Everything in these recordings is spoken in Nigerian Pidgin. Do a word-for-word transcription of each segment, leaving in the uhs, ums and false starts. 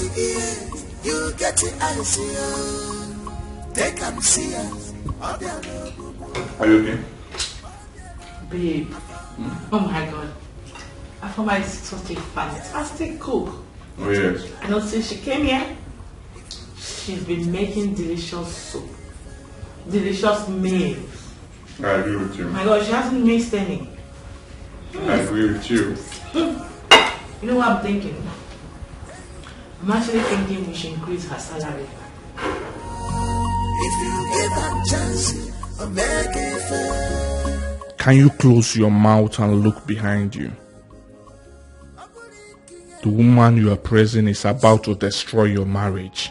You get the answer. Take and see. Are you okay? Babe, oh my God. Afoma is such a fantastic cook. Oh, yes. You know, since she came here, she's been making delicious soup, delicious meals. I agree with you. My God, she hasn't missed any. I agree with you. You know what I'm thinking? I'm actually thinking we should increase her salary. If you give her chance, I'll make it fair. Can you close your mouth and look behind you? The woman you are praising is about to destroy your marriage.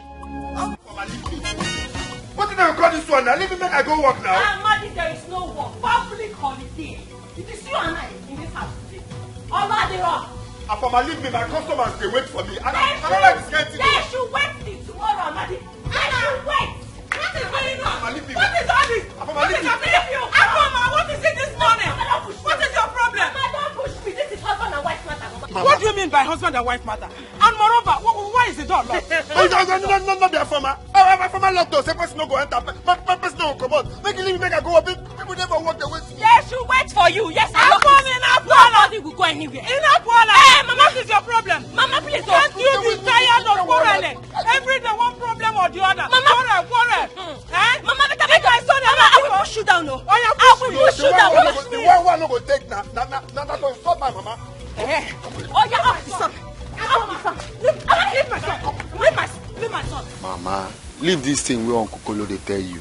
What did I call this one now? Leave me, make I go work now. Amadi, there is no work. Public holiday. It is you and I in this house today. Oladiro. Afoma, leave me. My customers, they wait for me. I, I don't They, like this kind of thing. They should wait till tomorrow, Amadi. They should wait. What is going on? Afoma, leave me. What is all this? Afoma, What leave is me. happening to you? Afoma, what is it this morning? What is your problem? Mama, don't push me. This is husband and wife matter, Mama. What do you mean by husband and wife matter? And moreover, wh- wh- why is the door locked? No, no, no, no, no, no, be Afoma. Afoma locked door. Say person no go enter. Pe- pe- Person no go comot. Make you leave me, make I go work. People never work the way. They should wait for you. Yes, I know. Afoma, Nobody will go anywhere. Enough, Paula. Hey, Mama. What is your problem? Mama, please don't. Can't you be tired of quarreling? Every day one problem or the other. Mama. Quarrel, quarrel. Eh? Mama, make I make my son. Mama, I will push you down. No. Oh, yeah, I push will me. push The you one down. wey no go, the one wey no go take na na na na that one stop my mama. Oh, yeah, up the son. Up the son. Leave, leave my son. Leave my, leave my son. Mama, leave this thing wey Uncle Kolo dey tell you.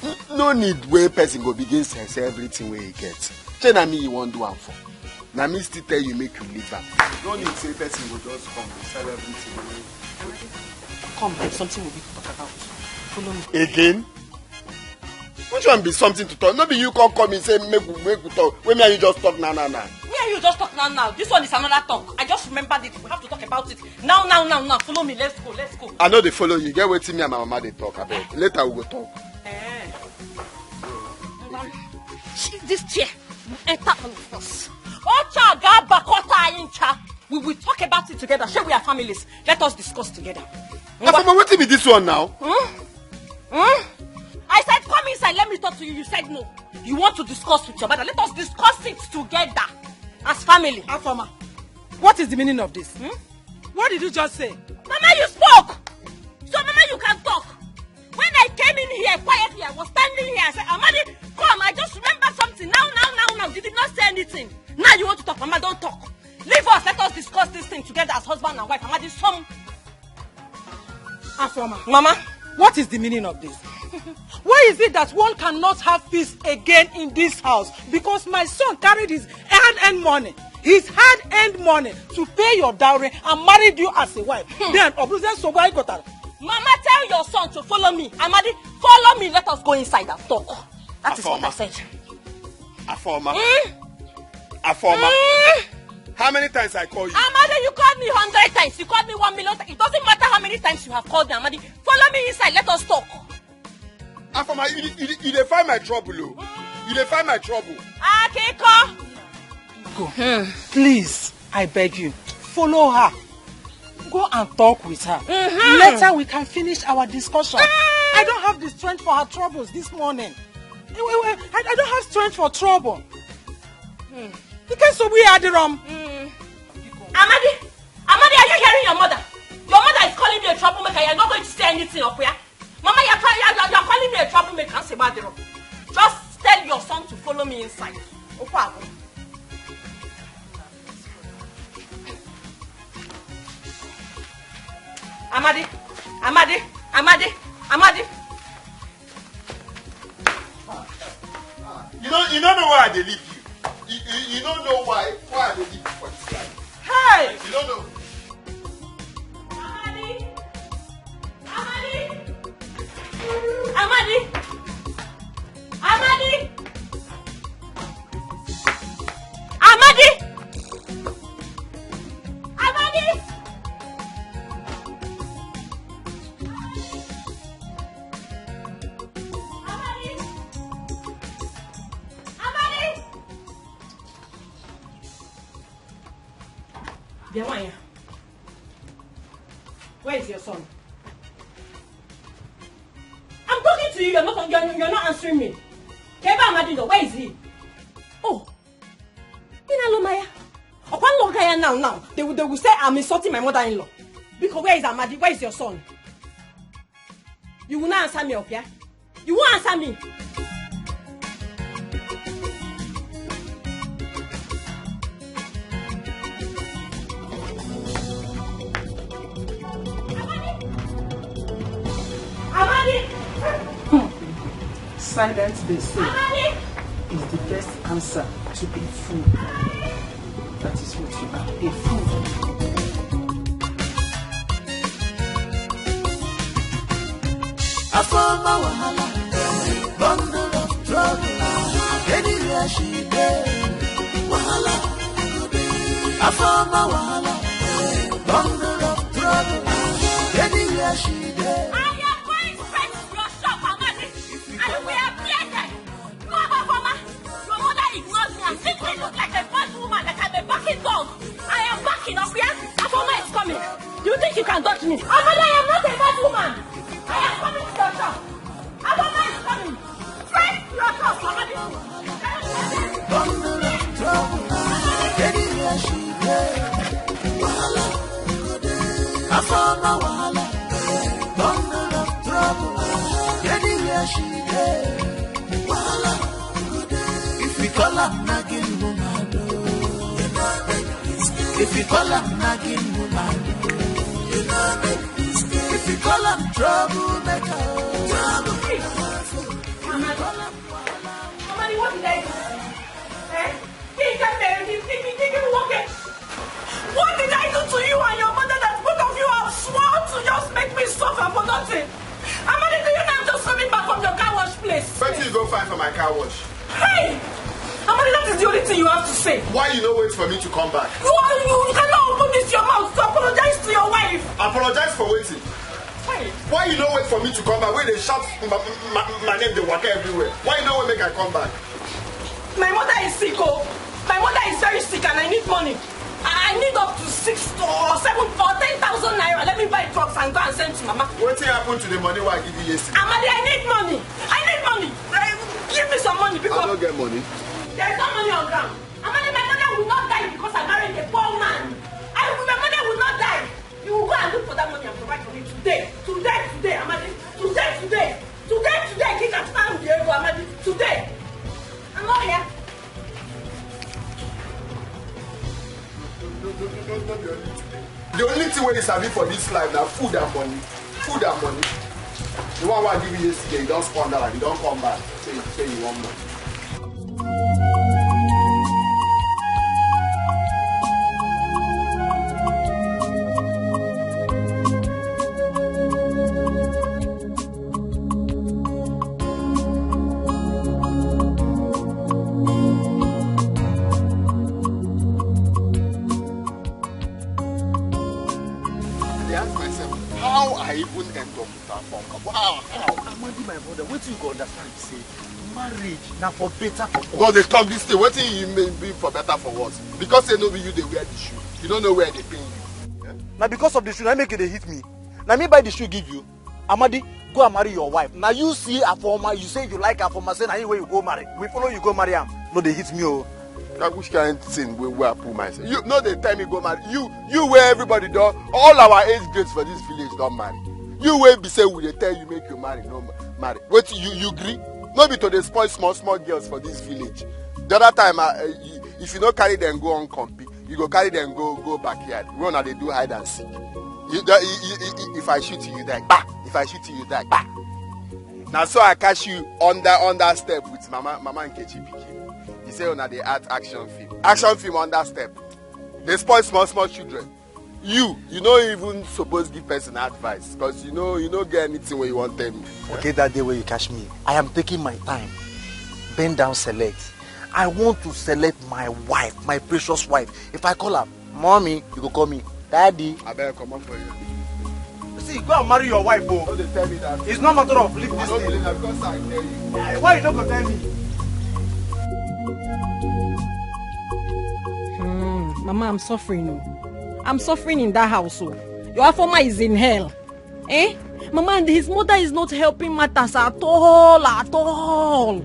N- No need wey person go begin sell sell everything wey he get. Shey na me you wan do am for? Na me still tell you make you leave am. No need say person go just come dey sell everything wey. Come, there's something we need to talk about. Follow me. Again? Which one be something to talk? No be you come call me say make we make we talk. Wey me and you just talk now now now. Me and you just talk now now. This one is another talk. I just remembered it. We have to talk about it now, now, now, now. Follow me. Let's go. Let's go. I no dey follow you. Get wetin me and my mama dey talk abeg. Later we go talk. Eh. She, this chair will enter all of us. Ocha gaba kota incha. We will talk about it together. Shey we are families. Let us discuss together. Afoma, wetin be this one now? Hmm? Hmm? I said, come inside, let me talk to you. You said no. You want to discuss with your mother. Let us discuss it together as family. Afoma, what is the meaning of this? What did you just say? Mama, you spoke. So, Mama, you can talk. When I came in here quietly, I was standing here. I said, Amadi, come. I just remember something. Now, now, now, now. You did not say anything. Now you want to talk. Mama, don't talk. Leave us. Let us discuss this thing together as husband and wife. Amadi, some. Afoma, Mama. What is the meaning of this? Why is it that one cannot have peace again in this house? Because my son carried his hard-earned money, his hard-earned money to pay your dowry and married you as a wife. Then, Obuze Sogwa Igotara. Mama, tell your son to follow me. Amadi, follow me. Let us go inside and talk. That is what I Afoma. said. Afoma. Hmm? Afoma. Hmm? How many times I call you? Amadi, you called me hundred times. You called me one million times. It doesn't matter how many times you have called me, Amadi. Follow me inside. Let us talk. Afoma, you, you, you dey find my trouble o. You dey find my trouble. Akiko. Please, I beg you, follow her. Go and talk with her. Later we can finish our discussion. I don't have the strength for her troubles this morning. I, I, I I don't have strength for trouble. You can't so we are the wrong. Amadi, Amadi, are you hearing your mother? Your mother is calling me a troublemaker. You're not going to say anything, Okuya. Mama, you're, try- you're, you're, you're calling me a troublemaker. Answer about the wrong. Just tell your son to follow me inside. Okwabu. Amadi, Amadi, Amadi, Amadi. You don't, you don't know why I dey leave you. You, you, you don't know why, why I dey leave you for this life. Hey! You don't know. Amadi! Amadi! Amadi! Amadi! Amadi! Amadi! Amadi! Bịa nwaanyị a. Where is your son? I'm talking to you, you're not, you're, you're not answering me. Keba Amadi, where is he? Oh, Ina Lomaya. Upon Logaya now, now, they will, they will say I'm insulting my mother-in-law. Because where is Amadi? Where is your son? You will not answer me, okay? You won't answer me. Amadi! Silence, they say, is the best answer to a fool. That is what you are, a fool. Afama wahala, bundle of trouble. Anywhere she dey, wahala. Afama wahala, bundle of trouble. Anywhere she dey. I am going straight to your shop, Amadi, and we are blended. No, Afama, your mother ignored me and simply looked like a bad woman, like I'm a barking dog. I am backing up, yeah? Afama is coming. You think you can dodge me? Amadi, I am not a bad woman. I am coming to your shop. Afama is coming. Straight to your shop, Amadi. Bundle of trouble. Anywhere she dey, wahala. Afama wahala. Bundle of trouble. Anywhere she dey, wahala. If we call am nagging woman, oh. If we call am nagging woman, oh. If we call am troublemaker, oh. If we call am Amadi, what did I do? Eh? He got there, he, he, he, he, he, what did I do to you and your mother that both of you have sworn to just make me suffer for nothing? Amadi, do you know I'm just coming back from your car wash place? Wetin you go find for my car wash? Hey! Amadi, that is the only thing you have to say. Why you no wait for me to come back? You, are, you cannot open this your mouth to apologize to your wife. Apologize for wetin? Hey! Why you no wait for me to come back? When they shout my, my, my name, they walk everywhere. Why you no wait make I come back? My mother is sick, oh. My mother is very sick and I need money. I I need up to six or seven or ten thousand naira. Let me buy drugs and go and send to mama. Wetin happen to the money wey I give you yesterday? Amadi, I need money. I need money. Eh, give me some money because I no get money. There is no money on ground. Amadi, my mother will not die because I married a poor man. I, my mother will not die. You will go and look for that money and provide for me today. Today, today, Amadi. Today, today. Today, today, Kika, stand there, Amadi. Today. I'm not here. The only thing wey you sabi for this life na food and money. Food and money. The one wey I give you yesterday, you don squander am, you don come back. Say, say you want money. I dey ask myself how I even end up with her phone call. How? How? Amadi, my brother, wetin you go understand be say marriage na for better for worse. God dey talk this thing. Wetin you mean be for better for worse? Because say no be you dey wear the shoe, you no know where e dey pain you. Eh? Na because of the shoe na make you dey hit me. Na me buy the shoe give you. Amadi, go and marry your wife. Now you see Afoma, you say you like Afoma, say na him wey you go marry. We follow you go marry am. No dey hit me, oh. Na which kind thing wey wey I put myself? You no dey tell me go marry. You you wey everybody don, all our age grades for this village don marry. You wey be say we dey tell you make you marry, no ma- marry. Wetin you you gree? No be to dey spoil small small girls for this village. The other time, I, I, you- if you no carry them go on compete, you go carry them go go backyard. Wey una dey do hide and seek. You, don- you, you, you, you- if I shoot you, you die. Bah! If I shoot you, you die. Bah! Na so I catch you under under step with mama mama Nkechi pikin. He say una dey act action film. Action film under step. Dey spoil small small children. You, you no even suppose give person advice because you know you no get anything wey you wan tell me. Forget that day wey you catch me. I am taking my time. Bend down, select. I want to select my wife, my precious wife. If I call her, "Mommy," you go call me, "Daddy." Abeg, comot for here. See, go and marry your wife, oh. No dey tell me that. It's not matter of leave I this don't thing. Believe that because I tell you. Eh, why you no go tell me? Hmm, Mama, I'm suffering, oh. I'm suffering in that house, oh. Your Afoma is in hell. Eh? Mama, and his mother is not helping matters at all, at all.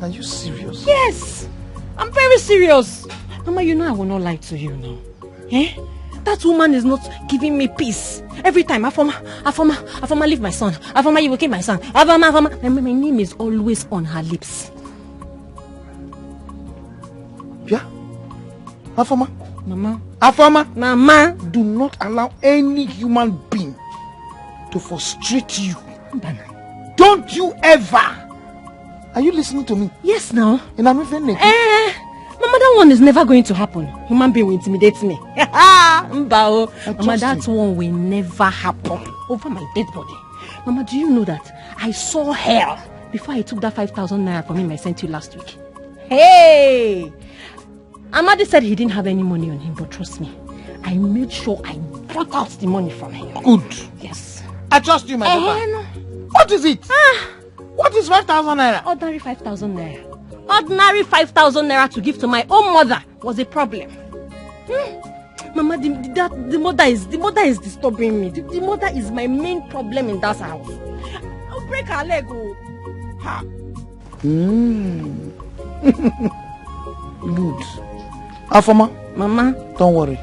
Are you serious? Yes, I'm very serious. Mama, you know I will not lie to you now. Eh? That woman is not giving me peace. Every time, Afoma, Afoma, Afoma, leave my son. Afoma, you will kill my son. Afoma, Afoma. My, my name is always on her lips. Yeah? Afoma? Mama. Afoma? Mama. Do not allow any human being to frustrate you. Don't you ever. Are you listening to me? Yes, now. And I'm even Eh, Mama, that one is never going to happen. Human being will intimidate me. Mba o. I Mama, trust that you. One will never happen. Over my dead body. Mama, do you know that I saw hell before I took that five thousand naira from him I sent you last week? Hey! Amadi said he didn't have any money on him, but trust me, I made sure I brought out the money from him. Good. Yes. I trust you, my Eh, daughter. No. What is it? What is five thousand naira? Ordinary five thousand naira. Ordinary five thousand naira to give to my own mother was a problem. Hmm. Mama, the, the, that, the mother is the mother is disturbing me. The, the mother is my main problem in that house. I'll break her leg. Oh. Ha. Mm. Good. Afoma, Mama. Don't worry.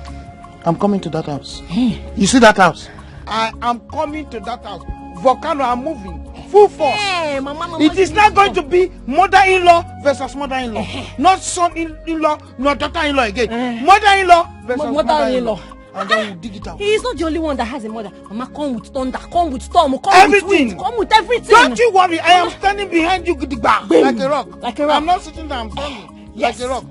I'm coming to that house. You see that house? I am coming to that house. Volcano are moving. Full force. Hey, Mama, Mama, It is not going to be mother-in-law versus mother-in-law. Not son-in-law, not daughter-in-law again. Eh. Mother-in-law versus Mo- mother-in-law. And then we'll dig it out. He is not the only one that has a mother. Mama, come with thunder, come with storm, come Everything. With wind, come with everything. Don't you worry. I am standing behind you, gidigba, like a rock. Like a rock. I'm not sitting there. I'm standing Yes. like a rock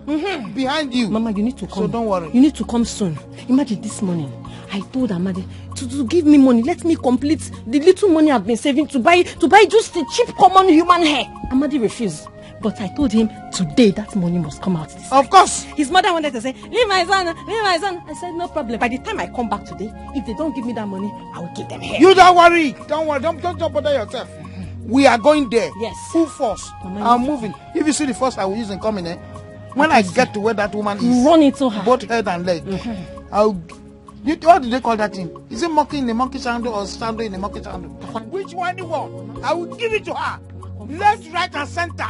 behind you. Mama, you need to come. So don't worry. You need to come soon. Imagine this morning. I told Amadi to, to give me money. Let me complete the little money I've been saving to buy to buy just the cheap common human hair. Amadi refused. But I told him today that money must come out this Of course. His mother wanted to say, "Leave my son, leave my son." I said, "No problem. By the time I come back today, if they don't give me that money, I will give them hair." You don't worry. Don't worry. Don't, don't, don't bother yourself. We are going there. Yes. Full force. Mama, I'm you- moving. If you see the force I will use in coming, eh? When I get to where that woman is, Run into her. Both head and leg. I'll. You, what do they call that thing? Is it monkey in a monkey sandal or sandal in a monkey sandal? Which one you want? I will give it to her. Left, right, and center.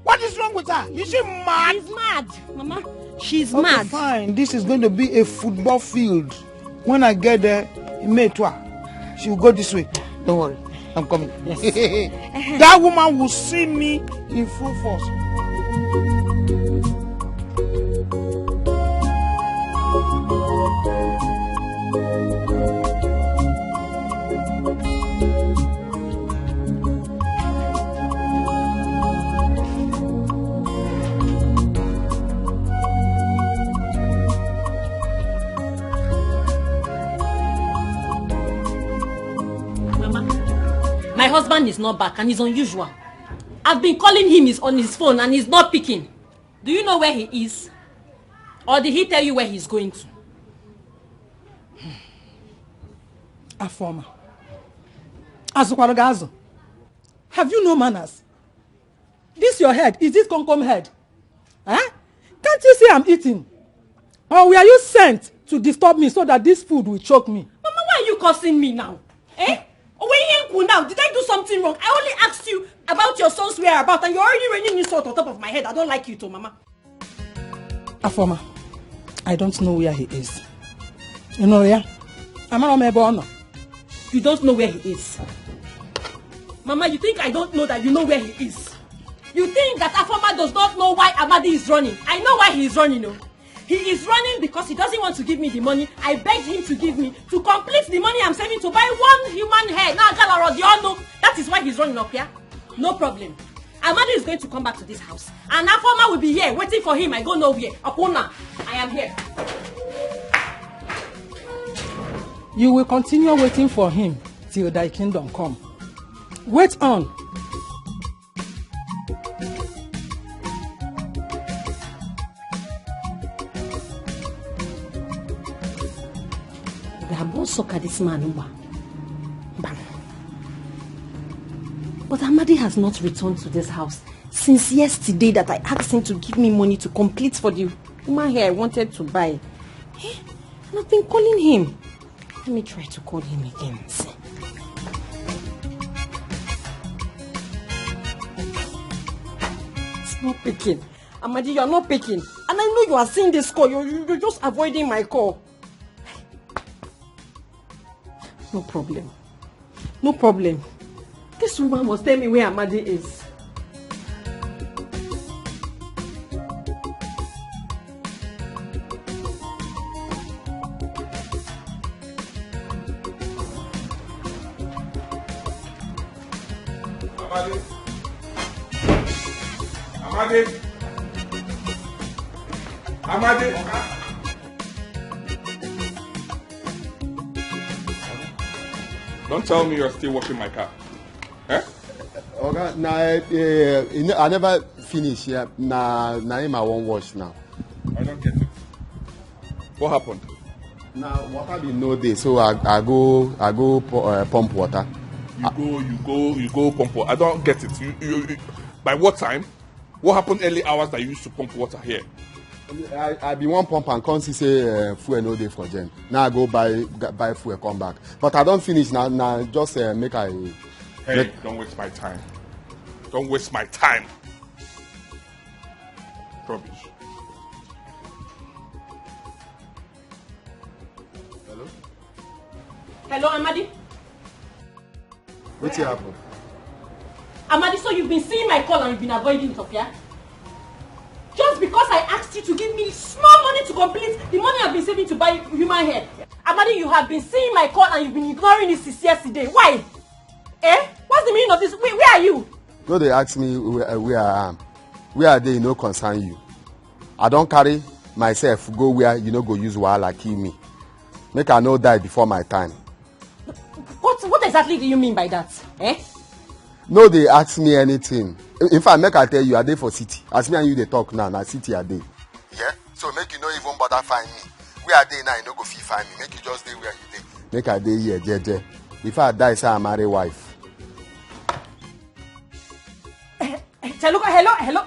What is wrong with her? Is she mad? She's mad, Mama. She's Okay, mad. Fine. This is going to be a football field. When I get there, in May twa, she will go this way. Don't worry. I'm coming. That woman will see me in full force. Mama, my husband is not back and it's unusual. I've been calling him, he's on his phone and he's not picking. Do you know where he is? Or did he tell you where he's going to? Afoma. Azụkwara gị azụ. Have you no manners? This your head, is this Komkom head? Eh? Can't you see I'm eating? Or were you sent to disturb me so that this food will choke me? Mama, why are you cursing me now? Eh? Oh, when you now, did I do something wrong? I only asked you about your son's whereabouts and you're already raining insult on top of my head. I don't like you too, Mama. Afoma, I don't know where he is. You know, yeah? Amara m ebe ọ nọ. You don't know where he is. Mama, you think I don't know that you know where he is? You think that Afoma does not know why Amadi is running? I know why he is running, oh. He is running because he doesn't want to give me the money I begged him to give me to complete the money I'm saving to buy one human hair. Now, Galarodi, you all know that is why he's running up here. No problem. Amadi is going to come back to this house. And Afoma will be here waiting for him. I go nowhere. Okuna, I am here. You will continue waiting for him till thy kingdom come. Wait on. They have gone sucker this man. Mba. Mba. But Amadi has not returned to this house since yesterday that I asked him to give me money to complete for the woman hair I wanted to buy. Eh? And I've been calling him. Let me try to call him again. See. It's not picking. Amadi, you are not picking. And I know you are seeing this call. You, you, you're just avoiding my call. No problem. No problem. This woman must tell me where Amadi is. Amadi. Amadi. Amadi. Don't tell me you're still washing my car. Eh? Oga, na, eh, eh, I never finish. Yeah. Na, na him I wan wash now. I don't get it. What happened? Na water bin no dey, so I, I go, I go pu- uh, pump water. You go, you go, you go pump water. I don't get it. You, you, you, by what time? What happened early hours that you used to pump water here? I, I bin wan pump and come see say uh, fuel no dey for gen. Now I go buy, g- buy fuel, come back. But I don finish now. Now just uh, make I. Hey, don't waste my time. Don't waste my time. Rubbish. Hello? Hello, Amadi. Wetin happen? Amadi, so you've been seeing my call and you've been avoiding it, okay? Just because I asked you to give me small money to complete the money I've been saving to buy human hair. Amadi, you have been seeing my call and you've been ignoring it since yesterday. Why? Eh? What's the meaning of this? Where, where are you? No dey ask me where, where I am. Where I dey, e no concern you. I don carry myself go where you no go use wahala kill me. Make I no die before my time. What, what exactly do you mean by that? Eh? No dey ask me anything. In fact, make I tell you, I dey for city. As me and you dey talk now, na city I dey. Yeah? So make you no even bother find me. Where I dey now, you no go fit find me. Make you just dey where you dey. Make I dey here, jeje. Before I die, say I marry wife. Hello, hello, hello.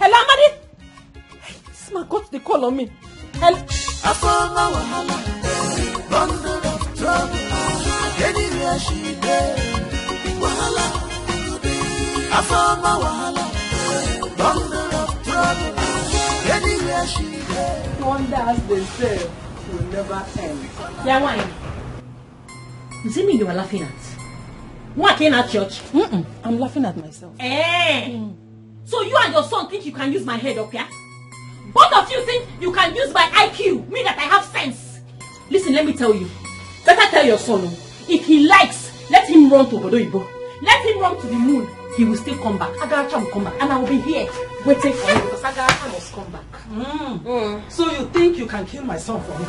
Hello, Amadi. This man got the call on me. Hello. Afama wahala, bundle of trouble. Anywhere she dey, wahala. Afama wahala, bundle of trouble. Anywhere she dey. Wonder as they say will never end. Yeah, why? You see me you are laughing at? Why can't at church? Mm-mm. I'm laughing at myself. Eh? So you and your son think you can use my head up here? Both of you think you can use my I Q, me that I have sense. Listen, let me tell you. Better tell your son, oh, if he likes, let him run to Obodo Igbo. Let him run to the moon. He will still come back. Agaracha will come back, and I will be here waiting for him because Agaracha must come back. Mm. So you think you can kill my son for me?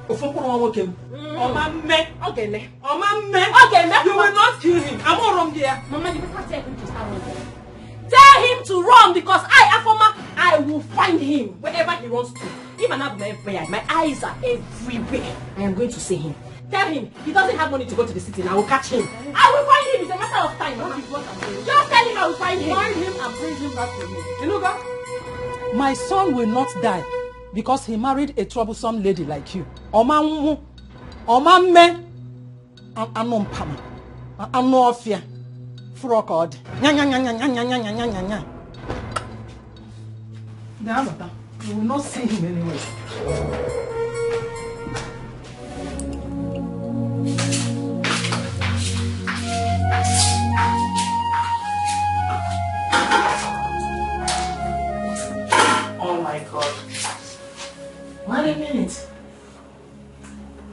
Ofokuru nwoke m. Ọma mme. Ọ ga-eme. Ọma mme. Ọ ga-eme. You will not kill him. Amụrụ m gị ya. Mama, you better tell him to start running. Tell him to run because I, Afoma, I will find him wherever he wants to. Even now, my, my eyes are everywhere. I am going to see him. Tell him he doesn't have money to go to the city, and I will catch him. I will find him. It's a matter of time. That is what I'm saying. Just tell him I will find him. Find him and bring him back to me. You know, God? My son will not die because he married a troublesome lady like you. Ọma nwụ, ọma mme, a- anụ mpama, a- anụ ọfịa, fụrụ ka ọ dị. Nya, nya, nya, nya. They have a You will not see him anywhere. Oh my God. Wait a minute.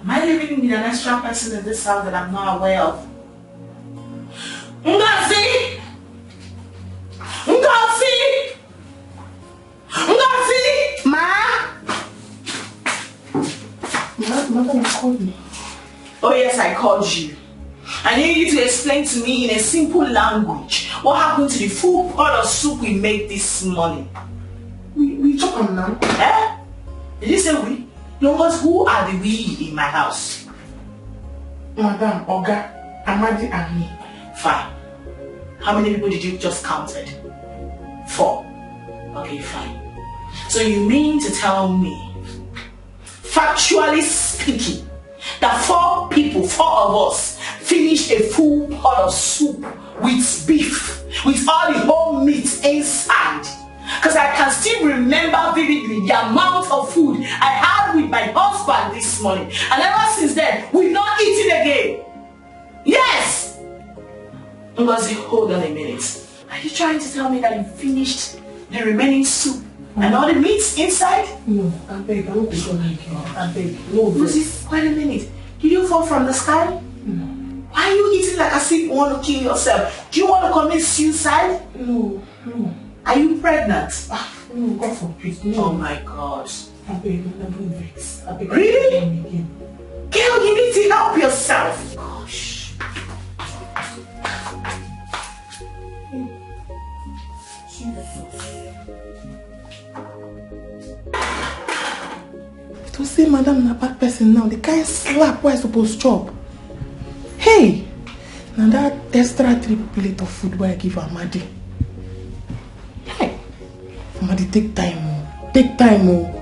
Am I living with an extra person in this house that I'm not aware of? Ngozi! Ngozi! Ngozi! Ma! Mother, mother, you called me. Oh yes, I called you. I need you to explain to me in a simple language what happened to the full pot of soup we made this morning. We, we chop am now. Eh? Did you say we? No, but who are the we in my house? Madam, Oga, Amadi, and me. Fine. How many people did you just counted? Four. Okay, fine. So you mean to tell me Factually speaking, the four people, four of us, finished a full pot of soup with beef, with all the whole meat inside. Because I can still remember vividly the amount of food I had with my husband this morning. And ever since then, we've not eaten again. Yes! Ngozi, hold on a minute. Are you trying to tell me that you finished the remaining soup and all the meats inside? No, I beg, I don't go like you. I beg, no, Ngozi, wait a minute. Did you fall from the sky? No. Why are you eating like as if you want to kill yourself? Do you want to commit suicide? No, no. Are you pregnant? Ah, no, God forbid, no. Oh my God. I beg, I don't vex. I beg, really? Again. Girl, you need to help yourself. Gosh. Jesus. If to say madam na bad person now, the kind slap wey I suppose chop. Hey! Na that extra three plate of food wey I give Amadi. Hey! Amadi, take time o. Take time o.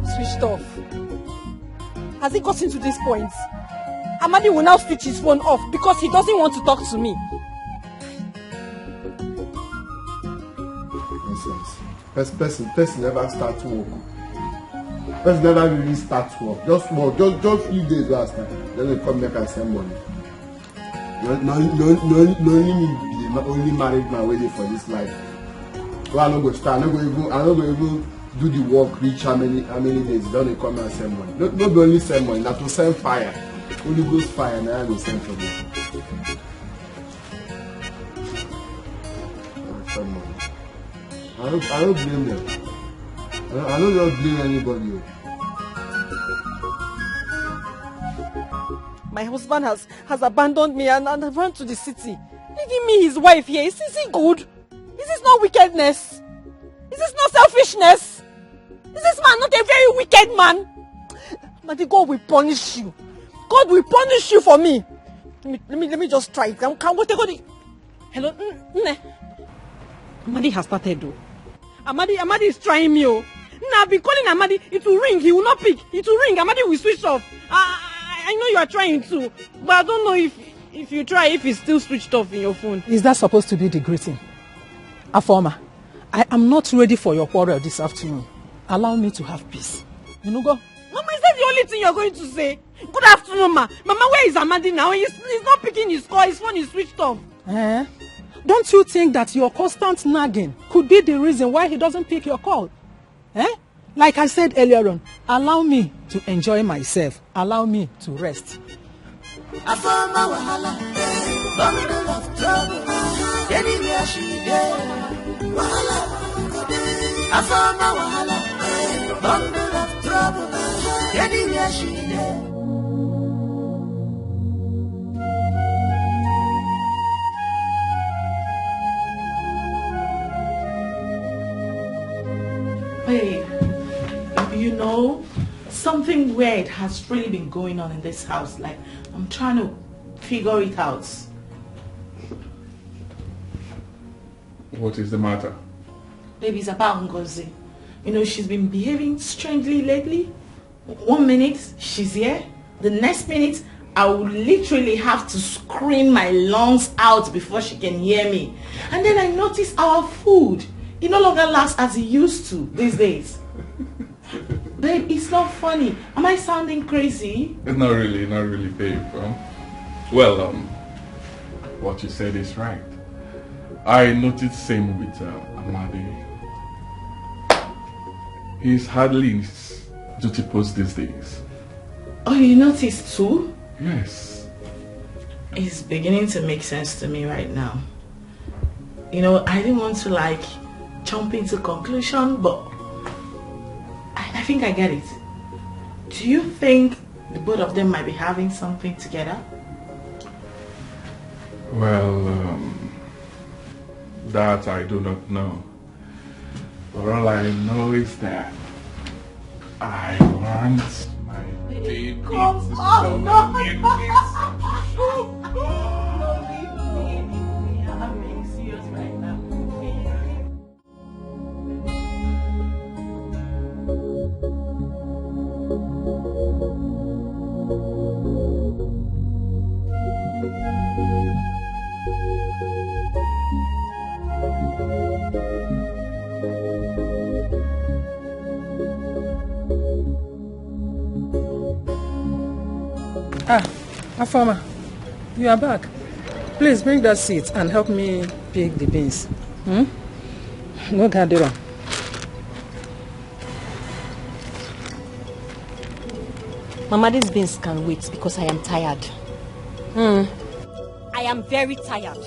Switched off. Has it gotten to this point? Amadi will now switch his phone off because he doesn't want to talk to me. Nonsense. Person, person, person never start work. Person never really start work. Just work, just just few days last time. Then they come make and send money. No, no, no, no, no, only me be the ma- only married man waiting for this life. So I no go start. I no go even. I no go even do the work. Reach how many how many days? Then they come and send money. No, no be only send money. Na to send fire. Holy Ghost fire. Now I go send for them. Send money. I don't, I don't blame them. I don't, I don't just blame anybody. Oh. My husband has, has abandoned me and, and run to the city, leaving me his wife here. Is, is he good? Is this not wickedness? Is this not selfishness? Is this man not a very wicked man? Madi, God will punish you. God will punish you for me. Let me, let me, let me just try it. Can, can we take all the... Hello, N- Nne. Amadi has started though. Amadi, Amadi is trying me. Oh, Nne, I've been calling Amadi. It will ring. He will not pick. It will ring. Amadi will switch off. I, I, I know you are trying to, but I don't know if if you try, if it's still switched off in your phone. Is that supposed to be the greeting? Afoma, I am not ready for your quarrel this afternoon. Allow me to have peace. You know, go. Mama, is that the only thing you're going to say? Good afternoon, ma. Mama, where is Amadi now? He's, he's not picking his call. His phone is switched off. Eh? Don't you think that your constant nagging could be the reason why he doesn't pick your call? Eh? Like I said earlier on, allow me to enjoy myself. Allow me to rest. Afama wahala, bundle of trouble. Anywhere she dey, wahala. Afama wahala, bundle of trouble. Anywhere she dey. Babe, you know, something weird has really been going on in this house. Like, I'm trying to figure it out. What is the matter? Baby, it's about Ngozi. You know, she's been behaving strangely lately. One minute, she's here. The next minute, I will literally have to scream my lungs out before she can hear me. And then I notice our food. It no longer lasts as it used to these days. Babe, it's not funny. Am I sounding crazy? Not really, not really, babe. Um, well, um, what you said is right. I noticed same with uh, Amadi. He's hardly in his duty post these days. Oh, you noticed too? Yes. It's beginning to make sense to me right now. You know, I didn't want to like jump into conclusion, but I, I think I get it. Do you think the both of them might be having something together? Well, um, that I do not know. But all I know is that I want my baby. Come on, no. No, leave me, leave me. I'm being serious right now. Ah, Afoma, you are back. Please bring that seat and help me pick the beans. Hmm? No gathering. Mama, these beans can wait because I am tired. Hmm. I am very tired.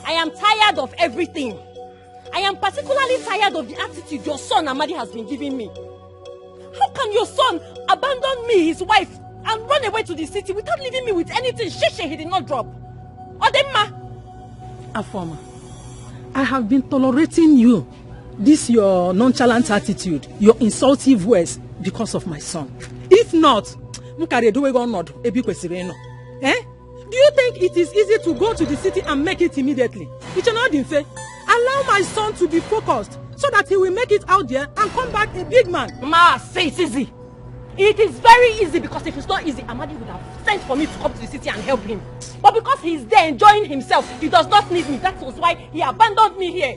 I am tired of everything. I am particularly tired of the attitude your son Amadi has been giving me. How can your son abandon me, his wife, and run away to the city without leaving me with anything? Shishi, he did not drop. Odemma! Afoma, I have been tolerating you. This your nonchalant attitude, your insultive words because of my son. If not, m kara edowe gị ọnọdụ ebe ị kwesịrị ịnọ. Eh? Do you think it is easy to go to the city and make it immediately? Iche na ọ dị mfe. Allow my son to be focused so that he will make it out there and come back a big man. Ma, say it's easy. It is very easy, because if it's not easy, Amadi would have sent for me to come to the city and help him. But because he's there enjoying himself, he does not need me. That was why he abandoned me here.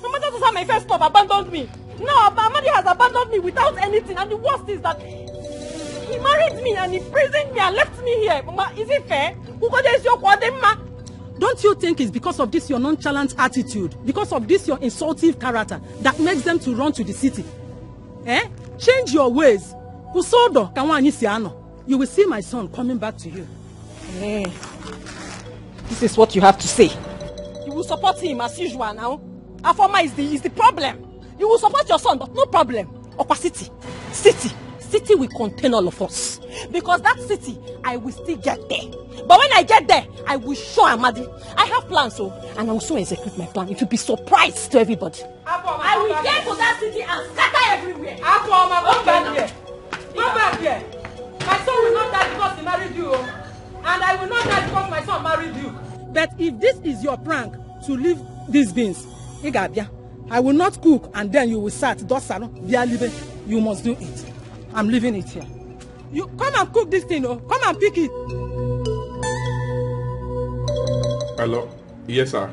Mama, that was how my first love abandoned me. Now Ab- Amadi has abandoned me without anything, and the worst is that he married me and imprisoned me and left me here. Mama, is it fair? Ugodeziokwu, Odemma. Don't you think it's because of this your nonchalant attitude, because of this your insultive character that makes them to run to the city? Eh? Change your ways. Kwụsị ọdọ ka nwaanyị si anọ. You will see my son coming back to you. Eh, this is what you have to say. You will support him as usual now. Afoma is the, is the problem. You will support your son, but no problem. Okwa city. City. City will contain all of us. Because that city, I will still get there. But when I get there, I will show Amadi. I have plans, so, and I will soon execute my plan. If you be surprised to everybody. I will get to that city and scatter everywhere. Afoma, come back here. Come back here. My son will not die because he married you, oh. And I will not die because my son married you. But if this is your prank to leave these beans, ị ga-abịa. I will not cook and then you will start dosara bịa libe. You must do it. I'm leaving it here. You come and cook this thing, oh. Come and pick it. Hello? Yes, sir.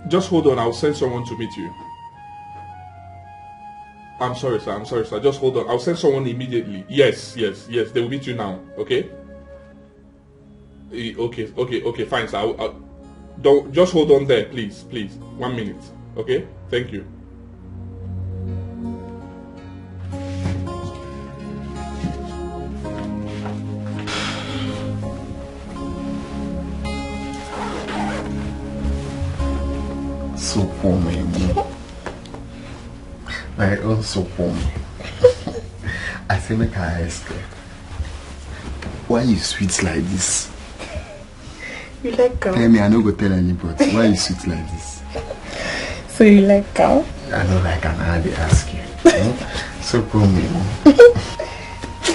Just hold on. I'll send someone to meet you. I'm sorry, sir. I'm sorry, sir. Just hold on. I'll send someone immediately. Yes, yes, yes. They will meet you now. Okay? Eh, okay, okay, okay. Fine, sir. I'll, I'll, don't, just hold on there, please, please. One minute. Okay? Thank you. Sopomi. My own Sopomi. I say make I ask you. Why you sweet like this? You like cow? Tell me, I no go tell anybody. Why you sweet like this? So you like cow? I don't like am, I dey ask you. Hmm? Sopomi.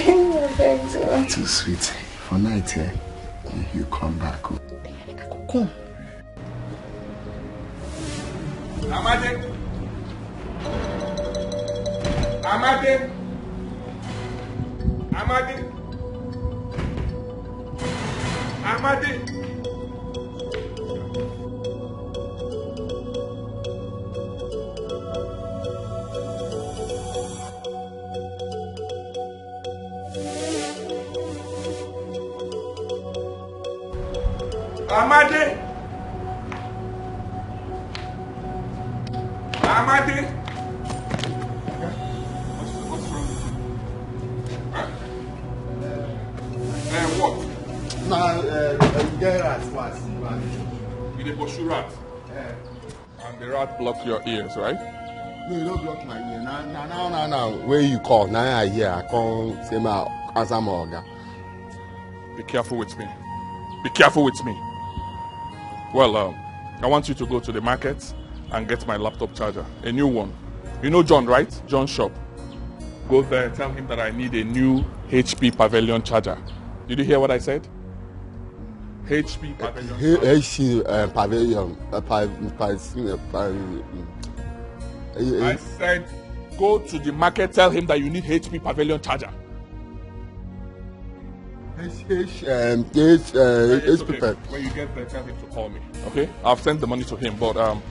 I beg you. Too sweet. For night, eh? You come back. Oh. Come. Amade. Amade. Amade. Amade. Amade. Amade. What's, what's wrong with you? Huh? Eh, what? Na, eh, eh, get rat pass. You dey pursue rat? Eh. And the rat block your ears, right? No, you don't block my ear. Now, now, now, now, now, where you call? Now I hear. I come say my answer my oga. Be careful with me. Be careful with me. Well, um, I want you to go to the market and get my laptop charger, a new one. You know John, right? John shop. Go there, tell him that I need a new H P Pavilion charger. Did you hear what I said? H P Pavilion charger. H P, uh, Pavilion, uh, pa-, pa-, uh, pa-, uh, I said, go to the market, tell him that you need H P Pavilion charger. H, H, um, H, uh, It's H P okay. Pep. When you get there, tell him to call me. Okay? I've sent the money to him, but, um,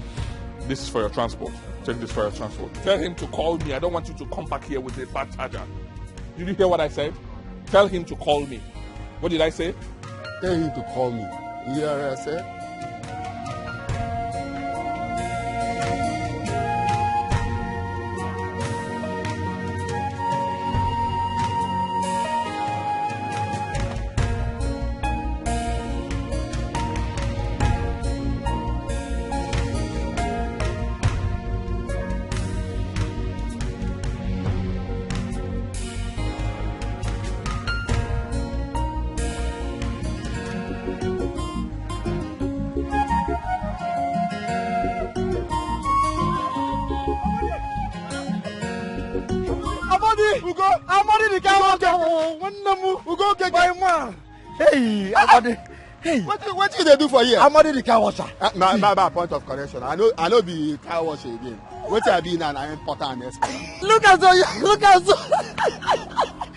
this is for your transport. Take this for your transport. Tell him to call me. I don't want you to come back here with a bad charger. Did you hear what I said? Tell him to call me. What did I say? Tell him to call me. You hear what I said? Amadi, Ugo, Amadi the guy. Ugo, okay. Nwanne m, Ugo, okay, my man. Hey, Amadi. Hey. Wetin, wetin you dey do for here? Amadi the car washer. Uh, my, my, my point of correction. I no, I no be car washer again. Wetin I be now, na importer and exporter. Look at you, look at you.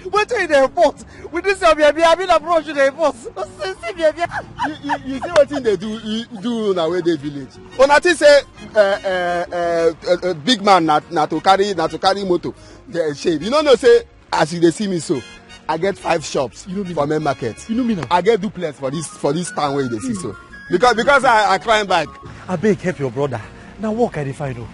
Wetin you dey import? With this your baby, I mean, approach you dey import. See, see, baby. You, you, you see wetin dey do, you do na wey dey village. Una think say, uh, uh, uh, uh, uh, big man na, na to carry, na to carry motor. Dey shame. You no know say as you dey see me so, I get five shops for main market. You know me now. I get duplex for this, for this town where you dey see so. Because, because I, I climb bike. Abeg help your brother. Na work I dey find o.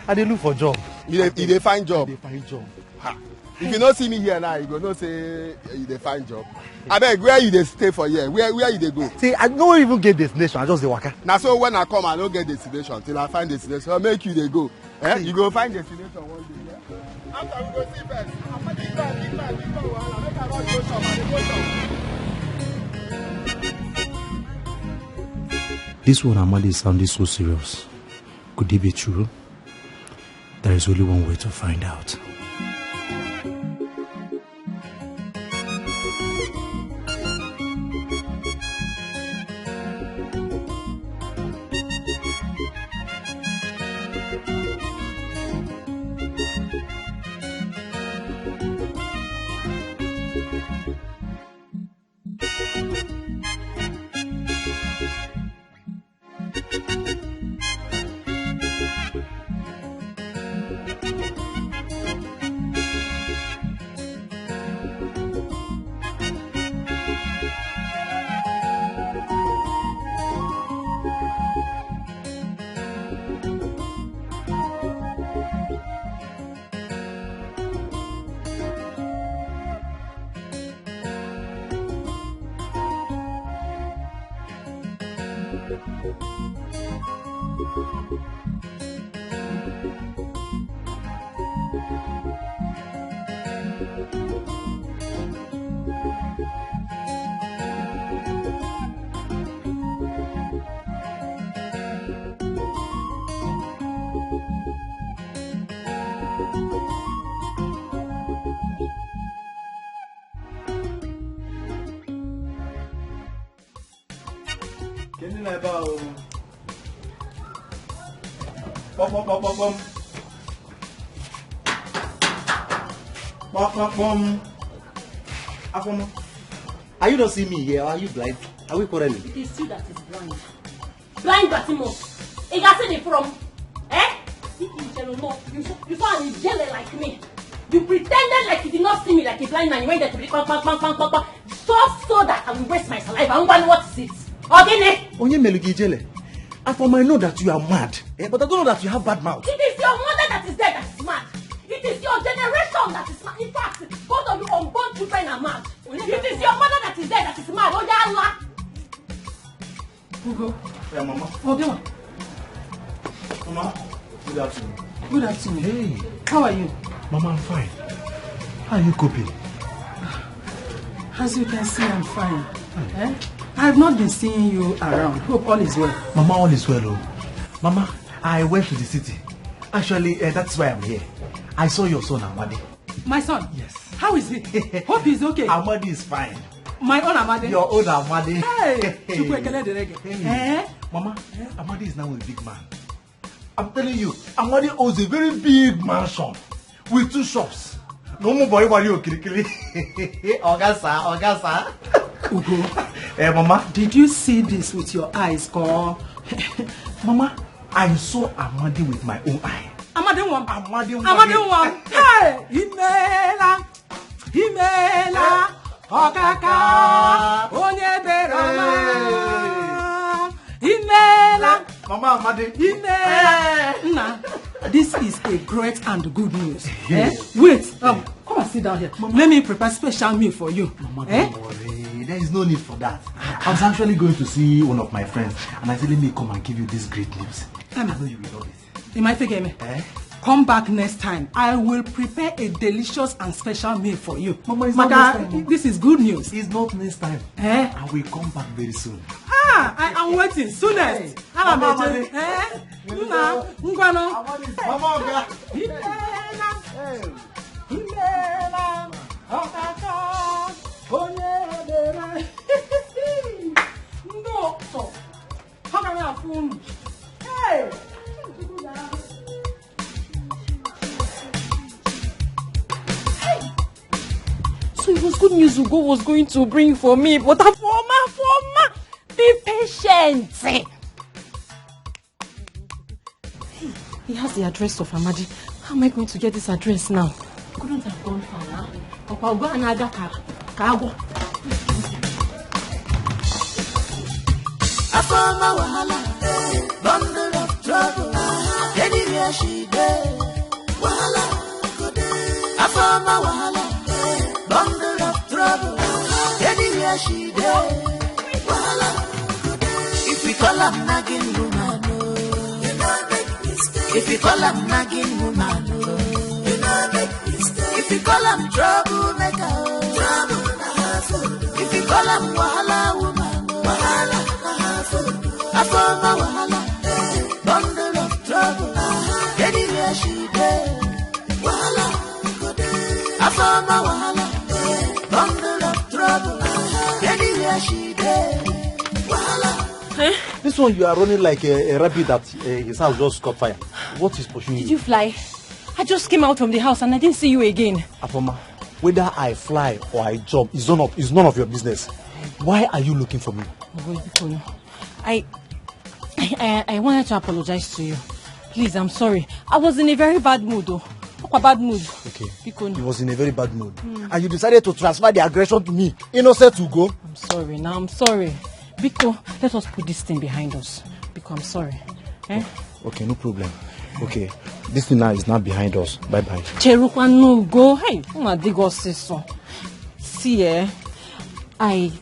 I dey look for job. You dey, you dey find job? I dey find job. Ha. If you no see me here now, you go know say you dey find job. Abeg, where you dey stay for here? Where, where you dey go? See, I no even get destination. I just dey waka. Na so when I come, I no get destination till I find destination. So make you dey go. Eh? You go find destination one day. Yeah? After we go see first. Big man, big man, big man, wahala. Make I run go shop. I dey go shop. This one Amadi is sounding so serious. Could it be true? There is only one way to find out. Kedu na ebe ahụ? Pom, pom, pom, pom, pom. Pom, pom, pom. Afoma, are you not seeing me here? Are you blind? Are we quarreling? It is you that is blind. Blind Batimo. You got the from. Eh? You, you, you, you saw an angel like me. You pretended like you did not see me like a blind man. You went there to be bang, bang, bang, bang, bang, bang. Just so that I will waste my saliva. And what is it? Ogene? Onye melugi jele. Afoma, I know that you are mad, eh? But I don't know that you have bad mouth. It is your mother that is there that is mad. It is your generation that is mad. In fact, both of you unborn children are mad. It is your mother that is there that is mad. Oh, yeah, Allah. Ugo. Yeah, Mama. Oh, come on. Mama, good afternoon. Good afternoon. Hey. How are you? Mama, I'm fine. How are you coping? As you can see, I'm fine. Eh? I've not been seeing you around. Hope all is well. Mama, all is well, oh. Mama, I went to the city. Actually, uh, that's why I'm here. I saw your son, Amadi. My son? Yes. How is he? Hope he's okay. Amadi is fine. My own Amadi? Your own Amadi. Hey! Chukwu ekele dịrị gị. Hey. Eh? Mama, Amadi is now a big man. I'm telling you, Amadi owns a very big mansion with two shops. No more boy, boy, you, kirikiri. Ogasa, Ogasa. Ugo. Eh, Mama. Did you see this with your eyes, ko? Mama, I saw Amadi with my own eye. Amadi nwa m. Amadi nwa m. Amadi nwa m. Hey! Imela. Imela. Okaka. Onye bere ọma. Imela. Mama Amadi. Imela. Nna, this is a great and good news. Eh? Wait, um, come and sit down here. Let me prepare special meal for you. Mama, don't worry. There is no need for that. I was actually going to see one of my friends, and I said, let me come and give you this great news. I know you will love it. You might forget me. Eh? Come back next time. I will prepare a delicious and special meal for you. Mama, it's not next time, Mama. This is good news. It's not next time. Eh? I will come back very soon. Ah, I am waiting. Soonest. Hey, Mama Amadi. Eh? Nna, ngwanụ. Mama Oga. Imela. Hey. Imela. Okaka. Onye ebere. Ndị ụtọ. Ha ga na-afụ unu. Hey! So it was good news Ugo was going to bring for me, but Afoma, Afoma, be patient. He has the address of Amadi. How am I going to get this address now? Couldn't have gone far now. Ọkwa Ugo a na-aga ka, ka agwọ. Afoma wahala, bundle of trouble. Anywhere she dey, wahala go dey. Afoma wahala, bundle of trouble. Anywhere she dey, wahala go dey. If we call am nagging woman, oh. If you call am nagging woman, oh. If you call am troublemaker, oh. If you call am wahala woman, oh. Afoma wahala, bundle of trouble. Anywhere she dey, wahala go dey. Afoma wahala, bundle of trouble. Anywhere she dey, wahala. This one, you are running like a, a rabbit that, uh, his house just caught fire. What is pursuing you? Did you fly? I just came out from the house and I didn't see you again. Afoma, whether I fly or I jump is none of, is none of your business. Why are you looking for me? Ogo, biko, no. I, I, I, I wanted to apologize to you. Please, I'm sorry. I was in a very bad mood, though. What a bad mood. Okay. Biko, no. He was in a very bad mood. And you decided to transfer the aggression to me. Innocent Ugo. I'm sorry. Now I'm sorry. Biko, let us put this thing behind us. Biko, I'm sorry. Eh? Okay, no problem. Okay, this thing now is now behind us. Bye bye. Cherukwa no go. Hey, una dig us this one. See, eh? I,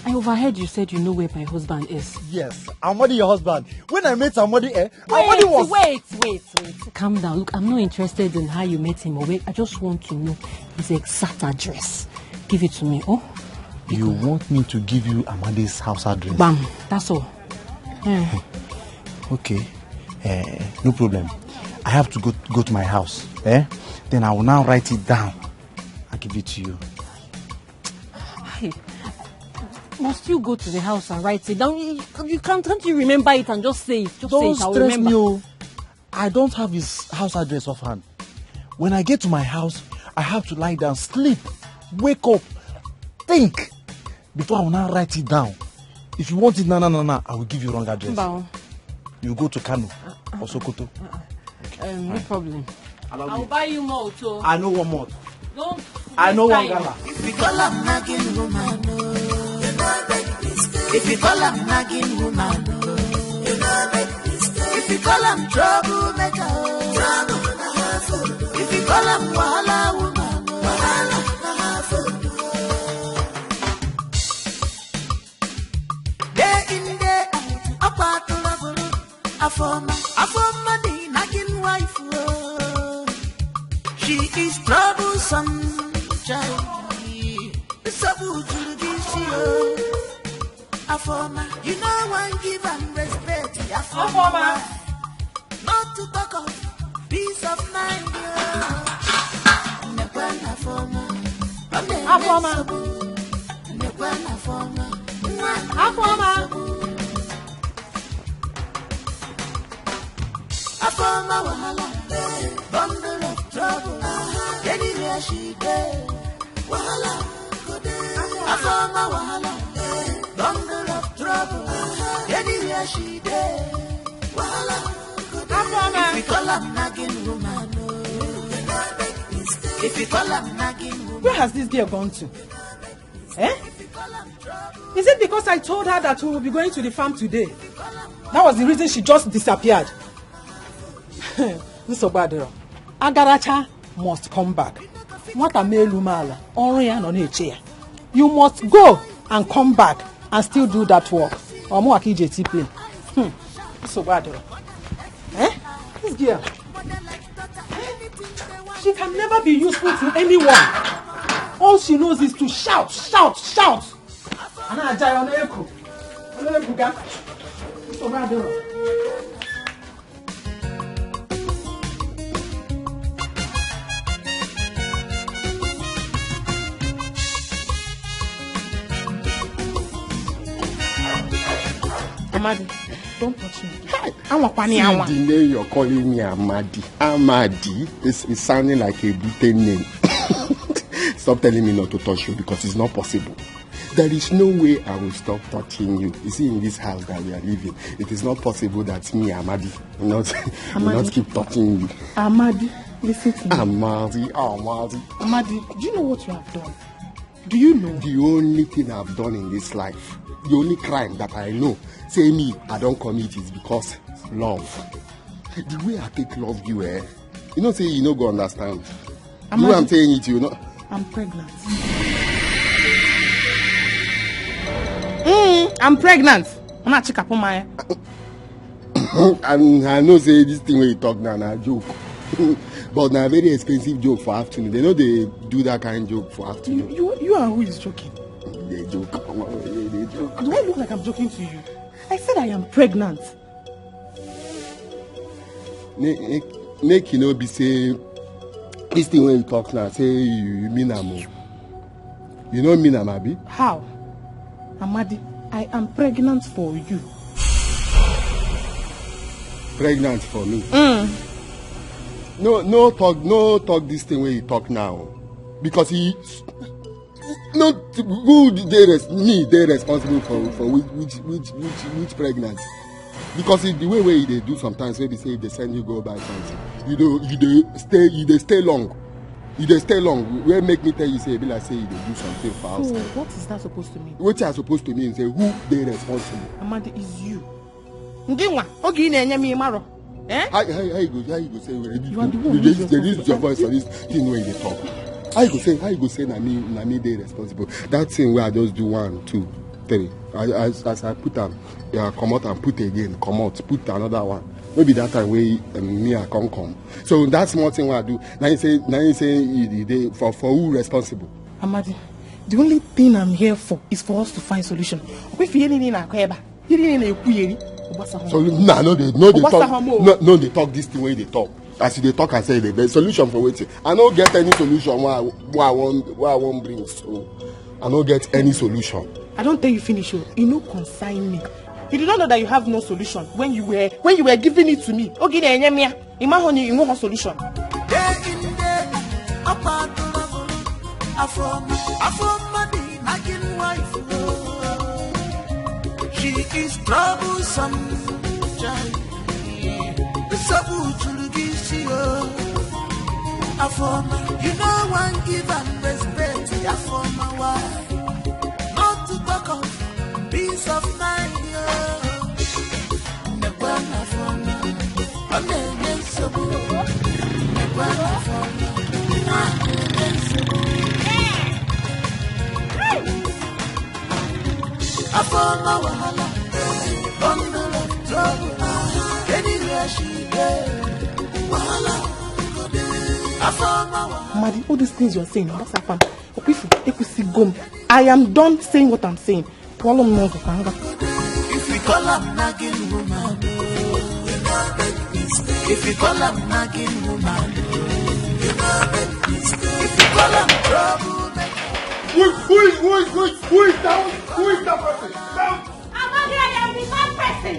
I overheard you said you know where my husband is. Yes, Amadi, your husband. When I met Amadi, eh? Amadi was. Wait, wait, wait. Calm down. Look, I'm not interested in how you met him or where. I just want to know his exact address. Give it to me, oh? You want me to give you Amadi's house address? Bam. That's all. Eh. Okay. Eh, no problem. I have to go, go to my house. Eh? Then I will now write it down. I'll give it to you. Hey, must you go to the house and write it down? You, you can't, can't you remember it and just say it? Just say it, I'll remember. Don't stress me, oh. I don't have his house address offhand. When I get to my house, I have to lie down, sleep, wake up, think before I will now write it down. If you want it, na na na na, I will give you wrong address. Mba o. You go to Kano or Sokoto. Um, no problem. Allow I will me. Buy you more too. I know one more. Don't I know waste one time. Gala. If you call am nagging woman, oh, you no make mistake. If you call am nagging woman, oh, you no make mistake. If you call am troublemaker, oh, trouble na her fault. If you call am wahala woman, oh, wahala na her fault. Day in, day out, akwa trouble. Afoma, Afoma the nagging wife, oh. She is troublesome, child. Nsogbu juru gị isi, oh. Afoma, you no wan give am respect, Afoma. Afoma. Not to talk of peace of mind, oh. Nnekwa na Afoma. Ọ na-eme Afoma. Nsogbu. Nnekwa na Afoma. Nwa Afoma. Nsogbu. Afoma wahala, bundle of trouble. Anywhere she dey, wahala go dey. Afoma wahala, bundle of trouble. Anywhere she dey, wahala go dey. Afoma. If you call am nagging woman, oh. If you call am nagging woman. Where has this girl gone to? Eh? Is it because I told her that we will be going to the farm today? That was the reason she just disappeared. Nsogbu adịrọ. Agaracha must come back. Nwata mee elu m ala, ọrụ ya nọ na-eche ya. You must go and come back and still do that work. Ọ mụwa ka ije ti play. Hmm. Nsogbu adịrọ. Eh? This girl. She can never be useful to anyone. All she knows is to shout, shout, shout. A na-aja ya, ọ na-eku. Ọ na-ebuga. Nsogbu adịrọ. Amadi, don't touch me. Hi. Anwakwana ya anwa. See the name you're calling me, Amadi. Amadi is, is sounding like a British name. Stop telling me not to touch you because it's not possible. There is no way I will stop touching you. You see, in this house that we are living, it is not possible that me, Amadi, will not, will Amadi. Not keep touching you. Amadi, listen to me. Amadi, Amadi. Amadi, do you know what you have done? Do you know? The only thing I've done in this life, the only crime that I know, say me, I don't commit is because love. The way I take love you, eh? You know, say you no go understand. You, I'm saying it, you know. I'm pregnant. Mm, I'm pregnant. I'm not chick up on my. And I know say this thing wey you talk now na joke. But na very expensive joke for afternoon. They know they do that kind of joke for afternoon. You, you, you are who is joking? They joke. They joke. Do I look like I'm joking to you? I said I am pregnant. Make, make you no be say this thing wey you talk now, say you, you mean am o. You no mean am, abi? How? Amadi, I am pregnant for you. Pregnant for me? Mm. No, no talk, no talk this thing wey you talk now. Because he, no, who dey res-, me dey responsible for, for which, which, which, which, which pregnancy? Because if the way wey you dey do sometimes, wey be say if they send you go buy something, you dey, you dey stay, you dey stay long. You dey stay long. Wey make me tell you say e be like say you dey do something for outside. So what is that supposed to mean? Wetin I supposed to mean say who dey responsible? Amadi, is you. Ngị nwa, oge ị na-enye m ịmarọ. Eh? How, how, how you go, how you go say, well, you, you are the one who is responsible. They use your voice for this thing wey you dey talk. How you go say, how you go say na me, na me dey responsible? That thing wey I just do one, two, three. I, as, as I put am, yeah, comot and put again, comot, put another one. No be that time wey, um, me I come come. So that small thing wey I do, na you say, na you say you, you dey for, for who responsible? Amadi, the only thing I'm here for is for us to find solution. Okay, if you need na kweba. So, nah, no, they, no, they talk, no, no, they talk this thing wey they talk. As they talk, I say the best solution for wetin? I no get any solution wey I, wey I wan, wey I wan bring. So, I no get any solution. I don tell you finish o. E no concern me. You did not know that you have no solution when you were, when you were giving it to me. Oge na-enye m ya. Ima honey, you want solution. Day in, day out, up and trouble. Afoma, Afoma, the nagging wife. She is troublesome, child. The sabu to the G C O. Afoma, you know one give and respect. Afoma, why? Not to talk of peace of mind, yo. Nekwa Afoma, ọ na-enye nsogbu. Nekwa Afoma, ọ na-enye nsogbu. Afoma wahala, bundle of trouble. Anywhere she dey, wahala go dey. Afoma wahala. Madi, all these things you're saying, what's up, fam? Okwifu, ekwusigo m. I am done saying what I'm saying. Pụọlụ m n'ụzọ ka m gaa. If we call am nagging woman, oh, we no make mistake. If we call am nagging woman, oh, we no make mistake. If we call am trouble maker. Who, who is who is who is who is that? Who is that person? That Amadi, I am the bad person.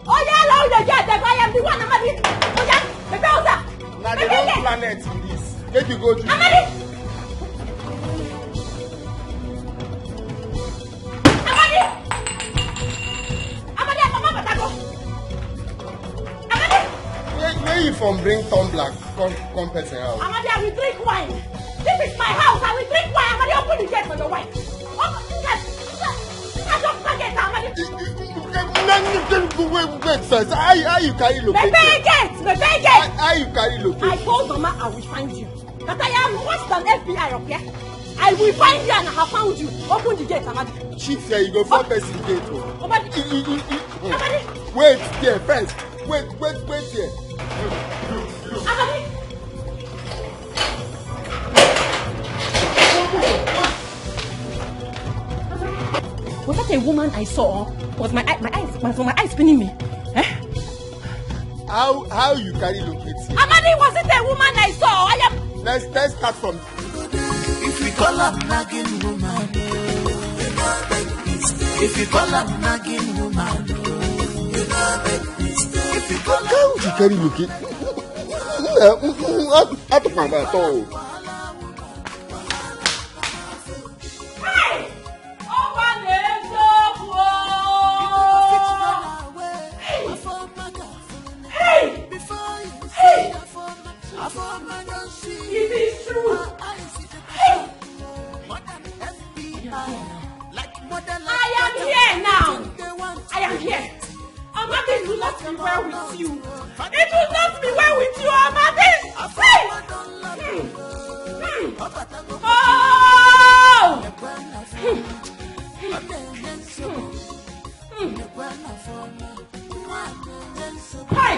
Oya, allow the girl, the I am the one, Amadi. Oya, the girl, sir. Now they don't planet in this. Make you go to Amadi. Amadi. Amadi, I come up, I go. Amadi. Where, where you from? Bring tumbler, come come person house. Amadi, I will drink wine. This is my house. I will drink wine. Amadi, open the gate for your wife. Open the gate. I just target Amadi. Wait, wait, wait, first. How, how you carry My locate? pay gate. My pay gate. How, how you carry I locate? told Mama I will find you. That I am worse than F B I up here. I will find you and I have found you. Open the gate, Amadi. Chief here, you go four person gate. Oh. Amadi. You, you, you, you. Amadi. Wait there first. Wait, wait, wait there. Amadi. Was that a woman I saw? Was my eye, my eyes, was my eyes spinning me? Eh? How how you carry locate here? Amadi, was it a woman I saw? I am. Let's let's start from If we call am nagging woman, if we call am nagging woman, if we call am how you carry locate. Atụkwa m atọ. Hey! Ọkwa na-eziokwu o! Hey! Hey! Hey! It is true! Hey! I am here now! I am here! Amadi, it will not be well with you. It will not be well with you, Amadi. Hey! Hmm. Hmm. Oh! Hmm. Hmm. Hey!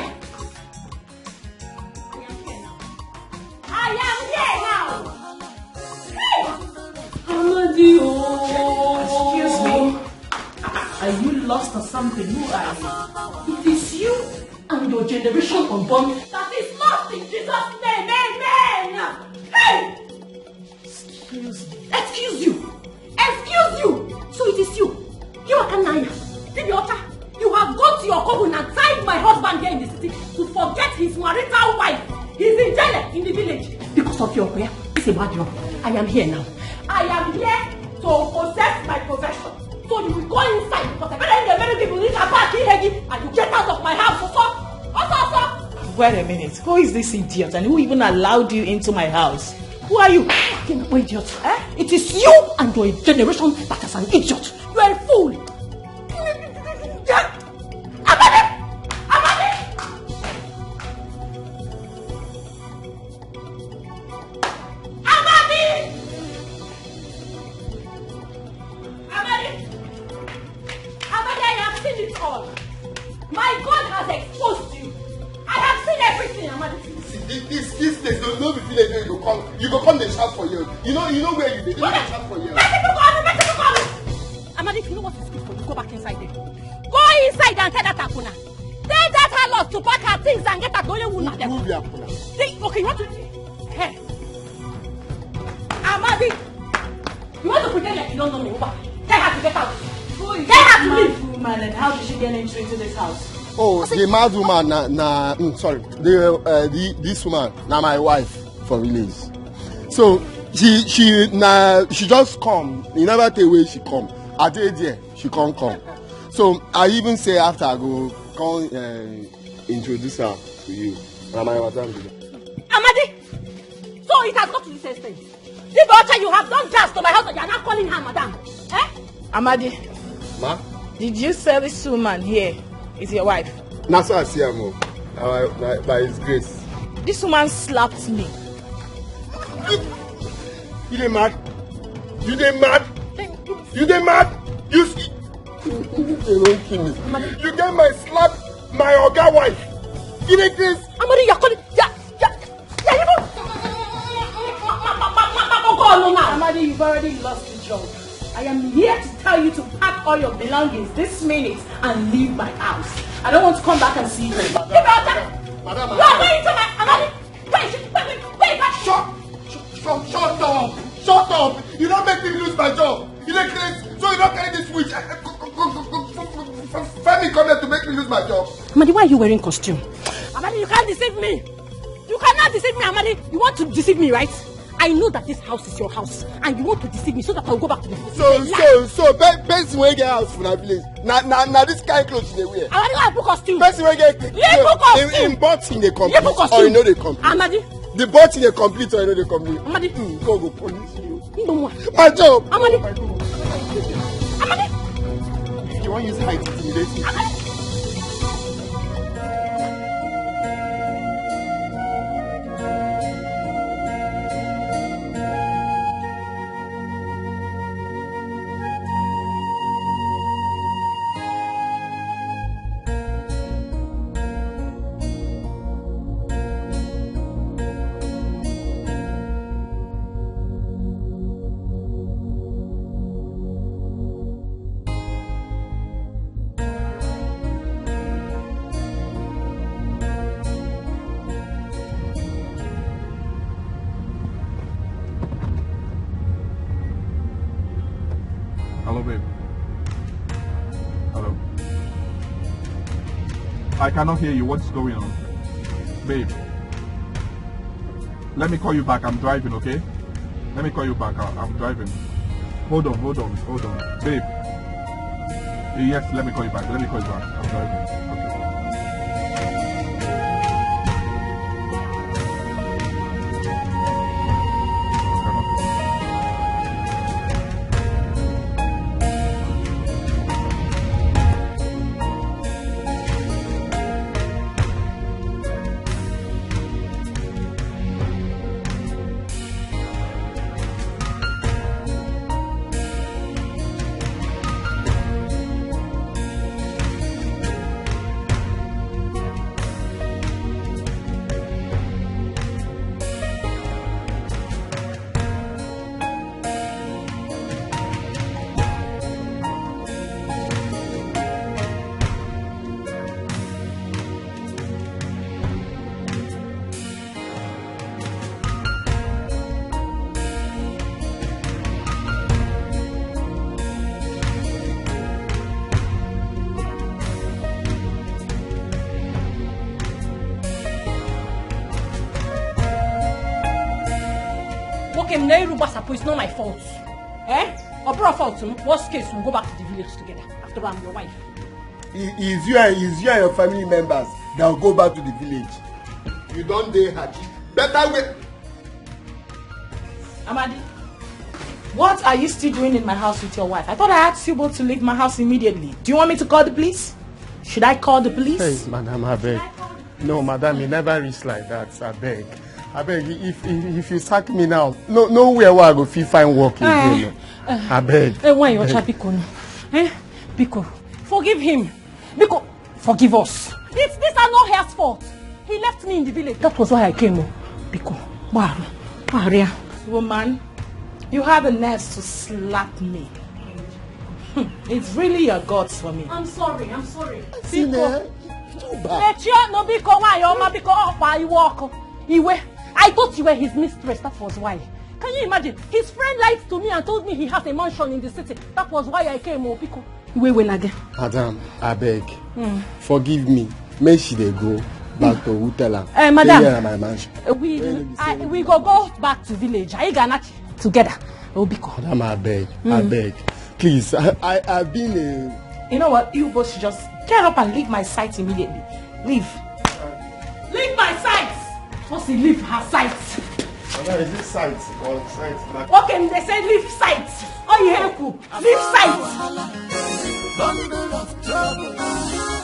I am here now. Hey! Amadi, oh. Excuse me. Are you lost or something? Who are you? It is you and your generation unborn. That is lost in Jesus' name. Amen. Hey! Excuse me. Excuse you. Excuse you. So it is you. You are Kanaya. Dibiocha. You have got your couple and tied my husband here in the city to forget his marital wife. He's in jail in the village. Because of your prayer, it's a bad job. I am here now. I am here to possess my possession. So you will go inside because I better in the very people this attack Ihegi and you get out of my house. So, so, so, so. Wait a minute. Who is this idiot and who even allowed you into my house? Who are you? Fucking idiot. Eh? It is you and your generation that is an idiot. You are a fool. Amadi! Amadi! Amadi! Amadi! Amadi, I have seen it all. My God has exposed you. I have seen everything, Amadi. See, this this this place no no be village wey you go come you go come dey shout for here. You know you know where you dey. You no dey shout for here. Let people go, let people go. Amadi, if you know what is good for you, go back inside there. Go inside and tell that Akuna. Tell that harlot to pack her things and get her going with them. Who be Akuna? They, okay, you want to? Hey. Amadi, you want to pretend like you don't know me? Over. Tell her to get out. Tell her to leave. Woman, and how did she get entry into this house? Oh, the mad woman na, na mm, sorry. The, uh, the this woman na my wife for village. So she she na she just come. You never tell where she come. I dey there, she come come. So I even say after I go come uh, introduce her to you. Na my madam be that. Amadi! So it has got to this extent. This daughter you have done gas to my husband, you are not calling her madam. Eh? Amadi, Ma? Did you say this woman here is your wife? Na so I see am o. Na by na by his grace. This woman slapped me. You dey mad? You dey mad? You dey mad? You see? You don kill me. You get my slap my oga wife. You dey craze? Amadi, you are calling. You are, you are, you are even. Amadi, you've already lost the job. I am here to tell you to pack all your belongings this minute and leave my house. I don't want to come back and see you. Madam, madam, madam. Where, where is my Amadi? Where is it? Where, where, where is that? Shut, shut, shut, shut up! Shut up! You don't make me lose my job. You dey craze, so you don't carry this switch. Femi come here to make me lose my job. Amadi, why are you wearing costume? Amadi, you can't deceive me. You cannot deceive me, Amadi. You want to deceive me, right? I know that this house is your house, and you want to deceive me so that I will go back to the village. So, so, so, person wey get house for that village, na na na this kind clothes you dey wear. Amadi, why put costume? Person wey get Leave put costume. Im button dey complete or e no dey complete. Amadi. The button dey complete or e no dey complete. Amadi. Mm, God go punish you. Ndonwa. My job. Amadi. Amadi. You wan use height intimidate me? Amadi. Hello, babe. Hello. I cannot hear you. What's going on? Babe. Let me call you back. I'm driving, okay? Let me call you back. I- I'm driving. Hold on, hold on, hold on. Babe. Yes, let me call you back. Let me call you back. I'm driving. Okay. Okay, m na iru gbasapụ, it's not my fault. Eh? Ọ bụrụ fault m, worst case, we'll go back to the village together. After all, I'm your wife. Is you and is you and your family members that will go back to the village. You don dey happy. Better way. Amadi, what are you still doing in my house with your wife? I thought I asked you both to leave my house immediately. Do you want me to call the police? Should I call the police? Hey, madam, I beg. No, madam, e never reach like that. I beg. I beg. If if, if you sack me now, no nowhere where I go fit find work again. I beg. Hey, why you beg. Biko? Eh? Biko, forgive him. Biko, forgive us. It's this Anohia's fault. He left me in the village. That was why I came. Oh. Biko, Baru, Baria. Woman, you had the nerves to slap me. Hmm, it's really your gods for me. I'm sorry, I'm sorry. Biko. Mechie ọnụ biko, nwanyị ọma biko, ọkwa iwe ọkụ. Iwe. I thought you were his mistress, that was why. Can you imagine? His friend lied to me and told me he has a mansion in the city. That was why I came, oh, biko. Wait, wait again. Madam, abeg, forgive me. Make she dey go back to who tell am. Eh, madam. Say here na my mansion. We, I, we go go back to village. Are you gonna together? Obiko. Madam, abeg, abeg. Please, I, I, I've been a You know what? You both should just get up and leave my sight immediately. Leave. Leave my sight. Once you leave her sight. Madam, is this sight or sight? Okay, they say leave sight. Oh, you help you. Leave sight. Bundle of trouble.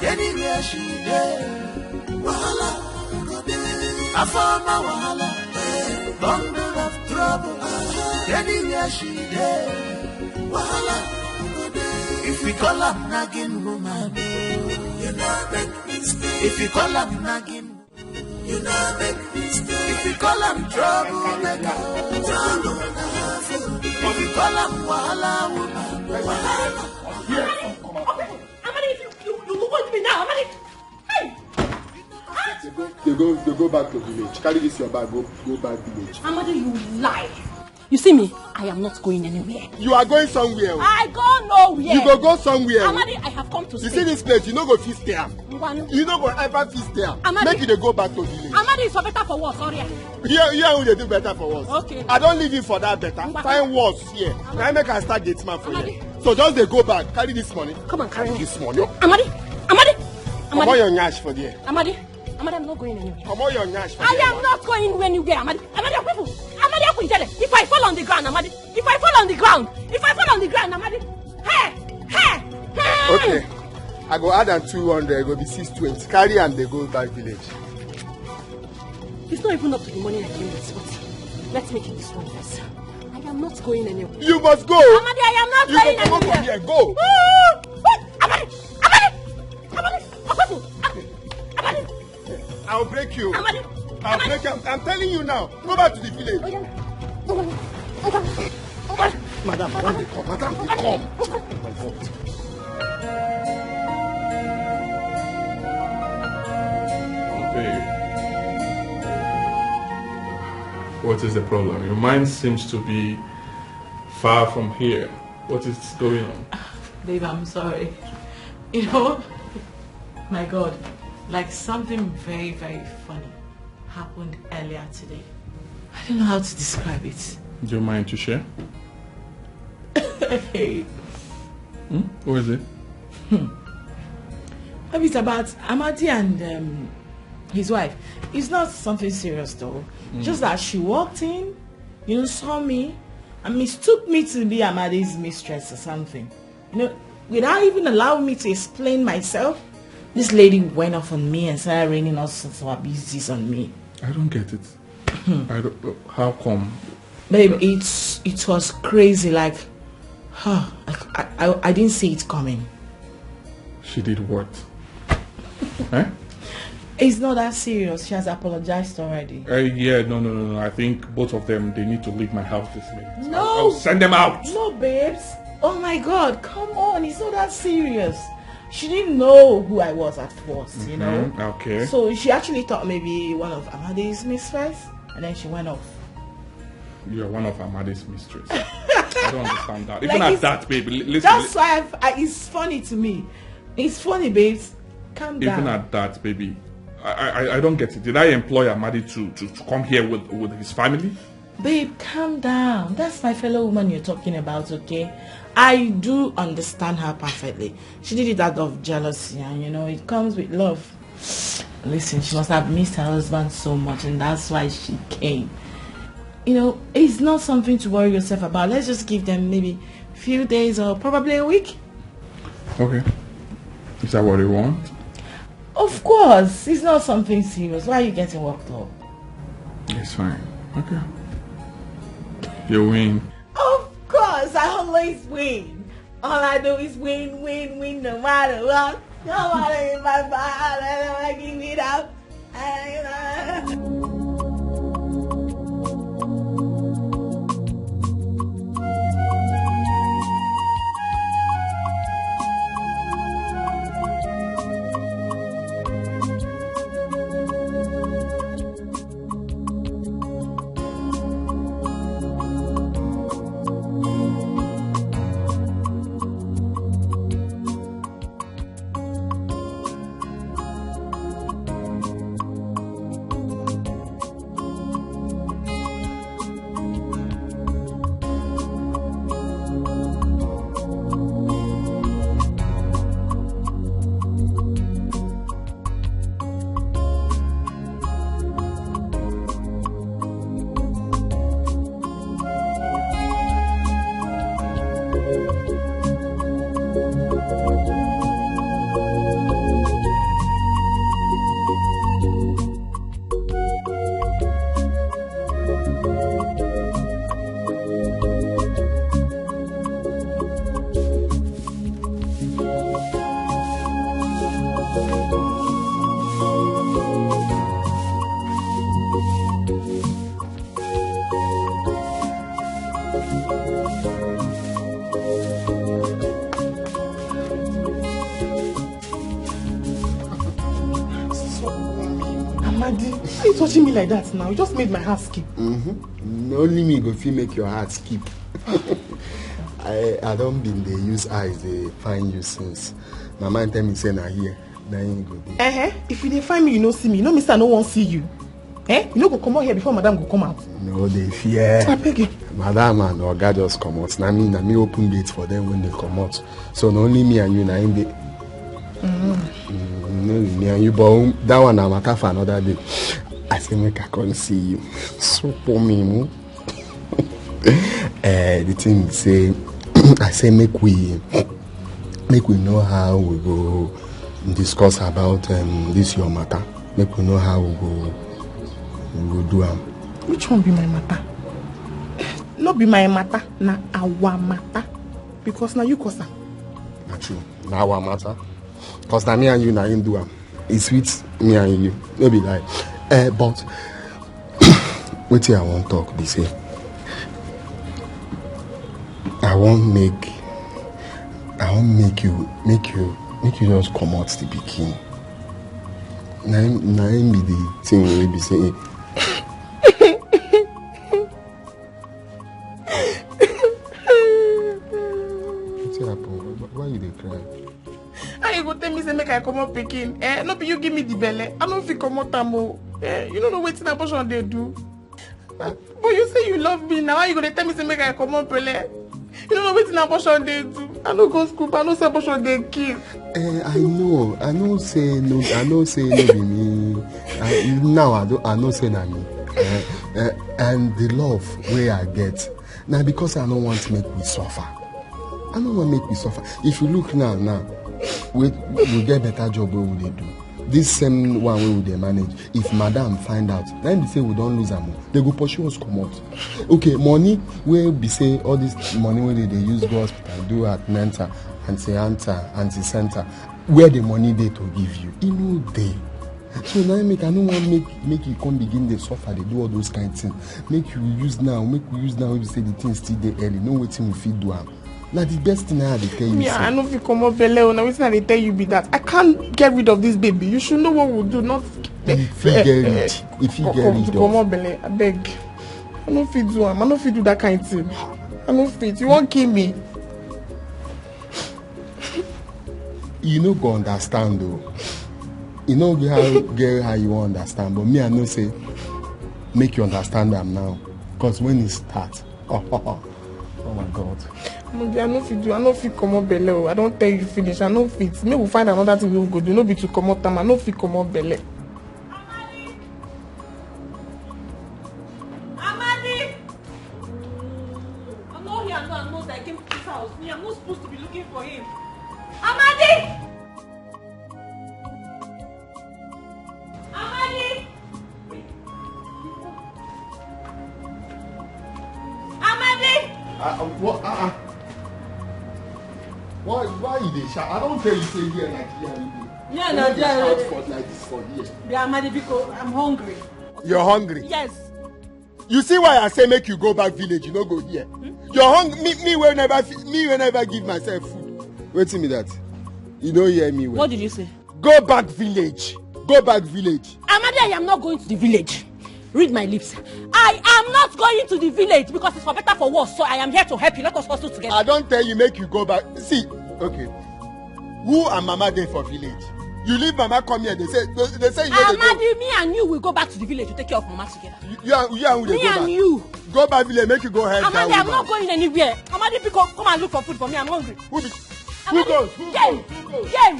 Anywhere she dey. Wahala. Afama wahala. Bundle of trouble. Anywhere she dey. Wahala. If we call am nagging woman. You know make mistake. If we call am nagging. You know make mistake. If we call am trouble maker. Trouble maker. If we call am wahala woman. Wahala. Amadi, if you, you, you go with me now, Amadi. Hey! They go, they go, they go back to village. Carry this your bag, go, go back village. Amadi, you lie. You see me? I am not going anywhere. You are going somewhere. I go nowhere. You go go somewhere. Amadi, I have come to You see stay. This place, you no go fit stay am. Ngwanu. You no go ever fit stay am. Amadi. Make you dey go back to village. Amadi is for better for worse. Sorry. Here, here we dey do better for worse. Okay. I don leave you for that better. Ngwa. Find worse here. Na make I start gate man for Amadi. Here. So just dey go back, carry this money. Come and carry me. This money. Amadi, Amadi, Amadi. Comot your nyash for there. Amadi, Amadi, I'm not going anywhere. Comot your nyash for I there. I am not going anywhere, Amadi. Amadi, people. Amadi, Akwinjele. If I fall on the ground, Amadi. If I fall on the ground, if I fall on the ground, Amadi. Hey, hey, hey. Okay. I go add am two hundred, e go be six twenty. Carry am dey go back village. It's not even up to the money I came with, but let's make it this one first. I am not going anywhere. You must go. Amadi, I am not you going anywhere. You go from here. Go. Ooh, wait, Amadi, Amadi, Amadi, Amadi, Amadi. I'll break you. Amadi, I'll Amadi. Break you. I'm, I'm telling you now. Go back to the village. Oh, yeah. Oh, yeah. Oh, yeah. Oh, yeah. Madam, madam, they come. Madam, they come. Oh my God. Babe, what is the problem? Your mind seems to be far from here. What is going on? Babe, I'm sorry. You know, my God, like something very, very funny happened earlier today. I don't know how to describe it. Do you mind to share? Hey. Hmm? Who is it? Maybe it's about Amadi and um, his wife. It's not something serious though. Mm. Just that she walked in, you know, saw me, and mistook me to be Amadi's mistress or something. You know, without even allowing me to explain myself, this lady went off on me and started raining all sorts of abuses on me. I don't get it. I don't, how come? Babe, it's it was crazy. Like, huh, I, I, I didn't see it coming. She did what? Eh? It's not that serious. She has apologized already. Uh, yeah, no, no, no, no. I think both of them, they need to leave my house this minute. No. I'll, I'll send them out. No, babes. Oh my God, come on. It's not that serious. She didn't know who I was at first, you know? Mm-hmm. Okay. So she actually thought maybe one of Amadi's mistress, and then she went off. You're one of Amadi's mistress. I don't understand that. Even like at that, baby. Listen. That's why I've, I, it's funny to me. It's funny, babes. Calm down. Even at that, baby. I, I, I don't get it. Did I employ Amadi to, to, to come here with, with his family? Babe, calm down. That's my fellow woman you're talking about, okay? I do understand her perfectly. She did it out of jealousy, and you know, it comes with love. Listen, she must have missed her husband so much, and that's why she came. You know, it's not something to worry yourself about. Let's just give them maybe a few days or probably a week. Okay. Is that what you want? Of course. It's not something serious. Why are you getting worked up? It's fine. Okay. You win. Of course. I always win. All I do is win, win, win, no matter what. No matter if I fall, I never give it up. I never Why you touching me like that now? You just made my heart skip. Mm-hmm. Only me go fit make your heart skip. I I don been dey use eyes dey find you since. My mind tell me say na here na him go dey. Uh-huh. If you dey find me, you no see me. You know me say I no wan see you. Eh? You no go comot here before madam go come out. No dey fear. I beg you. Madam and oga just comot. Na me na me open gate for them when they comot. So na only me and you na him dey. Mm, no be me and you, but um, that one na matter for another day. I say make I come see you. So for me, hmm? Eh, the thing be say, I say make we make we know how we go discuss about um, this your matter. Make we know how we go we go do am. Which one be my matter? No be my matter, na our matter. Because na you cause am. Na true. Na our matter. Cause na me and you na him do am. E sweet me and you. No be lie. Eh, but wetin I wan talk be say I wan make I wan make you make you make you just comot the pikin. Na him na him be the thing wey be say wetin happen? Why- Why you dey cry? How you go tell me say make I comot pikin? Eh, no be you give me the belle. I no fit comot am o. Eh, you no know wetin abortion dey do. But you say you love me now. How you go dey tell me say make I comot belle? You no know wetin abortion dey do. I no go school, but I know say abortion dey kill. Eh, I know. I know say no. I know say no be me. I, now I do. I know say na me. Eh, eh, and the love wey I get na because I no want make we suffer. I no want make we suffer. If you look now, now we we get better job wey we dey do. This same one wey we dey manage, if madam find out, na im be say we don lose am o. They go pursue us comot. Okay, money wey be say all this money wey they dey use go hospital do at mental, anti antal, anti center, where the money dey to give you? E no dey. So na im make I no wan make make you come begin dey suffer dey do all those kind things. Make you use now, make we use now wey be say the thing still dey early, know wetin we fit do am. Na the best thing I dey tell you. Me, I no fit comot belle o. Na wetin I dey tell you be that. I can't get rid of this baby. You should know what we do. Not. You fit get rid. You fit get rid of. Comot belle, abeg. I no fit do am. I no fit do that kind thing. I no fit. You wan kill me? You no go understand o. You no get how get how you wan understand, but me I know say make you understand am now, cause when e start, oh my God. Amadi, I no fit do, I no fit comot belle o. I don tell you finish, I no fit. Make we find another thing wey we go do. No be to comot am, I no fit comot belle. Amadi! I'm not here, I'm not, I'm not. I came to this house. Me, I'm not supposed to be looking for him. Amadi! Amadi! Amadi! Uh, uh, what? Uh, uh. Why, why you dey shout? I don't tell you say here like here you dey. Yeah, no, you dey shout for like this for here. Yeah, Amadi, because I'm hungry. You're hungry? Yes. You see why I say make you go back village, you no go here. Hmm? You're hungry. Me, me will never, me will never give myself food. Wait till me that. You don't hear me well. What did you say? Go back village. Go back village. Amadi, I am not going to the village. Read my lips. I am not going to the village because it's for better for worse. So I am here to help you. Let us hustle together. I don't tell you make you go back. See, okay. Who and mama dey for village? You leave mama come here. They say they, they say you no dey go. Amadi, me and you will go back to the village to take care of mama together. You, you and you and who dey go back? Me and you. Go back village, make you go help that woman. Amadi, I'm not going anywhere. Amadi, pick up, come and look for food for me. I'm hungry. Who be? Who goes? Who goes? Who goes? Game.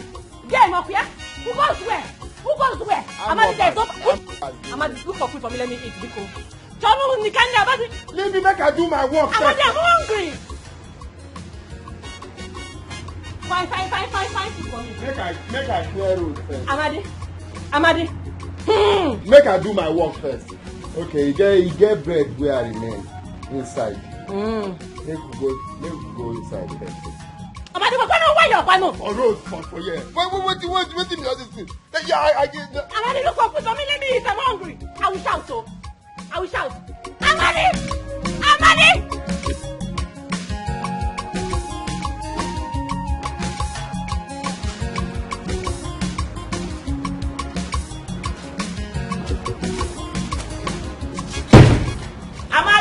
Game, okay? Who goes where? Who goes where? Amadi, there's no. Amadi, look for food for me. Let me eat, biko. Jonu, Nikanya, Amadi. Leave me make I do my work first. Amadi, I'm hungry. Fine, fine, fine, fine, fine food for me. Make I make I clear road first. Amadi, Amadi. Hmm. Make I do my work first. Okay, you get you get bread where I remain inside. Mm. Make we go make we go inside first. Amadi, go no where your pano. For road for for here. Wait wait wait wait wait wait all this thing. Yeah, I, I, I, Amadi, look for food for me. Let me eat. I'm hungry. I will shout. Oh. I will shout, Amadi! Amadi!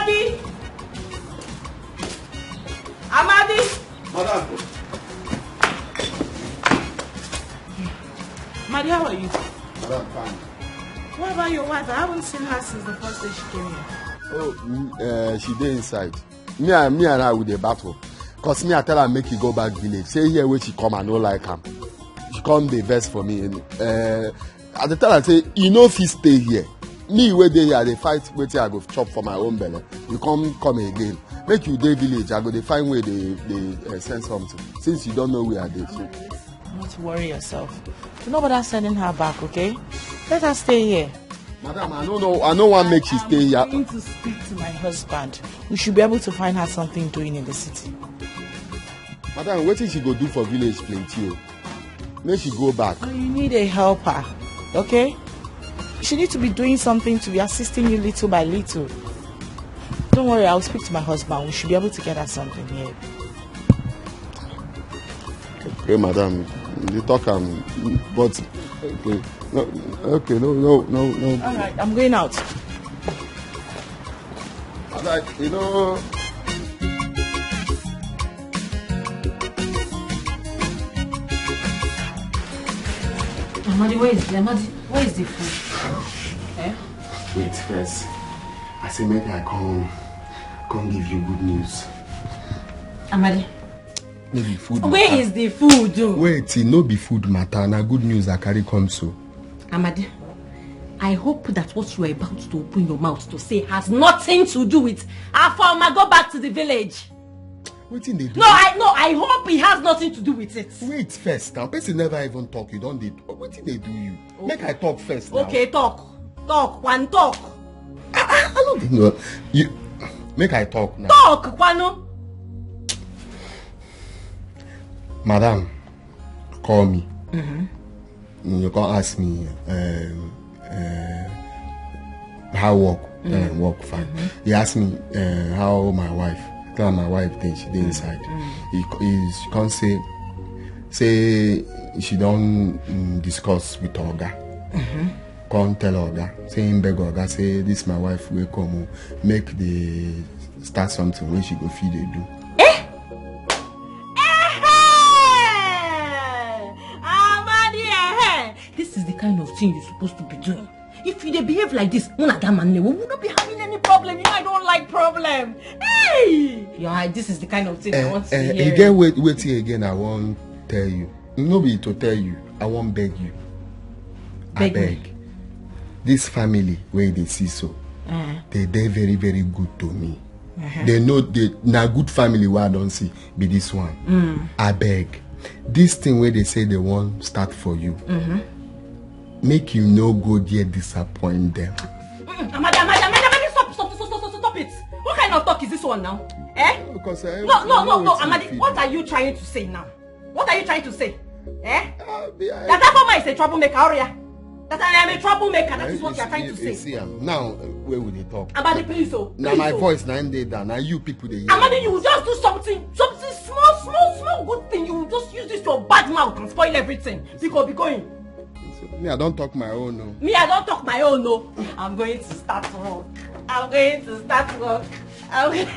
Amadi! Amadi! Madam, Amadi, how are you? madam, fine. What about your wife? I haven't seen her since the first day she came here. Oh, mm, uh, she dey inside. Me and me and her we dey battle. Cause me I tell her make he go back village. Say here wey she come I no like am. She come dey vex for me. Uh, I dey tell her say e no fit stay here. Me wey dey here I dey fight wetin I go chop for my own belle. You come come again. Make you dey village I go dey find way dey dey uh, send something. Since you don know where I dey. So. Not to worry yourself. Do not bother sending her back, okay? Let her stay here. Madam, I no know. I no wan make she stay here. I'm going to speak to my husband. We should be able to find her something doing in the city. Madam, wetin she go do for village plenty o. Make she go back. So you need a helper, okay? She needs to be doing something to be assisting you little by little. Don't worry, I'll speak to my husband. We should be able to get her something here. Okay, madam, you talk am, but okay, no, okay, no, no, no, no. All right, I'm going out. Madam, you know. Amadi, where is the Amadi? Where is the food? Eh? Wait first. I say make I come, come give you good news. Amadi, No be food where matter. Is the food? Oh? Wait, e no be food matter. Na good news I carry come so. Amadi, I hope that what you are about to open your mouth to say has nothing to do with Afoma. Go back to the village. Wetin dey do? No, I no, I hope it has nothing to do with it. Wait first now. Person never even talk. You don dey. Wetin dey do you? Make I talk first now. Okay, talk. Talk, one talk. I no dey know. You make I talk now. Talk, Kwano. Madam, call me. You come ask me um, uh, how work uh, work fine. He ask me uh, how my wife. Tell am my wife dey she dey inside. He, he she come say say she don mm, discuss with her oga. Come tell her oga say him beg her oga say this my wife wey come o make dey start something wey she go fit dey do. Amadi, eh, this is the kind of thing you're supposed to be doing. If you dey behave like this, una that man we will not be having any problem. You know, I don't like problem. Hey, yeah, this is the kind of thing I want to Eh, hear. e get wait wetin again I wan tell you. No be to tell you, I wan beg you. Beg me. Abeg, this family wey you dey see so, Eh. they dey very very good to me. They know they na good family wey I don see be this one. Abeg, this thing wey they say they wan start for you, make you no go there disappoint them. Mm, Amadi, Amadi, Amadi, Amadi, stop, stop, stop, stop, stop, stop it. What kind of talk is this one now? Eh? Because I No, no, no, no, wetin Amadi, you what feel. Are you trying to say now? What are you trying to say? Eh? Ah, be- I- That Afoma is a troublemaker, Oria. That I am a troublemaker, that is what you are trying to see- say. See am now uh, wey we dey talk. Amadi, please, oh. Na please, my oh. voice na im dey down. Na you people dey hear. Amadi, you will just do something, something small, small, small good thing. You will just use this your bad mouth and spoil everything. Because be going. Me, I don talk my own o. Me, I don't talk my own, no. I'm going to start work. I'm going to start work. I'm going...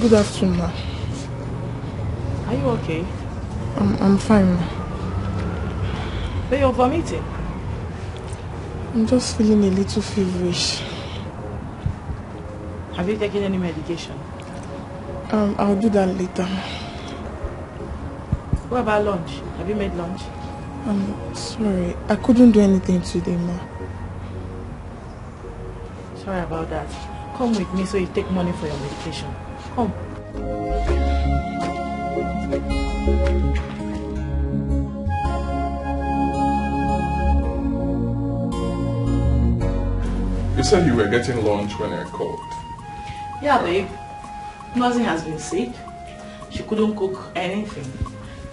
Good afternoon, ma. Are you okay? I'm, I'm fine, ma. But you're vomiting. I'm just feeling a little feverish. Have you taken any medication? Um, I'll do that later, ma. What about lunch? Have you made lunch? I'm sorry. I couldn't do anything today, ma. Sorry about that. Come with me so you take money for your medication. Come. You said you were getting lunch when I called. Yeah, babe. Ngozi has been sick. She couldn't cook anything.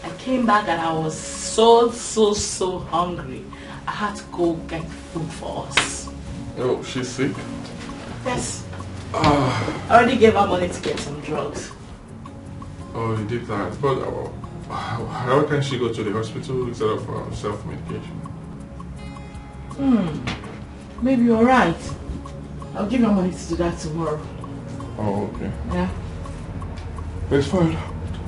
I came back and I was so, so, so hungry. I had to go get food for us. Oh, she's sick? Yes. I already gave her money to get some drugs. Oh, you did that. But uh, how, how can she go to the hospital instead of uh, self-medication? Hmm. Maybe you're right. I'll give her money to do that tomorrow. Oh, okay. Yeah. It's fine.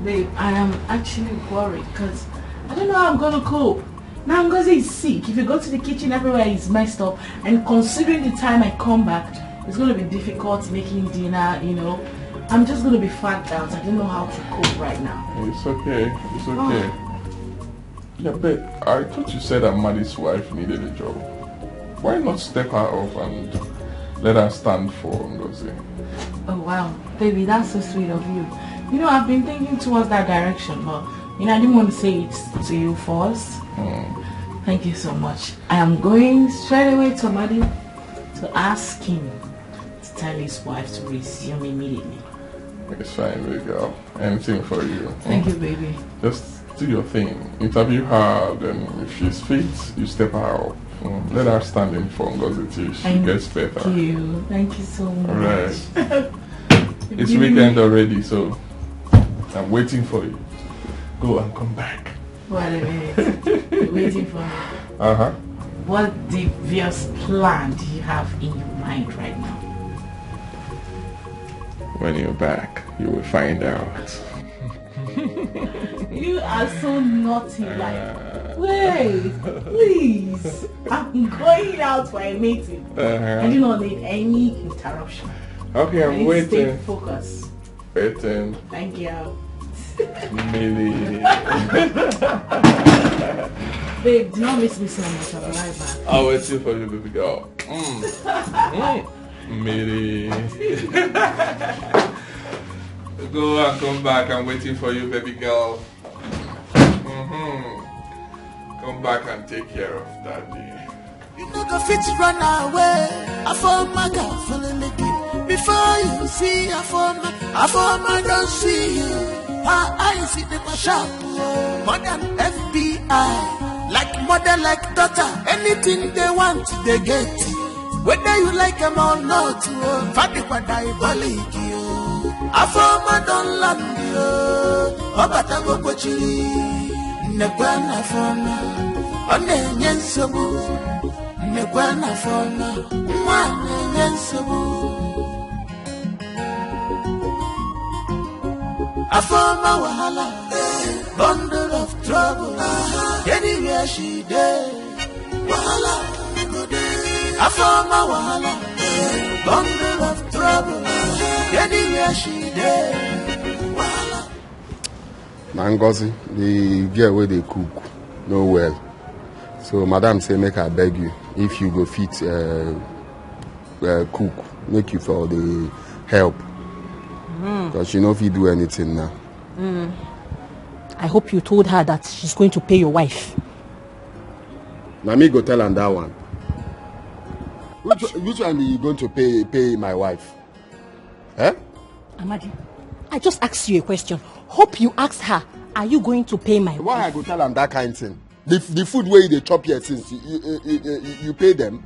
Babe, I am actually worried because I don't know how I'm gonna cope. Now Ngozi is sick. If you go to the kitchen, everywhere is messed up. And considering the time I come back, it's gonna be difficult making dinner, you know. I'm just gonna be fagged out. I don't know how to cope right now. It's okay. It's okay. Yeah, but I thought you said Amadi's wife needed a job. Why not step her up and let her stand for Ngozi? Oh wow, baby, that's so sweet of you. You know, I've been thinking towards that direction, but you know, I didn't want to say it to you first. Thank you so much. I am going straight away to Amadi to ask him to tell his wife to resume immediately. It's fine, baby girl. Anything for you. Thank you, baby. Just do your thing. Interview her, then if she's fit, you step her up. Mm, let her stand in for Ngozi till she Thank gets better. you. Thank you so much. Alright. It's Giving me- weekend already, so I'm waiting for you. Go and come back. Wait a minute. Waiting for me. Uh huh. What devious plan do you have in your mind right now? When you're back, you will find out. You are so naughty. Like, wait, please. I'm going out for a meeting. I Uh-huh. do not need any interruption. Okay, I'm Please stay waiting. Focused. Waiting. Thank you. Mini. Babe, do not miss me so much. I'll be right back. I'll wait you for you, baby girl. Mm. Mm. Mini. Go and come back. I'm waiting for you, baby girl. Mm-hmm. Come back and take care of daddy. You no go fit run away. Afoma go follow me keep. Before you see Afoma, Afoma don't see you. Her eyes in the sharp. Modern F B I, like mother, like daughter. Anything they want, they get. Whether you like them or not, Fadi kwa diabolic you. Afoma don't land you. Obata go kochiri. Nekwa na Afoma. Ọ na-enye nsogbu. Nekwa na Afoma. Nwa na-enye nsogbu. Afoma wahala, bundle of trouble. Anywhere she dey, wahala go dey. Afoma wahala, bundle of trouble. Anywhere she dey, wahala. Na Ngozi, the girl wey dey cook, no well. So madam say make I beg you, if you go fit uh, uh, cook, make you for the help. Because she no fit do anything now. I hope you told her that she's going to pay your wife. Na me go tell am that one. Which, which one you going to pay pay my wife? Eh? Amadi, I just asked you a question. Hope you asked her, are you going to pay my Why I wife? Go tell am that kind thing? The, the food wey you dey chop here since, you, you, you, you, you pay them?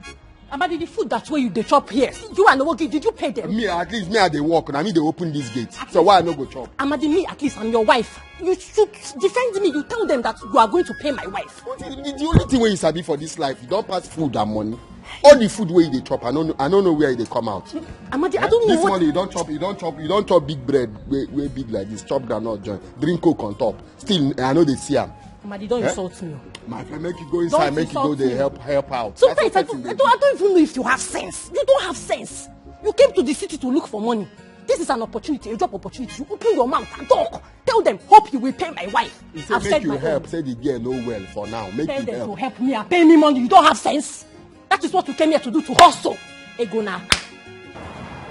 Amadi, the food that way you dey chop here, you and Owogi, did you pay them? Me, at least me, I dey work. Na me dey open this gate. So why I no go chop? Amadi, me at least, I'm your wife. You should defend me. You tell them that you are going to pay my wife. The, the, the only thing wey you sabi for this life, you don pass food and money. All the food wey you dey chop, I no know, I no know where e dey come out. Amadi, I don't know This what. Morning you don chop, you don chop, you don chop big bread wey wey big like this, chop groundnut join, drink coke on top. Still, I no dey see am. Amadi, don't Eh? Insult me. My friend, make you go inside, Don't make you go insult dey me. help help out. Sometimes I That's don't, what I person don't, I don't even know if you have sense. You don't have sense. You came to the city to look for money. This is an opportunity, a job opportunity. You open your mouth and talk. Tell them, hope you will pay my wife. Dey. So I've make said you my help. Own. Say the girl no well for now. Make Tell you them to help. Help me and pay me money. You don't have sense. That is what you came here to do, to hustle. Ego na.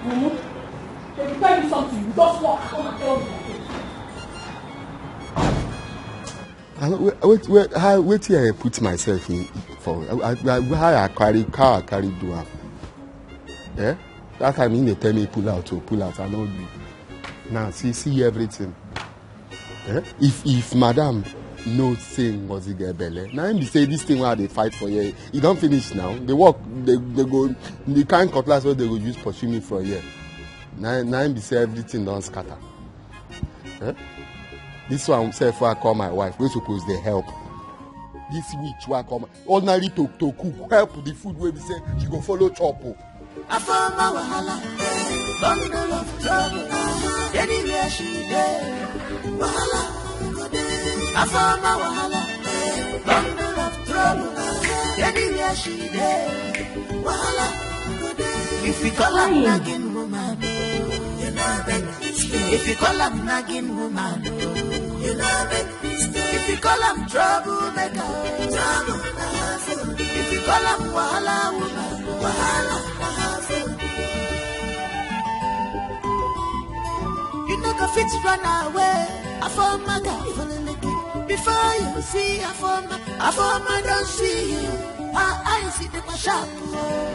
Mumu, they will tell you something. You just walk, come and tell me. I no, wait, wait, wait, how, wetin I put myself in for? I, I, I, how I carry, how I carry do am? Eh? That time he dey tell me pull out, oh, pull out. I no gree. Now, see, see everything. Eh? If, if madam know say Ngozi get belle, now him be say this thing wey I dey fight for here, e don finish now. The work, they, they go, the kind cutlass wey they go use pursue me from here. Now, now him be say everything don scatter. Eh? This one sef wey I call my wife, wey suppose dey help. This witch wey I call my, ordinary to, to cook, help the food wey be say she go follow chop o. Afama wahala, bundle of trouble. Anywhere she dey, wahala go dey. Afama wahala, bundle of trouble. Anywhere she dey, wahala go dey. If you call am nagging woman, you know that. If you call am nagging woman, you know that. If you call am troublemaker, trouble na her fault. If you call am wahala woman, wahala na her fault. You no go fit run away. Afoma got for the licky. Before you see Afoma, Afoma don't see you. Her eyes see the sharp.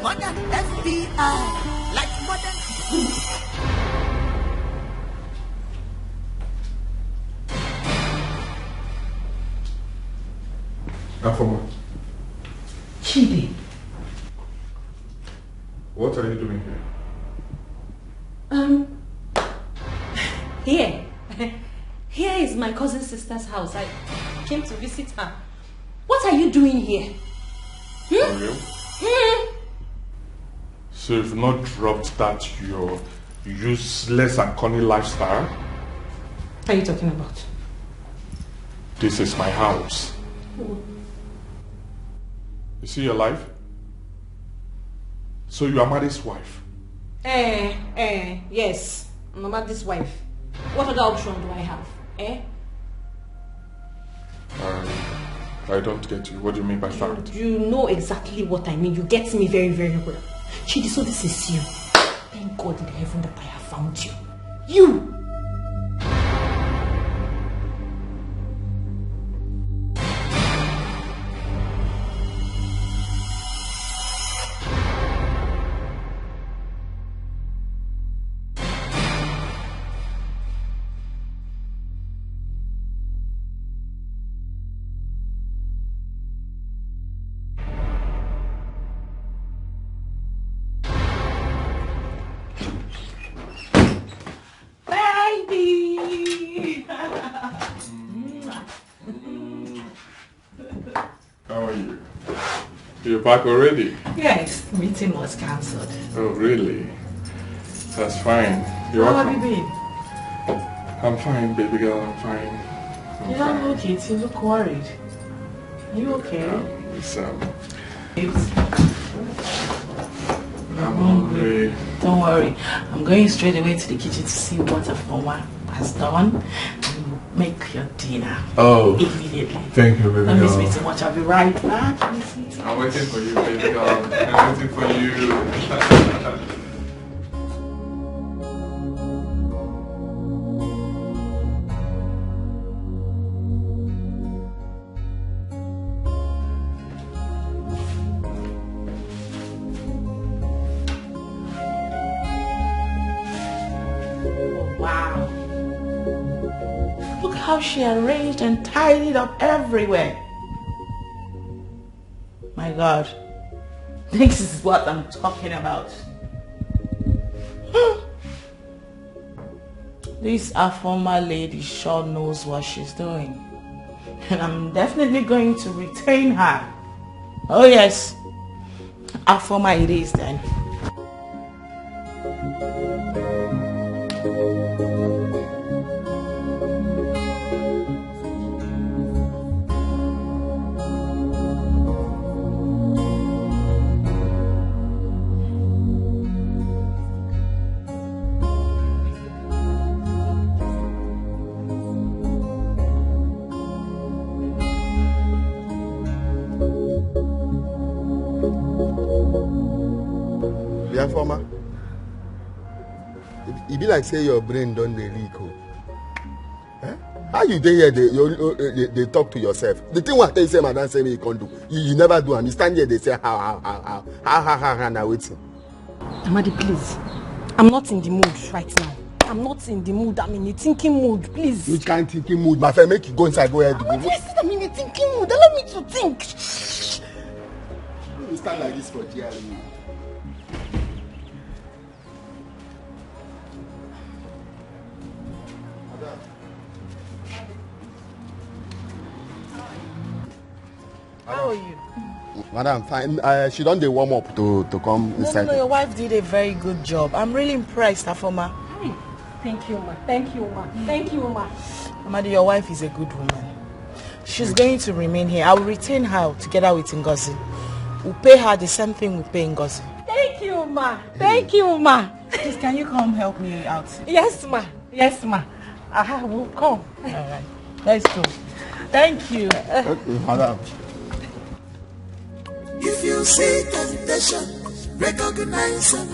Modern F B I, like modern. Afoma. Chidi. What are you doing here? Um, here. Here is my cousin sister's house. I came to visit her. What are you doing here? Hmm? Mario? Hmm? So you've not dropped that your useless and corny lifestyle? What are you talking about? This is my house. Oh. You see your life? So you are Amadi's wife? Eh, eh, yes. I'm Amadi's wife. What other option do I have? Eh? Um, I don't get you. What do you mean by that? You know exactly what I mean. You get me very, very well. Chidi, so this is you. Thank God in heaven that I have found you. You! Baby! How are you? You're back already? Yes, meeting was cancelled. Oh, really? That's fine. You're How have you welcome. Been? I'm fine, baby girl. I'm fine. I'm You don't fine. Look it. You look worried. Are you okay? Um, it's, um, Babes, I'm hungry. Don't worry. I'm going straight away to the kitchen to see what Afoma has done and make your dinner. Oh. Immediately. Thank you, baby girl. Don't miss me too much. I'll be right back. I'm waiting for you, baby girl. I'm waiting for you. Wow. Look how she arranged and tidied up everywhere. My God. This is what I'm talking about. Hmm. This Afoma lady sure knows what she's doing. And I'm definitely going to retain her. Oh, yes. Afoma it is then. Bia former. E be like say your brain don dey leak o. Eh? How you dey here dey you, you, you, dey talk to yourself? The thing wey I tell you say madam say make you come do, you, you never do am. You stand here dey say how how how how how how how how na wetin? Amadi, please. I'm not in the mood right now. I'm not in the mood. I'm in a thinking mood, please. Which kind thinking mood? My friend, make you go inside, go ahead. But I said I'm in a thinking mood. Allow me to think. You stand like this for G R E. How are you? Madam, fine. Uh, she don dey warm up to, to come No, inside. no, no, your wife did a very good job. I'm really impressed, Afoma. Thank you, ma. Thank you, ma. Thank you, ma. Amadi, your wife is a good woman. She's going to remain here. I will retain her together with Ngozi. We'll pay her the same thing we pay Ngozi. Thank you, ma. Thank you, ma. Please, can you come help me out? Yes, ma. Yes, ma. I will come. All right. Let's go. Thank you. Okay, madam. If you see temptation, recognize it.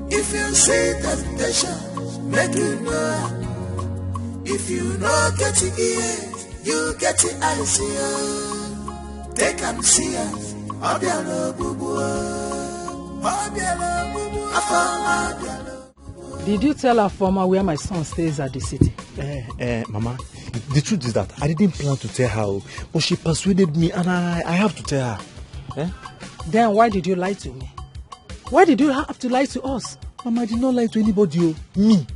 If you see temptation, make you know. If you no get it ear, you get it eyes here. Take and see it. Obiara ogbugbu. Obiara ogbugbu. Afọma obiara. Did you tell Afoma where my son stays at the city? Eh, eh, Mama, the truth is that I didn't plan to tell her, oh, but she persuaded me and I, I have to tell her. Eh? Then why did you lie to me? Why did you have to lie to us? Mama, I did not lie to anybody. Oh. Me,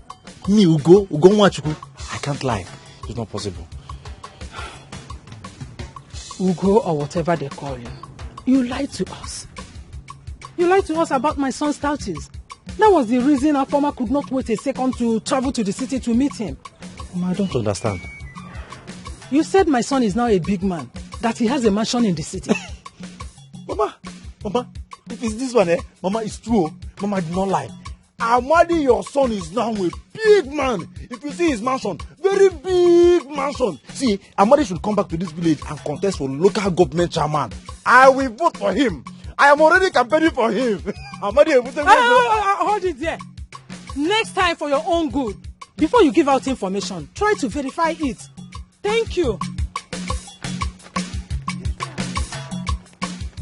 me, Ugo, Ugo Nwachukwu. I can't lie. It's not possible. Ugo or whatever they call you. You lied to us. You lied to us about my son's status. That was the reason Afoma could not wait a second to travel to the city to meet him. Mama, I don't understand. You said my son is now a big man, that he has a mansion in the city. Mama, Mama, if it's this one, eh? Mama, it's true. Oh. Mama, I did not lie. Amadi, your son is now a big man. If you see his mansion, very big mansion. See, Amadi should come back to this village and contest for local government chairman. I will vote for him. I am already campaigning for him. Amadi, ah, ah, ah, hold it there. Next time, for your own good, before you give out information, try to verify it. Thank you.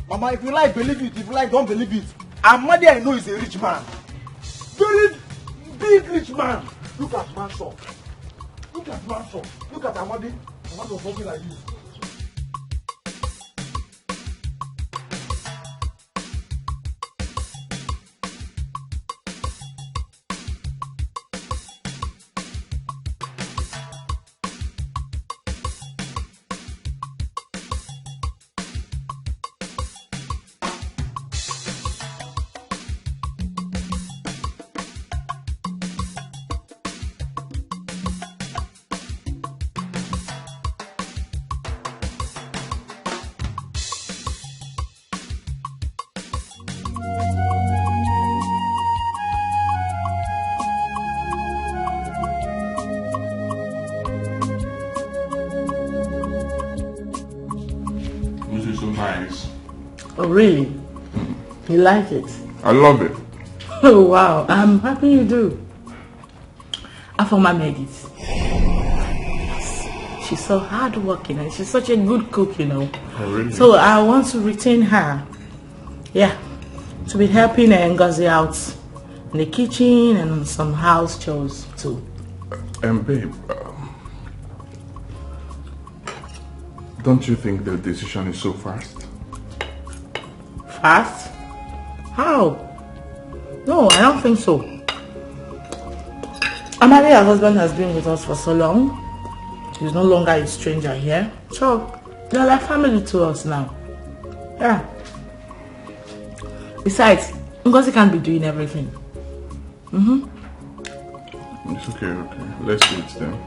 Mama, if you like, believe it. If you like, don't believe it. Amadi, I know, is a rich man. Very big rich man. Look at mansion. Look at mansion. Look at Amadi. Amadi was walking like this. This is so nice. Oh, really? You like it? I love it. Oh, wow. I'm happy you do. Afoma made it. She's so hardworking and she's such a good cook, you know. Oh, really? So I want to retain her. Yeah. To be helping Ngozi out in the kitchen and some house chores too. And babe, um, don't you think the decision is so fast? Fast? How? No, I don't think so. Amadi, her husband, has been with us for so long. He's no longer a stranger here. So, they're like family to us now. Yeah. Besides, Ngozi can't be doing everything. Mm-hmm. It's okay, okay. Let's eat then.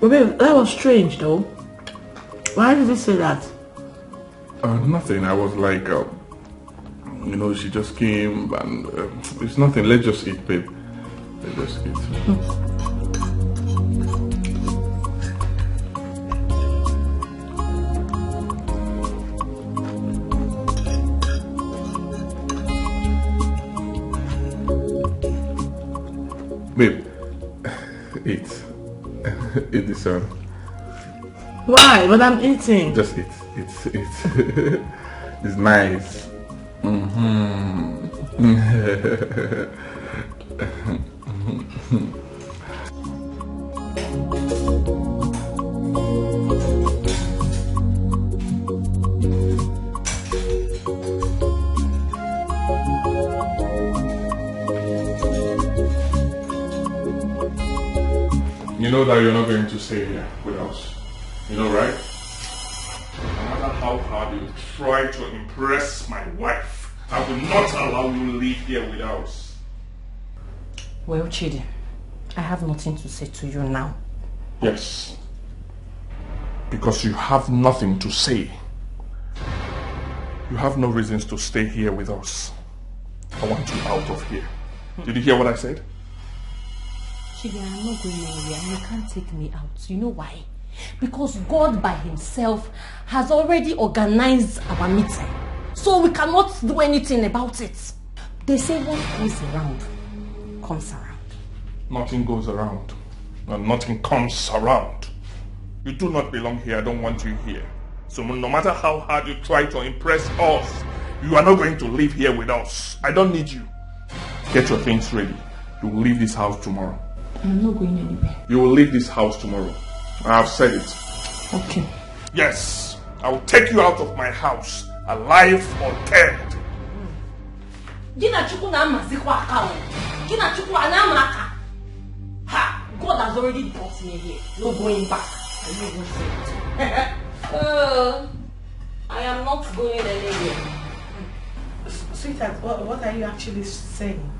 But babe, that was strange though. Why did you say that? Uh, nothing. I was like, uh, you know, she just came and uh, it's nothing. Let's just eat, babe. Let's just eat. Babe, eat. Eat this one. Why? But I'm eating. Just eat. It's it's. It's nice. Mm-hmm. You know that you're not going to stay here with us. You know, right? No matter how hard you try to impress my wife, I will not allow you live here with us. Well, Chidi, I have nothing to say to you now. Yes. Because you have nothing to say, you have no reasons to stay here with us. I want you out of here. Did you hear what I said? Chidi, I'm not going anywhere. You can't take me out. You know why? Because God by himself has already organized our meeting. So we cannot do anything about it. They say what goes around comes around. Nothing goes around, and nothing comes around. You do not belong here. I don't want you here. So no matter how hard you try to impress us, you are not going to live here with us. I don't need you. Get your things ready. You will leave this house tomorrow. I'm not going anywhere. You will leave this house tomorrow. I have said it. Okay. Yes, I will take you out of my house, alive or dead. Gị na Chukwu na-amazikwa aka o. Gị na Chukwu a na-ama aka. Ha! God has already brought me here. No going back. I even said it. Uh, I am not going anywhere. S- Sweetheart, what, what are you actually saying?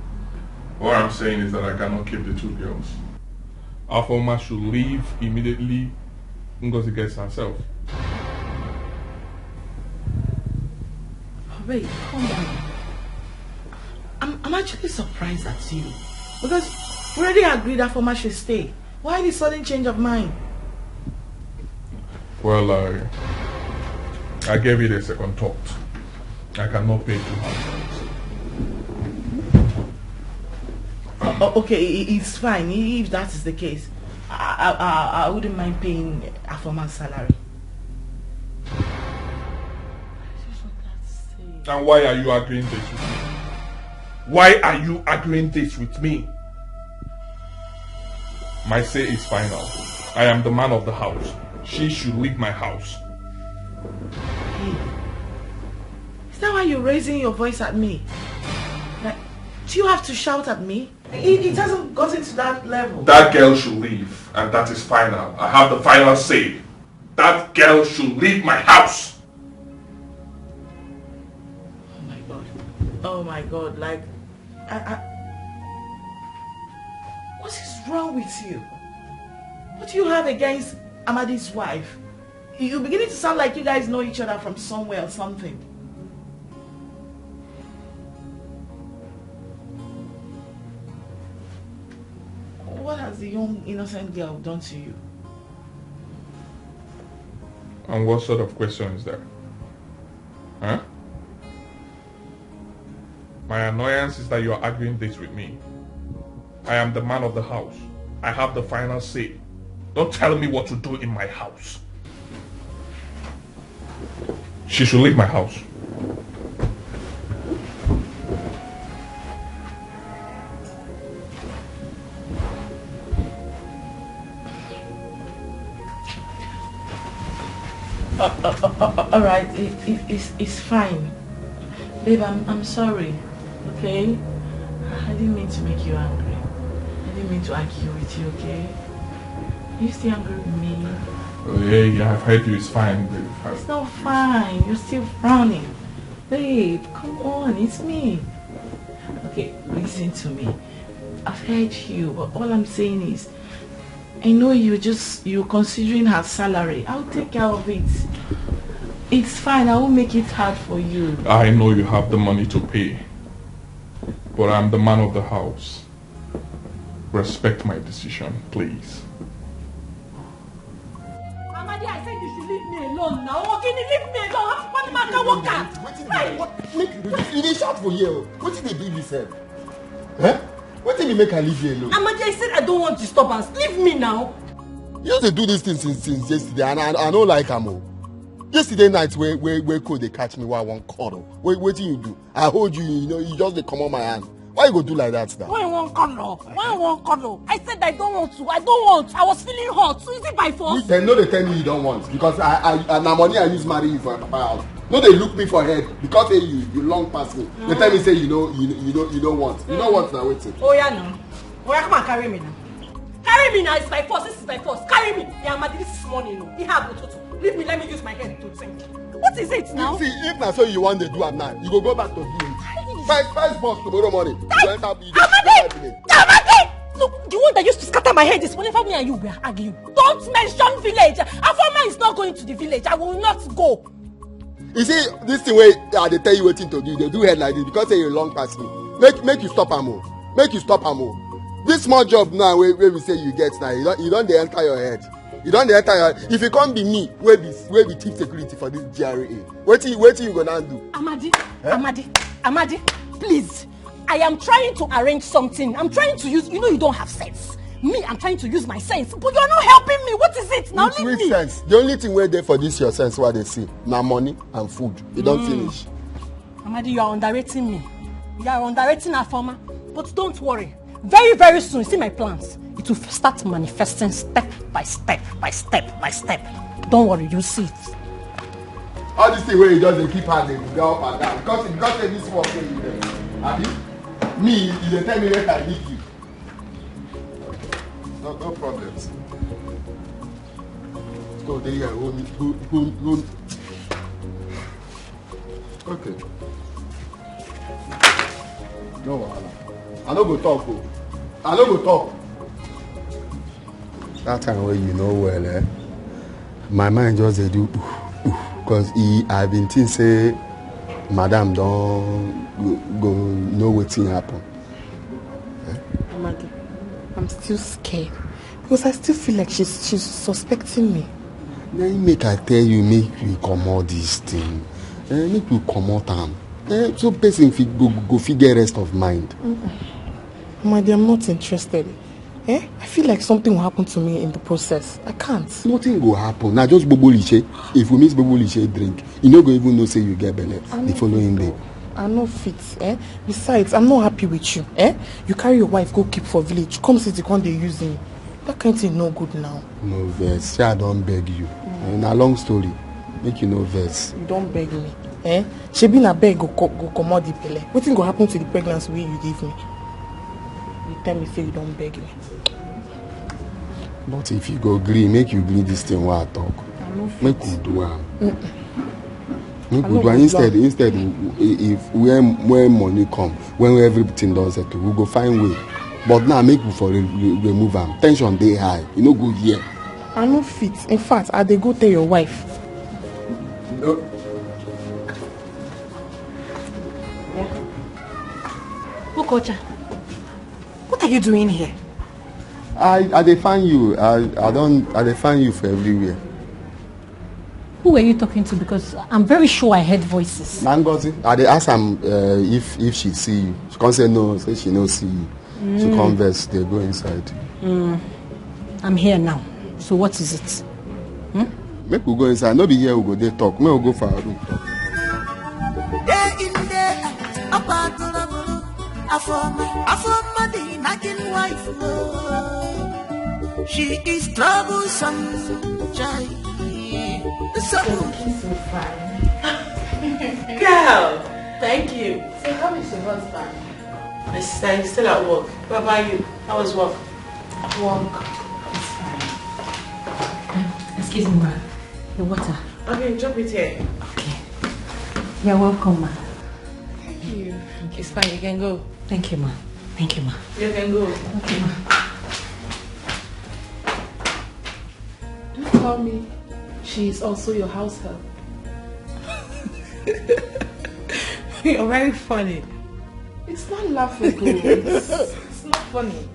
What I'm saying is that I cannot keep the two girls. Afoma should leave immediately Ngozi gets herself. Babe, calm down. I'm, I'm actually surprised at you. Because we already agreed that Afoma should stay. Why the sudden change of mind? Well, I, I gave it a second thought. I cannot pay two hundred. Uh, uh, okay, i- i- it's fine i- if that is the case. I, I, I, I wouldn't mind paying Afoma's salary. And why are you arguing this with me? Why are you arguing this with me? My say is final. I am the man of the house. She should leave my house. Hey, is that why you're raising your voice at me? Like, do you have to shout at me? It, it hasn't gotten to that level. That girl should leave, and that is final. I have the final say. That girl should leave my house. Oh my God. Oh my God. Like, I, I, what is wrong with you? What do you have against Amadi's wife? You're beginning to sound like you guys know each other from somewhere or something. What has the young innocent girl done to you? And what sort of question is that? Huh? My annoyance is that you are arguing this with me. I am the man of the house. I have the final say. Don't tell me what to do in my house. She should leave my house. Uh, uh, uh, uh, all right, it, it, it's, it's fine. Babe, I'm, I'm sorry, okay? I didn't mean to make you angry. I didn't mean to argue with you, okay? Are you still angry with me? Oh, yeah, yeah, I've heard you. It's fine, babe. It's not fine. You're still frowning. Babe, come on, it's me. Okay, listen to me. I've heard you, but all I'm saying is, I know you just, you're considering her salary. I'll take care of it. It's fine. I won't make it hard for you. I know you have the money to pay, but I'm the man of the house. Respect my decision, please. Amadi, I said you should leave me alone now. Okini, leave me alone. I'm a worker. Wetin dey, what, make you dey, you dey shout for here o. Wetin dey do you sef? Eh? Wetin dey make I leave you alone? Amadi, I said I don't want disturbance. Leave me now. You just dey do this thing since, since yesterday, and I, I no like am o. Yesterday night, where where where cold they catch me, where I won't cuddle. Wait, wait till you do. I hold you, you know, you just they come on my hand. Why you go do like that now? Why you won't cuddle? Why you won't cuddle? I said I don't want to. I don't want. I was feeling hot. So is it by force? Then no, they tell me you don't want because I I and na money I use marry you for my papa house. No, they look me for head because say you you long pass me. They tell me say you know you you don't you don't want. You don't want now waiting. Oh yeah, no. Oh yeah, come and carry me now. Carry me now. It's by force. This is by force. Carry me. Yeah, Amadi, this is money. No, he have to. Leave me, let me use my head to think. What is it now? See, if na so you wan dey do am now, you go go back to village. First, first boss tomorrow morning. You go enter, you go enter village. Amadi! Look, the one that used to scatter my head is whenever me and you were arguing. Don't mention village. Afoma is not going to the village. I will not go. You see, this thing wey I dey tell you wetin to do, you dey do head like this because say you long pass me. Make make you stop am o. Make you stop am o. This small job now wey wey be say you get now, you don you don dey enter your head. You don dey enter your head. If you come be me wey be wey be chief security for this G R A, wetin wetin you go now do? Amadi, Amadi, Amadi, please. I am trying to arrange something. I'm trying to use, you know, you don't have sense. Me, I'm trying to use my sense, but you're not helping me. What is it now? Which Leave which me. Sense? The only thing wey dey for this your sense wey I dey see na money and food. E don finish. Amadi, you are underrating me. You are underrating Afoma. But don't worry. Very, very soon, see my plans. It will start manifesting step by step by step by step. Don't worry, you see it. All this thing wey you just dey keep hand dey go up and down because because say this work wey you dey abi me you dey tell me make I leave you. No no problems. Go dey here hold me hold hold hold. Okay. No wahala. I no go talk o. I no go talk. That time wey you know well, eh? My mind just dey do because he I been think say madam don go, go know wetin happen. Amadi, I'm still scared because I still feel like she's she's suspecting me. Na him make I tell you make we comot this thing. Eh, make we comot am. Eh, so person fit go go fit get rest of mind. Amadi, I'm not interested. Eh? I feel like something will happen to me in the process. I can't. Nothing go happen. Now just bobo liche. If we miss bobo liche drink, you no go even know say you get belle the following day. I no fit. Eh? Besides, I'm not happy with you. Eh? You carry your wife go keep for village. Come city, come dey use me. That kind thing no good now. No vex. Say I don beg you. Eh, na long story. Make you no vex. You don beg me. Eh? Shebi na beg go co- go comot the belle. Wetin go happen to the pregnancy wey you give me? You tell me say you don beg me. But if you go gree, make you gree this thing wey I talk. I no fit. Make we do am. Make we do am instead instead if when when money come when everything don settle we go find way but now make we for re re remove am tension dey high e no good here. I no fit in fact I dey go tell your wife. No. Ukocha, what are you doing here? I I dey find you I I don I dey find you for everywhere. Who were you talking to? Because I'm very sure I heard voices. Na Ngozi, I dey ask am uh, if if she see you. She come say no, say she no see you. Mm. She come vex, dey go inside. Mm. I'm here now. So what is it? Hmm? Make we go inside. No be here we go dey talk. Make we go for our room talk. Day in, day out, up and Afoma, Afoma, the nagging wife. She is troublesome, child. So Girl, thank you. So how is your husband? My sister, he's still at work. What about you? How was work? Work is fine. Excuse me, ma. The water. Okay, drop it here. Okay. You're welcome, ma. Thank you. It's fine, you can go. Thank you, ma. Thank you, ma. You can go. Okay, ma. Don't tell me she is also your house help. You're very funny. It's not laughable. It's, it's not funny.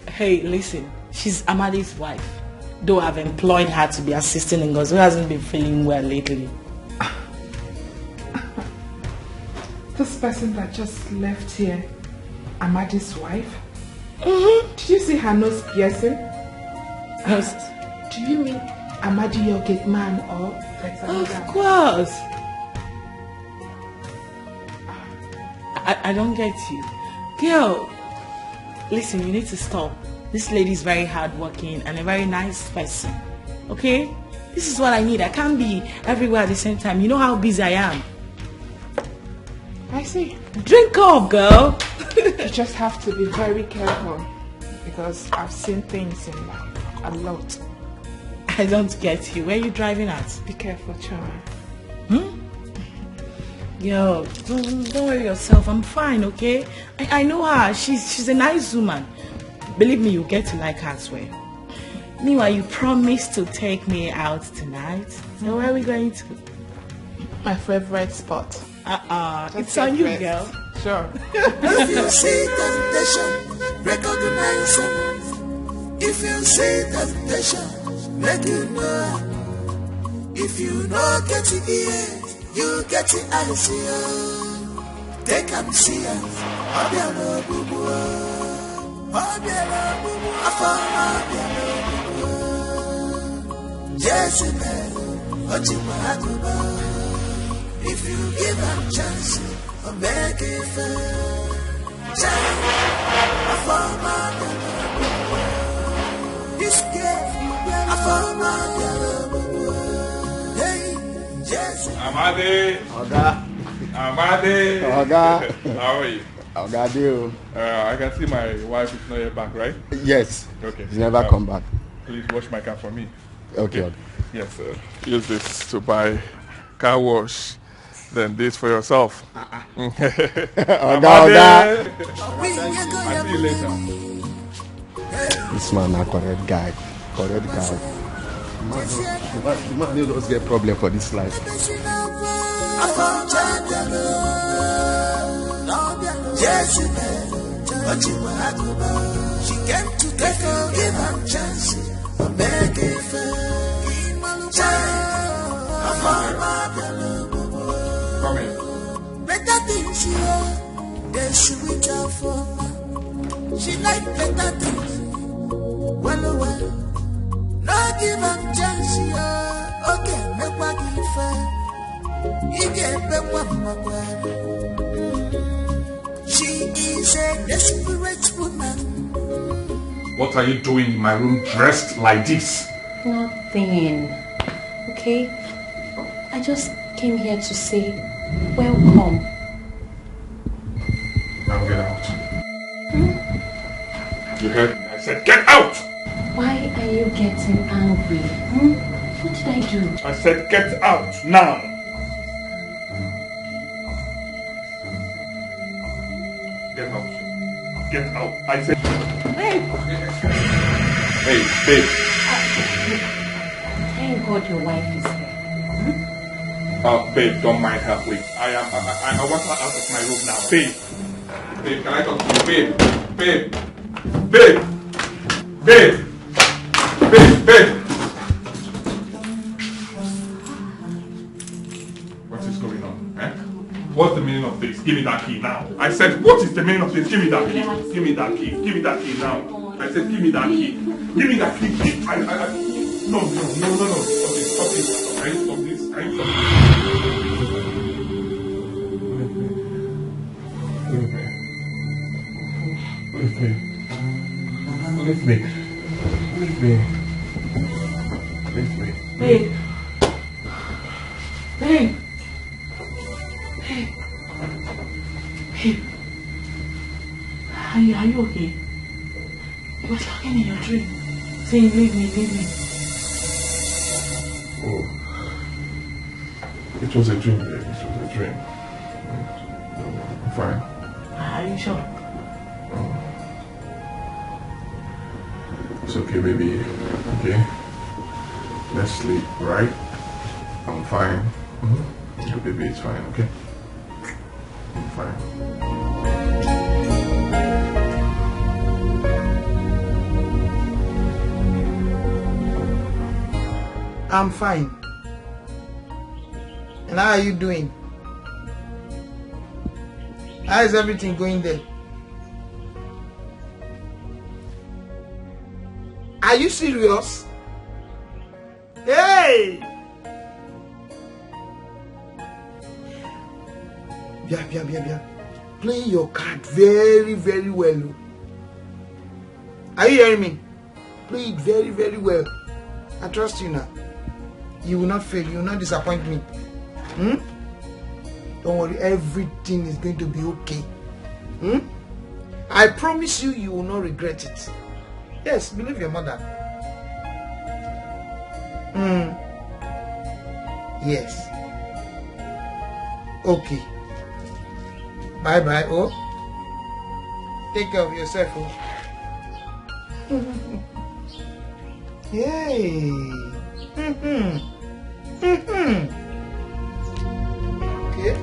Hey, listen. She's Amadi's wife. Though I've employed her to be assisting Ngozi, who hasn't been feeling well lately. This person that just left here, Amadi's wife? Mm-hmm. Did you see her nose piercing? Nose. Do you mean Amadi, your gate man, or there's Of another? Course. I, I don't get you. Girl, listen, you need to stop. This lady is very hardworking and a very nice person. Okay? This is what I need. I can't be everywhere at the same time. You know how busy I am. I see. Drink up, girl. You just have to be very careful because I've seen things in life a lot. I don't get you. Where are you driving at? Be careful, Choma. Yo, don't, don't worry yourself. I'm fine, okay? I, I know her. She's she's a nice woman. Believe me, you get to like her as well. Meanwhile, you promised to take me out tonight. So where are we going to? My favorite spot. Uh-uh. It's Your on you, best. Girl. Sure. If you see temptation, recognize it. If you see temptation, make you know. If you no get it here, you get it eyes here. Take am serious. Obiara ogbugbu. Obiara ogbugbu. Afọ ọma obiara ogbugbu. Jesu mere, o jikwa agụba. If you give am chance, o mee gị ife. Chai, afọ ọma obiara ogbugbu. This girl, afọ ọma obiara ogbugbu. Hey, Jesu. Amade. Oga. Amade. Oga. How are you? Oga Deo. Uh, I can see my wife is not yet back, right? Yes. Okay. He's never Uh, come back. Please wash my car for me. Okay. Oga. Yes, sir. Use this to buy car wash, then this for yourself. Oga, Oga. I'll see you later. This man na correct guy. Correct guy. The man, the man, the man no just get problem for this life. Jesu, o jikwa agụba. She came to take give am chance. O mee gị ife. Chai, afọ ọma obiara ogbugbu. Come in. Better things, yo. They sweet her for. She like better things. Well, well. No give am chance, yo. Okay, make what give her. He get back what my. She is a desperate woman. What are you doing in my room dressed like this? Nothing. Okay? I just came here to say welcome. Now get out. You heard me? I said get out! Why are you getting angry? Hmm? What did I do? I said get out now! Get out. Get out. I said. Babe, Hey, babe. Thank God your wife is here. Uh, babe, don't mind her, please. I am. I, I, I want her out of my room now. Babe. Babe, can I talk to you? Babe. Babe. Babe. Babe. Babe. Babe. What is going on? Eh? What's the meaning of this? Give me that key now. I said, what is the meaning of this? Give me that key. Give me that key. Give me that key now. I said, give me that key. Give me that key. Key. I, I, I, no, no, no, no, no. Stop it. Stop it. Can you stop this? Can you stop this? Leave me. Leave me. Leave me. Leave me. Leave me. Babe. Babe. Babe. Babe. Are you, are you okay? You were talking in your dream, saying, leave me, leave me. Oh. It was a dream, babe. It was a dream. I'm fine. Are you sure? It's okay, baby. Okay? Let's sleep, right? I'm fine. Mm-hmm. Yeah, baby, it's fine, okay? I'm fine. I'm fine. And how are you doing? How is everything going there? Are you serious? Hey! Bia, bia, bia, bia. Play your card very, very well. O. Are you hearing me? Play it very, very well. I trust you now. You will not fail. You will not disappoint me. Hmm? Don't worry. Everything is going to be okay. Hmm? I promise you, you will not regret it. Yes, believe your mother. Hmm. Yes. Okay. Bye bye, oh. Take care of yourself, oh. Yay. Mm-hmm. Mm-hmm. Okay.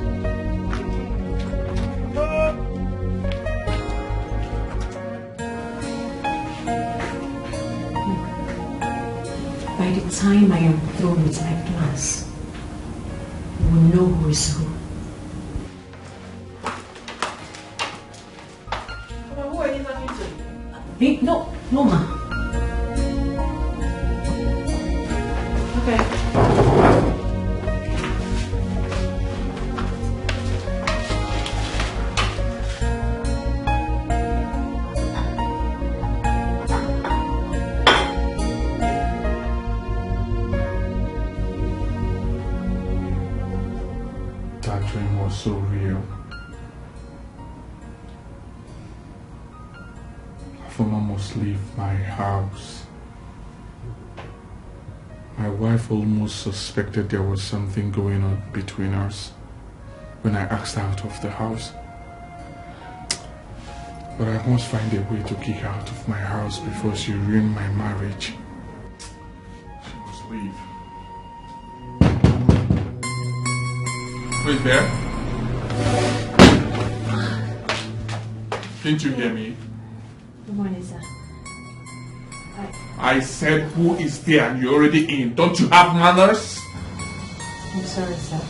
By the time I am through with my plans, you will know who is who. Who are you talking to? Eh, no, no, ma. Okay. That dream was so real. Afoma must leave my house. My wife almost suspected there was something going on between us when I asked her out of the house. But I must find a way to kick her out of my house before she ruined my marriage. She must leave. Who is there? Didn't you hear me? Good morning, sir. I said, who is there and you're already in? Don't you have manners? I'm sorry, sir.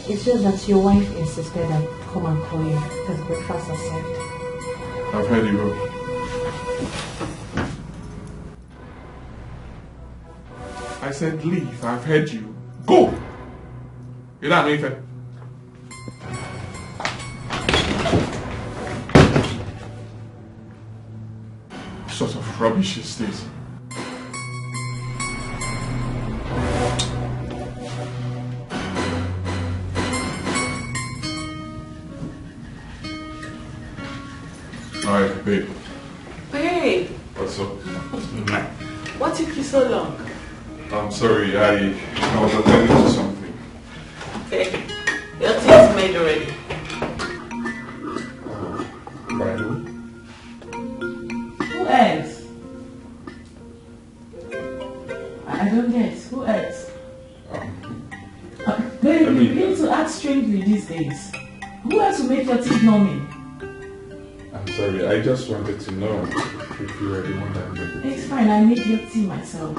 It's just that your wife insisted I come and call you because breakfast has served. I've heard you. I said, leave. I've heard you. Go! You don't know anything. What sort of rubbish is this? Alright, babe. Hey, What's up? What took you so long? I'm sorry, I, I was attending to something. Okay. Your tea is made already. By who? Who else? I I don't get. Who else? Uh, Babe, you begin to act strangely these days. Who else will make your teeth numbing? I'm sorry, I just wanted to know if you were the one that made the It's fine, I made your tea myself.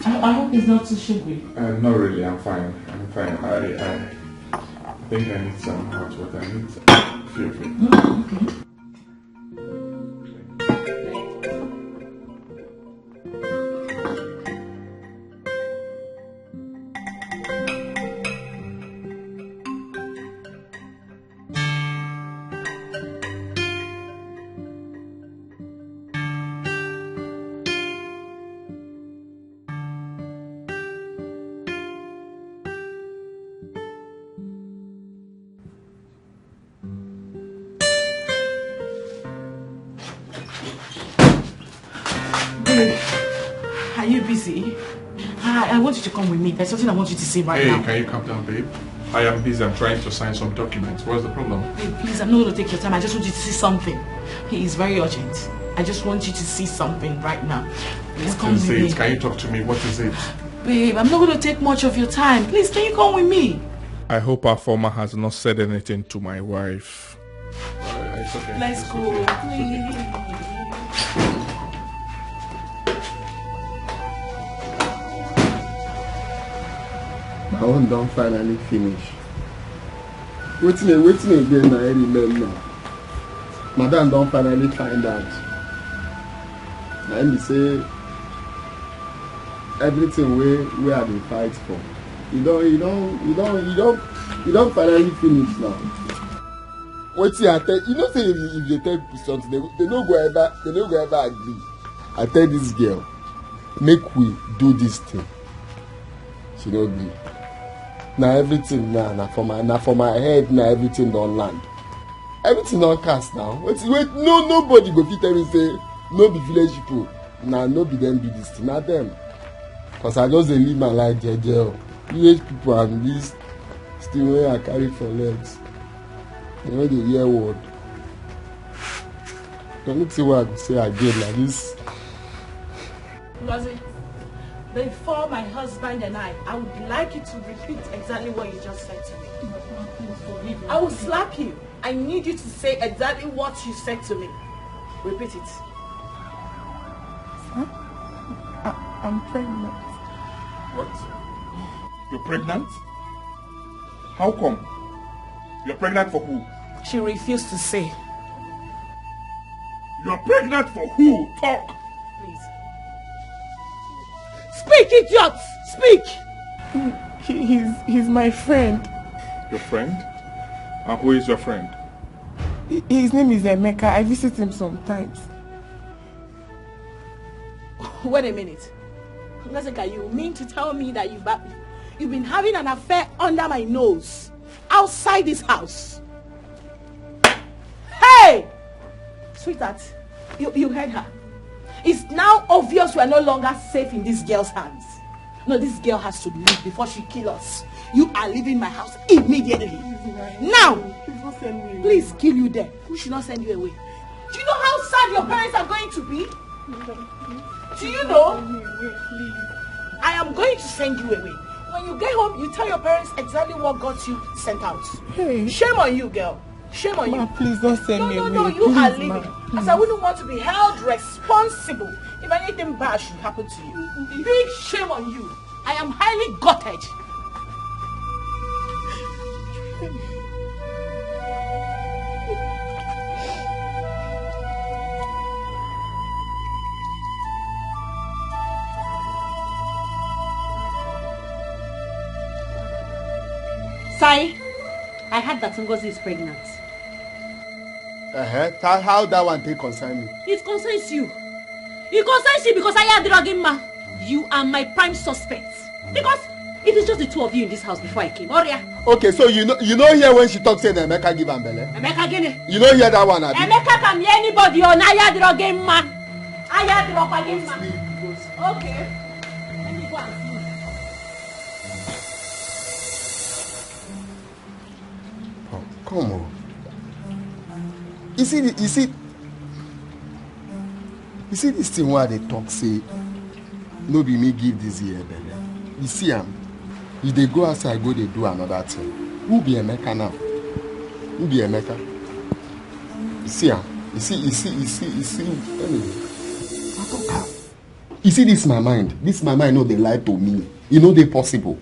I, I hope it's not too sugary. Uh, not really, I'm fine. I'm fine. I, I think I need some hot water. I need some. Feel free. Mm, okay. Babe, are you busy? I, I want you to come with me. There's something I want you to see right Hey, now. Can you calm down, babe? I am busy. I'm trying to sign some documents. What's the problem? Babe, please, I'm not going to take your time. I just want you to see something. It is very urgent. I just want you to see something right now. Please come with me. Can you talk to me? What is it? Babe, I'm not going to take much of your time. Please, can you come with me? I hope Afoma has not said anything to my wife. Uh, it's okay. Let's go, please. My own don finally finish. Wetin wetin again na I remember? Madam don finally find out. Na im be say everything wey wey I dey fight for, e don e don e don e don e don finally finish now. Wetin I tell you know say if you if you dey tell people something, they, they no go ever they no go ever agree. I tell this girl, make we do this thing. She no gree. Na everything na na for my na for my head na everything don land. Everything don cast now. Wetin wait no nobody go fit tell me say no be village people na no be them do this thing na them. Cause I just dey live my life jeje o. Village people and this thing wey I carry for legs, they no dey hear word. The only thing wey I go say again na this. Ngozi, before my husband and I, I would like you to repeat exactly what you just said to me. I will slap you. I need you to say exactly what you said to me. Repeat it. I, I'm pregnant. What? You're pregnant? How come? You're pregnant for who? She refused to say. You're pregnant for who? Talk! Please. Speak, idiot! Speak! He, he, he's, he's my friend. Your friend? And who is your friend? Hi- His name is Emeka. I visit him sometimes. Wait a minute. Jessica, you mean to tell me that you've, you've been having an affair under my nose, outside this house? Hey! Sweetheart, you, you heard her. It's now obvious we are no longer safe in this girl's hands. No, this girl has to leave before she kills us. You are leaving my house immediately. Now! Please kill you there. Who should not send you away? Do you know how sad your parents are going to be? Do you know? I am going to send you away. When you get home, you tell your parents exactly what got you sent out. Hey. Shame on you, girl. Shame on you. Ma, please don't send me away. No, no, no, you are leaving. As I wouldn't want to be held responsible if anything bad should happen to you. Big shame on you. I am highly gutted. Sai, I heard that Ngozi is pregnant. Uh-huh. How, how that one take concern me? It concerns you. It concerns you because I had drugging ma. You are my prime suspect. Because it is just the two of you in this house before I came. Oria. Okay, so you know you know here when she talks say na Emeka give am belle. Emeka gini? You know hear that one, abi? Emeka can be anybody on Aya Drogema. Aya Drogema. Okay. Let me go and see. Oh, come on. You see, the, you see, you see this thing where they talk say, no be me give this year belle. You see am, you dey go outside go dey do another thing. Who be Emeka now? Who be Emeka? You see am, you see, you see, you see, you see. Anyway, I talk am. You see this my mind, this my mind no dey lie to me. E no dey possible.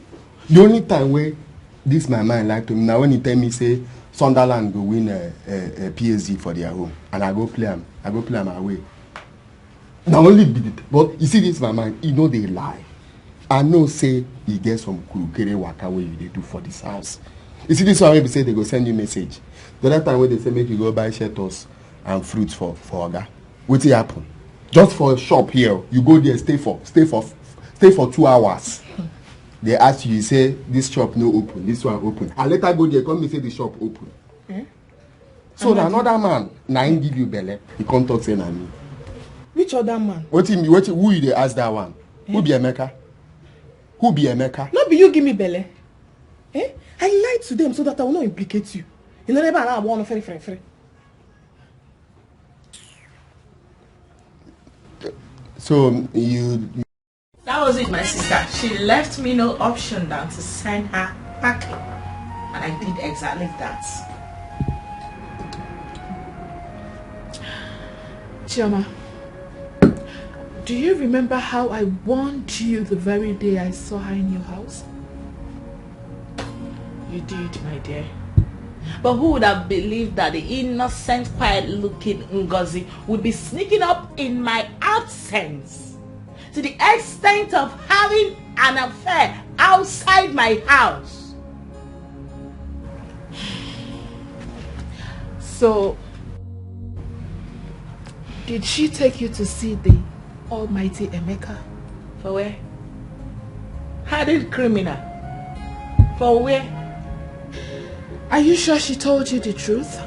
The only time wey this my mind lie to me na when he tell me say Sunderland go win uh, uh, uh, P S G for their home and I go play am, I go play am away. Na only be the but you see this my mind, e no dey lie. I know say e get some kurukere waka wey you dey do for this house. You see this one wey be say they go send you message. The other time wey they say make you go buy shelters and fruits for for oga, wetin happen? Just for shop here, you go there, stay for stay for stay for two hours. They ask you, you say this shop no open, this one open. I later go there, come me say the shop open. Eh? So na another man, na him give you belle. He come talk say na me. Which other man? Wetin me? Wetin? Who you dey ask that one? Who be Emeka? Who be Emeka? No be you give me belle. Eh? I lied to them so that I will not implicate you. You know, never allow one very, very, very. So you That was it, my sister. She left me no option than to send her packing. And I did exactly that. Chioma, do you remember how I warned you the very day I saw her in your house? You did, my dear. But who would have believed that the innocent, quiet looking Ngozi would be sneaking up in my absence to the extent of having an affair outside my house? So, did she take you to see the almighty Emeka? For where? Hardened criminal. For where? Are you sure she told you the truth?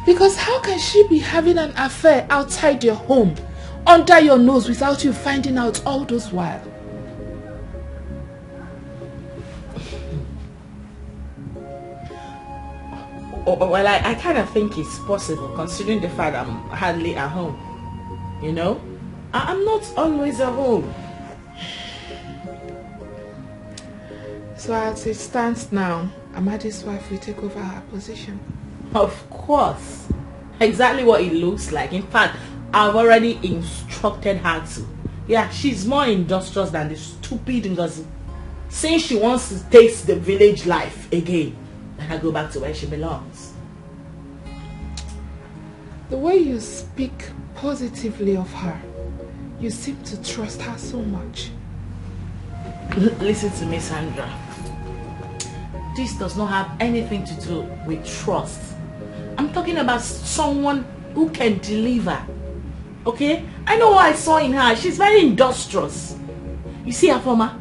Because how can she be having an affair outside your home, under your nose, without you finding out all those while? Oh, well, I, I kind of think it's possible, considering the fact I'm hardly at home. You know, I, I'm not always at home. So as it stands now, Amadi's wife will take over her position. Of course. Exactly what it looks like. In fact, I've already instructed her to. Yeah, she's more industrious than the stupid Ngozi. Since she wants to taste the village life again, let her go back to where she belongs. The way you speak positively of her, you seem to trust her so much. L- listen to me, Sandra. This does not have anything to do with trust. I'm talking about someone who can deliver. Okay? I know what I saw in her. She's very industrious. You see, Afoma?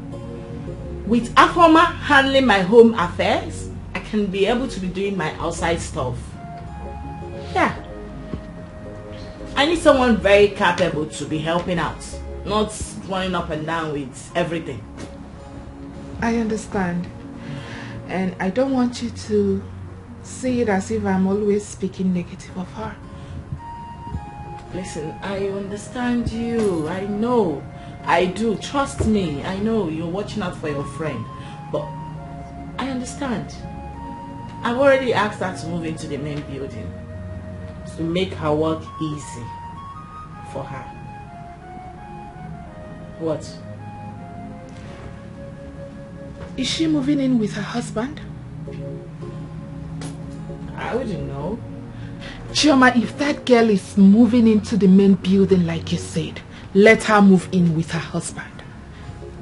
With Afoma handling my home affairs, I can be able to be doing my outside stuff. Yeah. I need someone very capable to be helping out, not running up and down with everything. I understand. And I don't want you to see it as if I'm always speaking negative of her. Listen, I understand you. I know. I do. Trust me. I know you're watching out for your friend. But I understand. I've already asked her to move into the main building to make her work easy for her. What? Is she moving in with her husband? I wouldn't know. Chioma, if that girl is moving into the main building like you said, let her move in with her husband.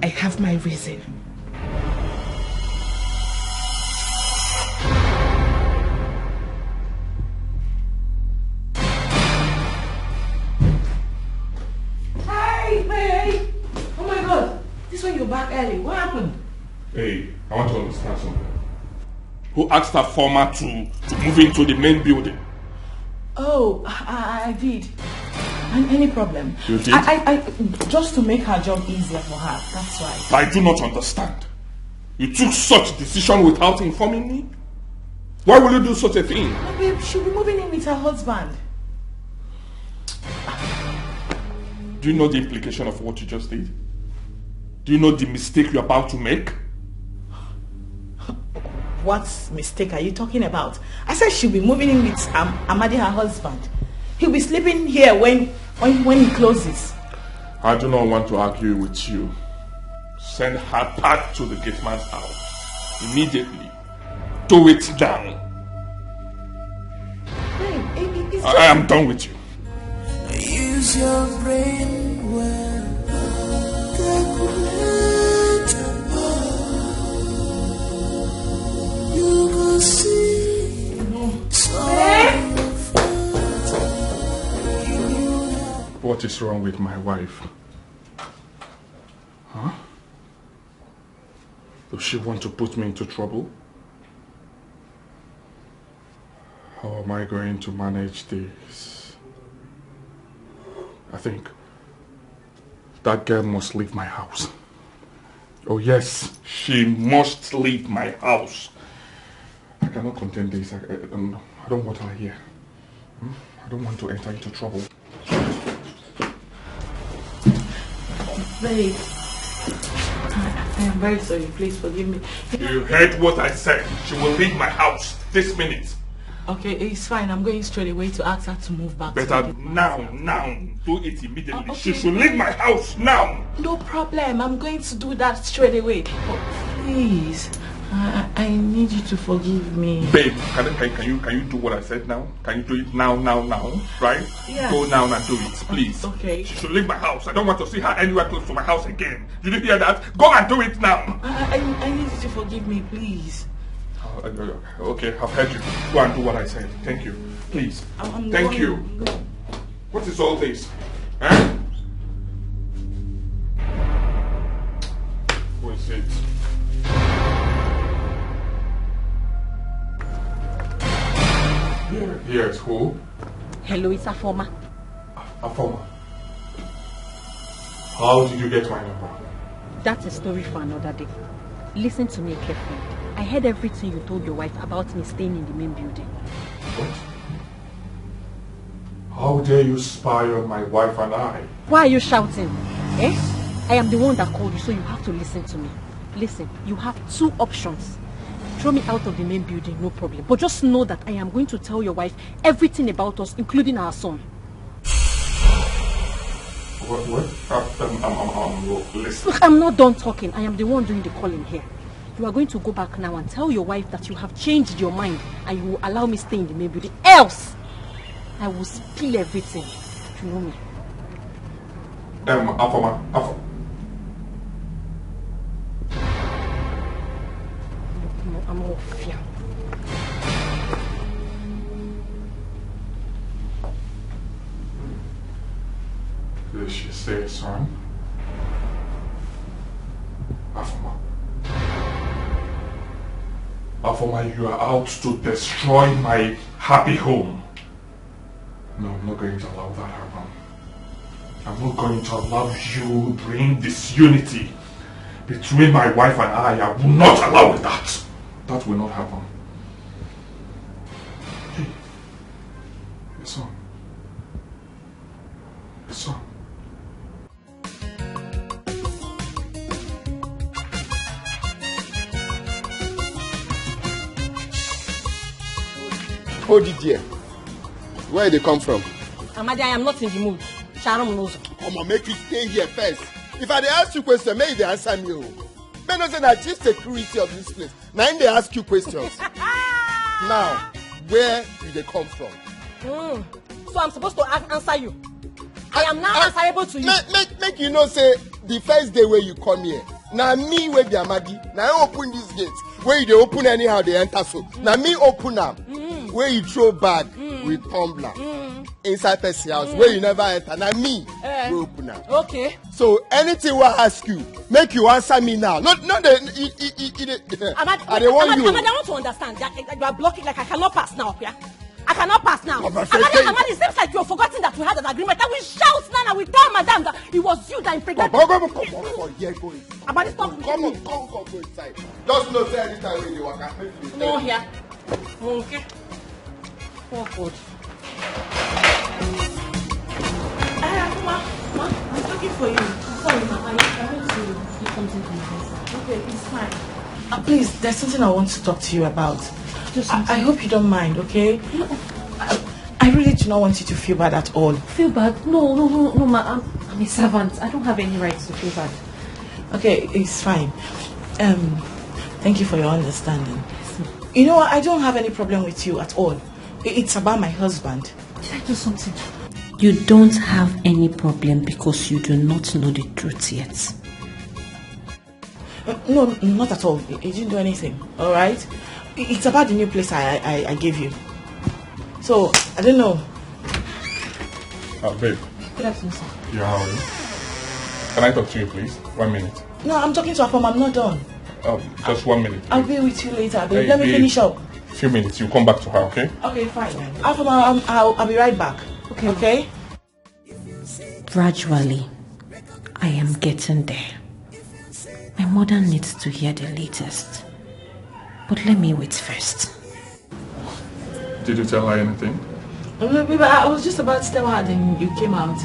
I have my reason. Hey, hey, hey. Oh my God. This one you're back early. What happened? Hey, I want to understand something. Who asked her former to, to move into the main building? Oh, I, I did. And any problem? You did? I, I, I, just to make her job easier for her. That's why. I do not understand. You took such decision without informing me? Why will you do such a thing? No, babe, she'll be moving in with her husband. Do you know the implication of what you just did? Do you know the mistake you're about to make? What mistake are you talking about? I said she'll be moving in with um, Amadi, her husband. He'll be sleeping here when when when he closes. I do not want to argue with you. Send her back to the gate man's house immediately. Do it now. Babe, it, it, it's I, I am done with you. Use your brain well. Calculate. You go see. What is wrong with my wife? Huh? Does she want to put me into trouble? How am I going to manage this? I think that girl must leave my house. Oh yes, she must leave my house. I cannot contain this. I, I, um, I don't want her here. Hmm? I don't want to enter into trouble. Babe, I, I am very sorry. Please forgive me. You heard what I said. She will leave my house this minute. Okay, it's fine. I'm going straight away to ask her to move back. Better now, now. Do it immediately. Uh, okay. She should leave my house now. No problem. I'm going to do that straight away. But please, I, I need you to forgive me. Babe, can, I- can, can you can you do what I said now? Can you do it now, now, now? Right? Yeah. Go now and do it, please. Okay. She should leave my house. I don't want to see her anywhere close to my house again. Did you hear that? Go and do it now. I, I, I need you to forgive me, please. Uh, uh, uh, okay, I've heard you. Go and do what I said. Thank you. Please. I'm, I'm Thank going. You. What is all this? Huh? Who is it? Here, here's who? Hello, it's Afoma. Afoma. How did you get my number? That's a story for another day. Listen to me carefully. I heard everything you told your wife about me staying in the main building. What? How dare you spy on my wife and I? Why are you shouting? Eh? I am the one that called you, so you have to listen to me. Listen, you have two options. Throw me out of the main building, no problem. But just know that I am going to tell your wife everything about us, including our son. What? What? Uh, um, um, um, um, look, listen. Look, I'm not done talking. I am the one doing the calling here. You are going to go back now and tell your wife that you have changed your mind and you will allow me stay in the main building. Else, I will spill everything. You know me. Um, Afoma, Afoma. I'm, I'm off here. Did she say, son? Afoma. Afoma, you are out to destroy my happy home. No, I'm not going to allow that happen. I'm not going to allow you bring disunity between my wife and I. I will not allow that. That will not happen. Hey, your son. Your son. Hold it there. Where they come from? Amadi, I am not in the mood. Sharon Munozo. Come on, make you stay here first. If I dey ask you question, make you dey answer me o. Make no say na chief security of this place. Na him dey ask you questions. Now, where you dey come from? Mm. So I'm supposed to a- answer you. I am now I- answerable to you. Make, make, make you know say the first day wey you come here, na me wey be Amadi, na I open this gate. Wey you dey open anyhow, dey enter so. Na me open am. Mm. Wey you throw bag with tumbler inside person house. Wey you never enter, na me Eh. Wey open am. Okay. So anything wey I ask you, make you answer me now. No, no, dey, e, e, e, e, dey, Amadi, I dey warn Amadi, you. Amadi, I want to understand. You are, you are blocking, like, I cannot pass now, yeah? I cannot pass now. But my friend Amadi, say Amadi, it seems like you have forgotten that we had an agreement. That we shout now and we tell madam that it was you that impregnated. But, but, but, come on, come on, here, go inside. Amadi, stop Come on, pushing me. Come, come, go inside. Just know say anytime wey you dey waka, make you No, here. Okay. Oh, God. Ah, ma, ma, I'm looking for you. I'm sorry, ma. I, I want to do something for my husband. Okay, it's fine. Uh, please, there's something I want to talk to you about. Just I, I hope you don't mind, okay? I, I really do not want you to feel bad at all. Feel bad? No, no, no, no, ma. I'm, I'm a servant. I don't have any right to feel bad. Okay, it's fine. Um, thank you for your understanding. You know what? I don't have any problem with you at all. I- It's about my husband. Did I do something? You don't have any problem because you do not know the truth yet. Uh, No, not at all. He he didn't do anything. All right. I- It's about the new place I I, I gave you. So I don't know. Uh, babe. Good afternoon, sir. Yeah, how are you? Can I talk to you, please? One minute. No, I'm talking to Afoma. I'm not done. Um, just one minute, I'll please. Be with you later, babe. Hey, Let me babe. Finish up. Few minutes. You come back to her, okay? Okay, fine. Afoma, um, I'll, I'll be right back. Okay. Okay? Gradually, I am getting there. My mother needs to hear the latest. But let me wait first. Did you tell her anything? No, babe, I was just about to tell her, then you came out.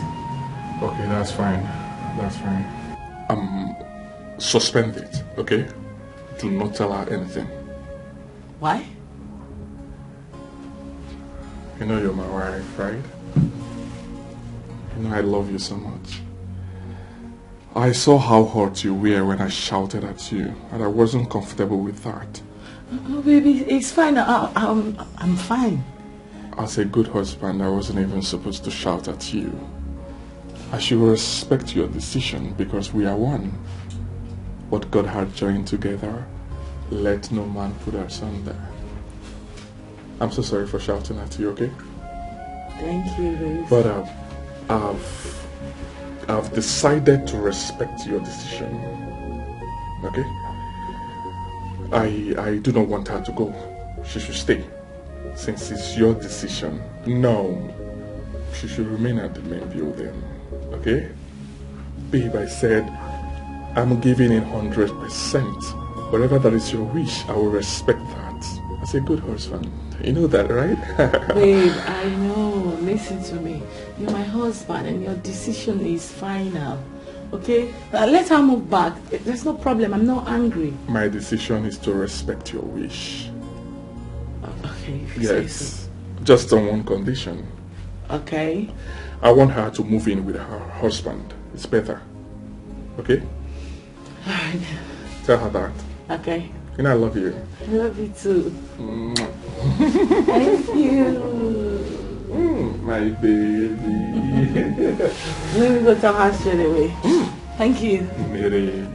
Okay, that's fine. That's fine. Um, suspend it, okay? Do not tell her anything. Why? You know you're my wife, right? You know I love you so much. I saw how hurt you were when I shouted at you, and I wasn't comfortable with that. Oh, baby, it's fine. I, I'm, I'm fine. As a good husband, I wasn't even supposed to shout at you. I should respect your decision because we are one. What God had joined together, let no man put asunder. I'm so sorry for shouting at you, okay? Thank you, babe. But uh, I've I've decided to respect your decision. Okay? I I do not want her to go. She should stay. Since it's your decision. No. She should remain at the main building. Okay? Babe, I said I'm giving in hundred percent. Whatever that is your wish, I will respect that. As a good husband. You know that, right? Babe, I know. Listen to me. You're my husband and your decision is final. Okay? Uh, let her move back. There's no problem. I'm not angry. My decision is to respect your wish. Okay, if you say so. Yes. Just on one condition. Okay. I want her to move in with her husband. It's better. Okay? All right. Tell her that. Okay. You know I love you. I love you too. Mwah. Thank you. Mm, my baby. Let me go tell her straight away. Thank you. Mary.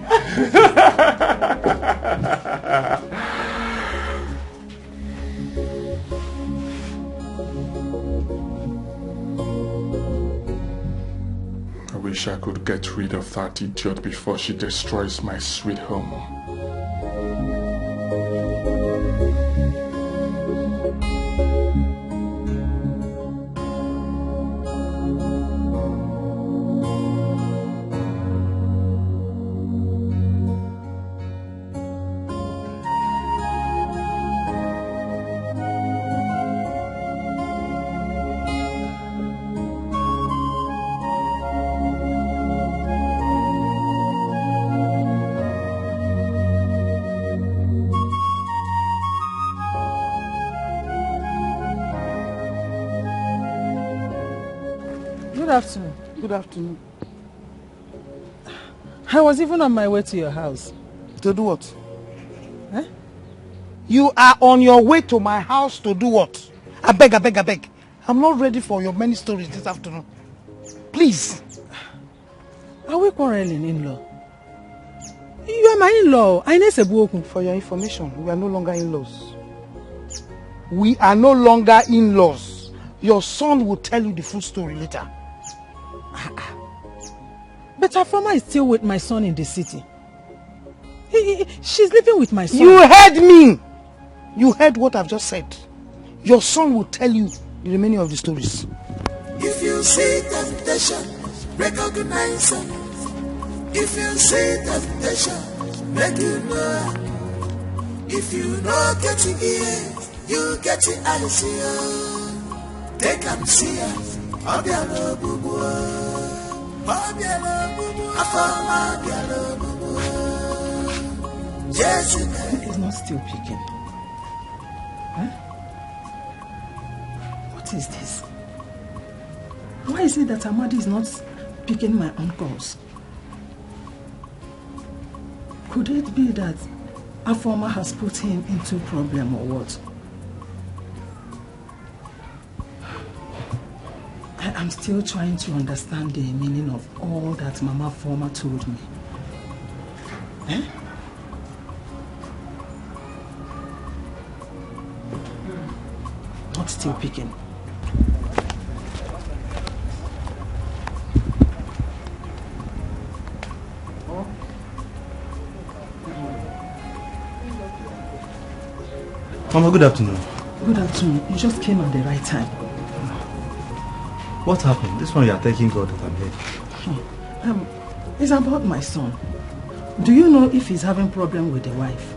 I wish I could get rid of that idiot before she destroys my sweet home. Good afternoon. Good afternoon. I was even on my way to your house. To do what? Eh? You are on your way to my house to do what? I beg, I beg, I beg. I'm not ready for your many stories this afternoon. Please. Are we quarreling, in-law? You are my in-law. I know Sebuoku. For your information, we are no longer in-laws. We are no longer in-laws. Your son will tell you the full story later. But Afoma is still with my son in the city. He, he, she's living with my son. You heard me. You heard what I've just said. Your son will tell you the remaining of the stories. If you see temptation, recognize it. If you see temptation, make you know. If you know get it, you get it, I see you. Take and see it. Obiara ogbugbu. Obiara ogbugbu. Afoma obiara ogbugbu. Yes, it's not still picking. Huh? What is this? Why is it that Amadi is not picking my own calls? Could it be that Afoma has put him into problem or what? I am still trying to understand the meaning of all that Mama Afoma told me. Eh? Not still picking. Mama, good afternoon. Good afternoon. You just came at the right time. What happened? This one you are thanking God that I'm here. Hmm. Um, it's about my son. Do you know if he's having problem with the wife?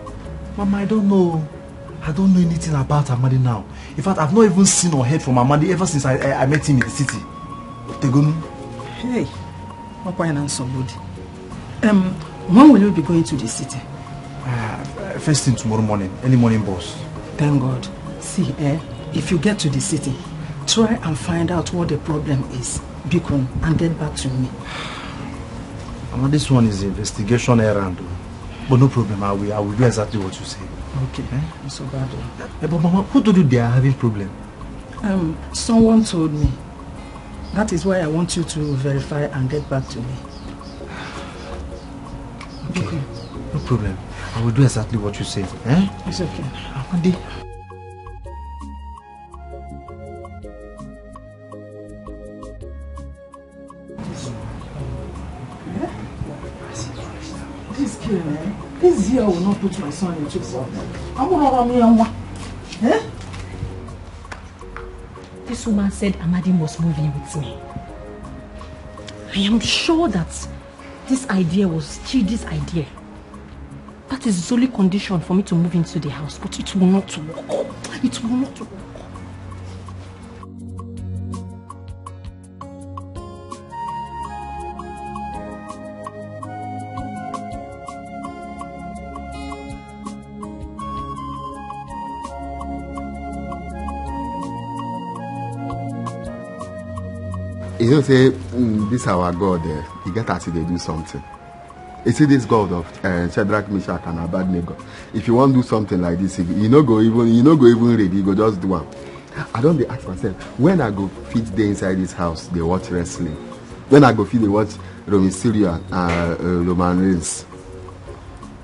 Mama, I don't know. I don't know anything about Amadi now. In fact, I've not even seen or heard from Amadi ever since I, I, I met him in the city. Tegonu. Hey, Makwai na somebody. Um, when will you be going to the city? Uh, first thing tomorrow morning, early morning bus. Thank God. See, eh, if you get to the city, try and find out what the problem is, Bikon, and get back to me. Mama, this one is investigation errand, o. But no problem, I will, I will do exactly what you say. Okay, eh? Not so bad, o. Eh, but Mama, who told you they are having problem? Um, someone told me. That is why I want you to verify and get back to me. Okay, no problem. I will do exactly what you say. Eh? It's okay. Amadi. This girl, eh? This girl will not put my son into problem. I won't run me and one. Eh? This woman said Amadi must move in with me. I am sure that this idea was Chidi's idea. That is the only condition for me to move into the house, but it will not work. It will not work. You know say, mm, this our God, eh, he get as he dey do something. You see this God of, eh, Shadrach, Meshach, and Abednego. If you wan do something like this, you no go even, you no go even ready, you go just do am. I don dey ask myself, when I go fit dey inside this house dey watch wrestling? When I go fit dey watch Rey Mysterio and, uh, uh, Roman Reigns?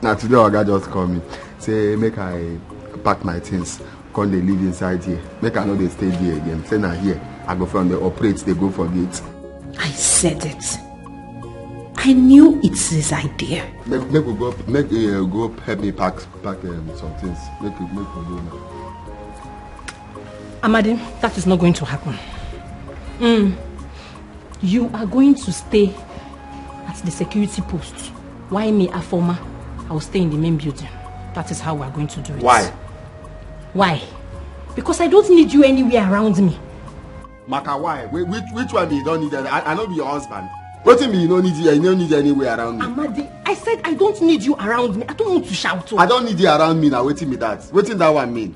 Na today oga just call me say make I pack my things, come dey live inside here. Make I no dey stay there again. Say na here I go from dey operate, dey go for gate. I said it. I knew it's his idea. Make, make we go, make, uh, go help me pack, pack, um, some things. Make we, make we go now. Amadi, that is not going to happen. Mm. You are going to stay at the security post. Why me, Afoma? I will stay in the main building. That is how we are going to do it. Why? Why? Because I don't need you anywhere around me. Maka, why? Whi-, which, which one be you don't need? I, I no be your husband. Wetin be you no need, you no need anywhere around me? Amadi, I said I don't need you around me. I don't want to shout. I don't need you around me now. Wetin be that? Wetin that one mean?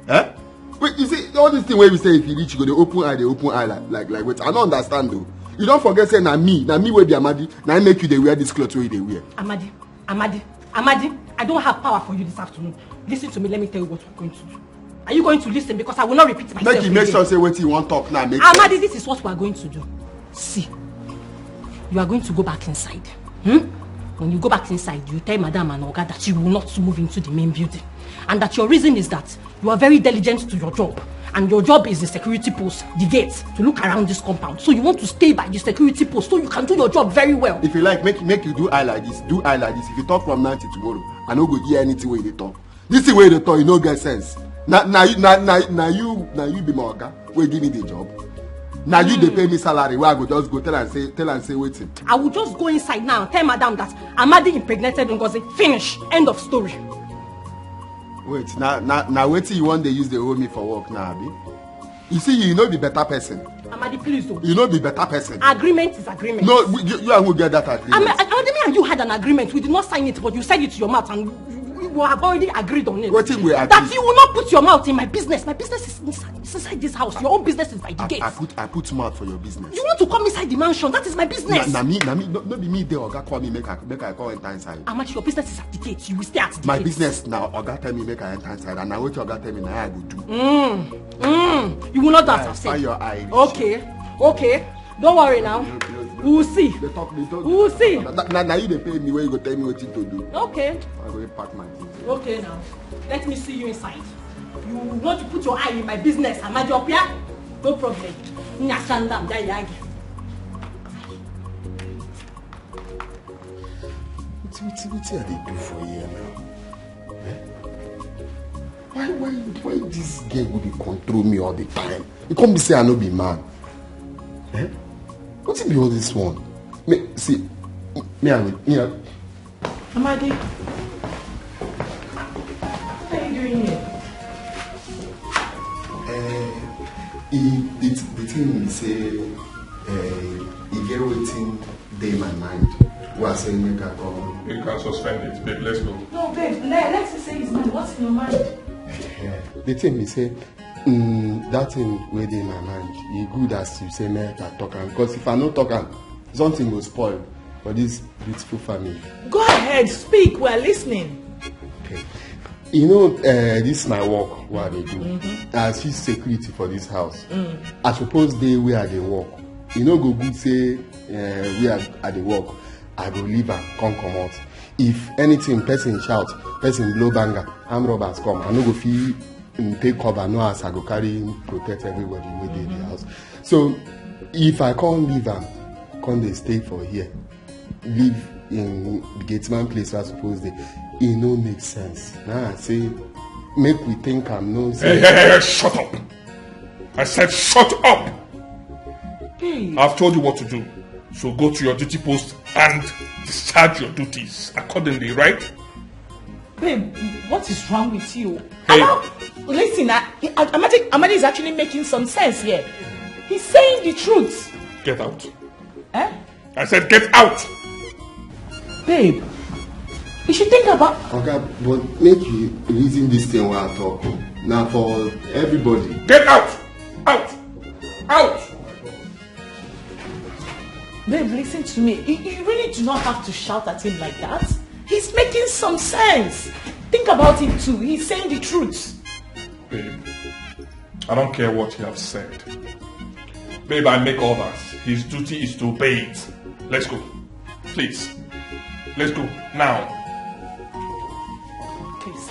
Eh? Wait, you see, all this thing wey we say, if you reach, you go dey open eye, dey open eye like, like, like, wait, I don't understand though. You don't forget say na me, na me wey be Amadi, na I make you dey wear this cloth wey you dey wear. Amadi, Amadi, Amadi, I don't have power for you this afternoon. Listen to me, let me tell you what we're going to do. Are you going to listen? Because I will not repeat myself. Make you make again. Sure say wetin you wan talk now make Amadi, sense. This is what we are going to do. See, you are going to go back inside. Hmm? When you go back inside, you tell Madam and Oga that you will not move into the main building, and that your reason is that you are very diligent to your job, and your job is the security post, the gate, to look around this compound. So you want to stay by the security post so you can do your job very well. If you like, make, make you do eye like this, do eye like this. If you talk from now till tomorrow, I no go hear anything wey you dey talk. This thing wey you dey talk, e no get sense. Na, na you, na, na, na you, na you be my oga wey give me the job. Na you dey pay me salary wey I go just go tell am say, tell am say wetin. I will just go inside now, tell Madam that Amadi impregnated Ngozi. Finish. End of story. Wait, na, na, na wetin you wan dey use dey hold me for work now, abi? You see, you no be better person. Amadi, please don't. You no be better person. Agreement is agreement. No, we, you, you and who get that agreement? Amadi, me and you had an agreement. We did not sign it, but you said it to your mouth, and we, we have already agreed on it. Wetin we agree? That you will not put your mouth in my business. My business is inside, is inside this house. Your own business is by the I, gate. I put, I put mouth for your business. You want to come inside the mansion? That is my business. Na, na me, na me, no, no be me dey oga call me make I, make I come enter inside. Amadi, your business is at the gate. You will stay at the My gate. Business na oga tell me make I enter inside, and na wetin oga tell me na I go do. Mm, you will not do as I've said. Find your eye. Okay, okay. Don't worry now. We will see. They talk, they talk. We will see. Na, na, na you dey pay me when you go tell me wetin to do. Okay. I go pack my things. Okay now. Let me see you inside. You want to put your eye in my business, Amadi Opia? No problem. Nyashandam, Jayagi. Wetin, wetin, wetin I dey do for here now? Eh? Why, why, why this girl go dey control me all the time? E come be say I no be man. Eh? Wetin be all this one? Me, see, me, I, me, I, Amadi, what are you doing here? Eh, e, the, the thing be say, eh, e get wetin dey my mind. Who are saying make I come? You can suspend it, babe. Let's go. No, babe, let, let's say his mind. What's in your mind? The thing be say, mm, that thing wey dey my mind, e good as you say make I talk am, because if I no talk am, something go spoil for this beautiful family. Go ahead, speak. We're listening. Okay. You know, uh, this is my work, what I dey do. As chief security for this house, I suppose dey where I dey work. E no go good say uh, where I, I dey work, I go leave am, come comot. If anything, person shout, person blow banger, armed robbers come, I no go fit mm, take cover, no as I go carry protect everybody wey dey the house. So if I come leave am, come dey stay for here, leave in the gateman place wey I suppose dey, e no make sense. Now I say make we think am, no Hey, say hey, hey, hey, shut up! I said shut up! Babe, I've told you what to do. So go to your duty post and discharge your duties accordingly, right? babe, what is wrong with you? Hey. How- Listen, I, I, Amadi, Amadi is actually making some sense here. He's saying the truth. Get out. Eh? I said get out! Babe, you should think about. Oga, but make you reason this thing wey I talk o. Na for everybody. Get out! Out! Out! Babe, listen to me. You, you really do not have to shout at him like that. He's making some sense. Think about it too. He's saying the truth. Babe, I don't care what you have said. Babe, I make orders. His duty is to obey it. Let's go. Please. Let's go. Now. Please.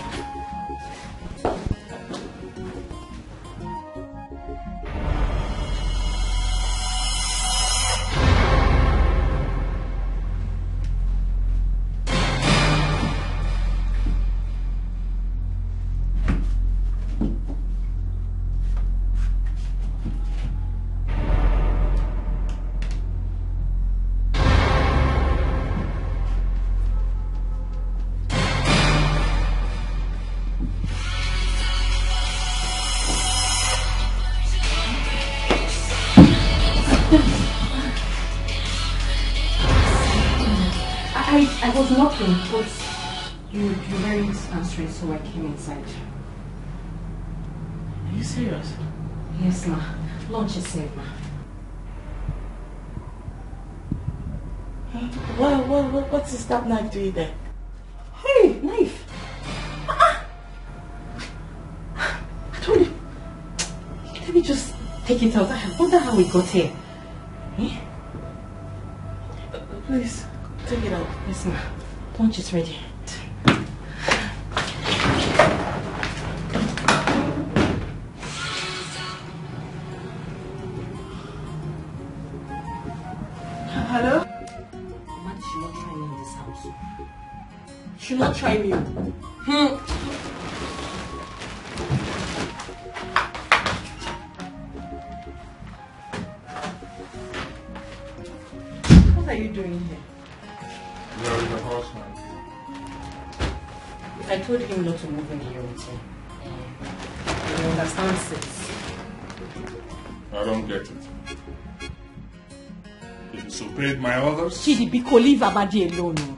I, I was knocking, but you, you weren't answering, so I came inside. Are you serious? Yes, ma. Lunch is served, ma. What, what, what, what is that knife doing there? Hey, knife! Ah! I told you. Let me just take it out. I wonder how it got here. Eh? Please, take it out. Yes, ma. Lunch is ready. Hello? Mama should not try me in this house. Should not try me. What are you doing here? You're the husband. I told him not to move in here with me. You understand, sis? I don't get it. You disobeyed my orders? Chidi, biko, leave Amadi alone. Oh.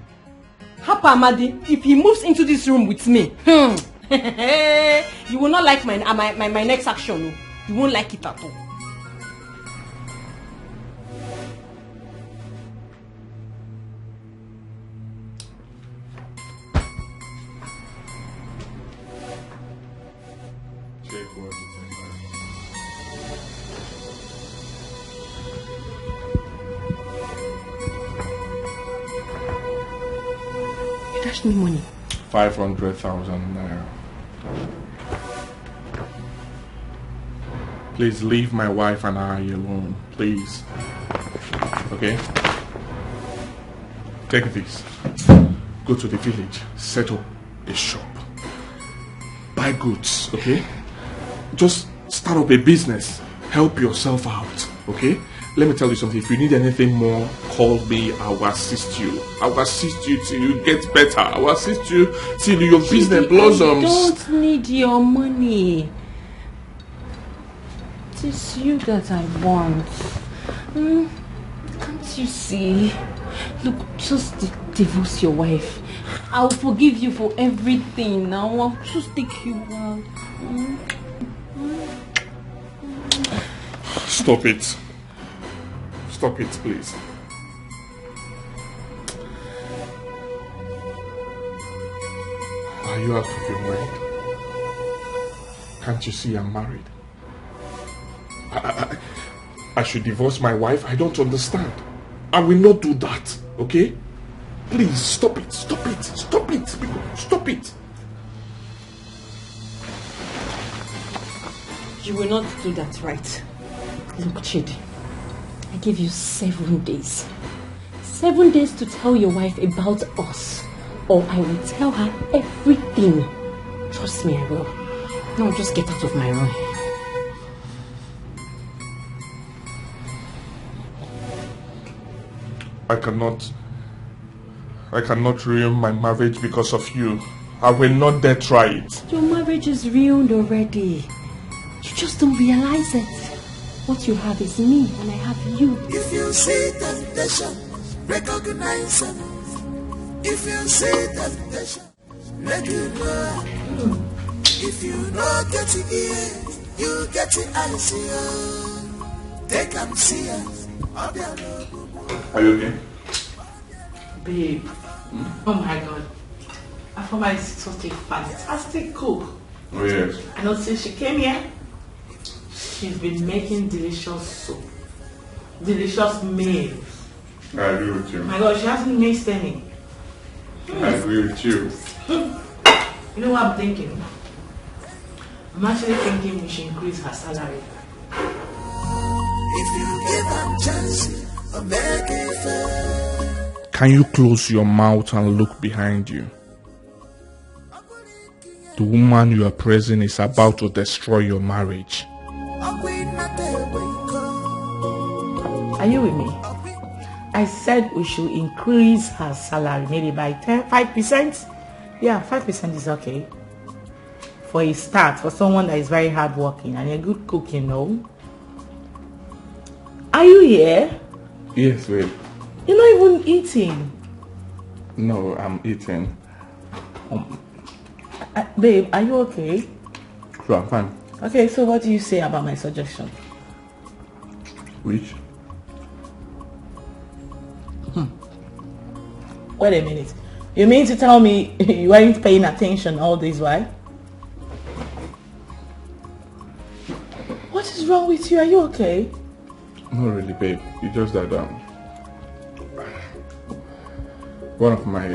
Hapa Amadi, if he moves into this room with me, hmm, you will not like my, uh, my, my, my next action. Oh. You won't like it at all. Check what you think. You dash me money. Five hundred thousand naira. Please leave my wife and I alone, please. Okay? Take this. Go to the village, set up a shop. Buy goods, okay? Just start up a business. Help yourself out, okay? Let me tell you something. If you need anything more, call me. I will assist you. I will assist you till you get better. I will assist you till your business blossoms. I don't need your money. It is you that I want. Hmm? Can't you see? Look, just di- divorce your wife. I'll forgive you for everything now. I'll just take you out. Mm. Stop it. Stop it, please. Are you out of your mind? Can't you see I'm married? I, I, I I should divorce my wife? I don't understand. I will not do that, okay? Please, stop it, stop it, stop it, people, stop it. You will not do that, right? Look, Chidi, I give you seven days. Seven days to tell your wife about us, or I will tell her everything. Trust me, I will. Now just get out of my room. I cannot. I cannot ruin my marriage because of you. I will not dare try it. Your marriage is ruined already. You just don't realize it. What you have is me, and I have you. If you see temptation, recognize it. If you see temptation, make you know. If you no get it here, you get it I see. Take am serious. Obiano. Are you okay? Babe, oh my God. I found my such a fantastic cook. Oh, yes. I know since she came here, she's been making delicious soup, delicious meals. I agree with you. My God, she hasn't missed any. I agree with you. You know what I'm thinking? I'm actually thinking we should increase her salary. If you give am chance, or make it fair. Can you close your mouth and look behind you? The woman you are praising is about to destroy your marriage. Are you with me? I said we should increase her salary maybe by ten, five percent. Yeah, five percent is okay. For a start, for someone that is very hardworking and a good cook, you know. Are you here? Yes, babe. You're not even eating. No, I'm eating. Um, uh, babe, are you okay? So I'm fine. Okay, so what do you say about my suggestion? Which? Wait a minute. You mean to tell me you weren't paying attention all this while? What is wrong with you? Are you okay? Not really, babe. It's just that um, one of my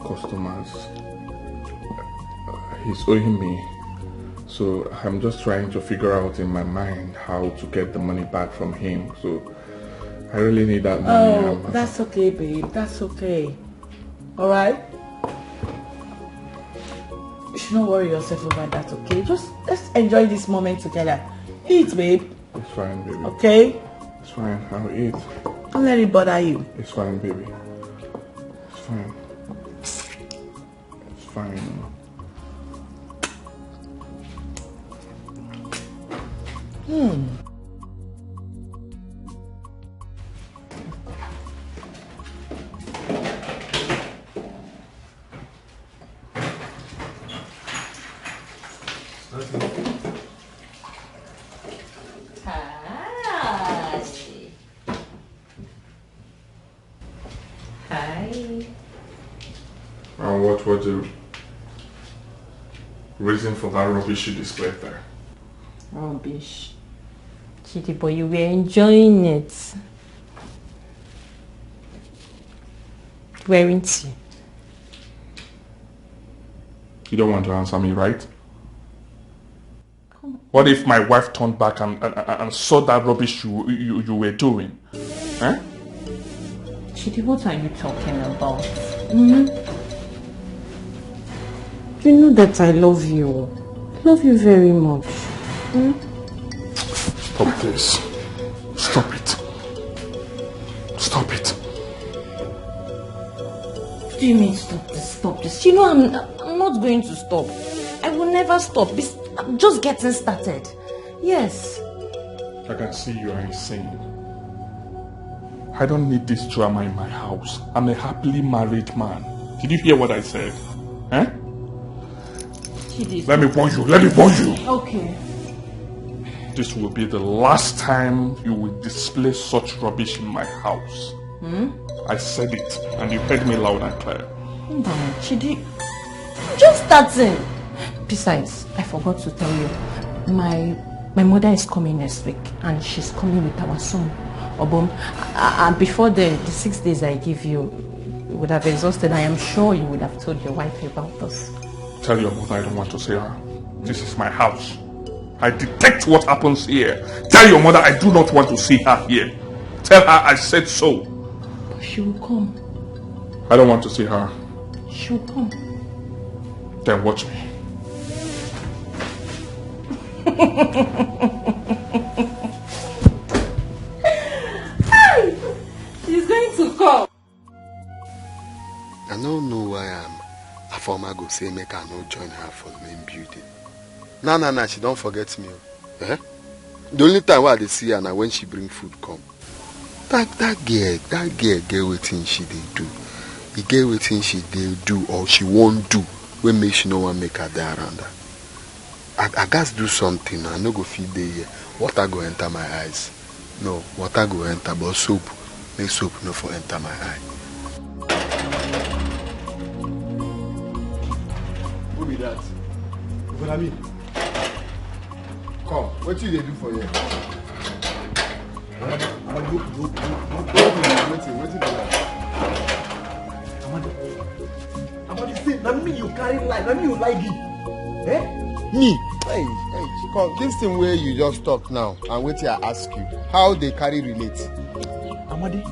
customers, he's owing me. So I'm just trying to figure out in my mind how to get the money back from him. So I really need that money. Oh, um, that's okay, babe. That's okay. All right? You should not worry yourself over that, okay? Just let's enjoy this moment together. Eat, babe. It's fine, baby. Okay? It's fine. I'll eat. Don't let it bother you. It's fine, baby. It's fine. It's fine. Hmm. Hi. Hi. And what was the reason for that rubbish you displayed there? Rubbish. Chidi, but you were enjoying it. Weren't you? You don't want to answer me, right? What if my wife turned back and, and, and saw that rubbish you, you, you were doing? Huh? Chidi, what are you talking about? Mm? You know that I love you. I love you very much. Mm? Stop this. Stop it. Stop it. What do you mean stop this? Stop this. You know I'm, I'm not going to stop. I will never stop. This, I'm just getting started. Yes. I can see you are insane. I don't need this drama in my house. I'm a happily married man. Did you hear what I said? Eh? Chidi. Let me warn you. Let me warn you. Okay. This will be the last time you will display such rubbish in my house. I said it, and you heard me loud and clear. Chidi, I'm just starting. Besides, I forgot to tell you, my my mother is coming next week, and she's coming with our son, Obom. A- And before the, the six days I give you would have exhausted, I am sure you would have told your wife about this. Tell your mother I don't want to see her. This is my house. I detect what happens here. Tell your mother I do not want to see her here. Tell her I said so. But she will come. I don't want to see her. She will come. Then watch me. She's going to come. I no know why am Afoma go say make I no join her for the main building. Na na na, she don forget me o. Eh? The only time wey I dey see her na when she bring food come. That that girl, that girl get wetin she dey do. E get wetin she dey do or she wan do wey make she no wan make I dey around her. I, I gats do something. I no go fit dey here. Water go enter my eyes. No, water go enter, but soap, make soap no for enter my eye. Who be that? Brother me. Come, wetin you dey do for here? Amadi, look, look, look, look. Wetin, wetin be that? Amadi, Amadi, see, na me you carry like, na me you like give. Eh? Me? Hey, hey, come, this thing wey you just talk now and wetin I ask you, how dey carry relate? Amadi,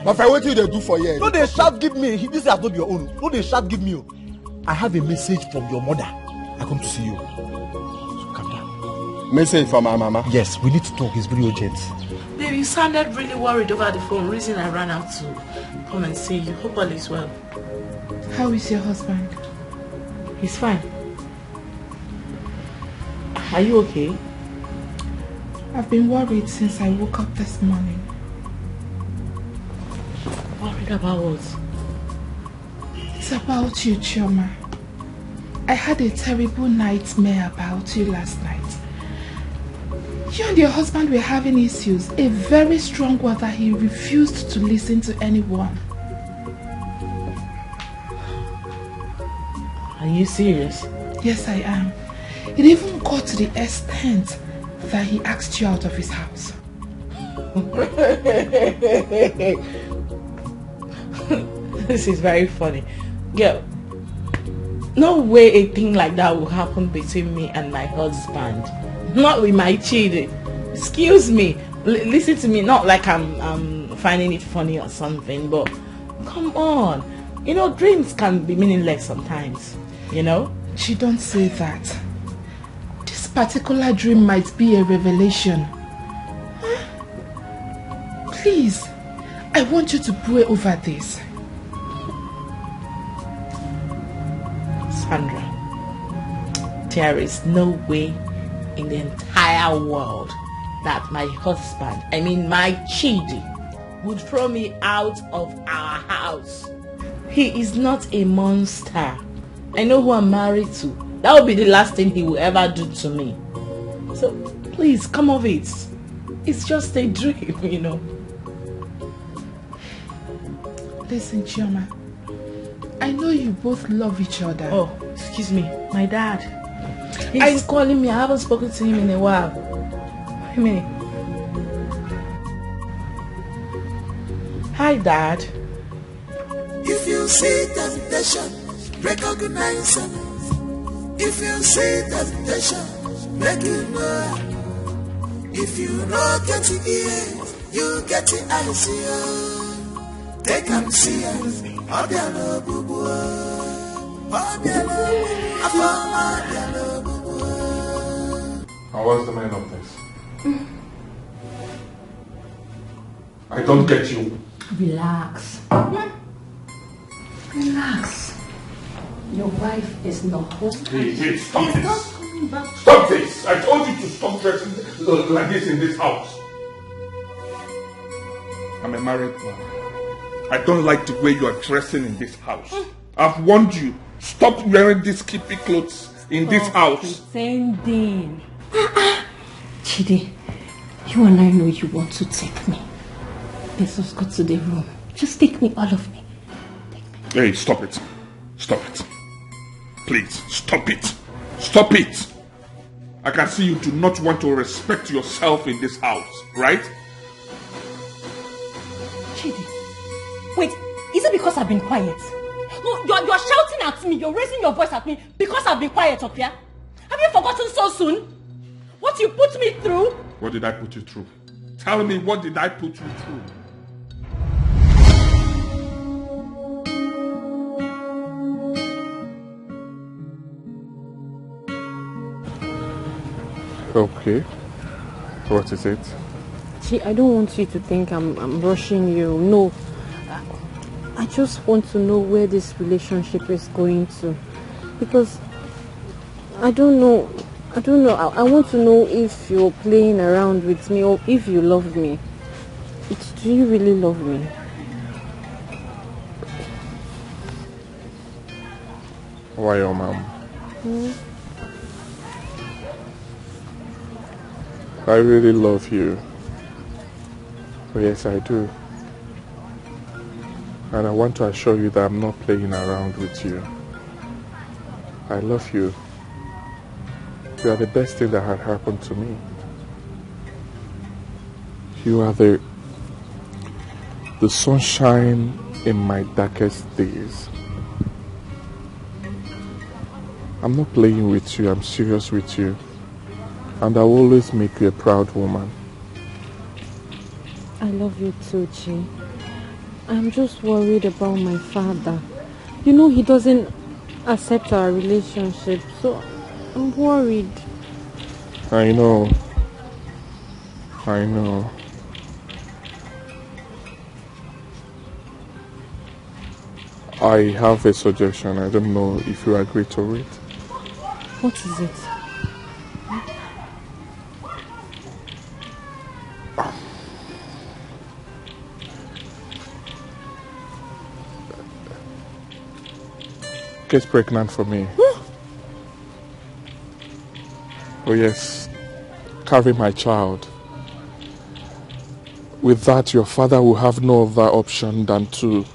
but for wetin you dey do for here? No dey shout give me. This house no be your own. No dey shout give me o. I have a message from your mother. I come to see you. So calm down. Message from my mama. Yes, we need to talk. It's very urgent. Babe, you sounded really worried over the phone. Reason I ran out to come and see you. Hope all is well. How is your husband? He's fine. Are you okay? I've been worried since I woke up this morning. Worried about what? It's about you, Chioma. I had a terrible nightmare about you last night. You and your husband were having issues, a very strong one that he refused to listen to anyone. Are you serious? Yes, I am. It even got to the extent that he asked you out of his house. This is very funny. Girl, no way a thing like that will happen between me and my husband. Not with my children. Excuse me. L- listen to me. Not like I'm, I'm finding it funny or something, but come on. You know, dreams can be meaningless sometimes, you know? She don't say that. This particular dream might be a revelation. Huh? Please, I want you to pray over this. Sandra, there is no way in the entire world that my husband, I mean my Chidi, would throw me out of our house. He is not a monster. I know who I'm married to. That would be the last thing he will ever do to me. So please, come off it. It's just a dream, you know. Listen, Chioma. I know you both love each other. Oh, excuse me, my dad. He's calling me. I haven't spoken to him in a while. Wait a minute. Hi, Dad. If you see temptation, recognize it. If you see temptation, make you know. If you no get ear, you get eyes. Take am serious. Obiano bubu. Obiano bubu. Afọ Obiano bubu. And what's the meaning of this? I don't get you. Relax. Relax. Your wife is not home. Hey, hey, stop She's this. Not coming back. Stop this! I told you to stop dressing uh, like this in this house. I'm a married man. I don't like the way you are dressing in this house. I've warned you, stop wearing these skimpy clothes in this house. Pretending. Chidi, you and I know you want to take me. Let's just go to the room. Just take me, all of me. Hey, stop it. Stop it. Please, stop it. Stop it. I can see you do not want to respect yourself in this house, right? Chidi, wait, is it because I've been quiet? No, you're, you're shouting at me, you're raising your voice at me because I've been quiet up here. Have you forgotten so soon? What you put me through? What did I put you through? Tell me, what did I put you through? Okay. What is it? See, I don't want you to think I'm, I'm rushing you. No. I, I just want to know where this relationship is going to. Because I don't know. I don't know. I, I want to know if you're playing around with me or if you love me. It's, do you really love me? Why, your mom? I really love you. Oh, yes, I do. And I want to assure you that I'm not playing around with you. I love you. You are the best thing that had happened to me. You are the the sunshine in my darkest days. I'm not playing with you, I'm serious with you. And I will always make you a proud woman. I love you too, Chi. I'm just worried about my father. You know he doesn't accept our relationship, so I'm worried. I know. I know. I have a suggestion. I don't know if you agree to it. What is it? Get pregnant for me. Oh yes, carry my child. With that, your father will have no other option than to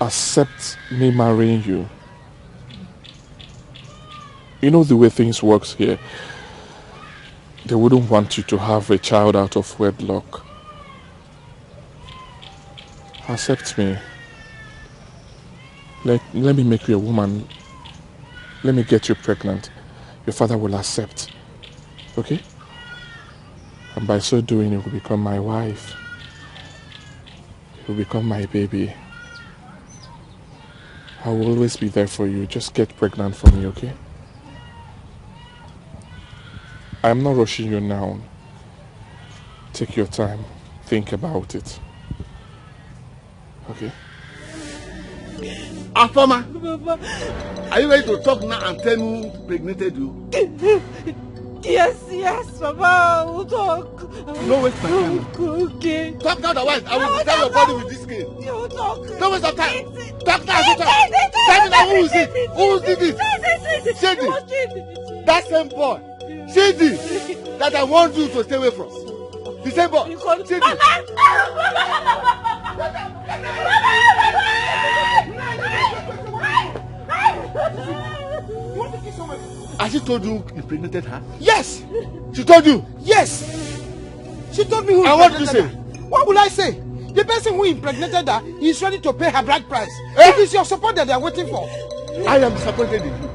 accept me marrying you. You know the way things works here. They wouldn't want you to have a child out of wedlock. Accept me. Let, let me make you a woman. Let me get you pregnant. Your father will accept. Okay? And by so doing, you will become my wife. You will become my baby. I will always be there for you. Just get pregnant for me, okay? I'm not rushing you now. Take your time. Think about it. Okay? Afoma, are you ready to talk now and tell me who impregnated you? Yes, yes, Papa, we'll talk. No waste my time. Okay. Talk now, otherwise I will tear your body with this cane. You talk. No waste of time. Talk now, I say talk. Tell me now, who is it? Who did it? Shady. That same boy. Shady. That I want you to stay away from. The same boy. Shady. Has she told you you impregnated her? Yes! She told you? Yes! She told me who And what did you impregnated say? Her. What will I say? The person who impregnated her is ready to pay her bride price. It is your support that they are waiting for. I am disappointed in you.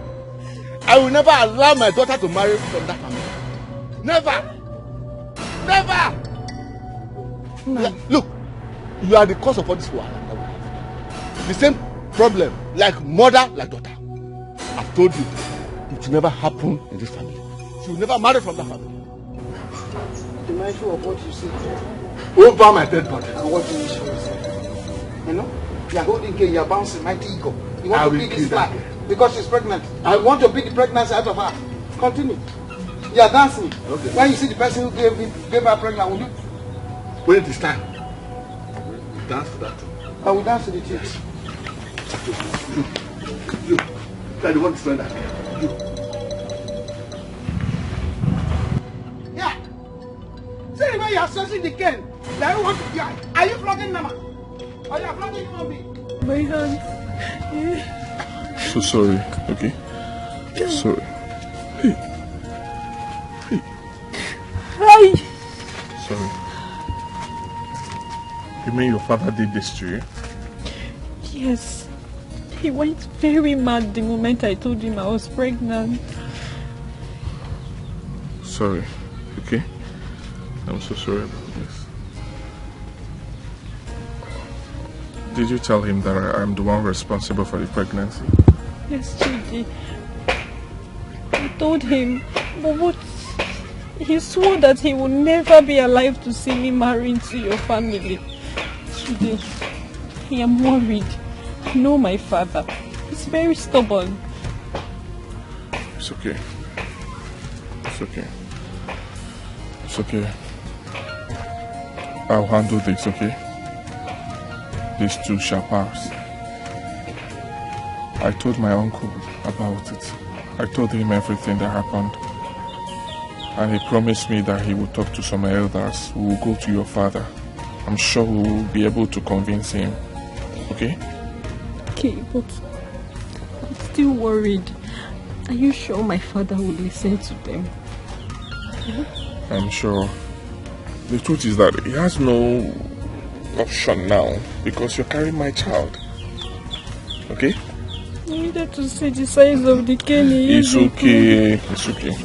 I will never allow my daughter to marry from that family. Never! Never! Le- Look, you are the cause of all this wahala that we have. The same problem, like mother, like daughter. I've told you, it will never happen in this family. She will never marry from that family. Be mindful of what you say. Over my dead body. And what you say. You know? You are holding cane, you are bouncing, mighty ego. You want I to will be kill this that man because she's pregnant. I want to be the pregnancy out of her. Continue. You are dancing. Okay. When you see the person who gave, it- gave her pregnant, will you? When it is time, Dance to that thing. I will dance to the thing. You, you, you are the one destroying that. You. Yeah. See the way you are stretching the cane. Like you want to die. Are you flogging Nama? Are you flogging human being? My hand. So sorry, okay? Sorry. Hey. Hey. Hi. Sorry. You mean your father did this to you? Yes. He went very mad the moment I told him I was pregnant. Sorry, okay? I'm so sorry about this. Did you tell him that I am the one responsible for the pregnancy? Yes, Chidi. I told him, but what? He swore that he will never be alive to see me marry into your family. Chidi, I am worried. I know my father. He's very stubborn. It's okay. It's okay. It's okay. I'll handle this, okay? This too shall pass. I told my uncle about it. I told him everything that happened. And he promised me that he would talk to some elders. We will go to your father. I'm sure we will be able to convince him. Okay? Okay, but I'm still worried. Are you sure my father will listen to them? I'm sure. The truth is that he has no option now because you're carrying my child. Okay? You needed to see the size of the cane. It's okay. It's okay.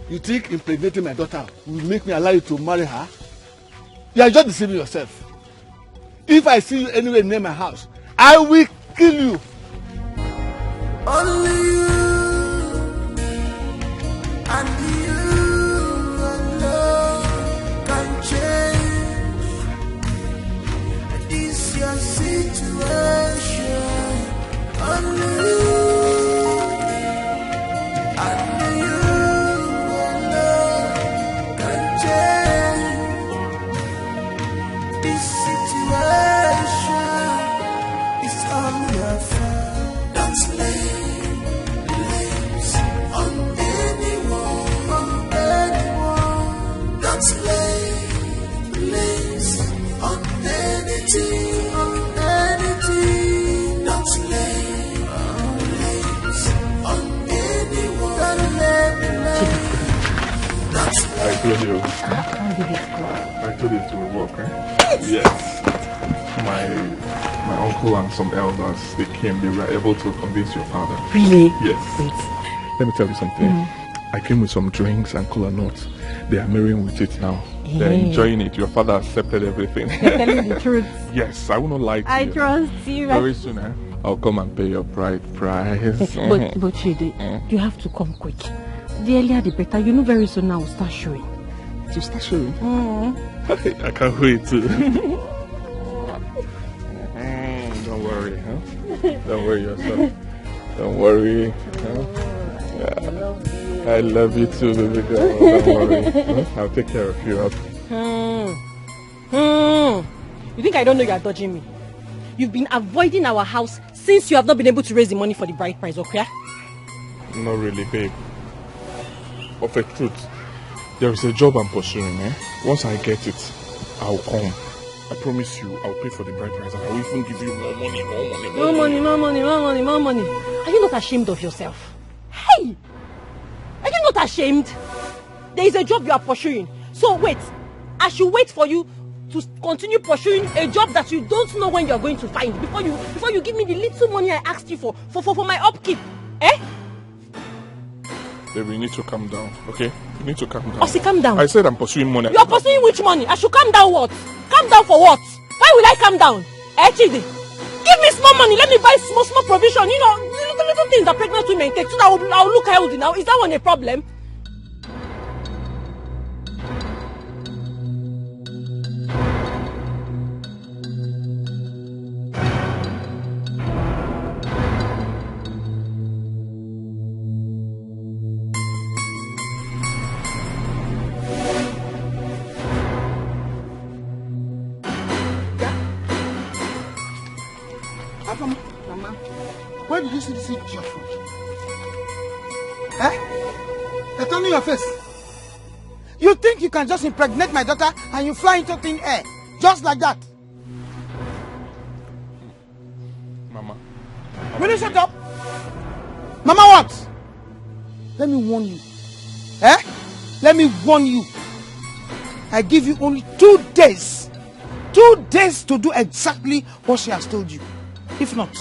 You think impregnating my daughter will make me allow you to marry her? You are just deceiving yourself. If I see you anywhere near my house, I will kill you. Only you and you alone can change this your situation. Only you and you alone can change this situation. It's all your fault. Don't lay blames on anyone, on anyone. Don't lay blames on anything, on anything. Don't lay blames on anyone. Don't lay blames. Don't lay blames. I told you. How did it go? I told you it will work, eh? Yes. My my uncle and some elders, they came. They were able to convince your father. Really? Yes. Wait. Let me tell you something. I came with some drinks and cola nuts. They are marrying with it now. They're enjoying it. Your father accepted everything. You're telling the truth. Yes, I will not lie to I you. Trust you. Very soon, eh? I'll come and pay your bride price. But, but Chidi, you have to come quick. The earlier the better. You know very soon now we'll start showing. You start showing? I can't wait to. Don't worry, huh? Don't worry yourself. Don't worry. Huh? Yeah. I love you too, baby girl. Don't worry. Huh? I'll take care of you. Hmm. Hmm. You think I don't know you are dodging me? You've been avoiding our house since you have not been able to raise the money for the bride price, okay? Not really, babe. Of a truth, there is a job I'm pursuing, eh? Once I get it, I'll come. I promise you, I'll pay for the bride price and I'll even give you more money, more money, more money, more money, more money, more money. Are you not ashamed of yourself? Hey! Are you not ashamed? There is a job you are pursuing. So wait, I should wait for you to continue pursuing a job that you don't know when you are going to find before you before you give me the little money I asked you for for for, for my upkeep. Eh? Baby, you need to calm down, okay? You need to calm down. Osi, calm down. I said I'm pursuing money. You are pursuing which money? I should calm down what? Calm down for what? Why will I calm down? Eh, Chidi? Give me small money. Let me buy small, small provision. You know, little, Two things that pregnant women take so that I'll, I'll look healthy now. Is that one a problem? Afam, Mama, where did you see this idiot from? Eh? They're turning your face. You think you can just impregnate my daughter and you fly into thin air just like that? Mama. Will you shut up? Mama, what? Let me warn you. Eh? Let me warn you. I give you only two days. Two days to do exactly what she has told you. If not,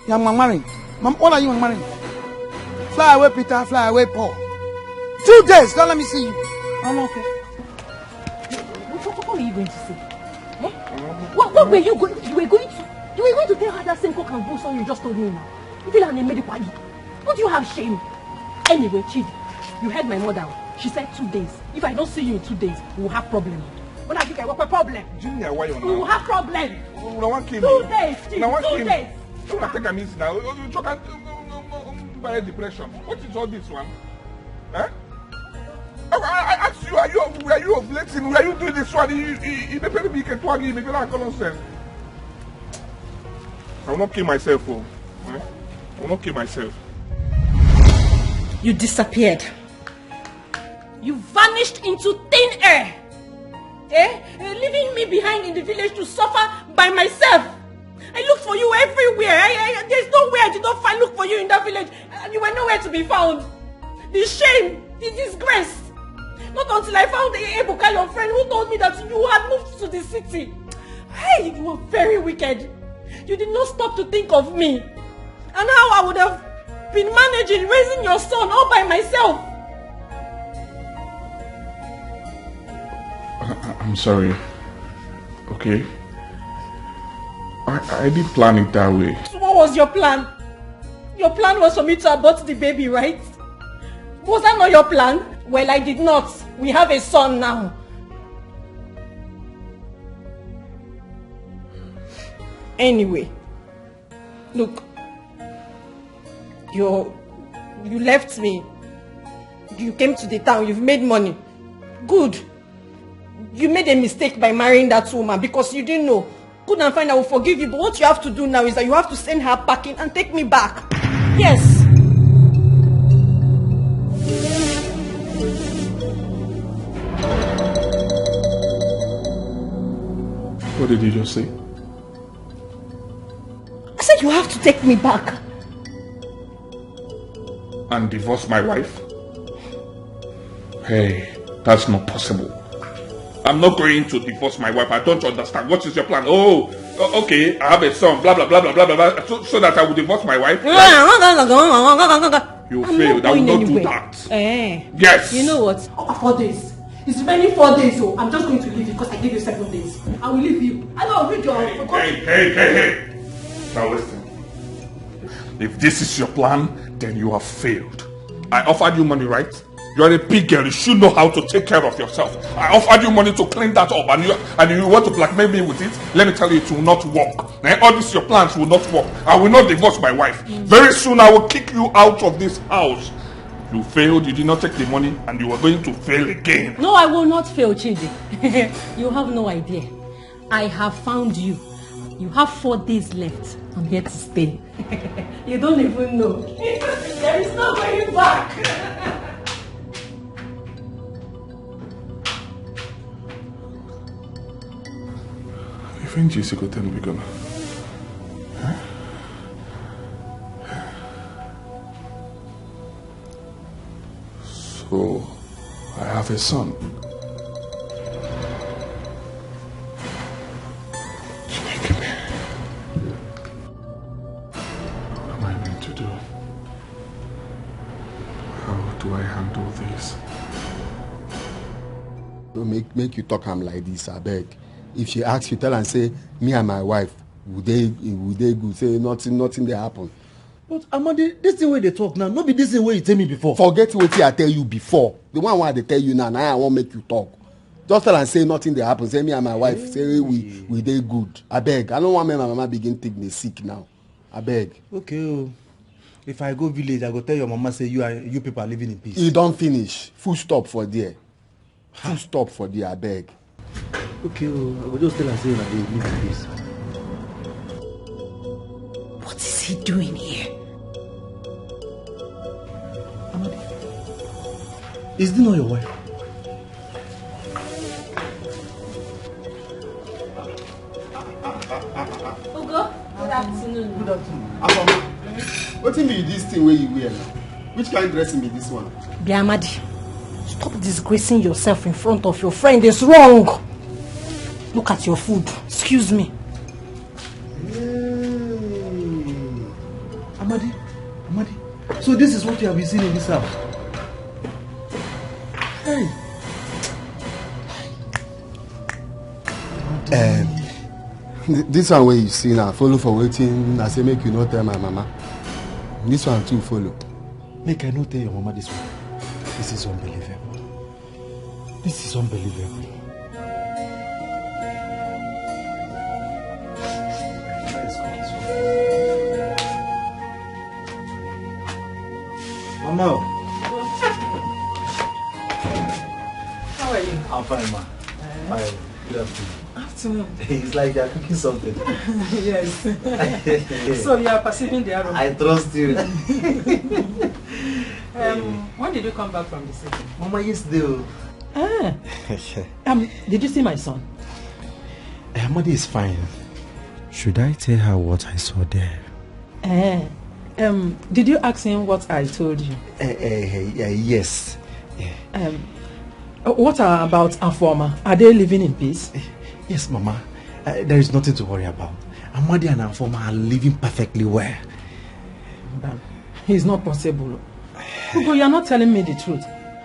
you are marrying. Mom, what are you marrying? Fly away, Peter. Fly away, Paul. Two days. Don't let me see you. I'm okay. What, what, what are you going to say? Eh? What, what were you going? You were going to, you were going to tell her that same cock and bull song you just told me now. You feel like a made party. Don't you have shame? Anyway, Chidi, you heard my mother. She said two days. If I don't see you in two days, we will have problem. When I think I work a problem. Junior, why you We will now? Have problem. Una wan kill Two me. days, Chidi. Una wan Two kill me. Days. Una take am easy now. You you talk am buy depression. What is all this one? Eh? I, I, I ask you, are you were you ovulating? Were you doing this one? You you you dey pay me can twag you, maybe like nonsense. I will not kill myself, oh. Eh? I will not kill myself. You disappeared. You vanished into thin air. Eh? Eh, leaving me behind in the village to suffer by myself. I looked for you everywhere. I, I, there's no way I did not find look for you in that village. And you were nowhere to be found. The shame, the disgrace. Not until I found Ebuka, your friend, who told me that you had moved to the city. Hey, you were very wicked. You did not stop to think of me and how I would have been managing raising your son all by myself. I, I- I'm sorry. Okay. I, I did plan it that way. So what was your plan? Your plan was for me to abort the baby, right? Was that not your plan? Well, I did not. We have a son now. Anyway, look, you you left me. You came to the town. You've made money. Good. You made a mistake by marrying that woman because you didn't know. Good and fine, I will forgive you. But what you have to do now is that you have to send her packing and take me back. Yes. What did you just say? I said you have to take me back. And divorce my wife? Hey, that's not possible. I'm not going to divorce my wife. I don't understand. What is your plan? Oh, o- okay. I have a son. Blah blah blah blah blah blah. So, so that I will divorce my wife. Right? You I'm failed. Not I will going not do anywhere. That. Eh. Yes. You know what? Oh, four days. It's remaining four days, so I'm just going to leave you because I gave you seven days. I will leave you. I don't read your. Hey, hey, hey, hey, hey. Now listen. If this is your plan, then you have failed. I offered you money, right? You are a big girl. You should know how to take care of yourself. I offered you money to clean that up, and you and you want to blackmail me with it. Let me tell you, it will not work. Eh, all these your plans will not work. I will not divorce my wife. Very soon, I will kick you out of this house. You failed. You did not take the money, and you are going to fail again. No, I will not fail, Chidi. You have no idea. I have found you. You have four days left. I'm here to stay. You don't even know. There is no going back. Even Jesse go tell me gonna. So, I have a son. What am I going to do? How do I handle this? No make make you talk am like this, abeg. If she ask you, tell am say me and my wife, we dey we dey good, say nothing nothing dey happen. But Amadi, this thing wey dey talk now, no be this thing wey you tell me before. Forget wetin I tell you before. The one wey I dey tell you now, na I wan make you talk. Just tell am say nothing dey happen. Say me and my wife, say we we dey good. Abeg, I no wan make my mama begin take me sick now. Abeg. Okay o. If I go village, I go tell your mama say you and you people are living in peace. E don finish. Full stop for there. Full stop for there, abeg. Okay o, I go just tell am say una dey live in peace. What is he doing here? Amadi, is this not your wife? Ugo, good afternoon. Good afternoon. Afoma, wetin be this thing wey you wear now? Which kind dressing be this one? Biamadi, stop disgracing yourself in front of your friend. It's wrong. Look at your food. Excuse me. Hey. Amadi, Amadi. So this is what you have been seeing in this house? Hey. Um, th- this one wey you see now, follow for wetin I say make you no tell my mama. This one too follow. Make I no tell your mama this one. This is unbelievable. This is unbelievable. Mama. How are you? I'm fine, ma. Fine. Good afternoon. Afternoon. It's like you're cooking something. Yes. So you are perceiving the aroma. I trust you. Um, when did you come back from the city? Mama, yesterday. Oh. Ah. Um, did you see my son? Amadi is fine. Should I tell her what I saw there? Eh, um, did you ask him what I told you? Eh, eh, eh, eh, yes. Eh. Um, uh, what about Afoma? Are they living in peace? Eh, yes, Mama. Uh, there is nothing to worry about. Amadi and Afoma are living perfectly well. Madam, it's not possible. Ugo, you're not telling me the truth.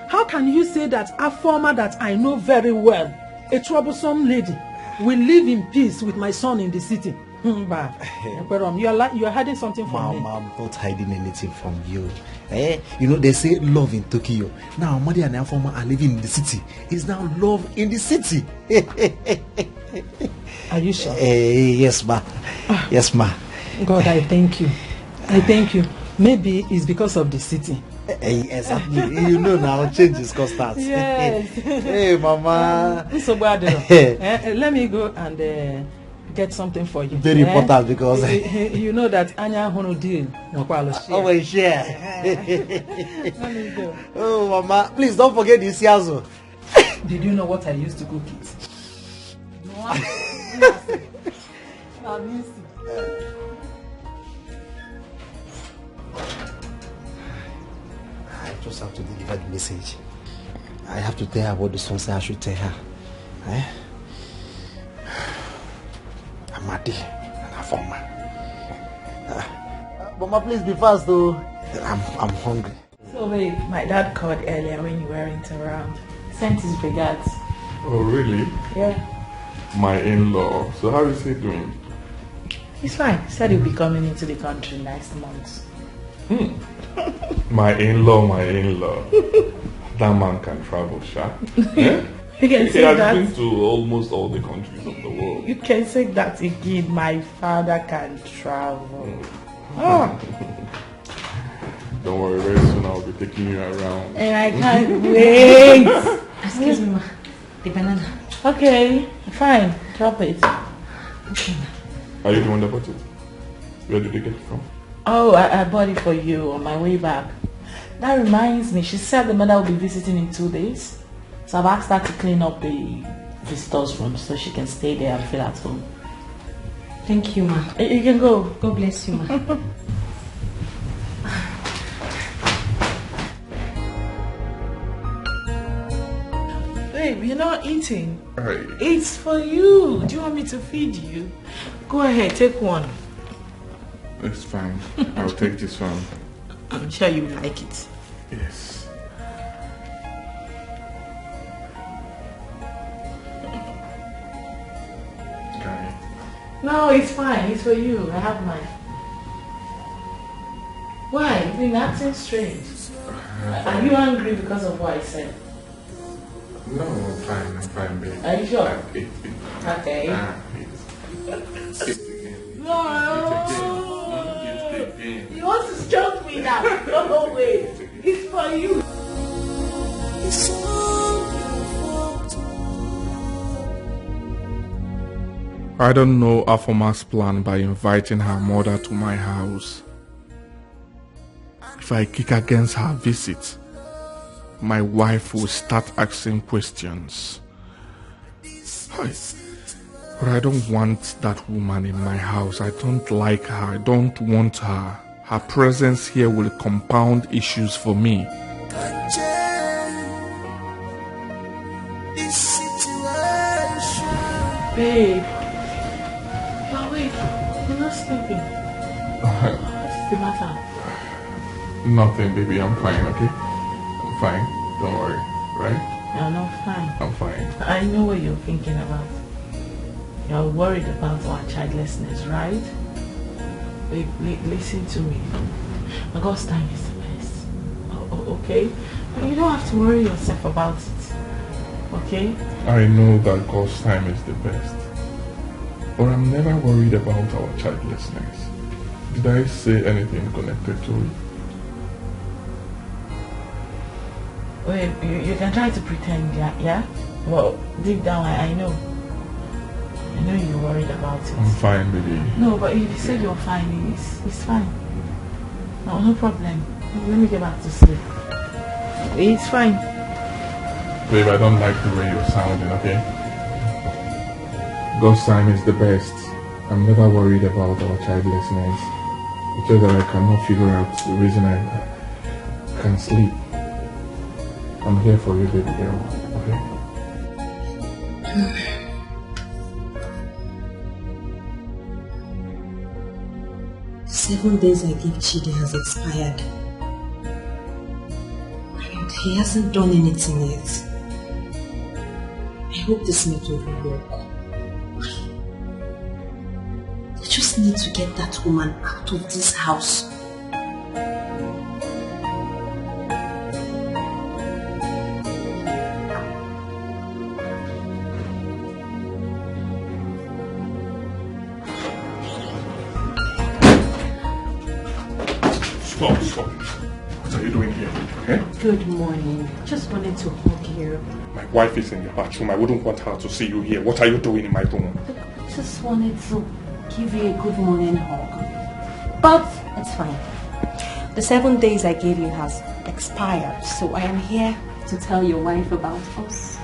How can you say that Afoma that I know very well, a troublesome lady, will live in peace with my son in the city? Mba, Ekwerom, you are li- you are hiding something from me. Mama, I'm not hiding anything from you. Eh? You know, they say love in Tokyo. Now, Amadi and Afoma are living in the city. It's now love in the city. Are you sure? Eh, yes, ma. Yes, ma. God, I thank you. I thank you. Maybe it's because of the city. Eh, exactly. You know now, change is constant. Yes. Hey, Mama. Nsogbu adịrọ. Eh, eh, let me go and uh, get something for you. Very important because you know that anya hụrụ deal nwekwalụ share. Always share. Let me go. Oh, Mama, please don't forget the isi azụ. Did you know what I used to cook it? No. I just have to deliver the message. I have to tell her what the son said I should tell her. Eh? Amadi and Afoma. Ah. Mama, please be fast, though. I'm, I'm hungry. So, babe, my dad called earlier when you weren't around. Sent his regards. Oh, really? Yeah. My in-law. So how is he doing? He's fine. He said he'll be coming into the country next month. Hmm. My in-law, my in-law. That man can travel, sha. Eh? You can He say has that. Been to almost all the countries of the world. You can say that again. My father can travel. Ah. Don't worry, very soon I'll be taking you around. And I can't wait. Excuse me, ma. The banana. Okay, fine. Drop it. Okay, ma. Are you the one that bought it? Where did you get it from? Oh, I, I bought it for you on my way back. That reminds me, she said the mother will be visiting in two days. So I've asked her to clean up the visitor's room so she can stay there and feel at home. Thank you, ma. You can go. God bless you, ma. Babe, you're not eating. Hey. It's for you. Do you want me to feed you? Go ahead, take one. It's fine. I'll take this one. I'm sure you like it. Yes. Guy. No, it's fine. It's for you. I have mine. Why? You've been acting strange. Are you angry because of what I said? No, I'm fine, I'm fine, babe. Are you sure? Ah, it, it, Okay. ah, it's, it's again. No. It's again. You want to choke me now? No, no way. It's for you. I don't know Afoma's plan by inviting her mother to my house. If I kick against her visit, my wife will start asking questions. Hi. But I don't want that woman in my house. I don't like her. I don't want her. Her presence here will compound issues for me. Babe, you're awake. You're not sleeping. What's the matter? Nothing, baby. I'm fine, okay? I'm fine. Don't worry, right? You're not fine. I'm fine. I know what you're thinking about. You're worried about our childlessness, right? Babe, li- listen to me. God's time is the best. O- o- okay? You don't have to worry yourself about it. Okay? I know that God's time is the best. But I'm never worried about our childlessness. Did I say anything connected to it? Wait, you, you can try to pretend, yeah? Yeah? Well, deep down, I, I know. I know you're worried about it. I'm fine, baby. No, but if you say you're fine, it's, it's fine. No, no problem. Let me get back to sleep. It's fine. Babe, I don't like the way you're sounding, okay? God's time is the best. I'm never worried about our childlessness. It's just that I cannot figure out the reason I can sleep. I'm here for you, baby girl, okay? Seven days I gave Chidi has expired. And he hasn't done anything yet. I hope this method will work. I just need to get that woman out of this house. Stop, stop. What are you doing here? Eh? Good morning. Just wanted to hug you. My wife is in the bathroom. I wouldn't want her to see you here. What are you doing in my room? Just wanted to give you a good morning hug. But it's fine. The seven days I gave you has expired, so I am here to tell your wife about us.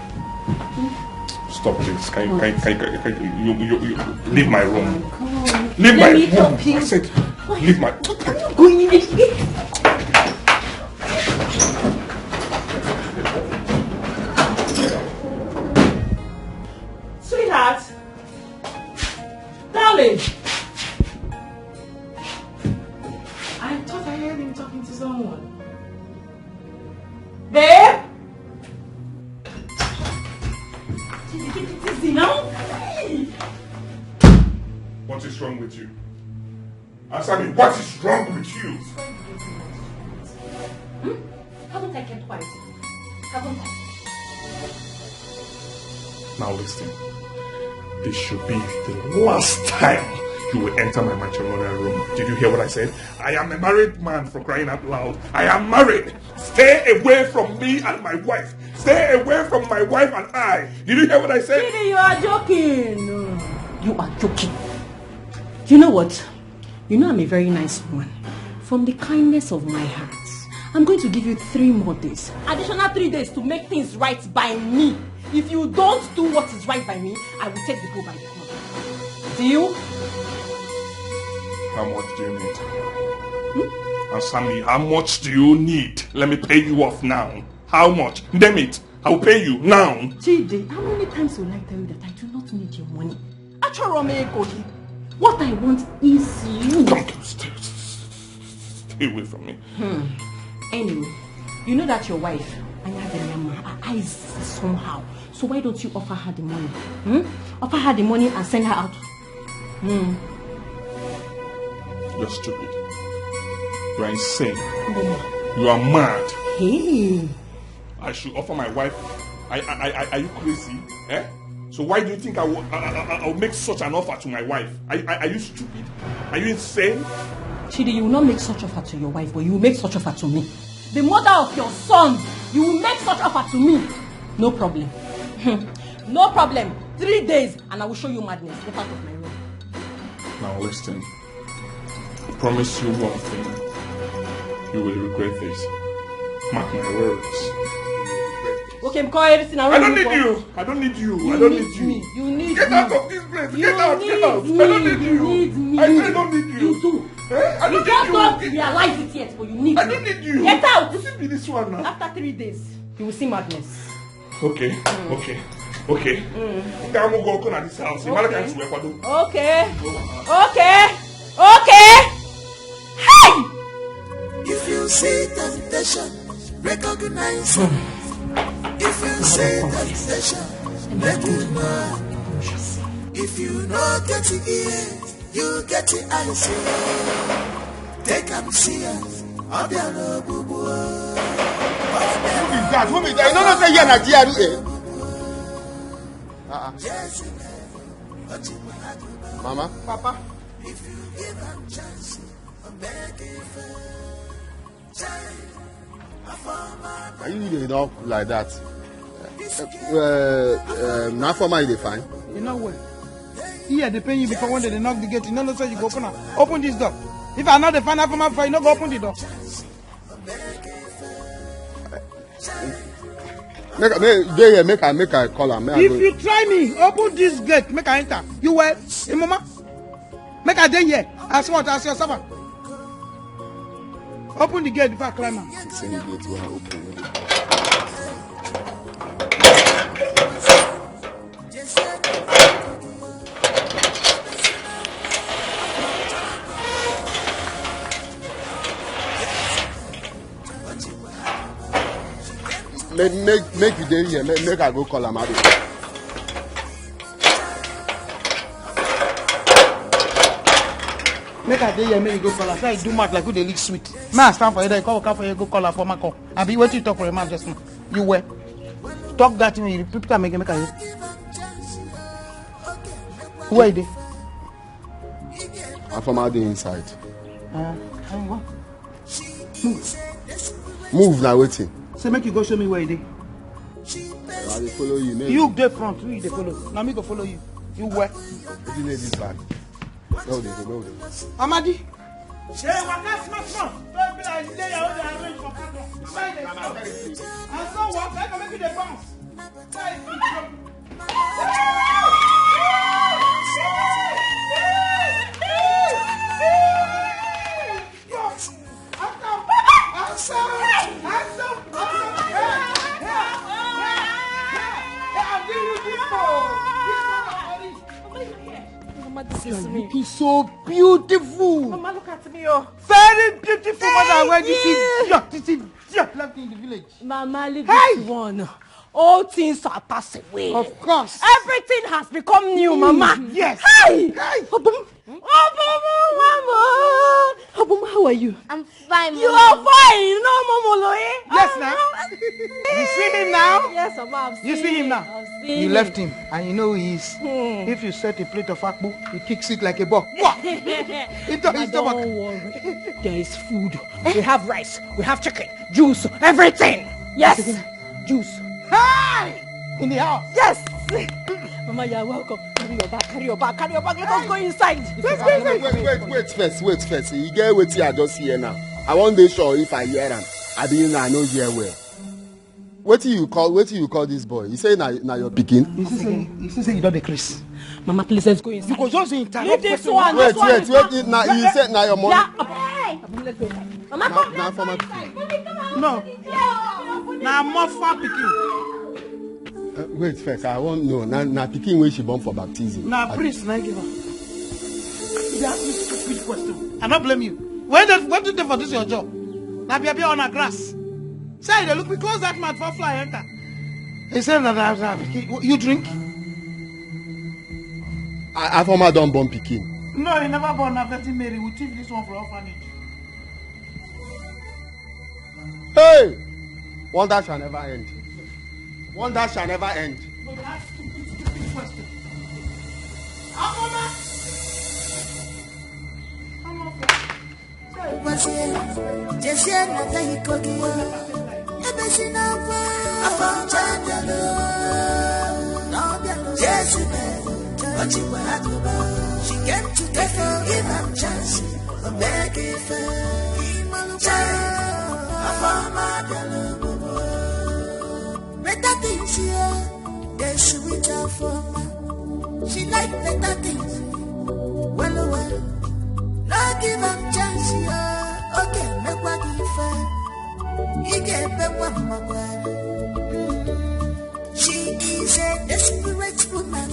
Stop this. Can you, can, can, can, can you, you, you, you leave my room? Come on. Leave Let my me room. help you. I said, leave my. Going in. Sweetheart, darling, I thought I heard him talking to someone. Babe? Easy now. What is wrong with you? Answer me, what is wrong with you? Hmm? Haven't I kept quiet? Haven't I? Now listen. This should be the last time you will enter my matrimonial room. Did you hear what I said? I am a married man, for crying out loud. I am married. Stay away from me and my wife. Stay away from my wife and I. Did you hear what I said? Chidi, you are joking. You are joking. You know what? You know I'm a very nice woman. From the kindness of my heart, I'm going to give you three more days. Additional three days to make things right by me. If you don't do what is right by me, I will take the go by the horn. Deal? How much do you need? Answer me, how much do you need? Let me pay you off now. How much? Name it. I'll pay you now. Chidi, how many times will I tell you that I do not need your money? Achọrọ m ego gị. What I want is you. Come, come, stay, stay away from me. Anyway, you know that your wife, Anyadema, her eyes is somehow. So why don't you offer her the money? Hmm? Offer her the money and send her out. Hmm. You're stupid. You are insane. You are mad. Hey. I should offer my wife. I, I, I, are you crazy? Eh? So why do you think I will, I, I, I, I will make such an offer to my wife? Are, are, are you stupid? Are you insane? Chidi, you will not make such offer to your wife, but you will make such offer to me. The mother of your son, you will make such offer to me. No problem. Hmm. No problem. Three days, and I will show you madness. Get out of my room. Now listen. I promise you one thing. You will regret this. Mark my words. Okay, I'm calling everything. I don't need you. I don't need you. I don't need you. You need me. You need me. Get out of this place. Get out. Get out. I don't need you. You need me. I, I don't need you. You too. Eh? I don't need you. You just don't realize it yet, but you need me. I don't need you. Get out. You see me this one now. After three days, you will see madness. Okay, okay, okay. Nke a mụ gị ọkụ na this house. Ị mara ka m si wee kwado. Okay, okay, okay. Hey! If you see temptation, recognize it. If you see temptation, let it know. If you no get it, you get it, I see. Take am serious. Obiara ogbugbu. Who be that? Who be that? You no know say here na G R A. Uh-uh. Mama. Papa. Are you dey knock like that? Uh, uh, na former you dey find? You know what? Here dey pain you before when they dey knock the gate. You no know say you go open am. Open this door. If I no dey find am for my, you no go open the door. Make I, make, dey here, make I, make I call am. Make I go. If you try me, open this gate, make I enter. You well? Eh, mama? Make I dey here. As what? As your servant. Open the gate before I climb am. Same gate wey I open. Make, make, make you dey here. Make, make I go call am. Abi. Make I dey here, make you go call am. Say I do mouth like who dey lick sweet. Make I stand for here, then you come waka for here, go call am for my call. Abi wetin you talk for your mouth just now? You were. Talk that thing, you repeat am again, make I hear. Where you dey? Afoma dey inside. Uh, move. Move na wetin? Say make you go show me where you dey. I dey follow you. You dey front, who you dey follow? Na me go follow you. You where? Wetin dey this bag? No, dey go, no, dey. Amadi. Hey, waka small, small. Don't be like you dey your own, dey arrange for corner. Why you dey stop? I saw what, I go make you dey bounce. Why you dey drop? Mama, this is me. Looking so beautiful. Mama, look at me, oh. Very beautiful mother. Where this is, yeah, this is, yeah, left in the village. Mama, leave this one. All things are passed away. Of course. Everything has become new, Mama. Yes. Hey! Hey! Obum. Obum, Mama. Obum, how are you? I'm fine, Mama. You are fine. No, Mama, lo, eh? Yes, now. You see him now? Yes, Mama, I've seen him. You see him now? I've seen him. You left him, and you know who he is. Hmm. If you set a plate of akpu, he kicks it like a ball. Wah! Into his stomach. Don't worry. There is food. We have rice. We have chicken. Juice, everything. Yes. Juice. Hey! In the house. Yes. Mama, you are welcome. Carry your bag, carry your bag, carry your bag. Let us go inside. Wait, wait, wait, wait, wait first, wait first. You get wetin I just hear now. I wan dey sure if I hear am. Abi na I no hear well. Wetin you call, wetin you call this boy? You say na, na your pikin? You see say, you see say you don dey craze. Mama, please, let's go inside. You go just dey interrupt person. Leave this one. Wait, wait, wait. Na, you say na your money? Yeah. Hey! Mama, come down. Na former pikin. No. Na Mofa pikin. Uh, wait first, I wan know. Na, na pikin wey she born for baptism. Na priest na give am. You dey ask me stupid question. I no blame you. Wetin dey, wetin dey for this your job? Na bia bia on a grass. Say you dey look me, close that mouth before fly enter. He say na, na, na pikin. You drink? I, Afoma don born pikin. No, he never born. Na Virgin Mary. We thief this one for orphanage. Hey! Wonder shall never end. Wonder shall never end. But that stupid, stupid question. How come I? How come I? Jesie na ta iko gị ya. Ebe si n'akwa afọ ncha abịala. Na ọ bịala. Jesu mere, ọ chịkwa agụba. She came to take you, give am chance. O mee gị ife. Ịmalụkwa. Afọ ọma abịala obodo. Better things here, they sweet her for ma. She like better things. Well, well, no give am chance, yeah. Okay, make what give her. He can make what my. She is a desperate woman.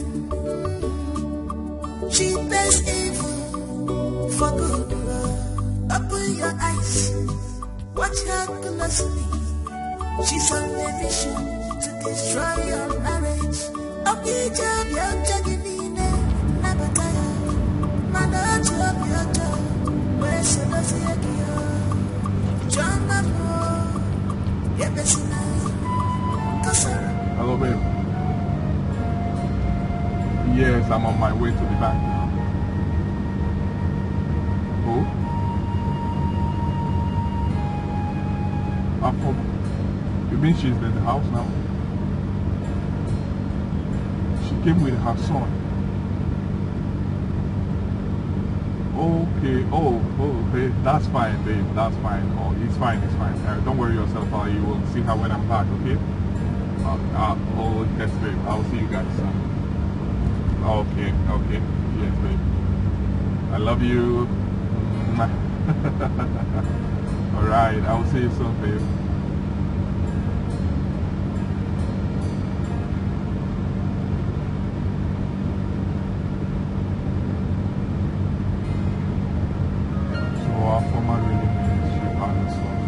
She pays evil for good. Open your eyes. Watch her closely. She's on a mission to destroy your marriage. Ọ bụ ije obi ọjọọ gị niile, nabata ya. Mana otu obi ọjọọ wee solozie gị ya. Chioma m o, ebezina. Kọsara. Hello, babe. Yes, I'm on my way to the bank now. Oh? Afoma. You mean she's in the house now? She came with her son. Okay. Oh, oh, okay. That's fine, babe. That's fine. Oh, it's fine. It's fine. Uh, don't worry yourself. Uh, you will see her when I'm back. Okay. Uh, uh, oh, yes, babe. I'll see you guys soon. Okay. Okay. Yes, babe. I love you. Mwah. All right. I'll see you soon, babe. So our former reading ministry palace was.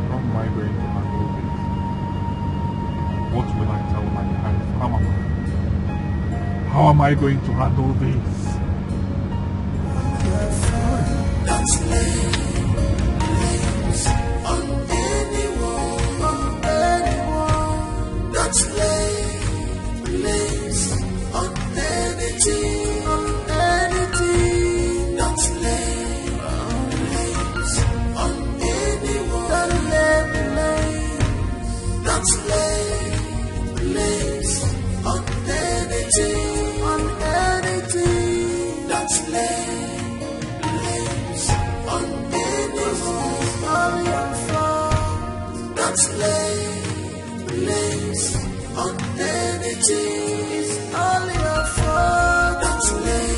How am I going to handle this? What will I tell my wife? How am I? How am I going to handle this? Don't lay hands on anyone, on anyone. Don't lay hands on anything, on anything. Don't lay hands on anyone. Don't lay hands. Don't lay hands on anything, on anything. Don't lay hands on anyone. Don't lay hands on anything. It's all your fault. Don't lay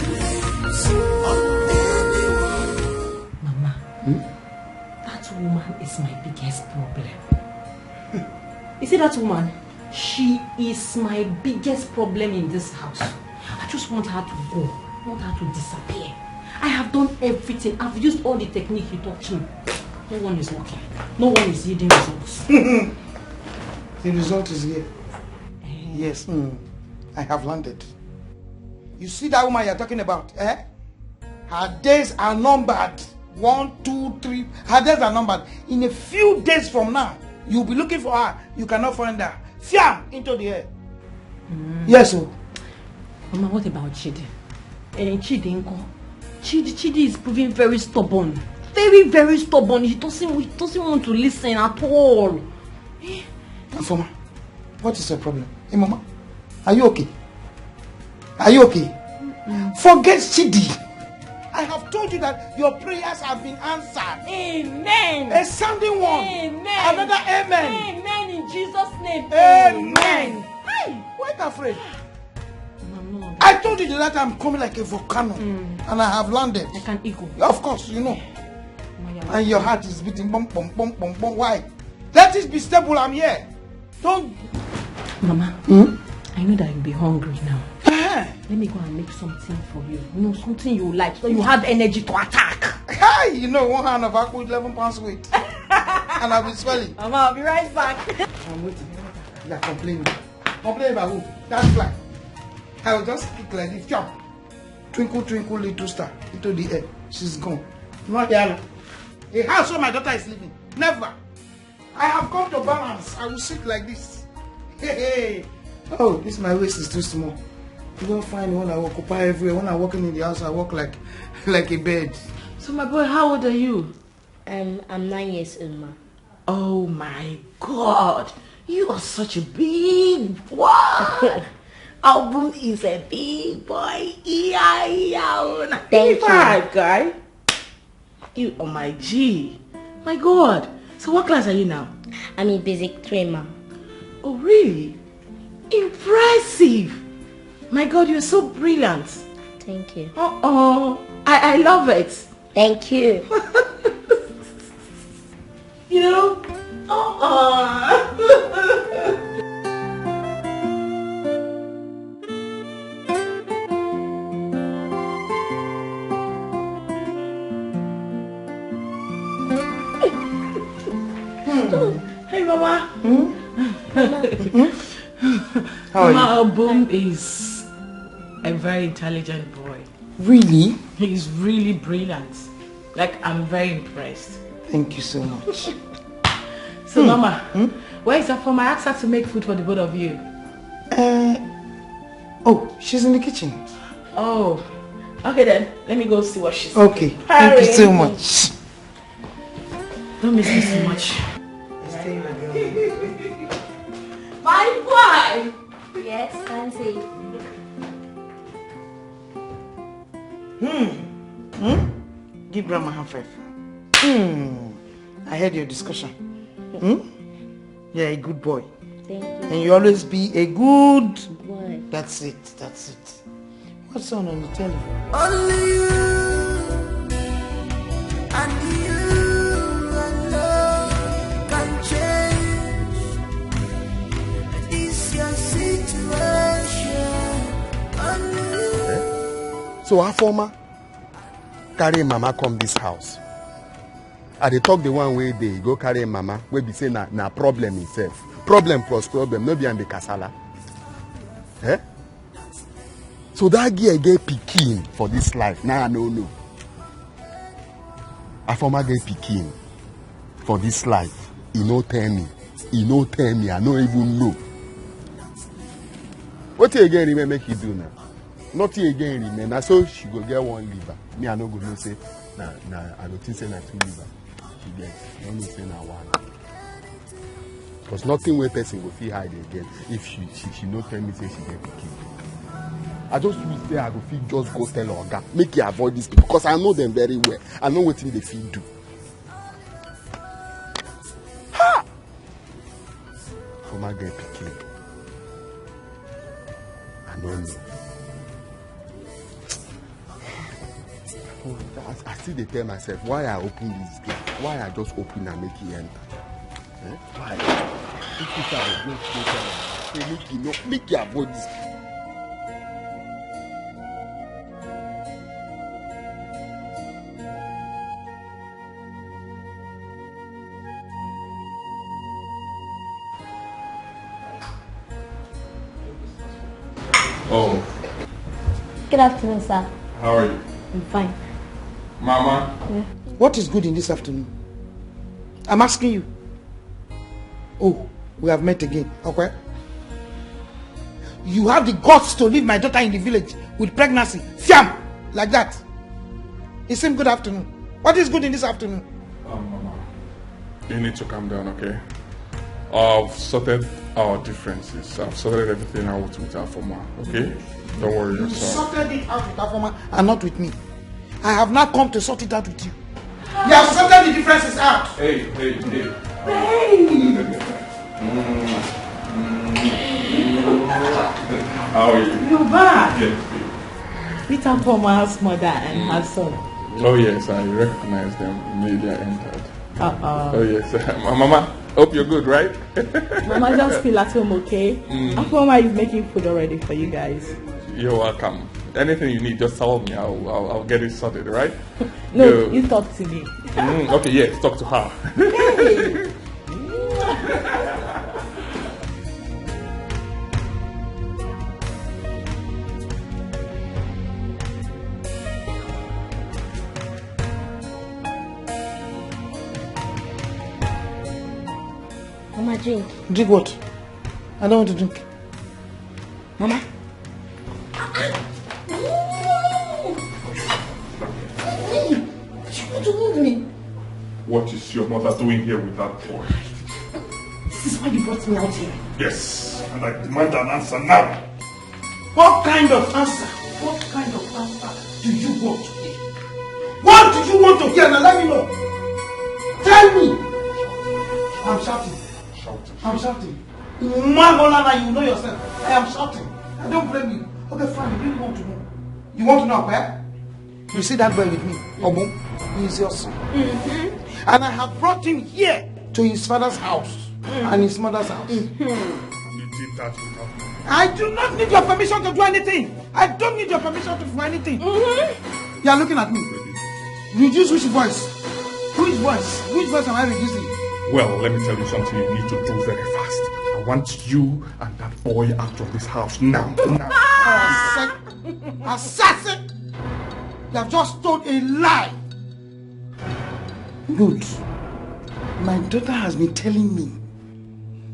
hands on anyone. Mama, that woman is my biggest problem. You see that woman? She is my biggest problem in this house. I just want her to go. I want her to disappear. I have done everything. I've used all the technique you taught me. No one is working. No one is yielding results. The result is here. Yes, mm, I have landed. You see that woman you're talking about, eh? Her days are numbered. One, two, three. Her days are numbered. In a few days from now, you'll be looking for her. You cannot find her. Fiam into the air. Yes, oh. Mama, what about Chidi? Eh, Chidi nko? Chidi, Chidi is proving very stubborn. Very, very stubborn. He doesn't, he doesn't want to listen at all. Afoma, what is your problem? Hey, Mama, are you okay? Are you okay? Forget Chidi. I have told you that your prayers have been answered. Amen. A sounding one. Amen. Another amen. Amen in Jesus' name. Amen. Hey, why you afraid? Mama, no. I told you that I'm coming like a volcano, and I have landed. Like an eagle. Of course, you know. Mama, you're And your heart is beating bum, bum, bum, bum, bum. Why? Let it be stable. I'm here. Don't. Mama, I know that you'll be hungry now. Eh. Let me go and make something for you. You know, something you like, so you have energy to attack. Hey, you know, one hand of apple, eleven pounds weight. And I'll be swelling. Mama, I'll be right back. I'm waiting. You're complaining. Complaining about who? That fly. I will just kick like this. Jump. Twinkle, twinkle, little star, into the air. She's gone. No, Diana. A house where my daughter is living. Never. I have come to balance. I will sit like this. Hey, hey. Oh, this my waist is too small. You don't find when I occupy everywhere. When I walk in the house, I walk like, like a bird. So, my boy, how old are you? Um, I'm nine years old, ma. Oh my God, you are such a big boy. Album is a big boy. Yeah, yeah. Thank you. Five, guy. You are my G. My God. So what class are you now? I'm in basic three, ma. Oh, really? Impressive. My God, you're so brilliant. Thank you. Uh-oh. I, I love it. Thank you. You know? Uh-uh. Hey, Mama. Hmm? How are you? Mama, Obum is a very intelligent boy. Really? He's really brilliant. Like, I'm very impressed. Thank you so much. So, Mama, where is Afoma? I asked her to make food for the both of you. Uh, oh, she's in the kitchen. Oh, okay then. Let me go see what she's cooking. Okay, thank you so much. Don't miss me so much. My boy! Yes, Auntie. Hmm. Hmm? Give grandma hand five. Hmm. I heard your discussion. Hmm? You're a good boy. Thank you. And you always be a good boy. That's it. That's it. What's on on the television? Only you and you alone can change this your situation. Only you. So Afoma carry mama come this house. I dey talk the one wey dey go carry mama wey be say na na problem himself. Problem plus problem, no be am be kasala. Eh? So that girl get pikin for this life. Now I no know. Afoma get pikin for this life. He no tell me. He no tell me. I no even know. Wetin again remain make you do now? Nothing again remain. Na so she go get one liver. Me, I no go know say na na I go think say na two liver she get. I no know say na one. Because nothing wey person go fit hide again if she she she no tell me say she get pikin. I just wish say I go fit just go tell oga make he avoid this people because I know them very well. I know wetin they fit do. Ha! Afoma get pikin. I no know. I, I still dey tell myself why I open this gate, why I just open and make e enter. Eh? Why? If you say I go go tell am, say make e no, make e avoid this gate. Oh. Good afternoon, sir. How are you? I'm fine. Mama. Yeah. What is good in this afternoon? I'm asking you. Oh, we have met again. Okay. You have the guts to leave my daughter in the village with pregnancy. Fiam! Like that. It seems good afternoon. What is good in this afternoon? Um, Mama, you need to calm down, okay? I've sorted our differences. I've sorted everything out with Afoma, okay? Don't worry yourself. You sorted it out with Afoma and not with me. I have not come to sort it out with you. You have sorted the differences out. Hey, hey, hey. Hey! Mm, mm, mm. How are you? You're back. Yes, babe. Meet Afoma's mother and her son. Oh, yes, I recognize them immediately I entered. Uh-uh. Oh, yes. Mama, hope you're good, right? Mama, just feel at home, okay? Mm. Afoma is making food already for you guys. You're welcome. Anything you need, just tell me. I'll, I'll, I'll get it sorted, right? No, you talk to me. Mm, okay, yes, talk to her. Hey. Drink what? I don't want to drink. Mama. What is your mother doing here with that boy? This is why you brought me out here. Yes, and I demand an answer now. What kind of answer? What kind of answer do you want to hear? What do you want to hear? Now let me know. Tell me. I'm shouting. Shouting. I'm shouting. Magola, you know yourself. I am shouting. I don't blame you. Okay, fine. You really want to know. You want to know where? You see that boy with me, Obum? He is your son. Mm-hmm. And I have brought him here to his father's house and his mother's house. Mm-hmm. You did that without me. I do not need your permission to do anything. I don't need your permission to do anything. Mm-hmm. You are looking at me. Reduce which voice? Which voice? Which voice am I reducing? Well, let me tell you something you need to do very fast. I want you and that boy out of this house now. Now. Assassin! Assassin! You have just told a lie. Good. My daughter has been telling me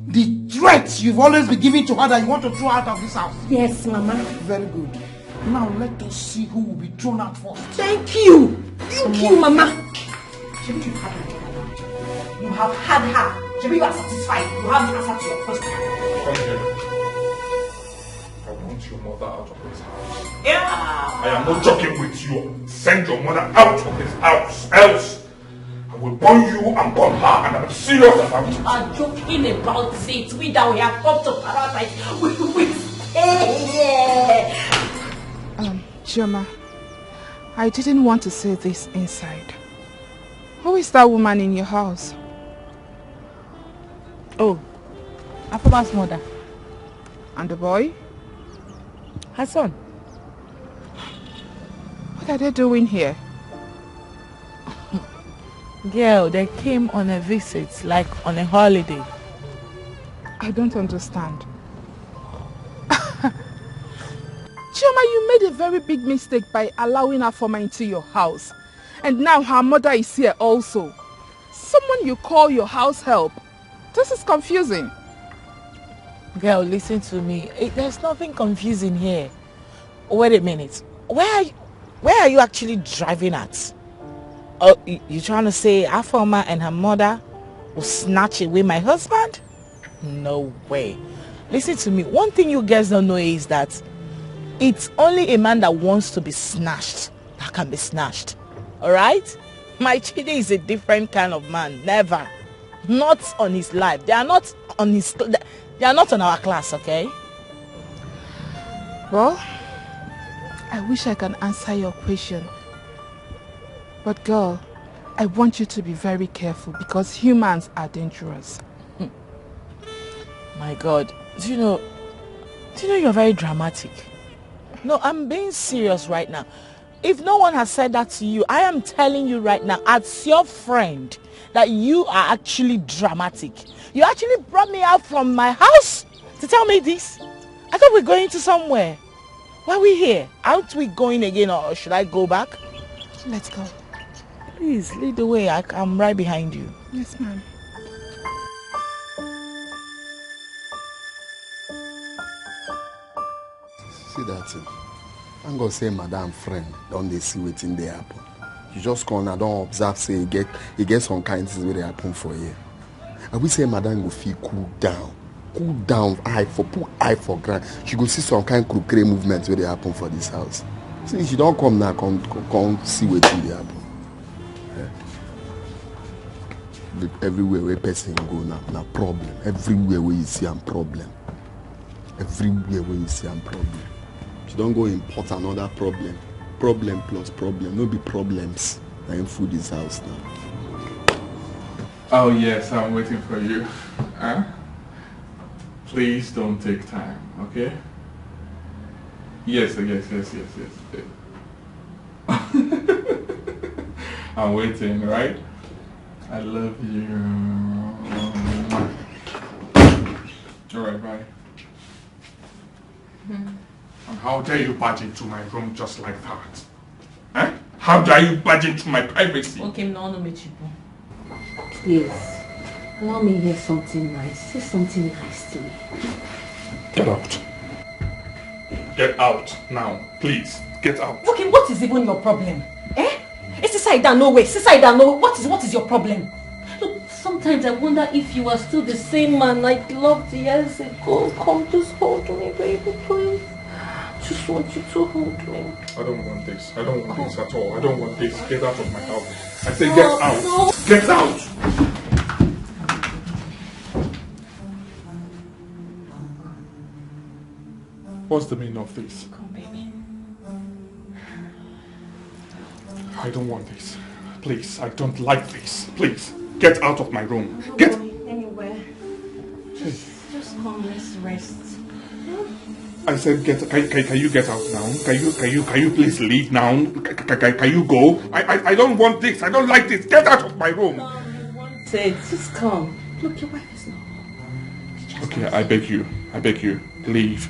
the threats you've always been giving to her that you want to throw out of this house. Yes, Mama. Very good. Now let us see who will be thrown out first. Thank you. Thank you, Mama. Shebi you had her. You have had her. Shebi you are satisfied. You have the answer to your question. Come here. I want your mother out of this house. Yeah. I am not joking with you. Send your mother out of this house. Else, I will burn you and burn her. And I'm serious about it. You are joking about it. We that we have come to paradise. We will stay here. Um, Chioma, I didn't want to say this inside. Who is that woman in your house? Oh, Afoma's mother. And the boy? Her son. What are they doing here? Girl, they came on a visit, like on a holiday. I don't understand. Chioma, you made a very big mistake by allowing Afoma into your house. And now her mother is here also. Someone you call your house help. This is confusing. Girl, listen to me. It, there's nothing confusing here. Wait a minute. Where are you, where are you actually driving at? Oh, you, you trying to say Afoma and her mother will snatch away my husband? No way. Listen to me. One thing you girls don't know is that it's only a man that wants to be snatched that can be snatched. All right? My Chidi is a different kind of man. Never. Not on his life. They are not on his. They are not on our class, okay? Well, I wish I can answer your question. But girl, I want you to be very careful because humans are dangerous. My God, do you know, do you know you're very dramatic? No, I'm being serious right now. If no one has said that to you, I am telling you right now, as your friend, that you are actually dramatic. You actually brought me out from my house to tell me this. I thought we're going to somewhere. Why are we here? Aren't we going again, or should I go back? Let's go. Please, lead the way. I, I'm right behind you. Yes, ma'am. See that thing. Thank God say madam friend don dey see wetin dey happen. You just come and don observe say e get e get some kind things wey dey happen for here. I wish say madam go fit cool down, cool down, eye for put eye for ground. She go see some kind crocodile movement wey dey happen for this house. See, she don come now, come come, come see wetin dey happen. Eh. The- Everywhere where person go now, na problem. Everywhere where you see am problem. Everywhere where you see am problem. She don go import another problem. Problem plus problem, no be problems. Na im full this house now. Oh yes, I'm waiting for you. Huh? Please don't take time, okay? Yes, yes, yes, yes, yes. I'm waiting, right? I love you. All right, bye. And how dare you barge into my room just like that? Eh? How dare you barge into my privacy? Okay, no, no, me cheapo. Please. Allow me hear something nice. Say something nice to me. Get out. Get out now, please. Get out. Okay, what is even your problem? Eh? It's inside that no way. It's inside that no. What is what is your problem? Look, sometimes I wonder if you are still the same man I loved years ago. Come, just hold me, baby, please. Just want you to hold me. I don't want this. I don't want this at all. I don't want this. Get out of my house. I say get out. Get out. What's the meaning of this? Come, baby. I don't want this. Please, I don't like this. Please, get out of my room. Get anywhere. Just, just come, let's rest. I said, get. Can, can, can you get out now? Can you, can you, can you please leave now? Can, can, can, can you go? I, I, I don't want this. I don't like this. Get out of my room. Say, just come. Look, your wife is not home. Just Okay, come. I beg you. I beg you. Leave.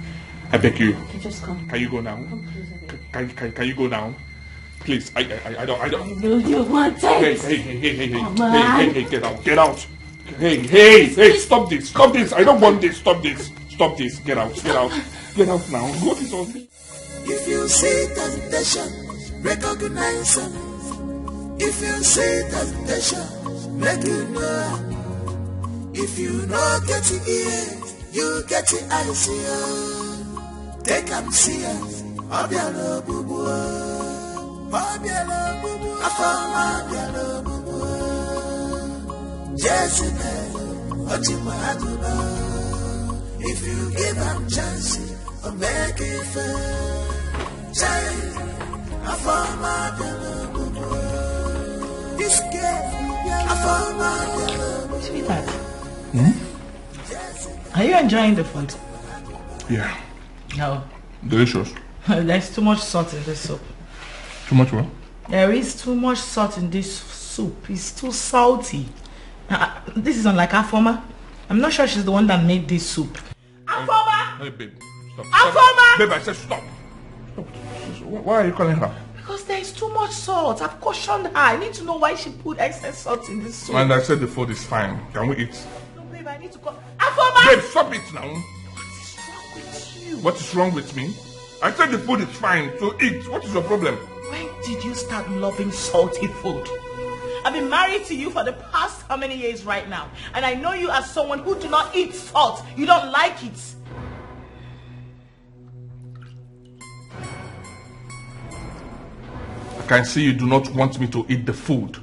I beg you. Okay, just come. Can you go now? Come closer, baby. Can, can, can you go now? Please, I, I, I don't, I don't. Do you want Hey, it? Hey, hey, hey, hey, hey, Come hey, on. Hey, hey, get out, get out. Hey, hey, hey, stop this, stop this. I don't want this, stop this, stop this. Get out, get out, get out now. What is all this? If you see temptation, recognize am. If you see temptation, make you know am. If you no get ear, you get eyes, yeah. Take am serious. Obiara ogbugbu. Obiara ogbugbu. Afọma obiara ogbugbu. Jezebel, Ojima Aduba. If you give am chance, o make it fair. Child, Afọma obiara ogbugbu. This girl, Afọma obiara ogbugbu. Sweetheart, are you enjoying the food? Yeah, No. Delicious. There's too much salt in this soup. Too much what? There is too much salt in this soup. It's too salty. Uh, this is unlike Afoma. I'm not sure she's the one that made this soup. Afoma! Hey, babe. Stop. Afoma! Babe, I said stop. Stop. Why are you calling her? Because there is too much salt. I've cautioned her. I need to know why she put excess salt in this soup. And I said the food is fine. Can we eat? No, babe, I need to call. Afoma! Babe, stop it now. What is wrong with you? What is wrong with me? I said the food is fine, so eat. What is your problem? When did you start loving salty food? I've been married to you for the past how many years right now? And I know you as someone who do not eat salt. You don't like it. I can see you do not want me to eat the food.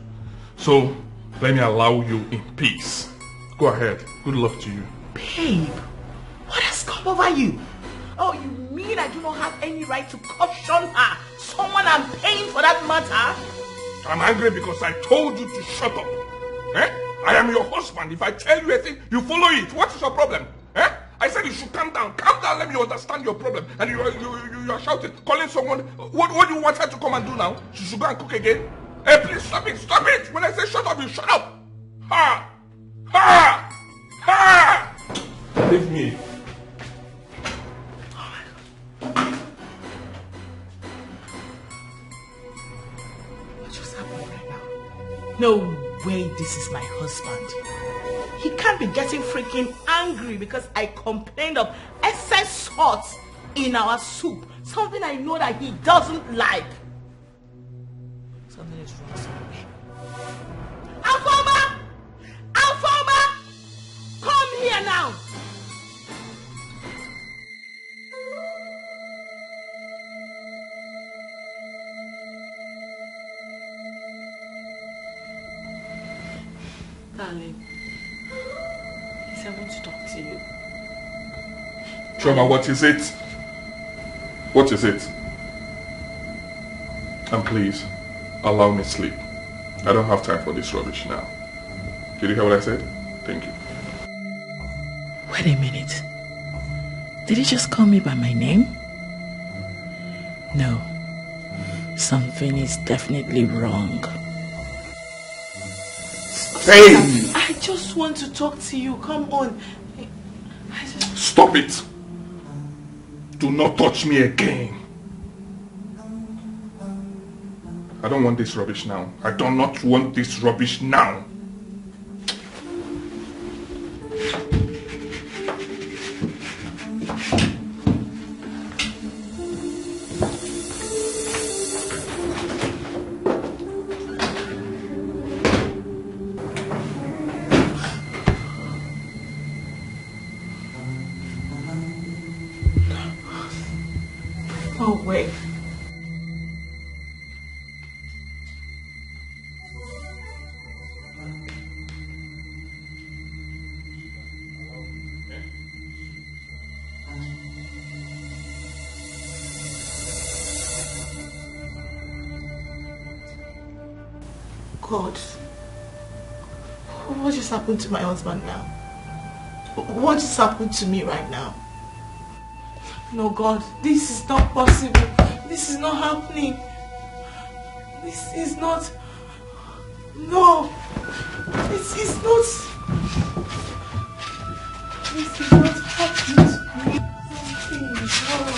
So, let me allow you in peace. Go ahead. Good luck to you. Babe, what has come over you? Oh, you mean I do not have any right to caution her? Someone I'm paying for that matter? I'm angry because I told you to shut up. Eh? I am your husband. If I tell you a thing, you follow it. What is your problem? Eh? I said you should calm down. Calm down. Let me understand your problem. And you are, you, you, you are shouting, calling someone. What, what do you want her to come and do now? She should go and cook again? Hey, please stop it. Stop it. When I say shut up, you shut up. Ha! Ha! Ha! Leave me. What just happened right now? No way this is my husband. He can't be getting freaking angry because I complained of excess salt in our soup. Something I know that he doesn't like. Something is wrong somewhere. Afoma! Afoma! Come here now! Darling, please, I want to talk to you. Chioma, what is it? What is it? And please, allow me sleep. I don't have time for this rubbish now. Did you hear what I said? Thank you. Wait a minute. Did he just call me by my name? No. Something is definitely wrong. Hey! I just want to talk to you. Come on. I just... Stop it! Do not touch me again. I don't want this rubbish now. I do not want this rubbish now. No way. God, what just happened to my husband now? What just happened to me right now? No, God, this is not possible. This is not happening. This is not. No, this is not. This is not happening to me. Something is wrong.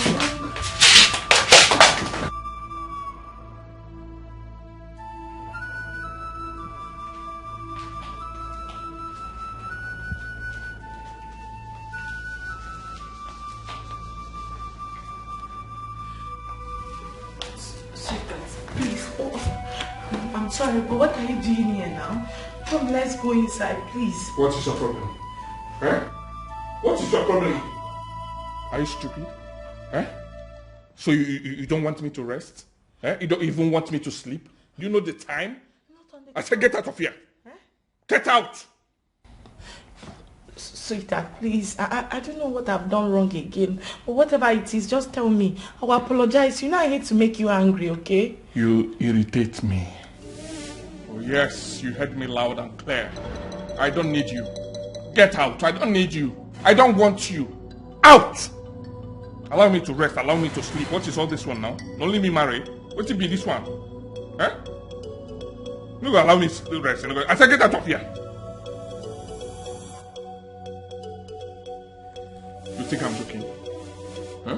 Sweetheart, please. Oh, I'm sorry, but what are you doing here now? Come, let's go inside, please. What is your problem? Eh? What is your problem? Are you stupid? Eh? So you, you, you don't want me to rest? Eh? You don't even want me to sleep? Do you know the time? Not on the I said, "Get out of here." Eh? Get out! Sweetheart, please. I, I, I don't know what I've done wrong again. But whatever it is, just tell me. I will apologize. You know I hate to make you angry, okay? You irritate me. Oh, yes, you heard me loud and clear. I don't need you. Get out. I don't need you. I don't want you. Out! Allow me to rest. Allow me to sleep. What is all this one now? Only me marry. What it be this one? Eh? No go allow me to rest. No go, I said, "Get out of here." You think I'm joking? Huh?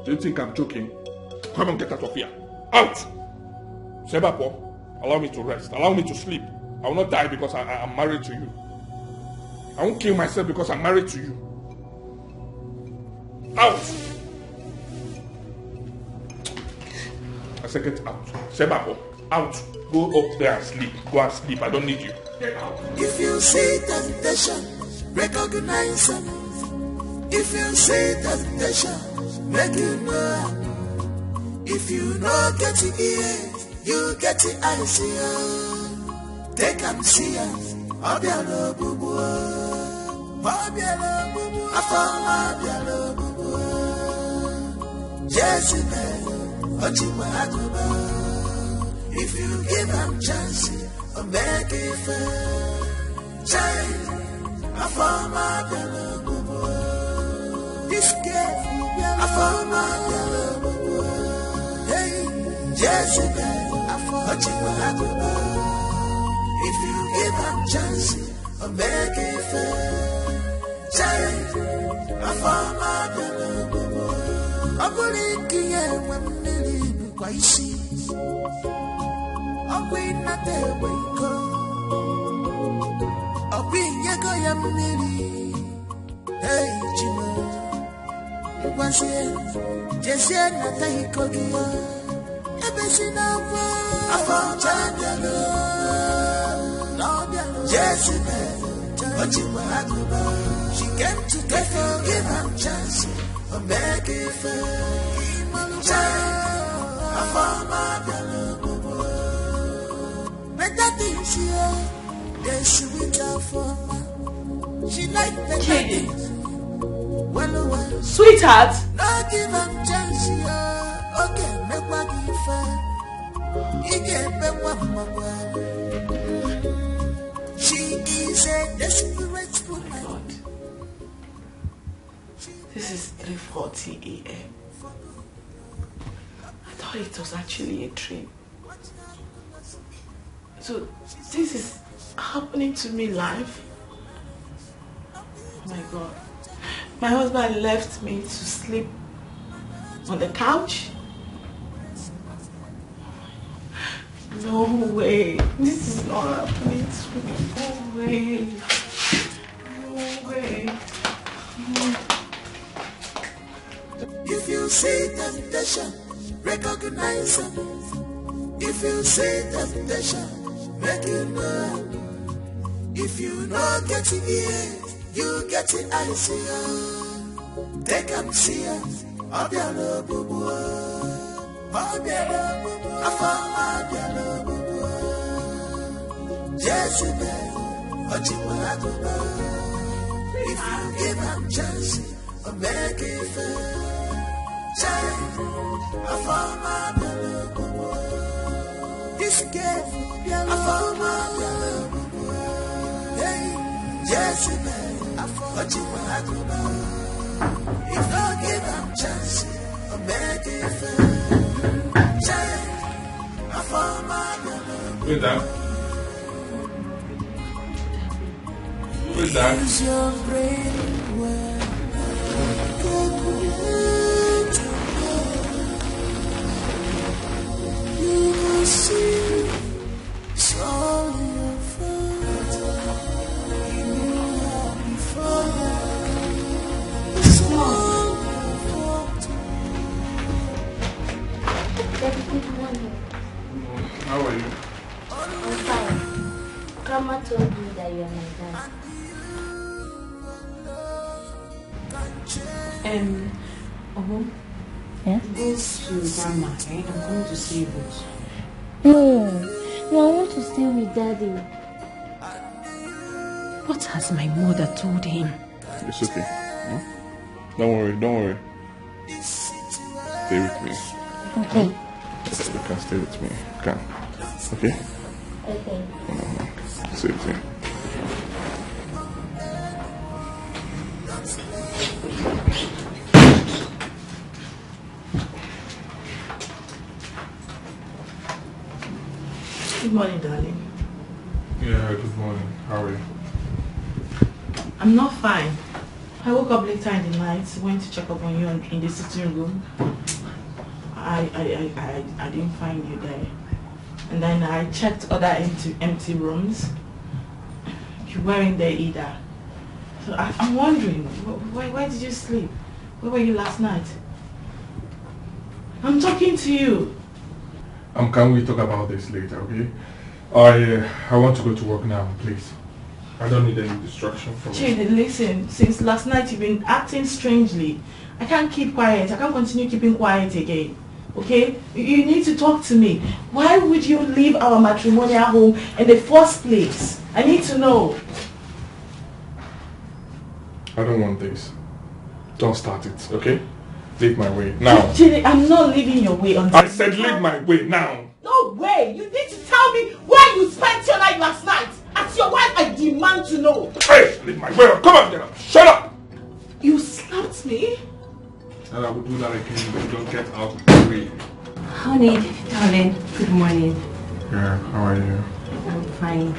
Do you think I'm joking? Come on, get out of here. Out! Sebapo, allow me to rest. Allow me to sleep. I will not die because I, I am married to you. I won't kill myself because I'm married to you. Out! I said, "Get out." Sebapo, out. Go up there and sleep. Go and sleep. I don't need you. Get out. If you see temptation, recognize am. If you see temptation, make you know am. If you no get ear, you get the eyes, yeah. Take am serious. Obiara ogbugbu. Obiara ogbugbu. Afọma obiara ogbugbu. Jezebel, Ochiba Aguba. If you give am chance, o make it fair. Child, Afọma obiara ogbugbu. This girl, Afọma obiara ogbugbu. Hey, Jezebel, Ochiba Aguba. If you give am chance, o make it fair. Child, Afọma obiara ogbugbu. Ọ bụrụ ike ya enwe mmiri bụkwa isi. Ọ bụ ịnata egbe iko. Ọ bụ inyego ya mmiri. Hey, Chimo. Ngwazie, jezie nata iko gị. Ebezina akwa. Afọma obiara. Jezebel, Ochiba Aguba. She came to take you, give am chance. O make it fair. Child, Afọma obiara ogbugbu. Better things here, they sweet Afọma. She like better things. Well, well. Sweetheart. No give am chance here. Okay, make what give her. He can make what mama. She is a desperate woman. God. This is three forty a m. I thought it was actually a dream. So this is happening to me live. Oh my God. My husband left me to sleep on the couch. No way. This is not happening to me. No way. No way. If you see temptation, recognize am. If you see temptation, make you know am. If you no get ear, you get the eyes, yeah. Take am serious. Ọ bịara ogbugbu, ọ bịara ogbugbu, afọ ọma bịara ogbugbu. Jesu mere ọchịkwa agụba. If you give am chance, o mee gị ife. Chai, afọ ọma bịara ogbugbu. This girl, afọ ọma bịara ogbugbu. Hey, Jesu mere ọchịkwa agụba. If you give am chance, o mee gị ife. Chai, afọ ọma bịara ogbugbu. Wait, Dad. Wait, Dad. Use your brain well. Calculate well. You will see it's all your fault. You knew her before now. It's all your fault. Daddy, good morning. How are you? I'm fine. Grandma told me that you are my dad. Um, oh, yeah? This your grandma, eh? I'm coming to see you, but no, no, I want to stay with Daddy. What has my mother told him? It's okay. Hmm? Don't worry, don't worry. Stay with me. Okay. You can stay with me. You can. Okay? Okay. Mm-hmm. Stay with me. Good morning, darling. Yeah, good morning. How are you? I'm not fine. I woke up later in the night, went to check up on you on, in the sitting room. I, I, I, I, I didn't find you there. And then I checked other empty, empty rooms. You weren't there either. So I, I'm wondering, wh- where, where did you sleep? Where were you last night? I'm talking to you. Um, can we talk about this later, okay? I, uh, I want to go to work now, please. I don't need any distraction from you. Chidi, listen. Since last night, you've been acting strangely. I can't keep quiet. I can't continue keeping quiet again. Okay? You, you need to talk to me. Why would you leave our matrimonial home in the first place? I need to know. I don't want this. Don't start it, okay? Leave my way now. Chidi, I'm not leaving your way until I said leave my way now. No way! You need to tell me where you spent your night last night. As your wife, I demand to know. Hey, leave my way. Come on, get up. Shut up. You slapped me? And I will do that again if you don't get out of the way. Honey, darling, good morning. Yeah, how are you? I'm fine.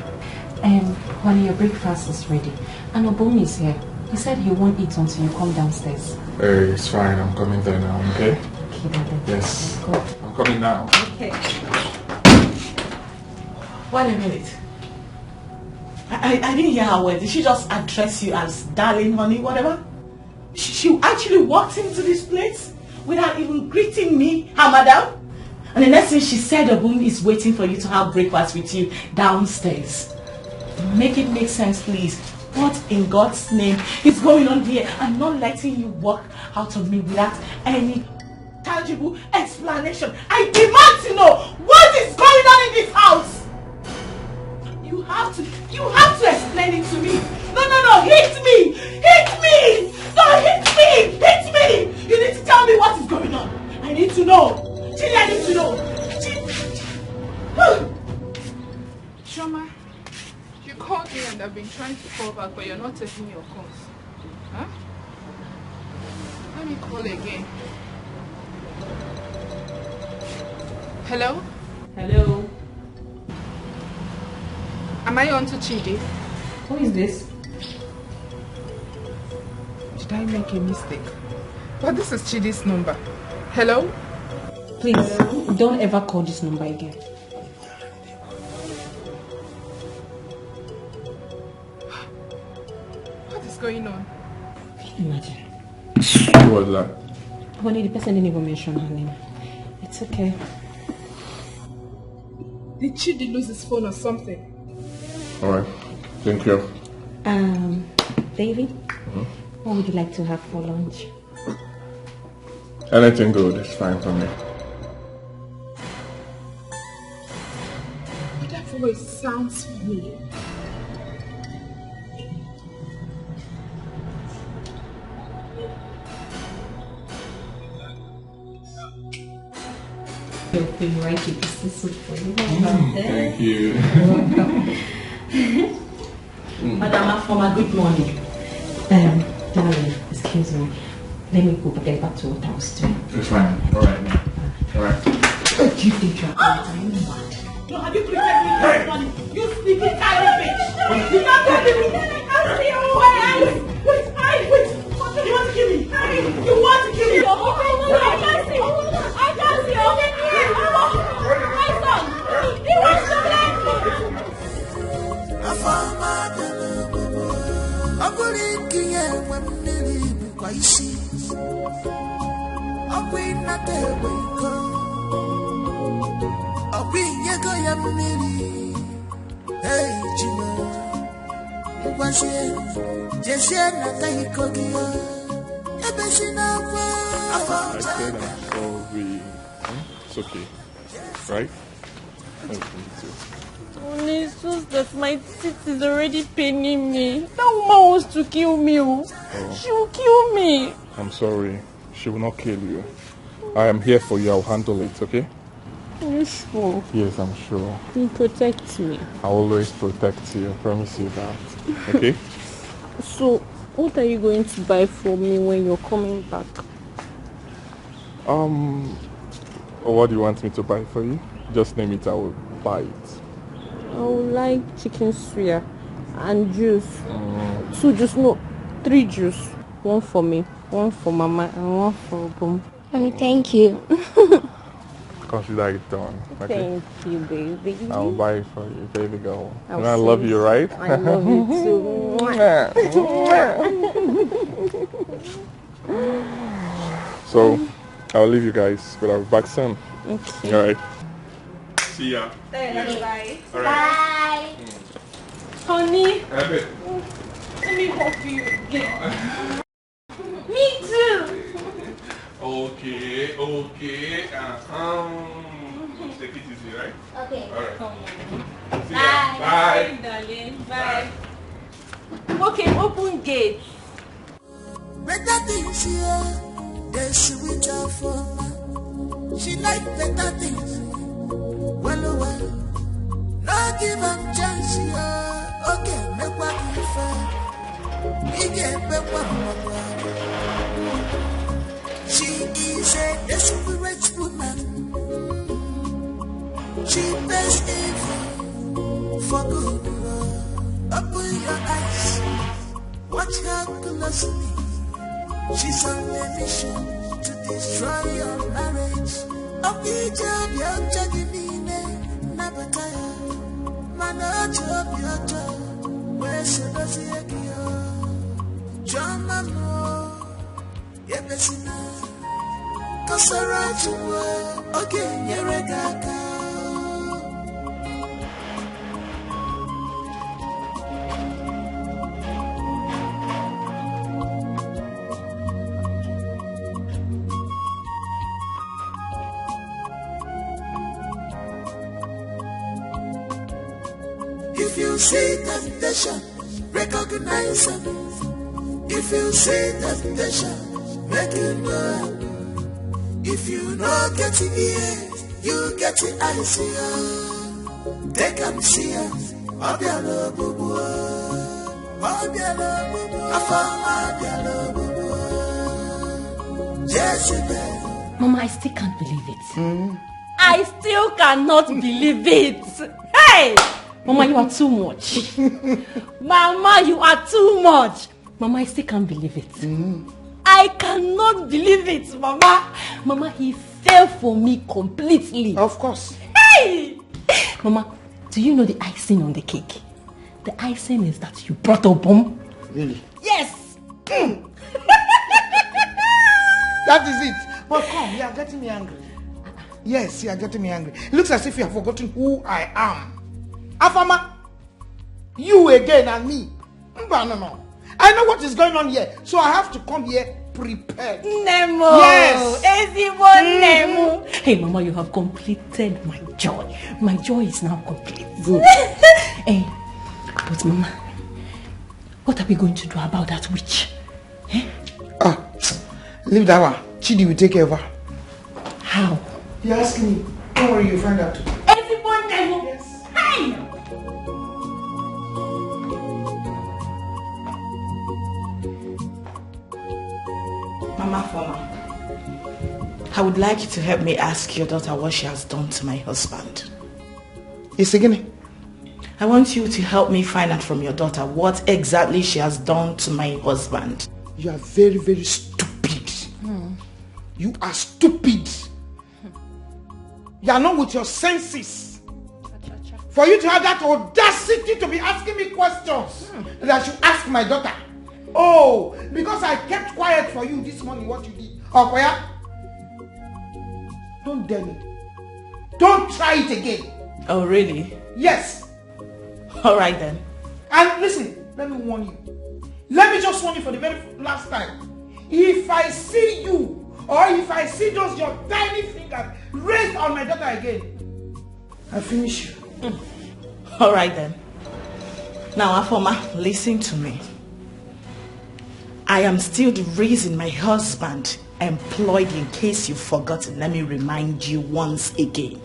Um, honey, your breakfast is ready. And Obum is here. He said he won't eat until you come downstairs. Hey, it's fine. I'm coming there now, okay? Okay, darling. Yes. Let's go. I'm coming now. Okay. Wait a minute. I, I, I didn't hear her word. Did she just address you as darling, honey, whatever? She, she actually walked into this place without even greeting me, her madam. And the next thing she said, Obum is waiting for you to have breakfast with you downstairs. Make it make sense, please. What in God's name is going on here? I'm not letting you walk out of me without any tangible explanation. I demand to know what is going on in this house. You have to, you have to explain it to me. No, no, no, hit me, hit me, no, hit me, hit me. You need to tell me what is going on. I need to know. Chidi, I need to know. Chidi. Chioma, you called me and I've been trying to call back, but you're not taking your calls. Huh? Let me call again. Hello? Hello? Am I on to Chidi? Who is this? Did I make a mistake? But this is Chidi's number. Hello? Please, don't ever call this number again. What is going on? Imagine. Who was that? Honey, the person didn't even mention her name. It's okay. Did Chidi lose his phone or something? All right. Thank you. Um, baby, what would you like to have for lunch? Anything good is fine for me. That voice sounds familiar. You've been right with the sister for you. Mm, thank you. Madam Afoma, good morning. Um, darling, excuse me. Let me go get back to what I was doing. It's fine. All right, man. All right. What do you think you're doing? Are you mad? No, have you treated me this morning? You sleepy tiny bitch. You not tell me. I can't see you. Wait, I, wait, I, wait. What do you want to kill me? You want to kill me? I can't see. I can't see. Open your eyes. My son. He wants to bless me. Afama bịara obodo. Ọ bụrụ nke ya enwe mmiri bụkwa isi. Ọ bụ ịnata egbe iko. Ọ bụ inyego ya mmiri. Hey, Chimo. Ngwazie, jezie nata iko gị o. Ebezina akwa. Afọ I said I'm sorry. Hmm? It's okay. Right? Thank you, too. Honey, it's just that my teeth is already paining me. That woman wants to kill me. Oh. Oh. She will kill me. I'm sorry. She will not kill you. I am here for you. I'll handle it, okay? Are you sure? Yes, I'm sure. You protect me. I always protect you. I promise you that. Okay? So, what are you going to buy for me when you're coming back? Um, what do you want me to buy for you? Just name it, I will buy it. I would like chicken suya and juice. Mm. Two juice, no, three juice. One for me, one for Mama, and one for Bum. And thank you. Consider it done. Okay? Thank you, baby. I'll buy it for you, baby girl. You know I love you, right? I love you too. So, I'll leave you guys, but I'll be back soon. Okay. All right. See ya. Bye. All right. Bye. Honey, let me hug you again. Me too. Okay, okay. Uh-huh. Take it easy, right? Okay. All right. See ya. Bye. Bye. Bye, darling. Bye. Okay, open gate. Better things here, they sweet her for. She like better things. Well, well, no give am chance here. Okay, make what you find. He get back what. She is a desperate woman. She pays evil for good. Open your eyes. Watch her closely. She's on a mission to destroy your marriage. Ọkwa ije obi ọjọọ gị niile nabata ya. Mana otu obi ọjọọ wee sodozie gị o. Chioma m o, ebezina. Kọsara Chukwu, ọ ga-enyere gị aka. If you see temptation, recognize am. If you see temptation, make you know am. If you no get ear, you get eyes, yeah. Take am see am. Ọ bịara ogbugbu o. Ọ bịara ogbugbu o. Afọ ọma bịara ogbugbu o. Jezebel. Mama, I still can't believe it. I still cannot believe it. Hey! Mama, you are too much. Mama, you are too much. Mama, I still can't believe it. I cannot believe it, Mama. Mama, he fell for me completely. Of course. Hey! Mama, do you know the icing on the cake? The icing is that you brought Obum. Really? Yes. That is it. But come, you are getting me angry. Yes, you are getting me angry. It looks as if you have forgotten who I am. Afama, you again and me. Mba, no, no. I know what is going on here, so I have to come here prepared. Nemo. Yes. Ezigbo Nemo. Hey, Mama, you have completed my joy. My joy is now complete. Good. Hey, but Mama, what are we going to do about that witch? Eh? Ah, leave that one. Chidi will take care of her. How? You ask me. Don't worry, you find out. Ezigbo Nemo. Yes. Hey! Mama Foma, I would like you to help me ask your daughter what she has done to my husband. It's again. I want you to help me find out from your daughter what exactly she has done to my husband. You are very, very stupid. You are stupid. You are not with your senses. For you to have that audacity to be asking me questions that you ask my daughter. Oh, because I kept quiet for you this morning, what you did. Okoya, don't dare me. Don't try it again. Oh, really? Yes. All right then. And listen, let me warn you. Let me just warn you for the very last time. If I see you, or if I see those your tiny fingers raised on my daughter again, I finish you. All right then. Now, Afoma, listen to me. I am still the reason my husband employed you, in case you've forgotten. Let me remind you once again.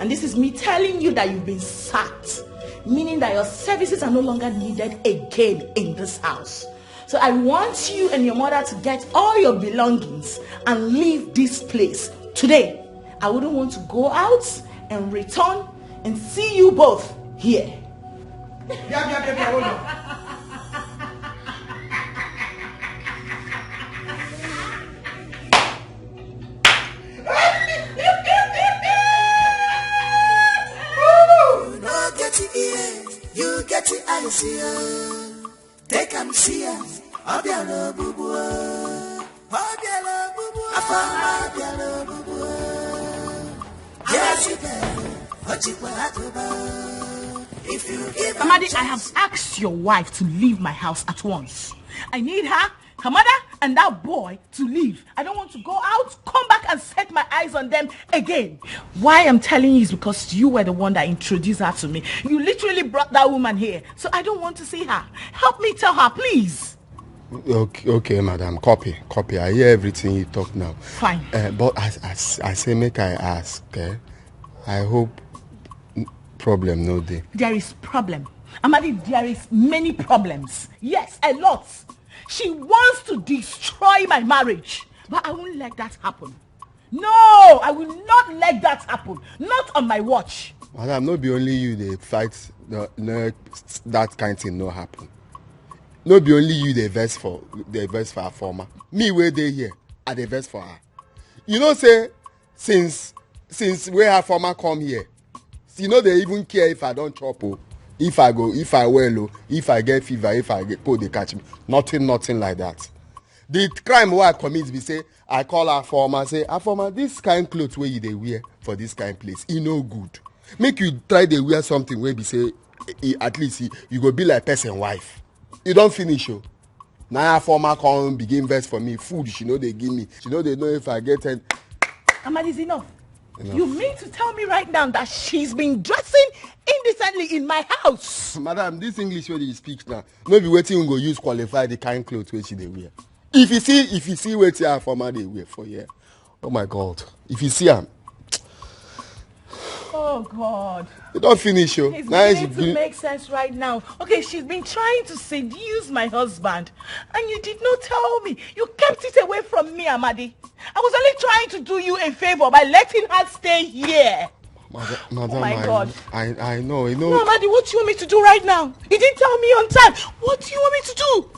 And this is me telling you that you've been sacked, meaning that your services are no longer needed again in this house. So I want you and your mother to get all your belongings and leave this place today. I wouldn't want to go out and return and see you both here. Bia, bia, bia, bia, hold on. You no get it here, you get it eyes here. Take am see am, Obiara Obubu. Obiara Obubu. Afama Obiara Obubu. Yes, you can. Ochikwa Atuba. If you give Amadi, I have asked your wife to leave my house at once. I need her, her mother, and that boy to leave. I don't want to go out, come back and set my eyes on them again. Why I'm telling you is because you were the one that introduced her to me. You literally brought that woman here. So I don't want to see her. Help me tell her, please. Okay, okay, madam, copy, copy. I hear everything you talk now. Fine. Uh, but I, I, I say make I ask, eh? I hope n- problem no dey. There is problem. Amadi, there is many problems. Yes, a lot. She wants to destroy my marriage. But I won't let that happen. No, I will not let that happen. Not on my watch. Madam, no be only you dey fight the, the, that kind thing no happen. No be only you dey vex for dey vex for Afoma. Me wey dey here, I dey vex for her. You know say since since wey Afoma come here, she no dey even care if I don chop o, if I go, if I well o, if I get fever, if I get cold dey catch me. Nothing, nothing like that. The crime wey I commit be say I call Afoma say, "Afoma, this kind cloth wey you dey wear for this kind place, e no good. Make you try dey wear something wey be say e, at least e, you go be like person wife." You don finish o. Na Afoma come begin vex for me. Food she no dey give me. She no dey know if I get ten. Amadi, is enough. You mean to tell me right now that she's been dressing indecently in my house? Madam, this English wey you speak now, no be wetin you go use qualify the kind cloth wey she dey wear. If you see, if you see wetin Afoma dey wear for here, oh my God, if you see am, Oh God. You don finish o. It's Na beginning to make sense right now. Okay, she's been trying to seduce my husband, and you did not tell me. You kept it away from me, Amadi. I was only trying to do you a favor by letting her stay here. Madam, madam, my I, God. I, I know, you No, know. Amadi, what do you want me to do right now? You didn't tell me on time. What do you want me to do?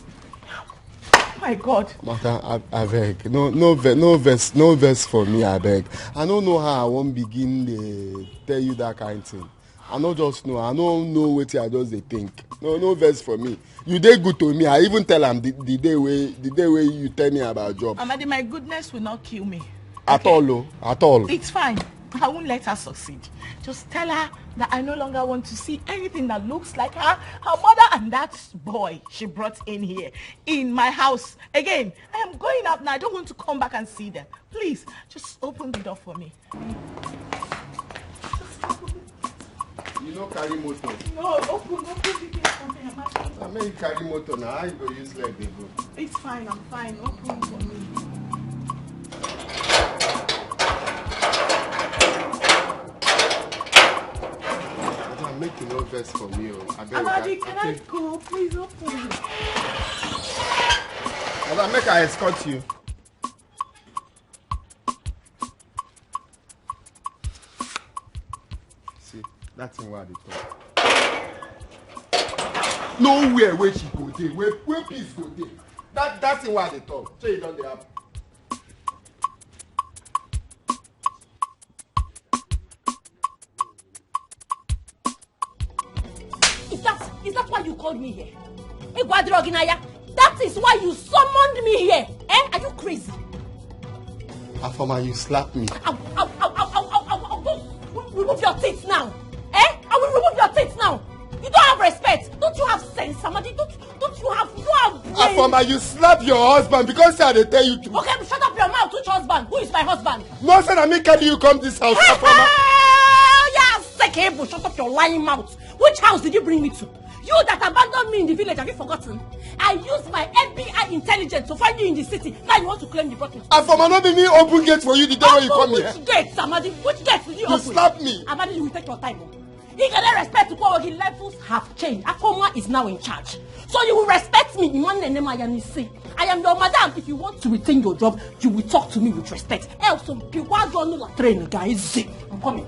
My God. Madam, I, I beg. No, no, ve- no vex, no vex for me, I beg. I don't know how I won't begin to tell you that kind thing. I no just know. I no know wetin I just dey think. No, no vex for me. You dey good to me. I even tell am the, the day wey the day wey you tell me about job. Amadi, my goodness will not kill me. At all, o, at all. It's fine. I won't let her succeed. Just tell her that I no longer want to see anything that looks like her, her mother, and that boy she brought in here in my house again. I am going out now. I don't want to come back and see them. Please, just open the door for me. You no carry motor. No, open, open the gate for me. I'm asking. I mean, you carry motor now. How you go use leg dey go? It's fine, I'm fine. Open for me. Madam, make you no vex for me o. Abeg, Amadi, I, can I, I think go? Please open. Madam, make I escort you. See, that thing wey I dey talk. Nowhere wey she go dey, where, where peace go dey. That, that thing wey I dey talk, so e don dey happen. Is that, is that why you called me here? Igwadroginaya, that is why you summoned me here. Eh? Are you crazy? Afoma, you slap me. Ow, ow, ow, ow, ow, ow, ow, ow. Go, remove your teeth now. Eh? I will remove your teeth now. You don't have respect. Don't you have sense, Amadi? Don't, don't you have, you have brain? Afoma, you slap your husband because say I dey tell you to. Okay, shut up your mouth. Which husband? Who is my husband? No, say na me carry you come this house, Afoma. Hey, yeah, Sekebo, shut up your lying mouth. Which house did you bring me to? You that abandoned me in the village, have you forgotten? I used my F B I intelligence to find you in the city. Now you want to claim you brought me to. Afoma, no be me open gate for you the day wey you come here. Which gate, Amadi? Which gate did you open? You slap me. Amadi, you will take your time. Oh. He get respect to power. He levels have changed. Afoma is now in charge. So you will respect me. Iman Nenema Yanisi. I am your madam. If you want to retain your job, you will talk to me with respect. Else, some people are going to train, guys. I'm coming.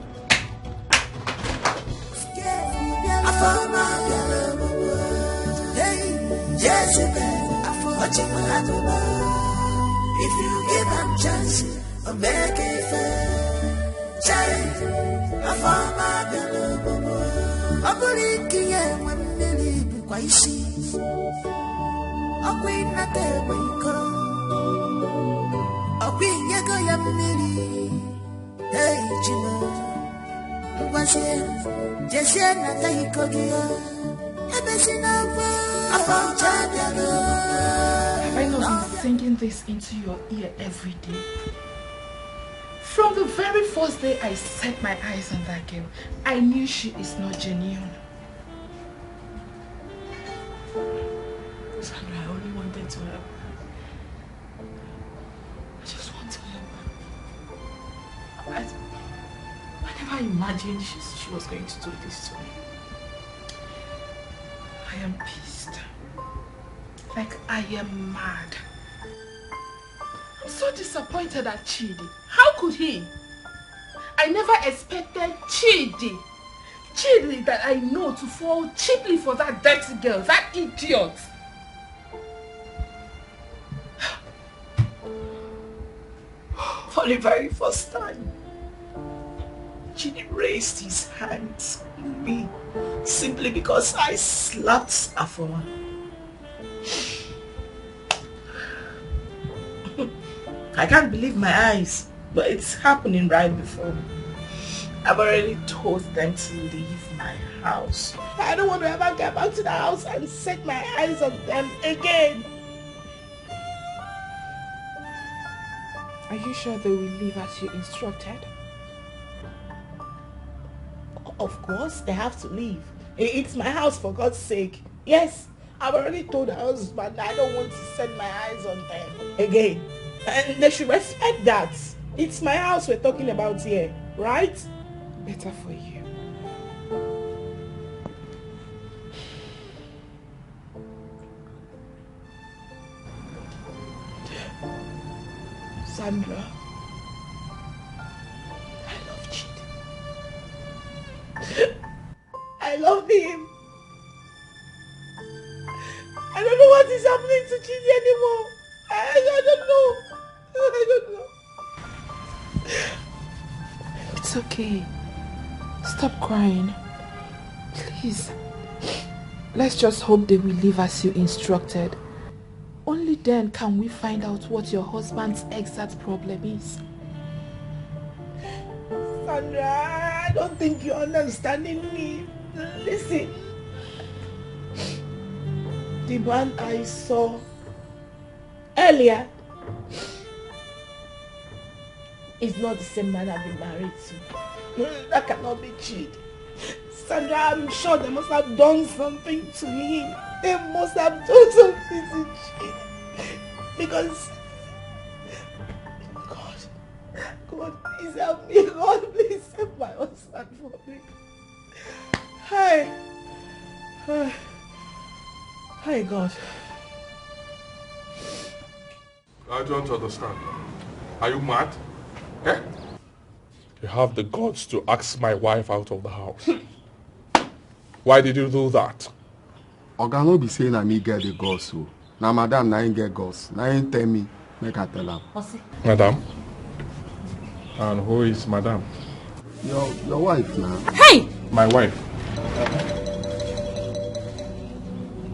If you give am chance, o make e fair. Chai, Afoma bịara obodo. Ọ bụrụ ike ya enwe mmiri bụkwa isi. Ọkwa ịnata egbe iko. Ọkwa inyego ya mmiri. Hey, Chimo. Ngwazie, jezie nata iko gị ya. Ebe si n'akwa. Afọ ọcha bịara. Have I not been singing this into your ear every day? From the very first day I set my eyes on that girl, I knew she is not genuine. Sandra, I only wanted to help her. I just want to help her. I, I never imagined she, she was going to do this to me. I am pissed. Like, I am mad. I'm so disappointed at Chidi. How could he? I never expected Chidi, Chidi that I know, to fall cheaply for that dirty girl, that idiot. For the very first time, Chidi raised his hands on me simply because I slapped Afoma. I can't believe my eyes, but it's happening right before me. I've already told them to leave my house. I don't want to ever get back to the house and set my eyes on them again. Are you sure they will leave as you instructed? Of course, they have to leave. I- It's my house, for God's sake. Yes, I've already told her husband that I don't want to set my eyes on them again. And they should respect that. It's my house we're talking about here, right? Better for you. Sandra, I love Chidi. I love him. I don't know what is happening to Chidi anymore. I, I don't know. I don't know. It's okay. Stop crying. Please. Let's just hope they will leave as you instructed. Only then can we find out what your husband's exact problem is. Sandra, I don't think you're understanding me. Listen, the man I saw earlier is not the same man I've been married to. That cannot be Chidi. Sandra, I'm sure they must have done something to him. They must have done something to Chidi. Because, God, God, please help me. God, please save my husband for me. Hi. Hi, God. I don't understand. Are you mad? Eh? You have the guts to ask my wife out of the house. Why did you do that? Oga, no be say na me get the guts o. Na madam na him get guts. Na him tell me make I tell am. Madam? And who is madam? Your your wife na. Hey! My wife.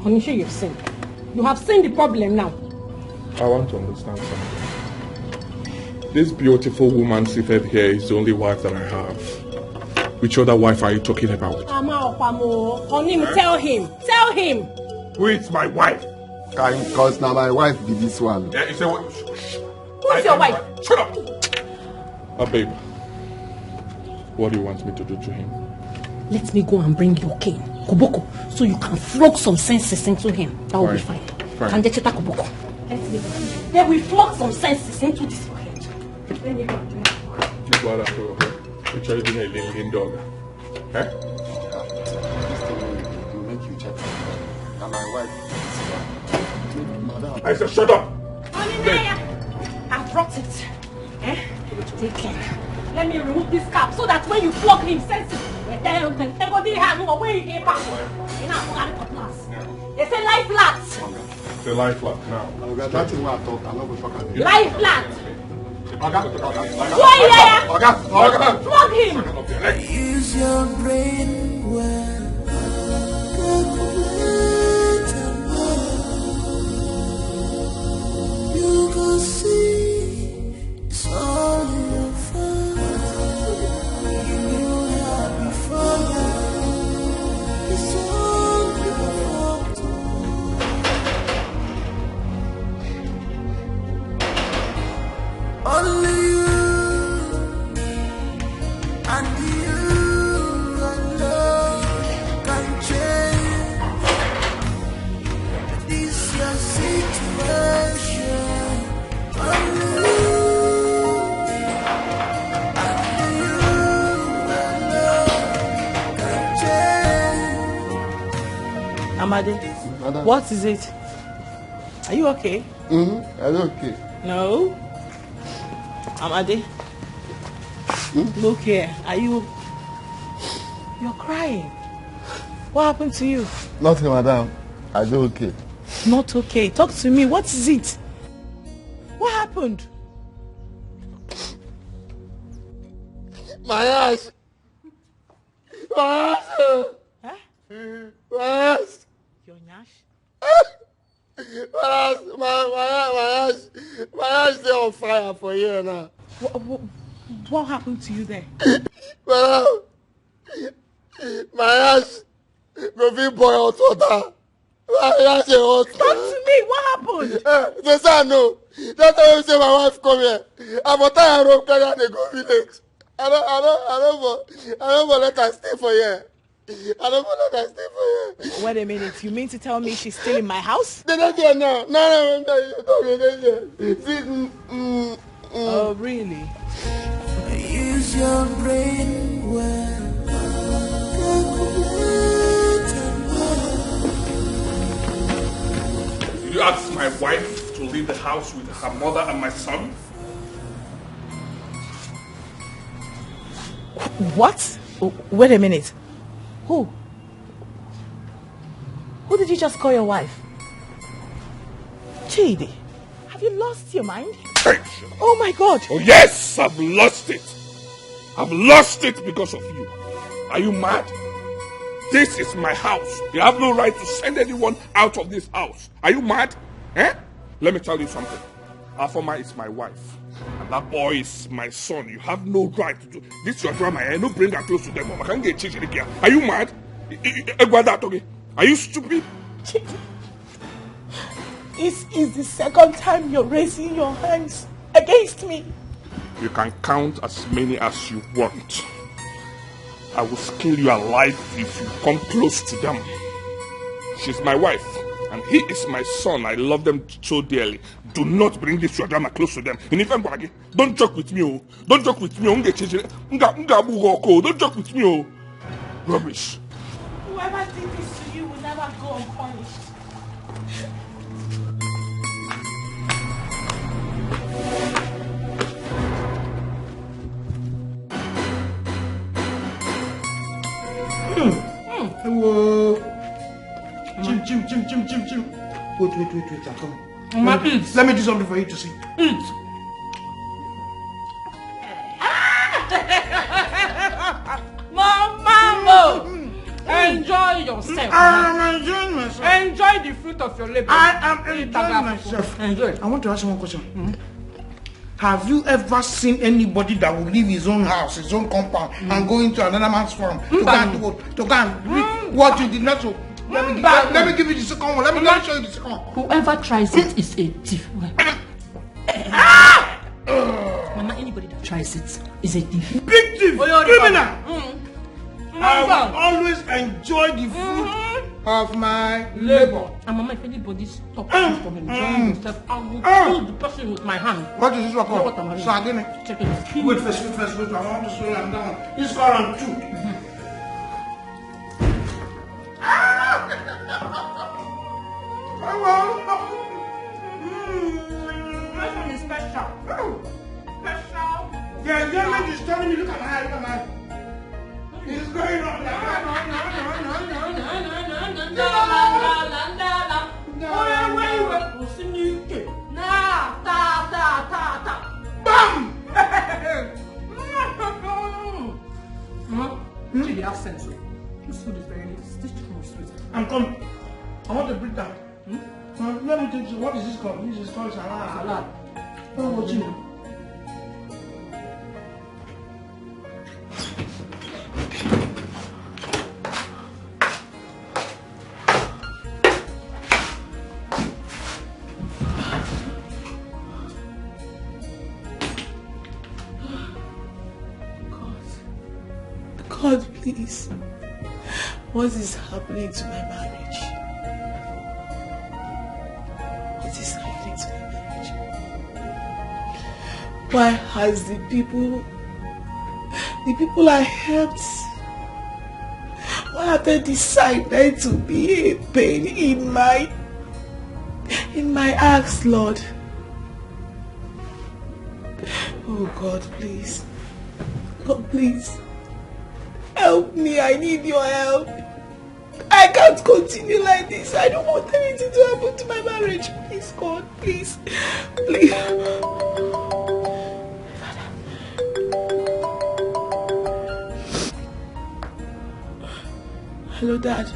Honey, sure you've seen. You have seen the problem now. I want to understand something. This beautiful woman seated here is the only wife that I have. Which other wife are you talking about? Ama Okwamo, Honey, tell him. Tell him. Who is my wife? Because na my wife be this one. Yeah, you say what? Who's your wife? Shut up! Oh, babe. What do you want me to do to him? Let me go and bring your cane, Koboko, so you can flog some senses into him. That will be fine. Fine. Can they check Koboko? Let me go. They will flog some senses into this your head. Let me go and bring Koboko. You brought up for her. You're trying to be a little dog. Eh? Make you check. Na my wife. Madam. I said, shut up! Honey, Naya, I've brought it. Eh? Take care. Let me remove this cap so that when you flog him, sense it. They go the hand where he came back. You know, I'm going to class. They say life flat. It's a life flat now. Oga, that thing wey I talk, I no go talk am. Life flat. Oga, Oga, Oga, Why you there? Oga, Oga. Flog him. Use your brain well. Calculate and work. You go see it's all your fault. You know how before now. It's all your fault. Only you and you alone can change this your situation. Only you and you alone can change. Amade, Madam. What is it? Are you okay? Mm-hmm. I'm okay. No. Amade, look here. Are you? You're crying. What happened to you? Nothing, madam. I do okay. Not okay. Talk to me. What is it? What happened? My eyes. My eyes. Huh? My eyes. Your nyash? My eyes. My, my, my eyes. My eyes, they on fire for here now. What, what, what happened to you there? Madam, my eyes go fit boil hot water. My eyes dey hot. Talk to me. What happened? Eh, they say I know. That's why you say my wife come here. I for tie her rope, carry her dey go village. I don't, I don't, I don't for, I don't for let her stay for here. I don't for let her stay for here. Wait a minute. You mean to tell me she's still in my house? They don't there now. No, no, no, no, no, no, no. See, mm, mm, mm. Oh, really? Use your brain well. Calculate and work. Did you ask my wife to leave the house with her mother and my son? What? W- Wait a minute. Who? Who did you just call your wife? Chidi, have you lost your mind? Oh my God! Oh yes, I've lost it. I've lost it because of you. Are you mad? This is my house. You have no right to send anyone out of this house. Are you mad? Eh? Let me tell you something. Afoma is my wife. And That boy is my son. You have no right to do this. Your drama, eh? No bring her close to them. I can't get change again. Are you mad? Egwada talking. Are you stupid? This is the second time you're raising your hands against me. You can count as many as you want. I will kill you alive if you come close to them. She's my wife, and he is my son. I love them so dearly. Do not bring this your drama close to them. In fact, don't joke with me, oh. Don't joke with me, oh. Don't joke with me, oh. Rubbish. Whoever did this to you will never go unpunished. Hello. Chim, chim, chim, chim, chim, chim. Wait, wait, wait, wait. I'm coming. Mama, let me, eat. Let me do something for you to see. Eat. Mama, mm-hmm. Enjoy yourself. I'm enjoying myself. Enjoy the fruit of your labor. I am enjoying myself. Enjoy. I want to ask you one question. Mm-hmm. Have you ever seen anybody that will leave his own house, his own compound, mm, and go into another man's farm to go and do what? To go and reap what you did not sow? Let me, let me give you the second one. Let me, let me show you the second one. Whoever tries it is a thief. Mama, anybody that tries it is a thief. Big thief, criminal. I will always enjoy the fruit of my labor. And Mama, if anybody stops you from enjoying yourself, I will kill the person with my hand. What is this one called? Sardine. Check it. Wait first, wait first, wait. I want to slow down. This one and two. This one is special. Special. Yeah, yeah, man, just telling me, look at my eye, look at my eye. It's going on. Bam! Hmm? See the accent, so this food is very nice. This chicken is sweet. I'm coming. I want to break down. Hmm? Uh, let me take you. What is this called? This is called salad. Salad. Oh, watching. God, God, please. What is happening to my marriage? What is happening to my marriage? Why has the people, the people I helped, why have they decided to be a pain in my, in my acts, Lord? Oh God, please. God, please. Help me. I need your help. I can't continue like this. I don't want anything to happen to my marriage. Please, God, please. Please. Hello, Dad.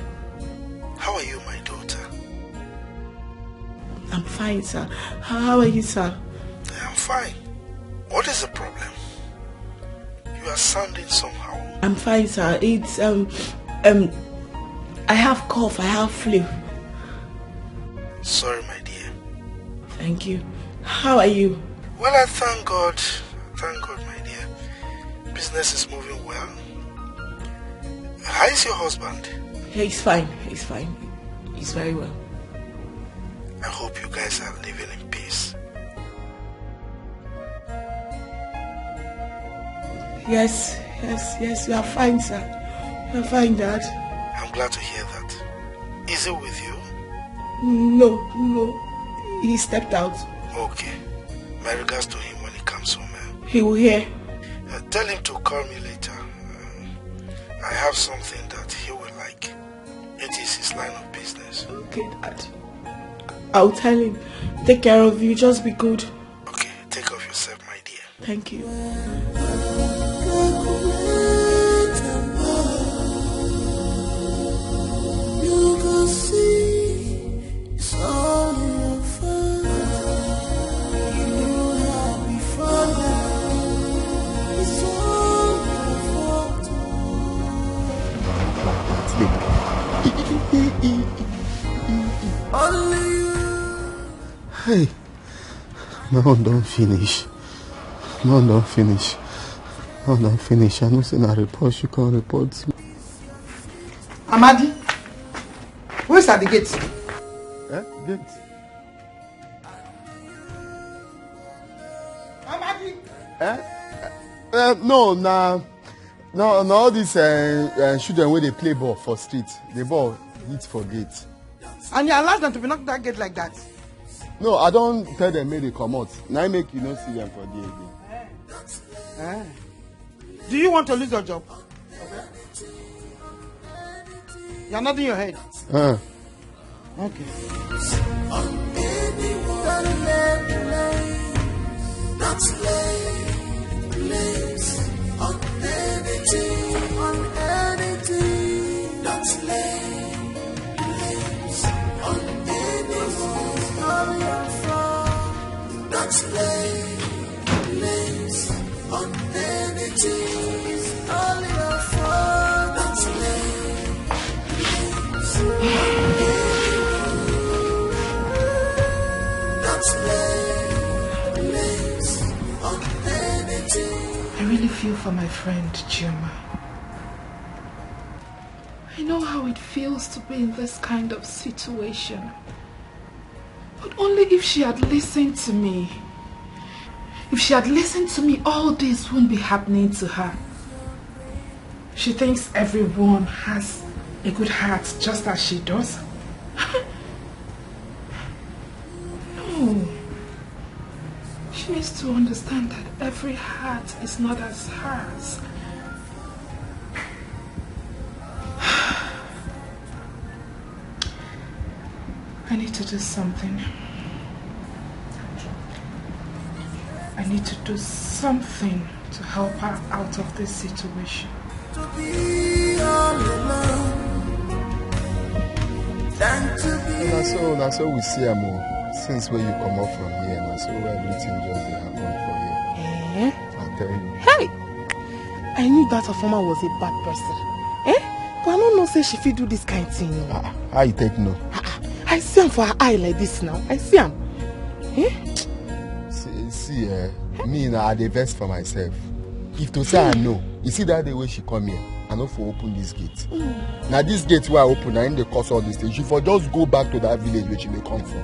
How are you, my daughter? I'm fine, sir. How are you, sir? I'm fine. What is the problem? You are sounding somehow. I'm fine, sir. It's, um, um, I have cough, I have flu. Sorry, my dear. Thank you. How are you? Well, I thank God. Thank God, my dear. Business is moving well. How is your husband? He's fine. He's fine. He's very well. I hope you guys are living in peace. Yes, yes, yes, we are fine, sir. We are fine, Dad. I'm glad to hear that. Is he with you? No, no. He stepped out. Okay. My regards to him when he comes home. Eh? He will hear. Uh, tell him to call me later. Uh, I have something that he will like. It is his line of business. Okay, Dad. I'll tell him. Take care of you. Just be good. Okay, take care of yourself, my dear. Thank you. You can see it's all in your face. You have me falling. Hey, my own don finish. My own don finish. My own don finish. I know say na report she come report. Amadi, who is at the gate? Eh? Gate? Amadi. Eh? Uh, no, na, no, na all these uh, uh, children wey dey play ball for street. The ball hit for gate. And you allow them to be knocked that gate like that? No, I don tell them make they comot. Na im make you no see them for there again. Eh. Do you want to lose your job? You're nodding your head. Uh. Okay. I really feel for my friend Chioma. I know how it feels to be in this kind of situation. But only if she had listened to me. If she had listened to me, all this wouldn't be happening to her. She thinks everyone has a good heart just as she does. No. She needs to understand that every heart is not as hers. I need to do something. I need to do something to help her out of this situation. To be all alone than to be. Na so, na so we see am o. Since wey you comot from here, na so everything just dey happen for you. Eh? I tell you. Hey! I knew that Afoma was a bad person. Eh? But I don't know say she fit do this kind thing. Ah, how you take know? Ah, ah. I see am for her eye like this now. I see am. Eh? See, see eh, me na I dey vex for myself. If to say I know, you see that day wey she come here, I no for open this gate. Mm. Na this gate wey I open, na im dey cause all these things. She for just go back to that village wey she dey come from.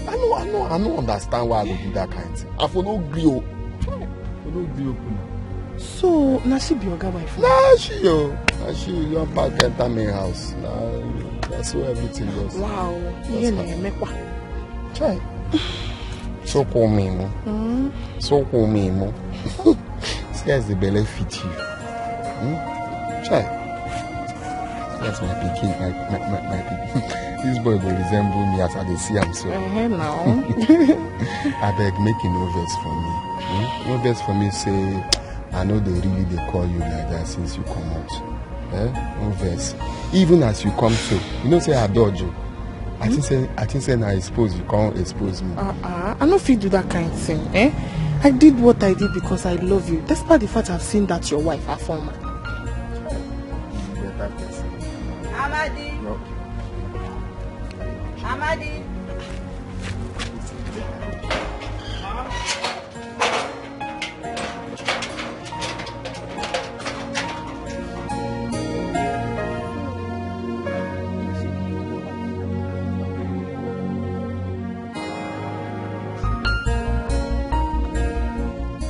I no, I no, I no understand why I go do that kind thing. I for no gree o. I for no gree open am. So, na she be oga wife? Na she o. Na she don pack enter main house. Na, na so everything just. Wow. That's Ihe how. Na-emekwa. Chai. So cool me, mo. Mm. So cool me, mo. See as the belle fit you. Hmm? Chai. That's my pikin, my, my, my, my pikin. This boy go resemble me as I dey see am so. Uh-huh, now. Abeg, make you no vex for me. Hmm? No vex for me, say I know they really dey call you like that since you come out. Eh? No vex. Even as you come so, you know say I dodge you. I think say, I think say na expose you come expose me. Uh-uh. I no fit do that kind thing, eh? I did what I did because I love you, despite the fact I've seen that your wife, Afoma. Better person. Amadi. No. Amadi.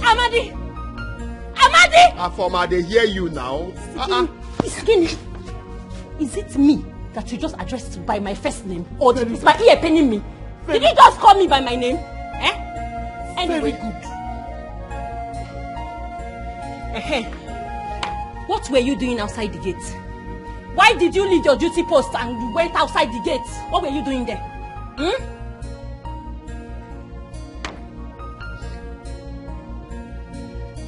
Amadi! Amadi! Afoma, I dey hear you now. Uh-uh. Skin. Is it me that you just addressed by my first name? Or is my ear paining me? Did you just call me by my name? Eh? Anyway, good. Eh-heh. What were you doing outside the gate? Why did you leave your duty post and you went outside the gate? What were you doing there? Hmm?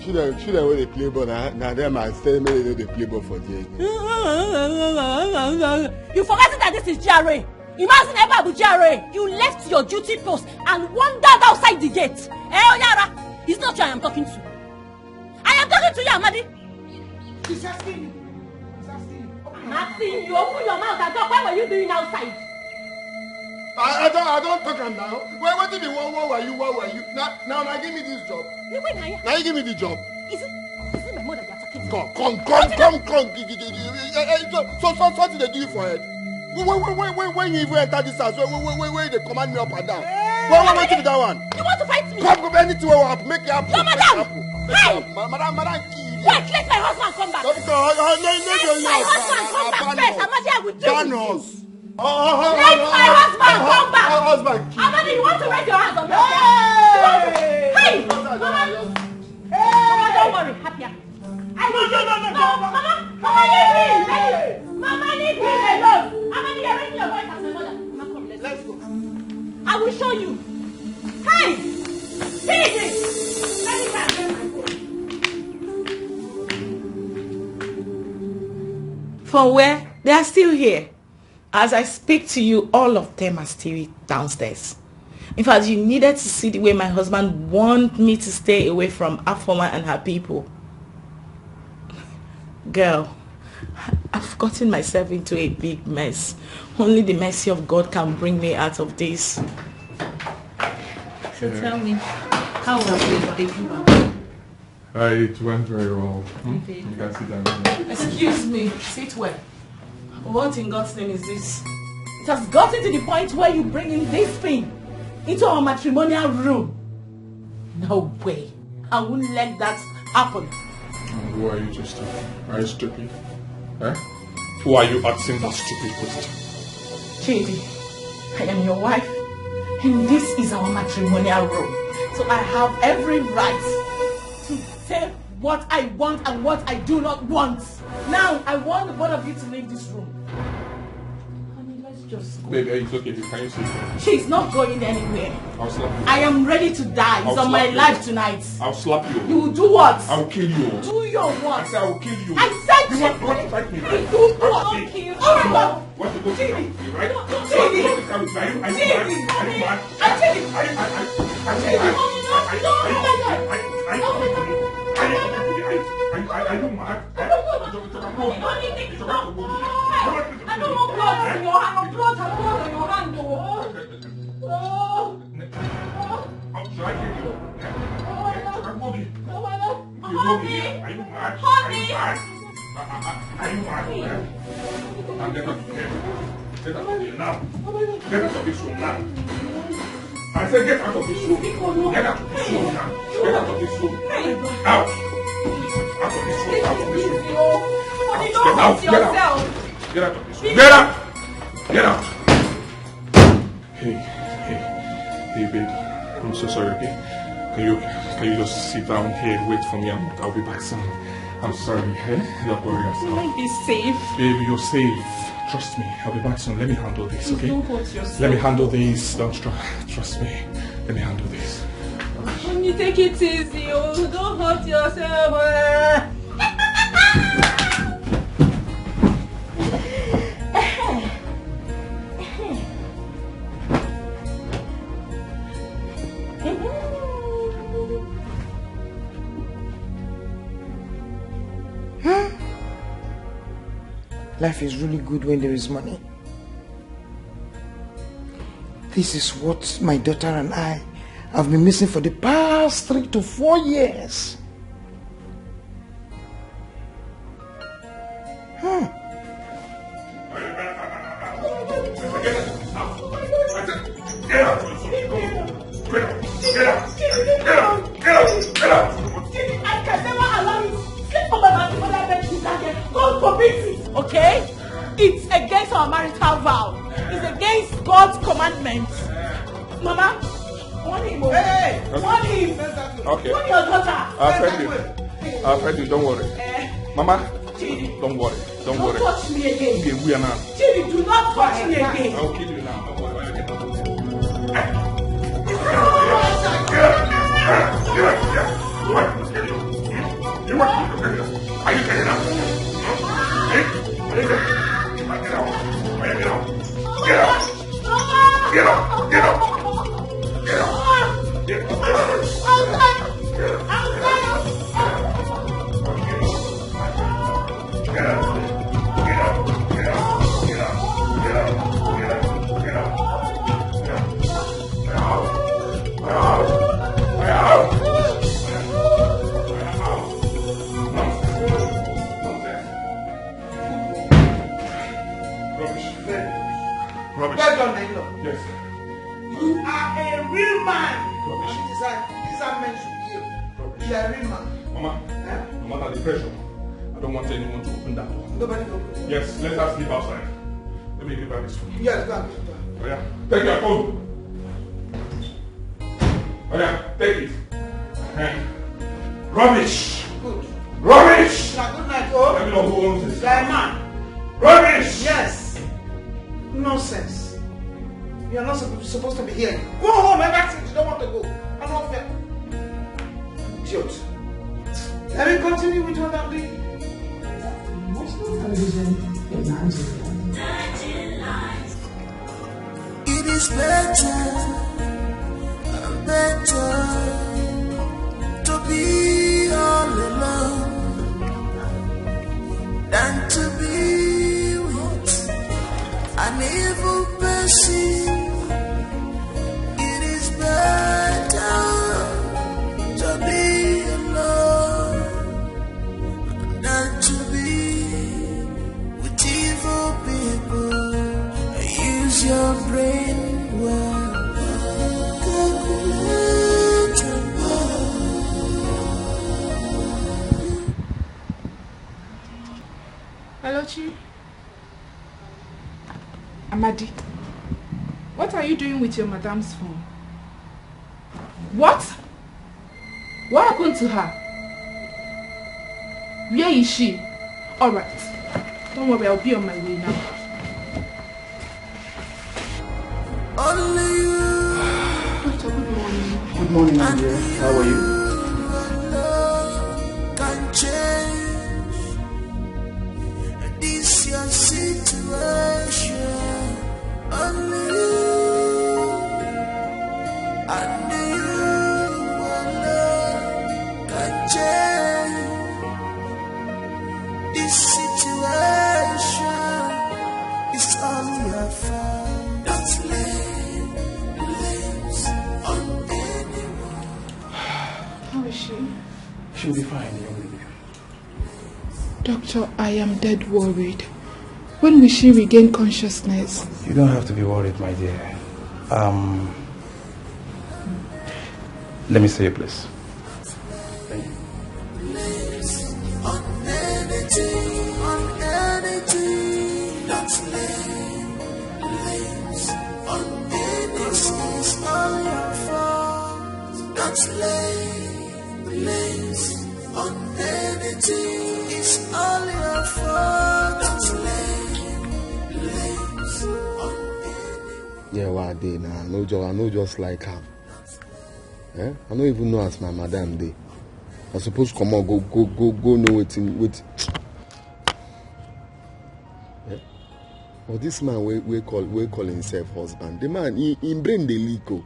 Children, children wey dey play ball, na, na dem I tell make dem no dey play ball for there again. You forget that this is G R A. Imagine ever be G R A. You left your duty post and wandered outside the gate. Eh, Oyara, it's not you I am talking to. I am talking to you, Amadi. She's asking you. She's asking you. Open your mouth. Asking you, open your mouth and talk. What were you doing outside? I, I don't, I don't talk am now. Wait, wetin be what, what were you, what were you? Now, now, now give me this job. Now you give me the job. Is it, is it my mother you're talking to? Come, come, come, come, come. Gi-, gi-, gi-, gi-, eh, eh, so, so, so, something dey do you for head. When, when, when, when, when you even enter this house, when, when, when, when they command me up and down. Hey! When, when, wetin be that one? You want to fight me? Come, come, anything wey wan happen, make it happen. No, make it madam. Happen. Hey! Ma-, madam, madam, kill you. Wait, let my husband come back. Come, come, uh, uh, no, no, no, no, no. Let my husband come back first. Amadi, I will deal with you. Let my husband come back. Amadi, you want to raise your hands on me? Hey! Mama, don't worry, happier. I no, no, no, no, no, Mama, Mama, leave me, leave me. Mama, leave me alone. Amadi, you're raising your voice as my mother. Mama, come, let's go. I will show you. Hey! Finish it. Let me try and get my phone. From where? They are still here. As I speak to you, all of them are still downstairs. In fact, you needed to see the way my husband warned me to stay away from Afoma and her people. Girl, I've gotten myself into a big mess. Only the mercy of God can bring me out of this. So tell me, how was the baby? Uh, it went very well. Hmm? You can sit down here. Excuse me, sit well. What in God's name is this? It has gotten to the point where you bring in this thing into our matrimonial room. No way. I won't let that happen. Who are you to stop? Are you stupid? Eh? Who are you asking that stupid question? Chidi, I am your wife, and this is our matrimonial room. So I have every right to say what I want and what I do not want. Now, I want the both of you to leave this room. Honey, let's just go. Baby, it's okay. Can you sit? She's not going anywhere. I'll slap you. I am ready to die. It's on my life tonight. I'll slap you. You will do what? I'll kill you. Do your what? I said I will kill you. I said you want, you want to fight me, right? You do what? I'll kill you. All right. What you go to? Jimmy! Right? Jimmy! Are you, are you mad? Are you mad? Jimmy! Are you, are you, are you, are you mad? Jimmy! No, no, no, no, no, no. Are you, are you, are you, are you, are you, are you, are you, are you mad? Eh? Honey, honey, take it back. I don't want blood on your hand. No blood, no blood on your hand, oh. Oh. Should I kill you? Eh? Eh? Should I go there? No, no, no. Honey! Are you mad? Honey! Are you mad? Are, are, are, are you mad? Eh? Now get out of here. Get out of here now. Get out of this room now. I said get out of this room. Get out of this room now. Get out of this room. Out. Out of this room. Out of this room. Get out. Get out. Get out of this room. Get out. Get out. Hey, hey, hey, baby. I'm so sorry, okay? Can you, can you just sit down here, wait for me? I'm, I'll be back soon. I'm sorry, eh? Don't worry yourself. Will I be safe? Baby, you're safe. Trust me. I'll be back soon. Let me handle this, okay? Don't hurt yourself. Let me handle this. Don't tr-, trust me. Let me handle this. Honey, take it easy, oh. Don't hurt yourself, eh? Life is really good when there is money. This is what my daughter and I have been missing for the past three to four years. Hmm. Get out! Get out! Get out! Get out! Get out! Get out! I can never allow you sleep on my matrimonial bed with that girl. God forbid it, okay? It's against our marital vow. It's against God's commandments. Mama, warn him, oh. Hey! Warn him. Okay. Warn your daughter. I'll tell you. I'll tell you. Don't worry. Eh. Mama, Chidi, don't worry. Don't worry. Don't touch me again. Okay, we are now. Chidi, do not touch me again. I'll kill you now. Don't worry. Get up. Get up. Get up. What? You want me to kill you? You want me to kill you? Are you getting up? Eh? Are you getting up? Are you getting up? Get up. Get up. Get up. Get up. Get up. Get up. Get up. Get up. Get up. Get up. Get up. Get up. Get up. Get up. Mama, eh? No matter the pressure, I don't want anyone to open that door. Nobody go. Yes, let us sleep outside. Let me give her this phone. Yes, go and get it. Oh, yeah. Take your phone. Oh, yeah. Take it. Eh. Rubbish. Good. Rubbish. Now, good night, oh. Let me know who owns this. You're a man. Rubbish. Yes. Nonsense. You're not supposed to be here. Go home. Ever since you don't want to go. I don't fear. Idiot. Let me continue with what I'm doing. National television in Nigeria. It is better, better to be all alone than to be with an evil person. It is better to be alone than to be with evil people. Use your brain well. Calculate your love. Hello, Chi. Amadi, what are you doing with your madam's phone? What? What happened to her? Where is she? Alright. Don't worry, I'll be on my way now. Only you. Doctor, good morning. Good morning, my dear. How are you? Can change this your situation. Only you, only you alone can change this situation. It's all your fault. Don't lay blames on anyone. How is she? She'll be fine, young lady. Doctor, I am dead worried. When will she regain consciousness? You don't have to be worried, my dear. Um, let me see you, please. Thank you. Don't lay blames on anything. It's all your fault. Don't lay blames on anyone. Yeah, what I dey now? I no just, I no just like am. Eh? I no even know as my madam dey. I suppose comot go go go go know wetin wetin. Eh? But this man wey wey call wey call himself husband, the man he him brain dey leak o.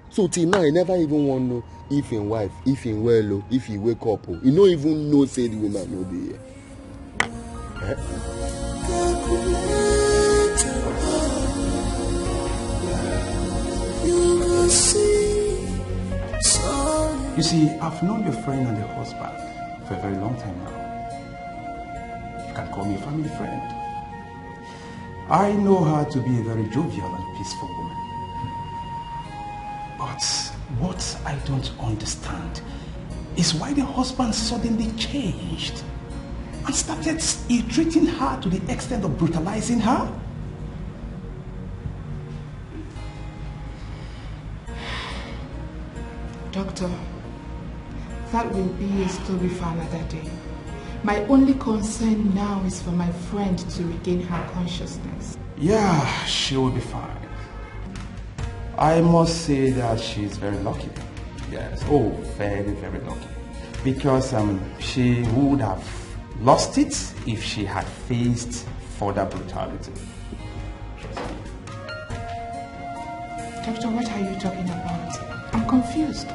So till now, he never even wan know if him wife, if him well o, if he wake up o. He no even know say the woman no dey here. Eh? You see, I've known your friend and your husband for a very long time now. You can call me a family friend. I know her to be a very jovial and peaceful woman. But what I don't understand is why the husband suddenly changed and started ill-treating her to the extent of brutalizing her. Doctor, that will be a story for another day. My only concern now is for my friend to regain her consciousness. Yeah, she will be fine. I must say that she is very lucky. Yes, oh, very, very lucky. Because um, she would have lost it if she had faced further brutality. Doctor, what are you talking about? I'm confused.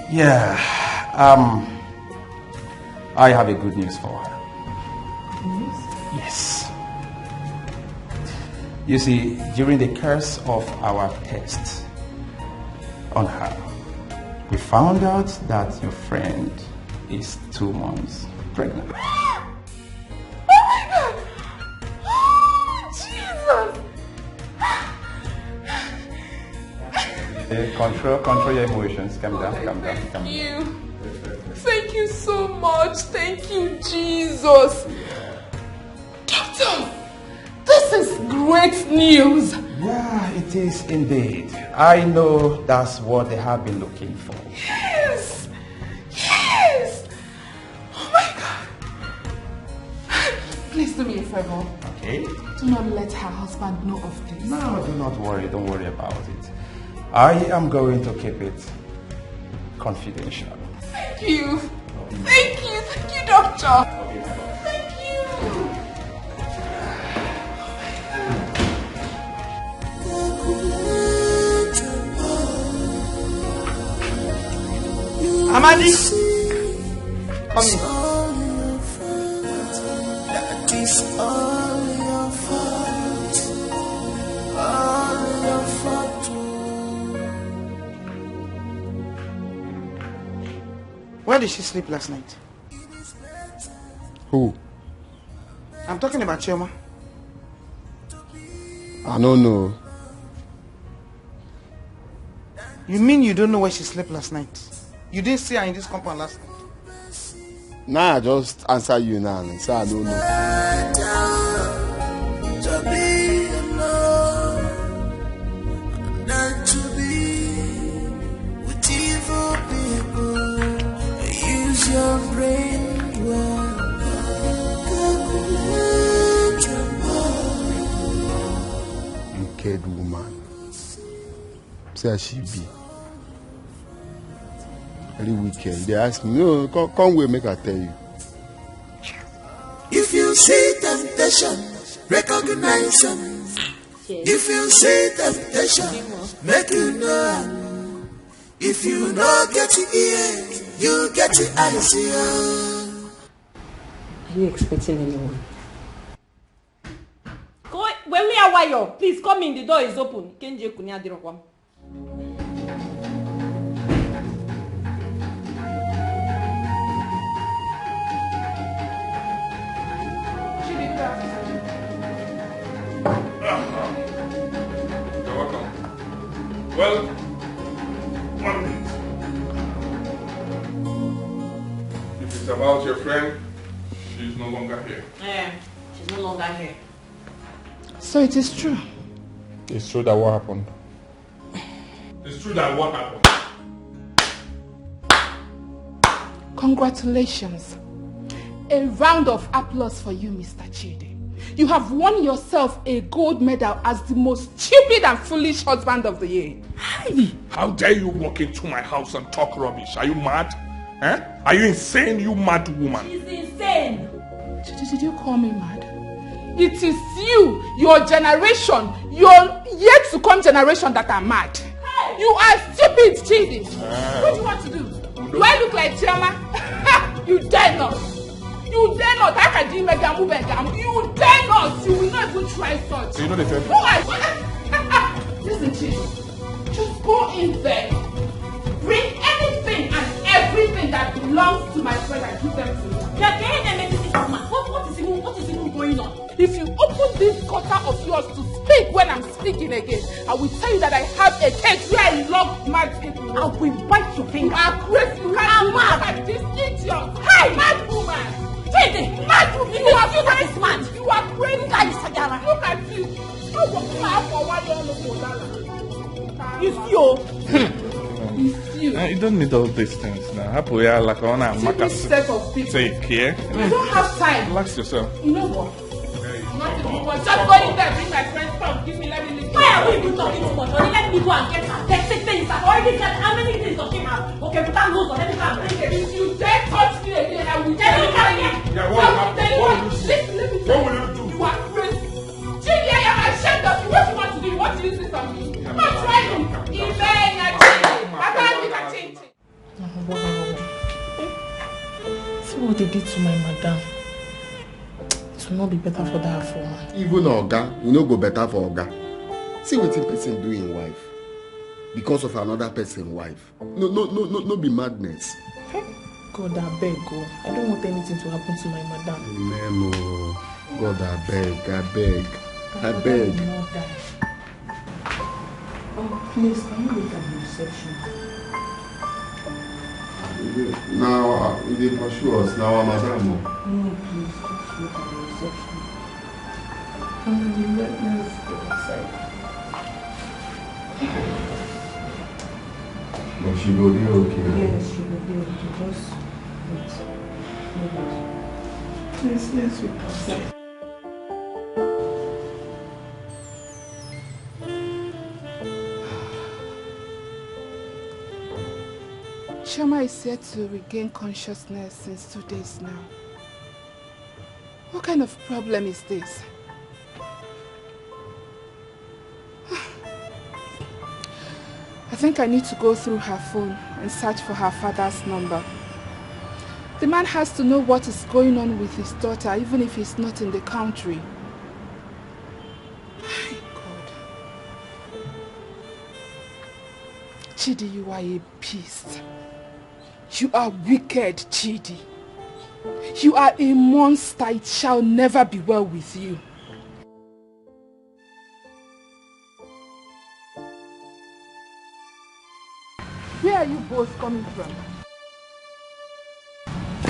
Yeah, um, I have a good news for her. Good news? Yes. You see, during the course of our test on her, we found out that your friend is two months pregnant. Oh my God! Oh, Jesus! Eh, control, control your emotions. Calm down, calm down, calm down. You. Thank you so much. Thank you, Jesus. Doctor, this is great news. Yeah, it is indeed. I know that's what they have been looking for. Yes. Yes. Oh my God. Please do me a favor. Okay? Do not let her husband know of this. No, do not worry. Don't worry about it. I am going to keep it confidential. Thank you. Thank you. Thank you, doctor. Thank you. Amadi, come here. Where did she sleep last night? Who? I'm talking about Chioma. I don't know. You mean you don't know where she slept last night? You didn't see her in this compound last night? Nah, I just answer you now and say I don't know. To be alone than to be with evil people. Use your brain well. Calculate your money. Wicked woman. See as she be. Very wicked. They ask me, no, come, come where make I tell you. If you see temptation, recognize them. If you see temptation, make you know am. If you no get ear, you get eyes. Yeah. Are you expecting anyone? Go, Wemi Awayo, please come in. The door is open. Kenje Kunya Dirokwam. You're welcome. Well, one minute. If it's about your friend, she's no longer here. Eh, she's no longer here. So it is true. It's true that what happened? It's true that what happened? Congratulations. A round of applause for you, Mister Chidi. You have won yourself a gold medal as the most stupid and foolish husband of the year. Hi! How dare you walk into my house and talk rubbish? Are you mad? Eh? Are you insane, you mad woman? She's insane. Did, did you call me mad? It is you, your generation, your yet to come generation that are mad. You are stupid, Chidi. What do you want to do? Do I look like Chioma? You dare not. You dare not. How can you make a move and down? You dare not. You will not even try such. You know the thing. Who are you? Listen, Chidi. Just go in there. Bring anything and everything that belongs to my friend and give them to me. You're getting them into this woman. What, what is even, what is even going on? If you open this gutter of yours to speak when I'm speaking again, I will tell you that I have a cage where I lock mad people. I will bite your finger. You are crazy. You can't do that. This idiot. Hey, mad woman. Chidi, mad woman. You are crazy. You are crazy. Look at you. Look at you. Look at you. It's you. It's you. Uh, you don't need all these things now. Happy we are like on a See this set of people. Take care. I don't have time. Relax yourself. You know what? Not if you want. Just go in there, bring my friend, come, give me, let me leave. Why are we even talking too much? Only let me go and get her. Take, take things. I've already got how many things does she have? Okay, put her nose on. Let me go and bring it. If you dare touch me again, I will tell you. Let me come here. Yeah, what will happen? What will you do? Listen, let me What will you do? You are crazy. Chidi, I am ashamed of you. What you want to do? What do you see from me? I'm not trying. Amen. I tell you. I can't be contained. See what they did to my madam. It will not be better for that woman. Even Oga, you no go better for Oga. See wetin person do im wife because of another person wife. No, no, no, no, no be madness. God, I beg, oh. I don't want anything to happen to my madam. Amen, oh. God, I beg, I beg, I My beg. madam will not die. Please, can you wait at the reception? Now, uh, they pursue us. Now, our madam. Oh. No, please, just wait at the reception. Come on, let, let's go inside. But she go dey okay. Yes, she go dey okay. Just wait. Wait. Please, let's wait outside. Chioma is said to regain consciousness since two days now. What kind of problem is this? I think I need to go through her phone and search for her father's number. The man has to know what is going on with his daughter, even if he's not in the country. My God. Chidi, you are a beast. You are wicked, Chidi. You are a monster. It shall never be well with you. Where are you both coming from?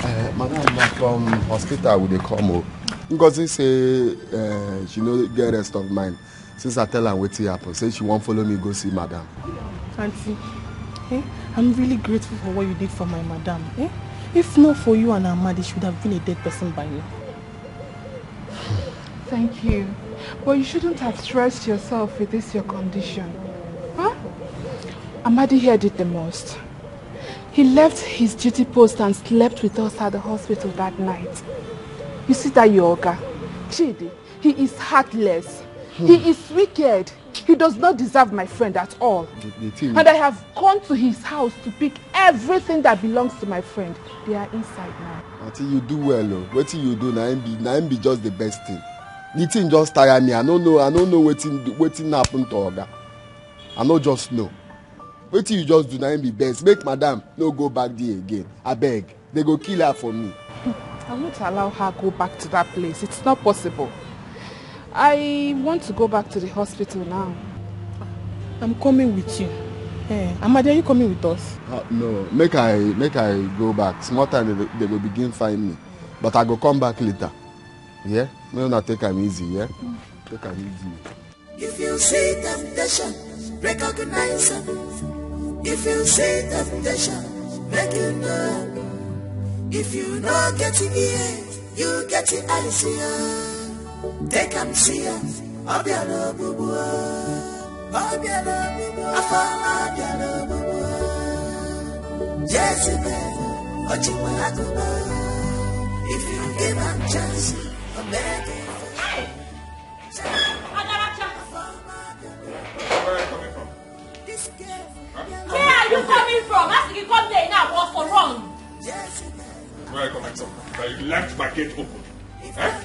Uh, madam, na from hospital we dey come o. Ngozi say uh, she no get rest of mind since I tell am wetin happen. Say she wan follow me go see madam. Auntie, eh, I'm really grateful for what you did for my madam. Eh? If not for you and Amadi, she would have been a dead person by now. Thank you. But you shouldn't have stressed yourself with this your condition. Huh? Amadi here did the most. He left his duty post and slept with us at the hospital that night. You see that your oga, Chidi, he is heartless. He is wicked. He does not deserve my friend at all. The, the thing And I have gone to his house to pick everything that belongs to my friend. They are inside now. Auntie, you do well o. Wetin you do na im be na im be just the best thing. The thing just tire me. I no know. I no know wetin wetin happen to oga. I no just know. Wetin you just do na im be best. Make madam no go back there again. Abeg, they go kill her for me. I won't allow her go back to that place. It's not possible. I want to go back to the hospital now. I'm coming with you. Eh, Amadi, are you coming with us? Uh, no, make I make I go back. Small time they, they go begin find me, but I go come back later. Yeah, make una take am easy. Yeah, take am easy. If you see temptation, recognize am. If you see temptation, make you know am. If you no get ear, you get eyes, yeah. Take am see am. Obiara ogbugbu, obiara ogbugbu, afọ ọma obiara ogbugbu. Jezebel, Ochikwe Akuba. If you give am chance, I beg you. Where are you coming from? As you come there now, what's so wrong? Where are you coming from? That you left my gate open. Eh?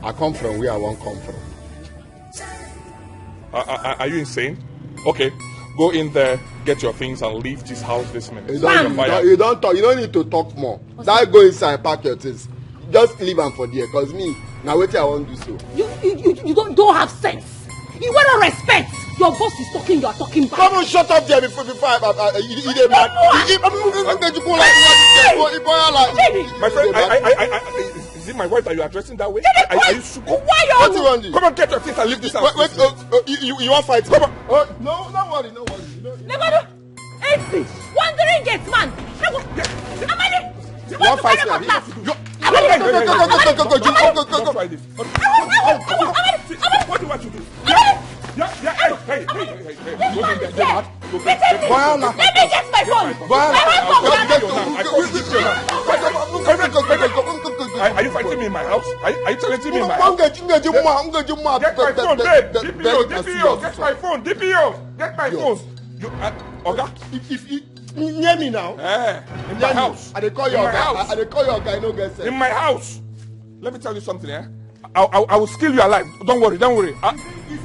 I come from where I wan come from. Are, are, are you insane? Okay, go in there, get your things, and leave this house this minute. You don you don you don talk. You no need to talk more. That go inside, pack your things. Just leave am for there, cause me na wetin I wan do so. You you you, you don't don't have sense. You want respect. Your boss is talking, you are talking back. Come on, shut up there before before I, I, I, you, you dey mad. You- you- My friend, I, I, I, I, I, is, is it my wife that you are addressing that way? Are, are you stupid? Why you What you wan do? Come on, get your things and leave this house. Wait, wait, oh, oh, you, you, you wan fight? Come on. Oh, no, no worry, no worry. No, Legodo, exit. Wandering gate man. Legodo. Amadi. You wan fight me? Come now. Yo, Hey, hey, hey, hey, hey, hey, don't, don't, don't, don't, don't try this. What do you want to do? Yeah, yeah, yeah, hey, hey, hey, hey, hey, hey. Go in there, get mad. Go in there, get mad. Let me get my phone. Get my phone. I come to you now. Are, are you fighting me in my house? Are, you- are you challenging me in my house? Get my phone, babe. D P O, D P O, get my phone. D P O, get my phone. You, uh, Oga, if, if, if, near me now. Eh, in my house. I dey call you Oga. I, I dey call you Oga. I no get sense. In my house. Let me tell you something, eh? I, I, I will kill you alive. Don't worry, don't worry. I,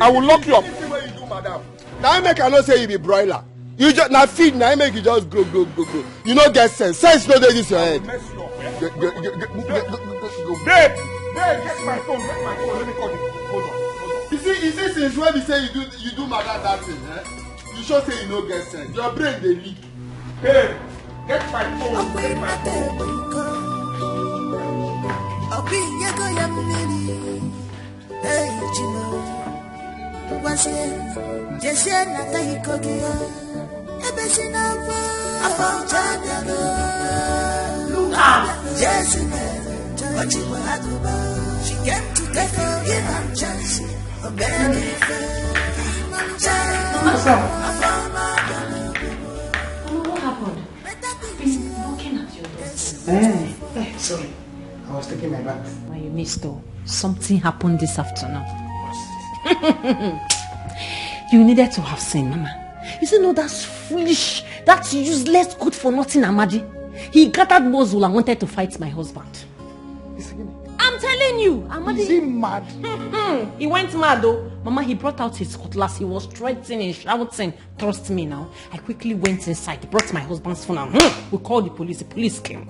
I will lock you up. This thing wey you do, madam. Na im make I know say you be broiler. You just na feed na im make you just grow grow grow grow. You no get sense. Sense no dey this your head. Babe, babe, get my phone, get my phone. Let me call you. Hold on, hold on. You see, you see, since when you say you do, you do madam that thing, eh? You sure say you no get sense. Your brain dey leak. Hey, get my phone, get my phone. Ọkụ inyego ya mmiri. Hey, Chimo. Ngwazie, jezie na taiko gị ya. Ebe si n'afọ. Afọ ọcha abịago. Look out. Jesu mere, Chimo Agụba. She came to take a give am chance. What's up? Mama, what happened? I've been looking at your dress. Eh, eh, sorry. I was taking my bath. Why you missed though? Something happened this afternoon. You needed to have seen, Mama. You see, no, that foolish, that useless, good for nothing Amadi. He gathered muscle and wanted to fight my husband. Is he, I'm telling you, Amadi. Is he mad? He went mad though. Mama, he brought out his cutlass. He was threatening, shouting. Trust me now. I quickly went inside, brought my husband's phone, and hmm, we called the police. The police came.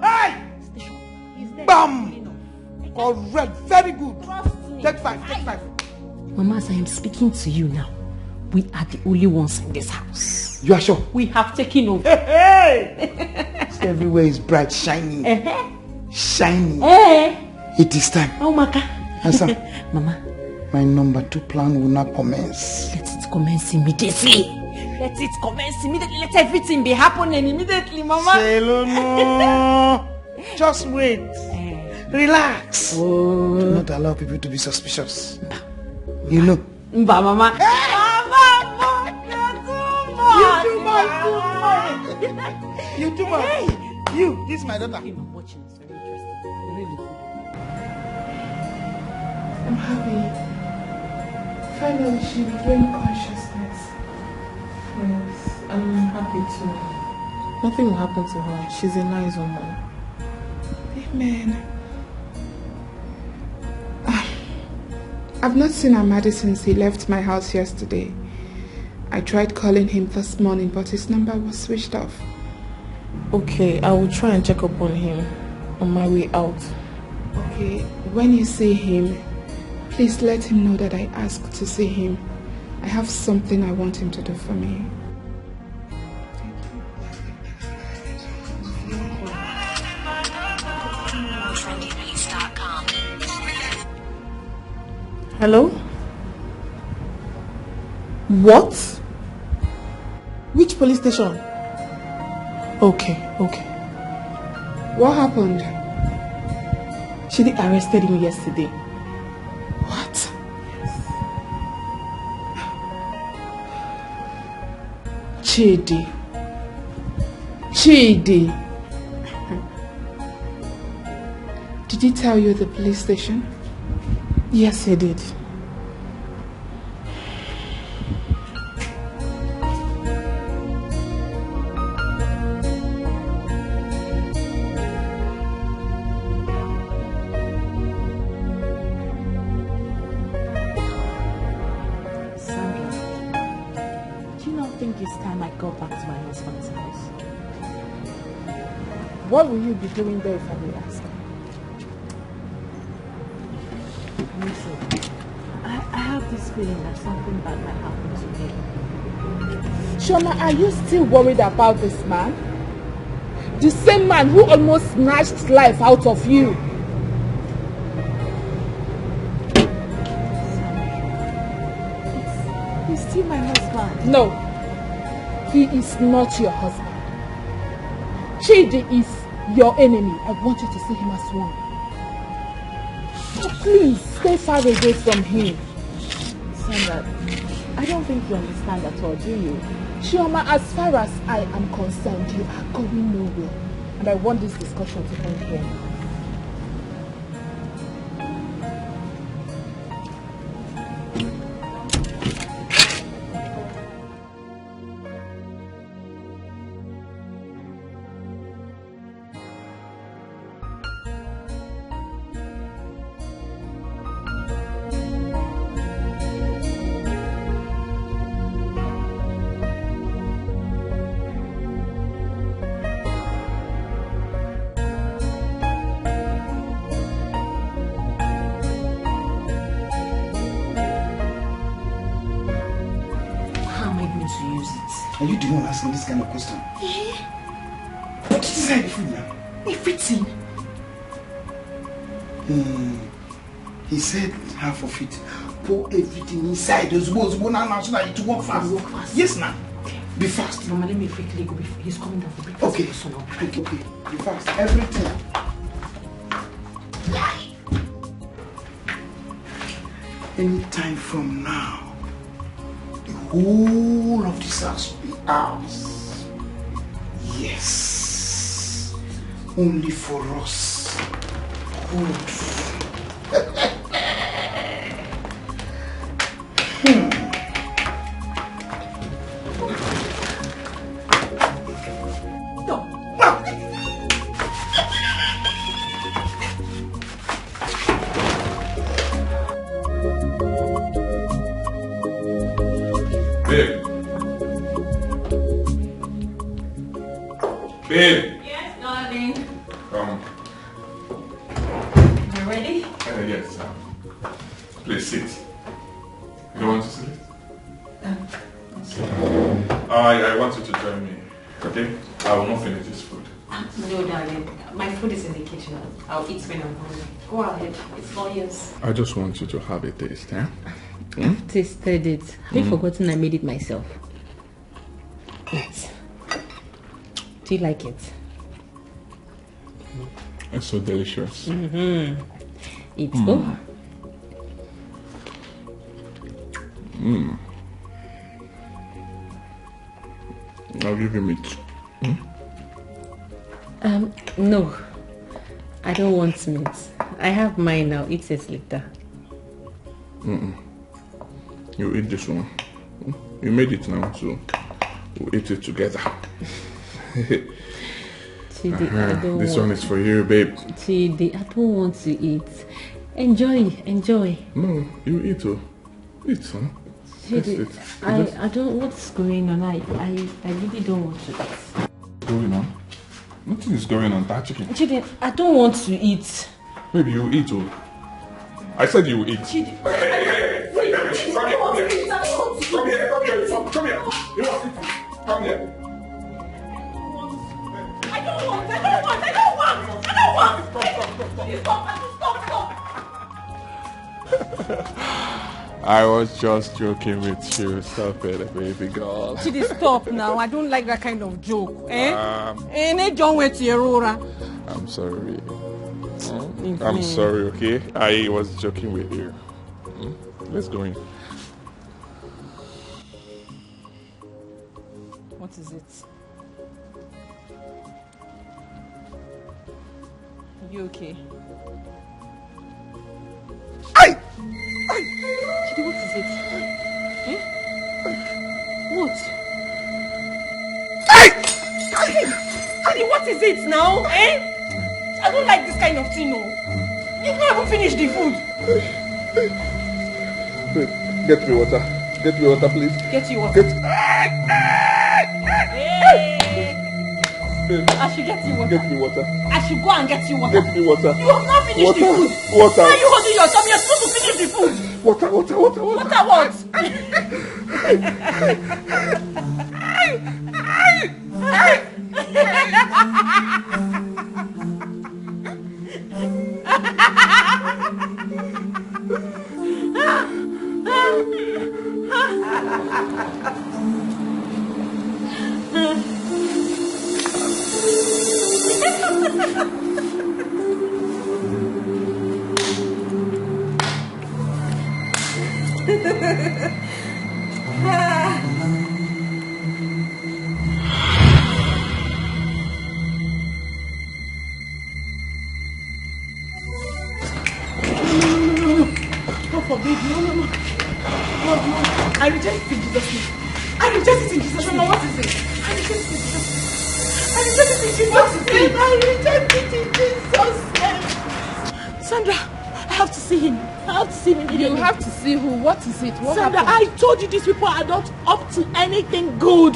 Hey! Station. He's there. Bam! Clean up. Correct. Very good. Trust me. Take five. Take five. Mama, as I am speaking to you now, we are the only ones in this house. You are sure? We have taken over. Hey, hey! See, everywhere is bright, shiny. Uh-huh. Shiny. Eh. It is time. Oh, Maka. Answer. Mama, my number two plan will now commence. Let it commence immediately. Let it commence immediately. Let everything be happening immediately, Mama. Say hello, no. Just wait. Eh. Relax. Oh. Do not allow people to be suspicious. You know. Mba, Mama. Hey! Mama, Mama, you're too much. You too much, too much. You too much. Hey! You, this is my daughter. Film I'm watching is very interesting. Really? I'm happy. Finally, she regained consciousness. Yes, I'm happy too. Nothing will happen to her. She's a nice woman. Amen. Ah, I've not seen Amadi since he left my house yesterday. I tried calling him this morning, but his number was switched off. Okay, I will try and check up on him on my way out. Okay, when you see him, please let him know that I asked to see him. I have something I want him to do for me. Hello? What? Which police station? Okay, okay. What happened? She arrested him yesterday. What? Chidi. Chidi. Did he tell you the police station? Yes, he did. Sandra, do you not think it's time I go back to my husband's house? What will you be doing there, if I may ask? Listen, I, I have this feeling that something bad might happen to me. Shoma, are you still worried about this man? The same man who almost snatched life out of you. He's still my husband. No, he is not your husband. Chidi is your enemy. I want you to see him as one. So please, stay far away from him. Sandra, I don't think you understand at all, do you? Chioma, as far as I am concerned, you are going nowhere. And I want this discussion to end here. Are you the one asking this kind of question? Eh? Put it inside the food now. Everything. Hmm. He said half of it. Pour everything inside. Ozugbo, ozugbo, now, now, so that it work fast. Work fast. Yes, now. Be fast. Mama, let me quickly go. He's coming down for breakfast. Okay. Okay, okay. Be fast. Everything. Anytime from now, the whole of this house will be ours. Yes. Only for us. Good. Hmm. Babe. Babe. Yes, darling. Um. You ready? Uh, yes. Um, please sit. You don't want to sit? Um, I, I want you to join me. Okay? I will not finish this food. No, darling. My food is in the kitchen. I'll eat when I'm hungry. Go ahead. It's all yours. I just want you to have a taste, eh? I've tasted it. Have you forgotten I made it myself? Yes. Do you like it? It's so delicious. Mm-hmm. It's good. Mm. I'll give you meat. Hmm? Um, no. I don't want meat. I have mine now. Eat it later. Mm-mm. You eat this one. Hmm? You made it now, so we'll eat it together. Chidi, I don't want. This one is for you, babe. Chidi, I don't want to eat. Enjoy, enjoy. No, you eat, oh. Eat, huh? Taste it. Chidi, I, I don't, what's going on? I, I, I really don't want to eat. Going on? Nothing is going on. That chicken. Chidi, I don't want to eat. Baby, you eat, oh. I said you eat. Chidi. Hey, hey, hey, hey, hey, come here, come here. Come here, come here, come here. You want it? Come here. I don't want, I don't want, I don't want, I don't want. Stop, stop, stop, stop. I was just joking with you. Stop it, baby girl. Chidi, stop now. I don't like that kind of joke. Eh? Um, Eh, ne John went to Aurora. I'm sorry. Hmm? I'm sorry, okay? I was joking with you. Hmm? Let's go in. What is it? You okay? Hey! Hey! Chidi, what is it? Eh? What? Hey! Hey! Chidi, what is it now? Eh? I don't like this kind of thing, no. You've not even finished the food. Babe, get me water. Get me water, please. Get you water. Get. Hey! Babe, I should get you water. Get me water. I should go and get you water. Get me water. You have not finished the food. Water. Why are you holding your tummy? You're supposed to finish the food. Water, water, water, water. Water what? God forbid. No, no, no. God, no. I reject it in Jesus' name. I reject it in Jesus' name. What is it? I reject it in Jesus' name. I reject it in Jesus' name. I reject it in Jesus' name. Sandra, I have to see him. I have to see him immediately. You have to see who? What is it? What happened? Sandra, I told you these people are not up to anything good.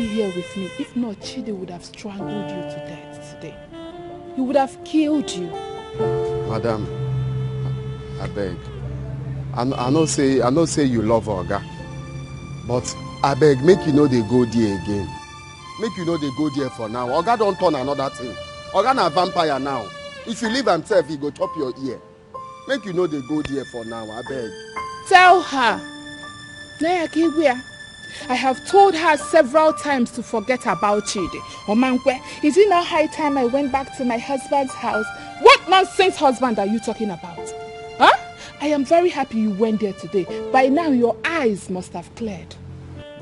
sitting here with me. If not, Chidi would have strangled you to death today. He would have killed you. Madam, I beg. I, I know say I know say you love Oga, but I beg, make you no dey go there again. Make you no dey go there for now. Oga don turn another thing. Oga na vampire now. If you leave himself, he go chop your ear. Make you no dey go there for now, I beg. Tell her. Naya Kigwea, I have told her several times to forget about Chidi. Omankwe, is it not high time I went back to my husband's house? What nonsense husband are you talking about? Huh? I am very happy you went there today. By now, your eyes must have cleared.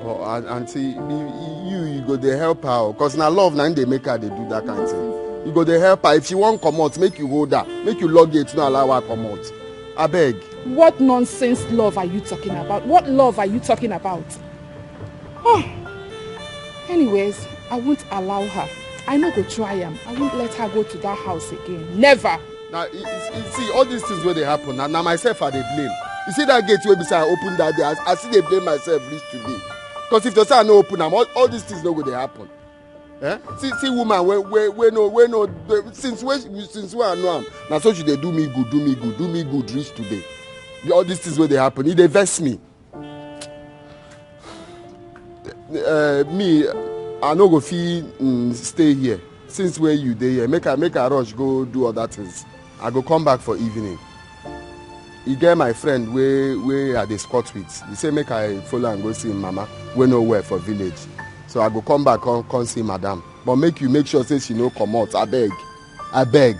Oh, auntie, you you go dey help her, cause na love na dey make her dey do that kind thing. You go dey help her. If she wan comot, make you hold her, make you lock gate, no allow her comot. Abeg. What nonsense love are you talking about? What love are you talking about? Oh. Anyways, I won't allow her. I no go try am. I won't let her go to that house again. Never. Na you see, all these things wey dey happen, na na myself I dey blame. You see that gate wey be say I open that day, I, I still dey blame myself reach today. Cause if to say I no open am, all, all these things no go dey happen. Eh? See see woman wey wey wey no wey no dey- since wey since wey I know am, na so she dey do me good, do me good, do me good reach today. The- All these things wey dey happen, e dey vex me. Uh, me, I no go fit mm, stay here since wey you dey here. Make I make I rush go do other things. I go come back for evening. E get my friend wey wey I dey squat with. He say make I follow am go see him mama wey no well for village. So I go come back come come see madam. But make you make sure say she no comot. Abeg, abeg.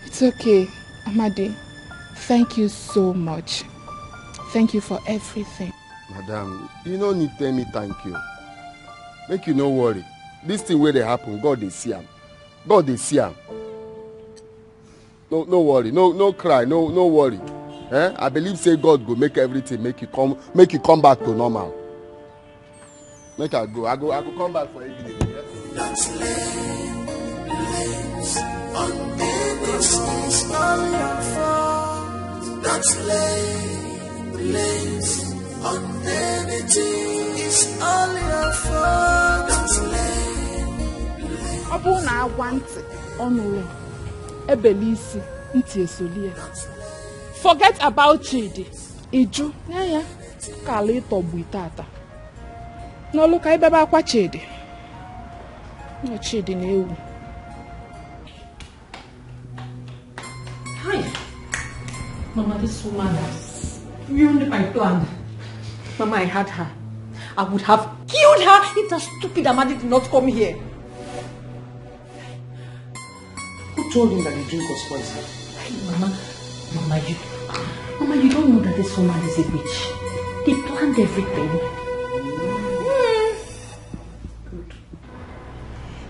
It's okay, Amadi. Thank you so much. Thank you for everything. Madam, you no need tell me thank you. Make you no worry. This thing wey dey happen, God dey see am. God dey see am. No no worry, no no cry, no no worry. Eh? I believe say God go make everything make you come make you come back to normal. Make I go. I go I go come back for evening. Yes? Don't lay blame on anything. It's all your fault. Don't lay blame on anything. It's all your fault. Don't lay blame. Ọ bụrụ na agwa ntị ọnụ ụlọ ebele isi ntị esolie. Forget about Chidi. Iju ya ya ka ala ịtọgbu ite ata. N'ọlụ ka ibebe akwa Chidi. Nọ Chidi na-ewu. Hi. Mama, this woman has ruined my plan. Mama, I had her. I would have killed her if that stupid Amadi did not come here. Who told him that the drink was poison? Hey, Mama. Mama, you. Mama, you don't know that this woman is a witch. They planned everything. Good.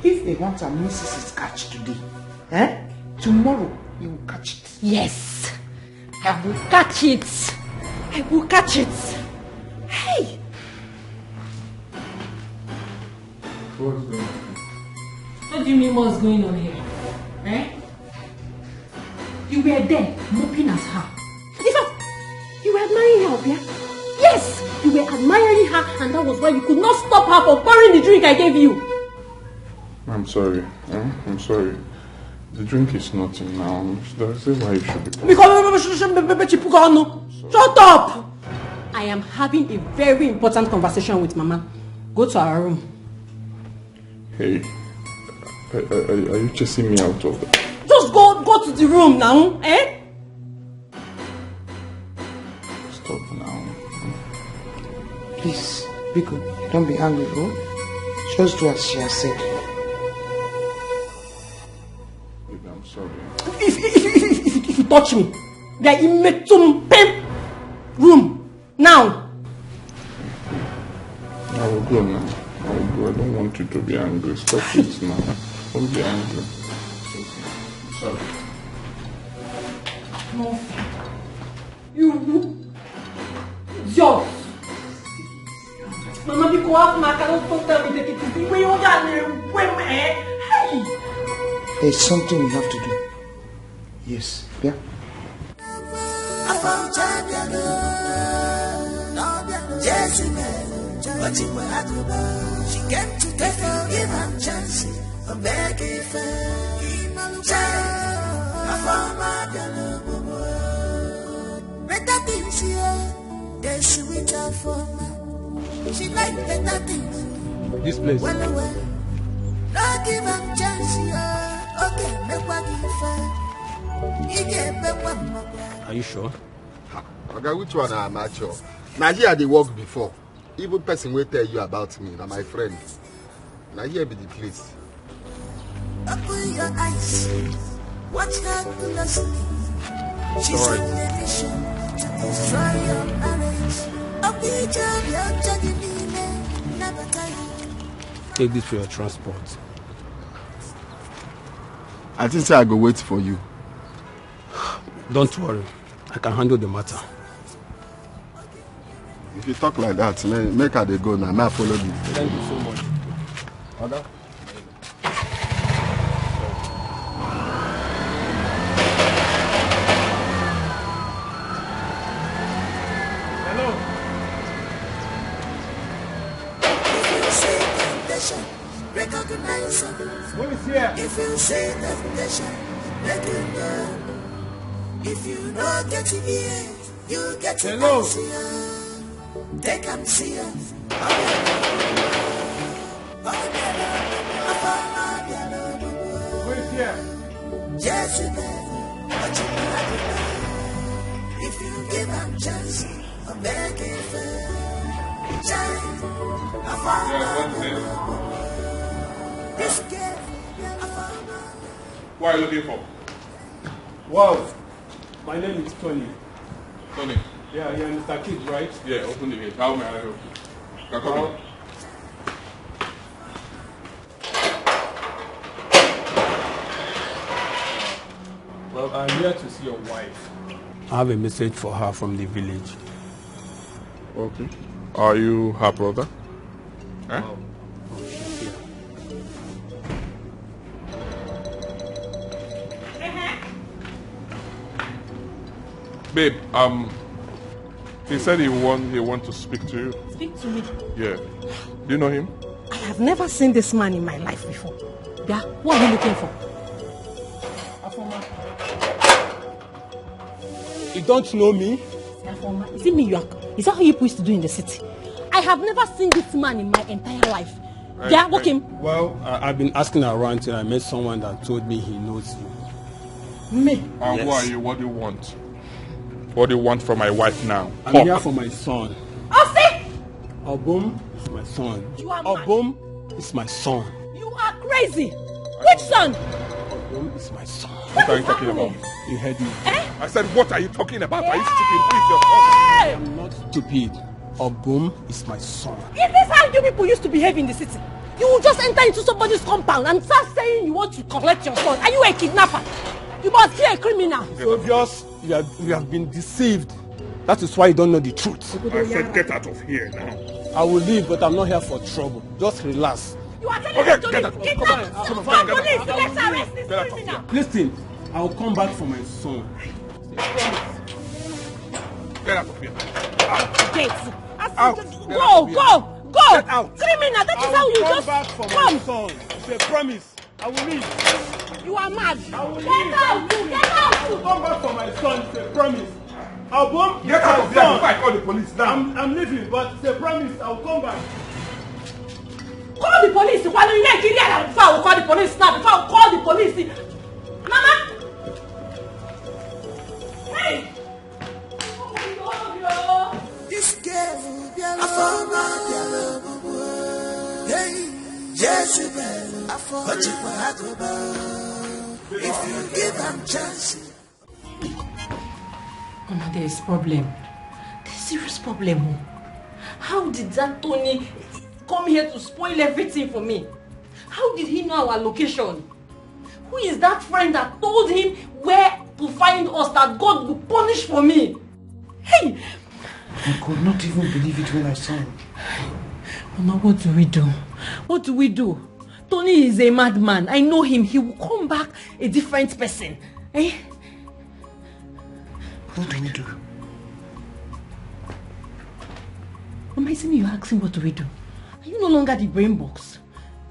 If they want a missus Catch today, eh? Tomorrow you will catch it. Yes, I will catch it. I will catch it. Hey! What's going on? What do you mean, what's going on here? Eh? You were there, moping as her. In fact, you were admiring her, Obia. Yes, you were admiring her, and that was why you could not stop her from pouring the drink I gave you. I'm sorry. Eh? I'm sorry. The drink is nothing now. That's why you should be. Because shut up. I am having a very important conversation with Mama. Go to our room. Hey, are, are, are you chasing me out of the? Just go, go to the room now, eh? Stop now. Please, Biko, don't be angry, oh? Just do as she has said. Baby, I'm sorry. If, if, if, if, if, if you touch me, then you make some pain room now. I will go now. I will go. I don't want you to be angry. Stop it now. Don't be angry. Sorry. No. You, you idiot. Mama, because half my cannot stop tell me take it easy. When you got me, when, eh? Hey! There's something we have to do. Yes, yeah. She came to take a give and chance. I'm begging for better things here. Then she went out for she like better things. This place. Well, well. No give am chance, yeah. Okay, make what you fair. He can make what Are you sure? Oga, which one am I sure? Na here I dey work before. Even person wey tell you about me na my friend. Na here be the place. Open your eyes. Watch her closely. She's on a mission to destroy your marriage. Open your judging. Never tell you. Take this for your transport. I think say I go wait for you. Don't worry. I can handle the matter. If you talk like that, ma- make I dey go now. May I follow you? Thank you so much. Oga. Hello. If you say temptation, recognize it. Who is here? If you say temptation, let it go. If you no get it here, you get it Hello. Here. Take am serious. Who is here? Yes, you better. But you know how to lie. If you give am chance, I'm begging for child. I found Yeah, what's this? This girl, I found What are you looking for? Wow. My name is Tony. Tony. Yeah, you're Mister Kidd, right? Yeah, open the gate. How may I help you? You're coming. Well, I'm here to see your wife. I have a message for her from the village. Okay. Are you her brother? Huh? Oh, she's here. Babe, um, he said he want he want to speak to you. Speak to me. Yeah. Do you know him? I have never seen this man in my life before. Yeah, what are you looking for? You don't know me? Is it me you are? Is that how you used to do in the city? I have never seen this man in my entire life. Yeah, walk him. Well, I, I've been asking around till I met someone that told me he knows you. Me. And who are you? What do you want? What do you want from my wife now? I'm Talk. Here for my son. Ose! Obum is my son. You are mad. Obum is my son. You are crazy. Which son? Obum is my son. What are you talking about? You heard me. I said, what are you talking about? Are you stupid? Who is your son? I'm not stupid. Obum is my son. Is this how you people used to behave in the city? You will just enter into somebody's compound and start saying you want to collect your son. Are you a kidnapper? You must be a criminal. It's obvious you have, you have been deceived. That is why you don't know the truth. I said, get out of here now. I will leave, but I'm not here for trouble. Just relax. You are telling Okay, me to get leave. out. Get Come on, out. come on, Call get out. Police. Let's arrest this Get out of criminal. Listen, I'll come back for my son. Get out of here. Get. Out. Go, go, go. Get out. Criminal. That is I how will you come just back for my come. Son. It's a promise. I will leave. You are mad. I will Get leave. out. Get out. I'll come back for my son. It's a promise. Obum, Get out of my here son. Before I call the police now. I'm, I'm leaving, but it's a promise. I'll come back. Call the police. Why don't you get out before I will call the police now? Before I will call the police. Mama. Hey. This girl bịara ọma bịara ọgwụgwụ. Hey, Jezebel, o jikwa agụba. If you give am chance, Mama, there is problem. There's serious problem. Oh. How did that Tony come here to spoil everything for me? How did he know our location? Who is that friend that told him where to find us that God will punish for me? Hey! I could not even believe it when I saw him. Mama, what do we do? What do we do? Tony is a madman. I know him. He will come back a different person. Eh? What do we do? Mama, isn't you're asking what do we do? Are you no longer the brain box?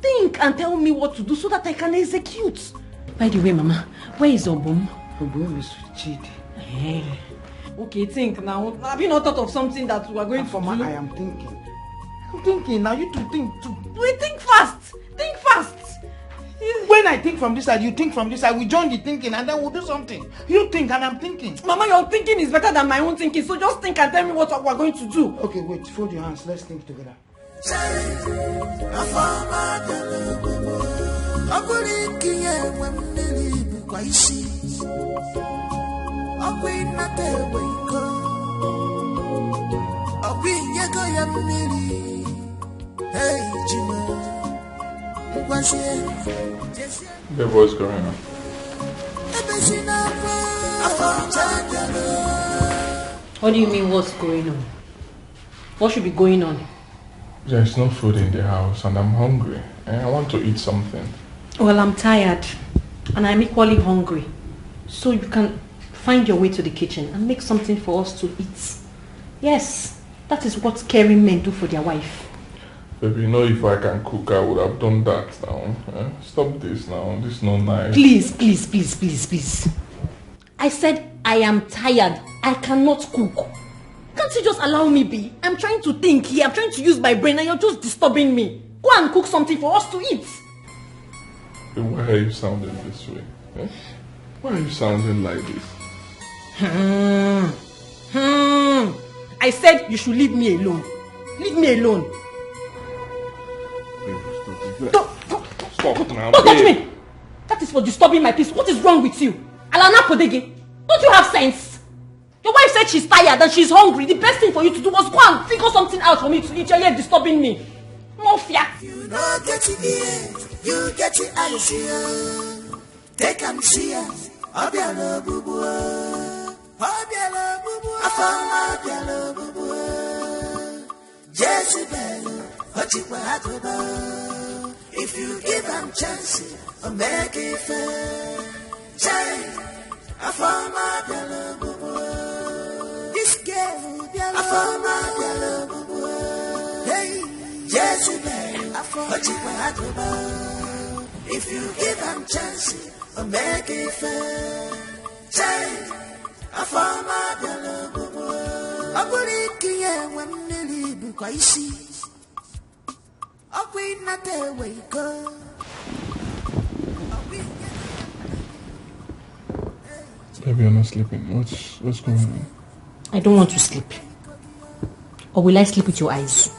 Think and tell me what to do so that I can execute. By the way, Mama, where is Obum? Obum is with Chidi. Eh. Okay, think now. Have you not thought of something that we are going Afoma, to do? I am thinking. I'm thinking now. You to think too. We think fast. Think fast. When I think from this side, you think from this side. We join the thinking and then we'll do something. You think and I'm thinking. Mama, your thinking is better than my own thinking, so just think and tell me what we are going to do. Okay, wait. Fold your hands. Let's think together. Afoma bịara ọgwụgwụ. Ọ bụrụ nke ya enwe mmiri bụkwa isi. Ọkwa ịnata egbe iko. Ọkwa inyego ya mmiri. Hey, Jimo. Ngwazie. Jezie. Babe, what's going on? Ebezina akwa. Afoma bịara. What do you mean, what's going on? What should be going on? There's no food in the house and I'm hungry. Eh, I want to eat something. Well, I'm tired, and I'm equally hungry. So you can find your way to the kitchen and make something for us to eat. Yes, that is what caring men do for their wife. Baby, you know if I can cook, I would have done that now. Eh? Stop this now. This is not nice. Please, please, please, please, please. I said I am tired. I cannot cook. Can't you just allow me be? I'm trying to think here. I'm trying to use my brain, and you're just disturbing me. Go and cook something for us to eat. Why are you sounding this way? Eh? Why are you sounding like this? Hmm. Hmm. I said you should leave me alone. Leave me alone. Babe, stop it. Don't, don't, Stop now, don't touch babe. Me. That is for disturbing my peace. What is wrong with you? Alana Podege, don't you have sense? Your wife said she's tired and she's hungry. The best thing for you to do was go and figure something out for me to eat. You're here disturbing me. Mafia. You no get it ear, you get it eyes, yeah. Take am see am, ọ bịara ogbugbu. Ọ bịara ogbugbu. Afoma bịara ogbugbu. Jezebel, o jikwa agụba. If you give am chance, o mee gị ife. Chai, Afoma bịara ogbugbu. This girl bịara. Afoma bịara ogbugbu. Hey, Jezebel, o jikwa agụba. If you give am chance, o mee gị ife. Chai, Afoma bịara ogbugbu. Ọ bụrụ nke ya enwe mmiri bụkwa isi. Ọkwa ịnata ewe iko. Baby, you're not sleeping. What's what's going on? I don't want to sleep. Or will I sleep with your eyes?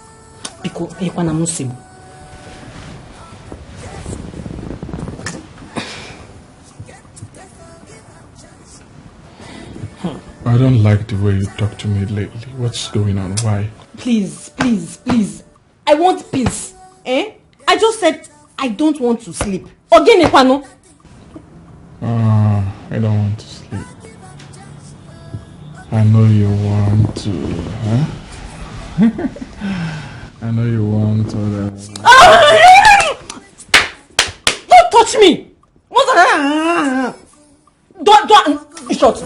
Because ekwana musibu. Like the way you talk to me lately. What's going on? Why? Please, please, please. I want peace. Eh? I just said I don't want to sleep. Again, Ekwano. Uh, I don't want to sleep. I know you want to, huh? I know you want to. Don't touch me! What the- Don't, don't, shut.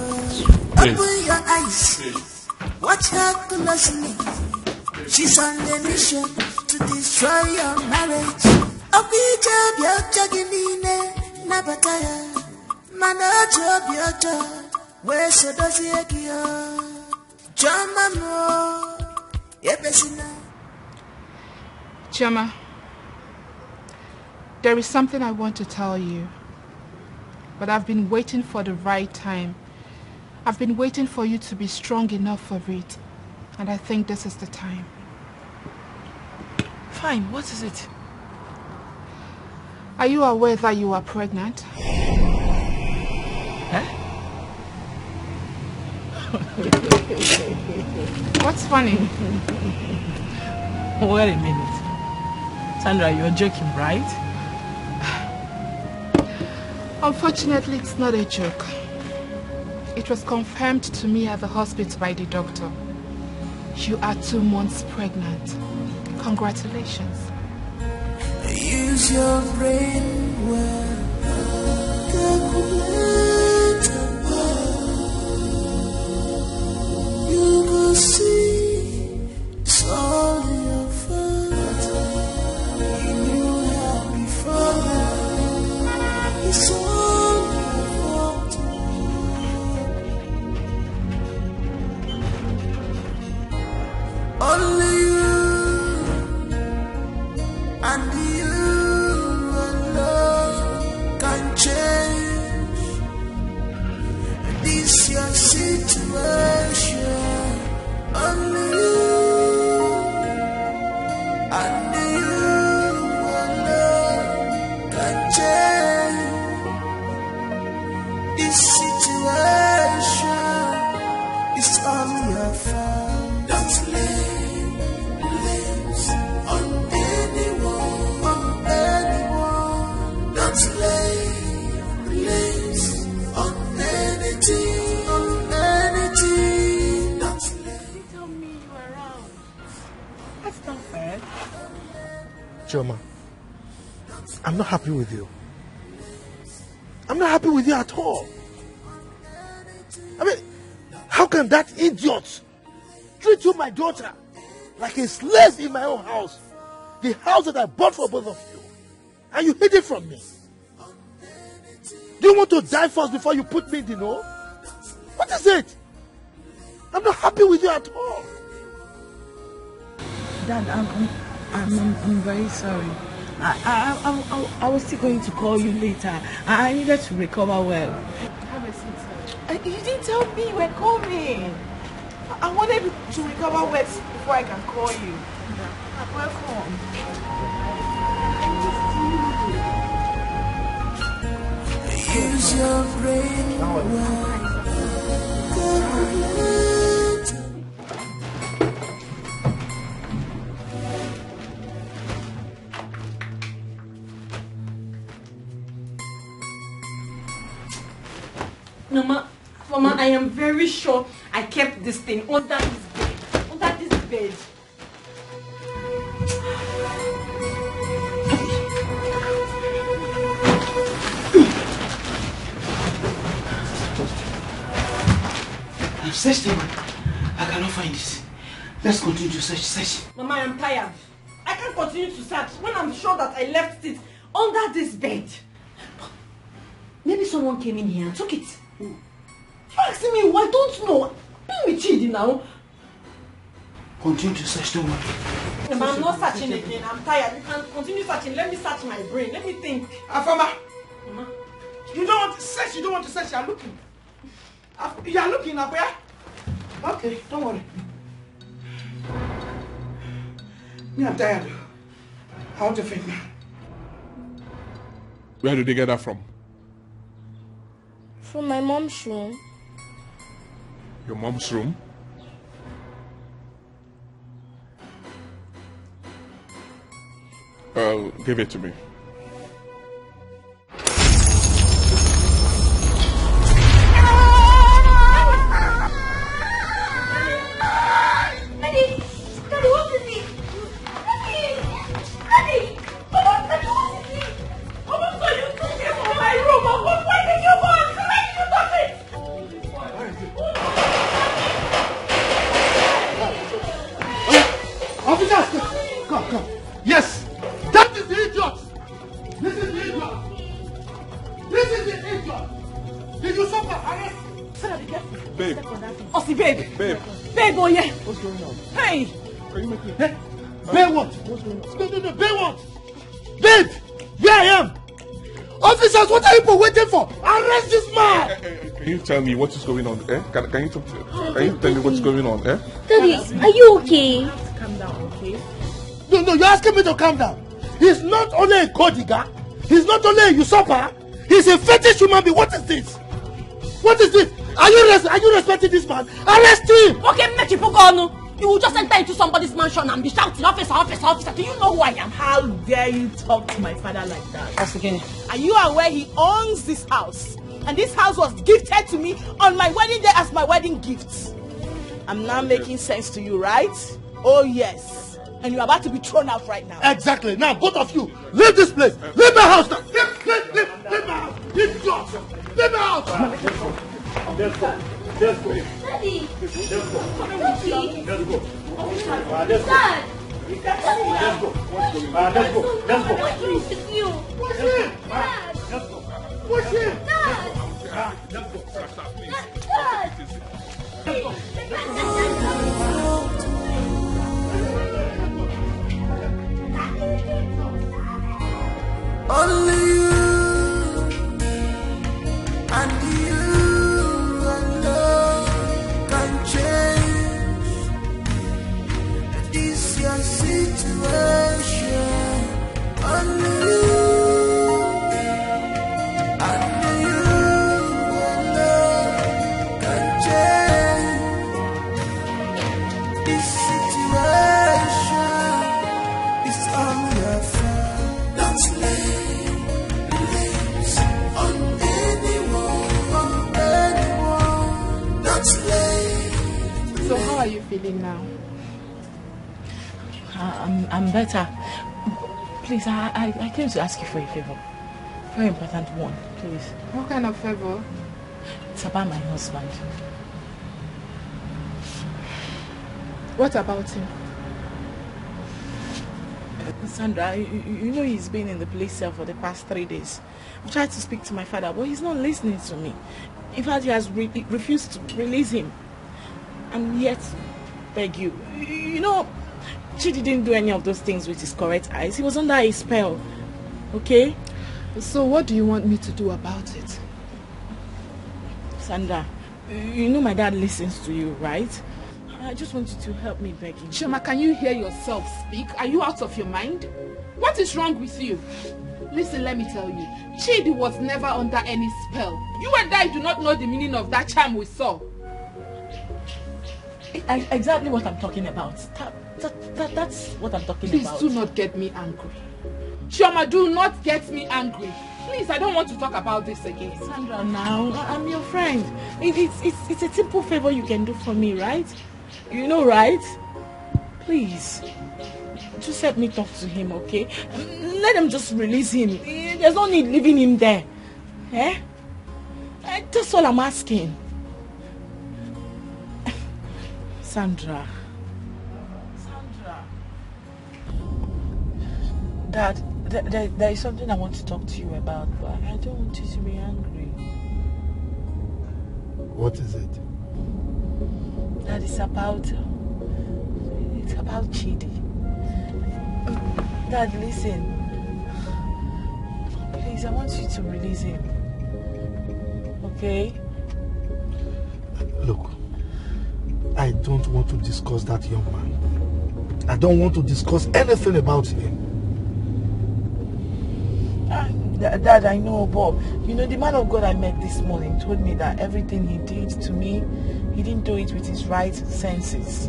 Open your eyes. Watch her closely. She's on a mission to destroy your marriage. Obi Jabia Jagimine Nabataya. Mana Jabia Where Sodosi Ekia. Jama Mo. Ebesina. Chioma, there is something I want to tell you, but I've been waiting for the right time. I've been waiting for you to be strong enough for it, and I think this is the time. Fine, what is it? Are you aware that you are pregnant? What's funny? Wait a minute. Sandra, you're joking, right? Unfortunately, it's not a joke. It was confirmed to me at the hospital by the doctor. You are two months pregnant. Congratulations. Use your brain well. Calculate and buy. You go see it's all your fault. You knew how before now. It's all your fault. Only you and you alone can change this your situation. Only you and you alone can change this situation. It's all your fault. Don't lay blames on anyone, on anyone. Don't lay blames on anything, on anything. Don't lay. Tell me you around. That's not fair. Chioma, I'm not happy with you. I'm not happy with you at all. I mean, how can that idiot treat you, my daughter, like a slave in my own house? The house that I bought for both of you. And you hid it from me. Do you want to die first before you put me in the know? What is it? I'm not happy with you at all. Dad, I'm, I'm, I'm, I'm, I'm very sorry. I, I, I, I, I was still going to call you later. I, I needed to recover well. Have a seat, sir. Uh, you didn't tell me you were coming. I, I wanted to recover well before I can call you. Welcome. Use your brain well. Mama, Mama, I am very sure I kept this thing under this bed. Under this bed. I've searched everywhere. I cannot find it. Let's continue to search, search. Mama, I am tired. I can't continue to search when I'm sure that I left it under this bed. Maybe someone came in here and took it. You asking me? I don't know. Be with you now. Continue to search, don't worry. Mama, I'm not searching again. I'm tired. You can continue searching. Let me search my brain. Let me think. Afama! Mama. You don't want to search, you don't want to search, you're looking. Af- You're looking up where? Okay, don't worry. Me, I'm tired. How to think now? Where did they get that from? From my mom's room. Your mom's room? Uh, give it to me. Officers, come, come. Yes, that is the idiot. This is the idiot. This is the idiot. Did you suffer arrest? Babe. Osi, babe. Babe. Babe, oh yeah. What's going on? Hey. Are you making? Eh? Babe, what? What's going on? No, no, no, babe, what? Babe, where I am? Officers, what are you people waiting for? Arrest this man! Can you tell me what is going on? Eh? Can, can you talk to? Can you tell me what's going on? Eh? Daddy, are you okay? Calm down, okay? No, no, you're asking me to calm down. He's not only a codiga, he's not only a usurper, he's a fetish human being. What is this? What is this? Are you res- are you respecting this man? Arrest him! Okay, make you go on. You will just enter into somebody's mansion and be shouting, "Officer, officer, officer." Do you know who I am? How dare you talk to my father like that? Once again. Are you aware he owns this house? And this house was gifted to me on my wedding day as my wedding gift. I'm now making sense to you, right? Oh, yes. And you're about to be thrown out right now. Exactly. Now, both of you, leave this place. Leave my house now. Leave, leave, leave, leave my house. Leave your house. Leave my house. Let's go. Let's go. Let's go. Daddy. Let's go. Daddy. Let's go. Ah, let's go. Dad. Let's go. Ah, let's go. Let's go. What's wrong with you? Push him. Dad. Let's go. Push him. Dad. Ah, let's go. Dad. Only you and you alone can change this your situation. Only you, only you alone can change this situation. It's all your fault. Don't lay blames on anyone, on anyone. Don't lay. So how are you feeling now? I- I'm, I'm better. Please, I, I, I came to ask you for a favor. Very important one, please. What kind of favor? It's about my husband. What about him? Sandra, you, you you know he's been in the place cell for the past three days. I've tried to speak to my father, but he's not listening to me. In fact, he has re- refused to release him. And yet, beg you, you know, Chidi didn't do any of those things with his correct eyes. He was under a spell. Okay? So what do you want me to do about it? Sandra, you know my dad listens to you, right? I just want you to help me beg him. Chioma, can you hear yourself speak? Are you out of your mind? What is wrong with you? Listen, let me tell you. Chidi was never under any spell. You and I do not know the meaning of that charm we saw. I, exactly what I'm talking about. That, that, that, that's what I'm talking Please about. Do not get me angry. Chioma, do not get me angry. Please, I don't want to talk about this again. Sandra, now, I- I'm your friend. It, it's, it's, it's a simple favor you can do for me, right? You know, right? Please, just help me talk to him, okay? Let them just release him. There's no need leaving him there. Eh? Eh, that's all I'm asking. Sandra. Sandra. Dad, th- there, there is something I want to talk to you about, but I don't want you to be angry. What is it? Dad, it's about, it's about Chidi. Dad, listen. Please, I want you to release him. Okay? Look, I don't want to discuss that young man. I don't want to discuss anything about him. Ah, Dad, I know, but you know, the man of God I met this morning told me that everything he did to me, He didn't do it with his right senses.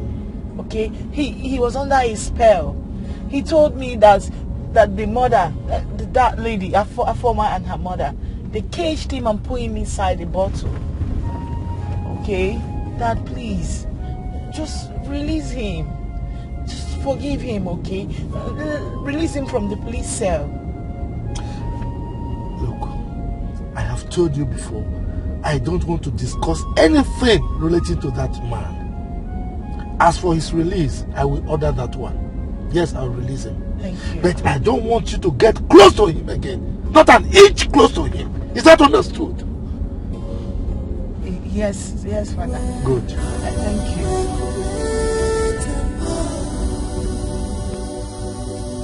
Okay? He, he was under a spell. He told me that, that the mother, that, that lady, Afo-, Afoma and her mother, they caged him and put him inside a bottle. Okay? Dad, please, just release him. Just forgive him, okay? Release him from the police cell. Look, I have told you before, I don't want to discuss anything relating to that man. As for his release, I will order that one. Yes, I'll release him. Thank you. But I don't want you to get close to him again. Not an inch close to him. Is that understood? Yes, yes, Father. Good. Thank you.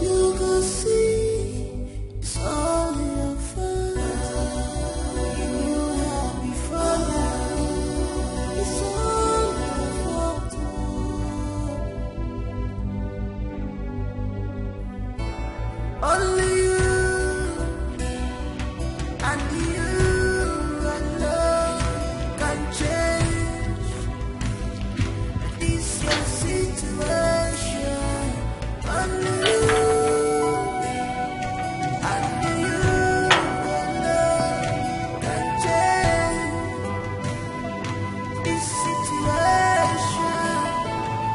You can see it's all your fault. You have before now. It's all your fault. Only you and you alone can change this your situation. Only you and you alone can change this situation.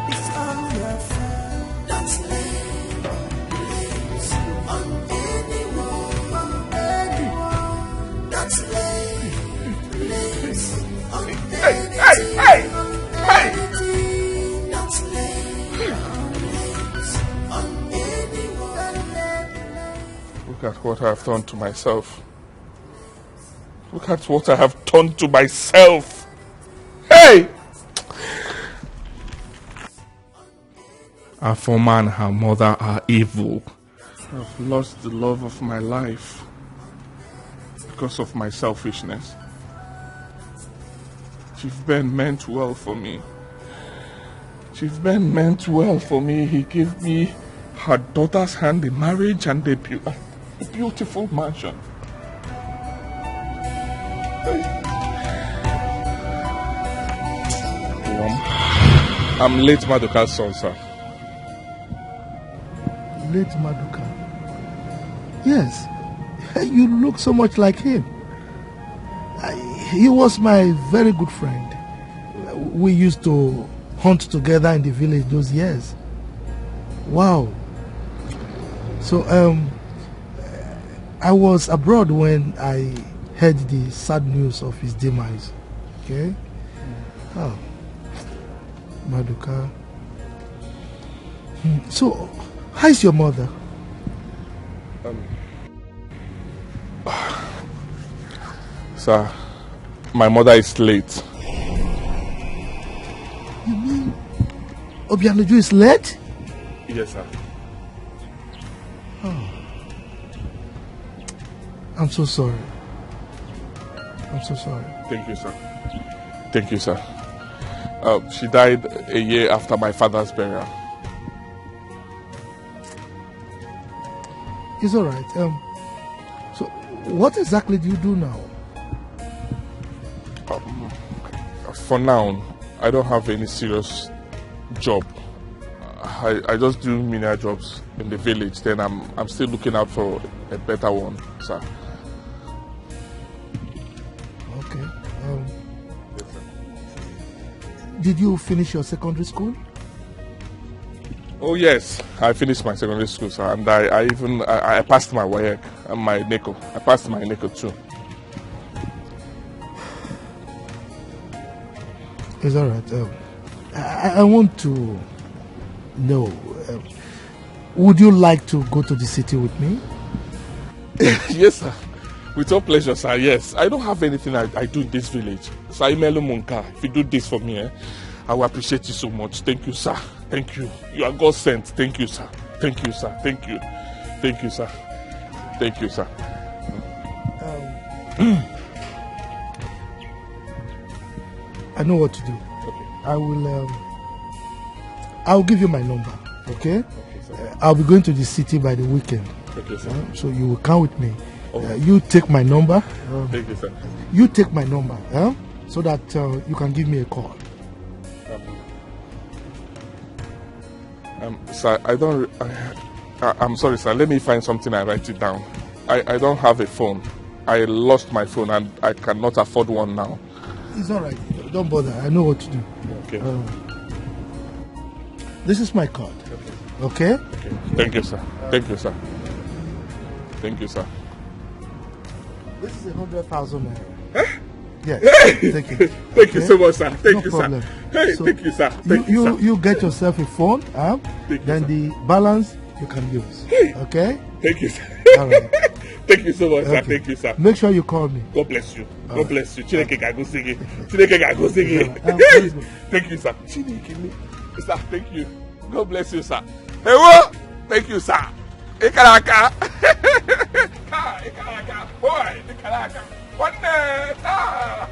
It's all your fault. Don't lay blames on anyone, on anyone. Don't lay blames on anything, on anything. Don't lay blames on anyone. Look at what I've done to myself. Look at what I have done to myself. Hey! Afoma and her mother are evil. I've lost the love of my life because of my selfishness. Chief Ben meant well for me. Chief Ben meant well for me. He gave me her daughter's hand in marriage and a, beau- a beautiful mansion. Um, I'm late Maduka's son, sir. Late Maduka. Yes, you look so much like him. I, he was my very good friend. We used to hunt together in the village those years. Wow. So, um, I was abroad when I heard the sad news of his demise. Okay? Oh, Maduka. Hmm. So, how is your mother? Um, sir, my mother is late. You mean Obianuju is late? Yes, sir. Oh. I'm so sorry. I'm so sorry. Thank you, sir. Thank you, sir. Uh, she died a year after my father's burial. It's all right. Um, so, what exactly do you do now? Um, for now, I don't have any serious job. I, I just do menial jobs in the village. Then I'm I'm still looking out for a better one, sir. Okay. Um, did you finish your secondary school? Oh yes, I finished my secondary school, sir, and I, I even I, I passed my WAEC and my NECO. I passed my NECO too. It's all right. Um, I, I want to know. Um, would you like to go to the city with me? Yes, sir. With all pleasure, sir. Yes, I don't have anything I, I do in this village. Sir Imelu Munka, if you do this for me, eh, I will appreciate you so much. Thank you, sir. Thank you. You are God sent. Thank you, sir. Thank you, sir. Thank you. Thank you, sir. Thank you, sir. I know what to do. I will. Um, I'll give you my number. Okay. Uh, I'll be going to the city by the weekend. Okay, sir. Uh, so you will come with me. Uh, you take my number. Um, Thank you, sir. You take my number, huh? So that uh, you can give me a call. Um, sir, I don't. Re- I, I, I'm sorry, sir. Let me find something and write it down. I, I don't have a phone. I lost my phone and I cannot afford one now. It's all right. Don't bother. I know what to do. Okay. Uh, this is my card. Okay? Okay. Thank you, sir. Thank you, sir. Thank you, sir. This is a hundred thousand naira. Yes. Hey! Thank you. Thank you so much, sir. Thank you, sir. No problem. Hey, so thank you, sir. Thank you, you, sir. You get yourself a phone, huh? Thank you, then sir. The balance you can use. Hey! Okay? Thank you, sir. All right. Thank you so much, sir. Okay. Thank you, sir. Make sure you call me. God bless you. All right. God bless you. Chineke ga-agọzi gị. Chineke ga-agọzi gị. Yeah, uh, praise God. Thank you, sir. Chineke me. Sir, thank you. God bless you, sir. Ewo! Thank you, sir. Ị kara aka. Taa, ị kara aka. Boy, ị kara aka. Nwanne, taa.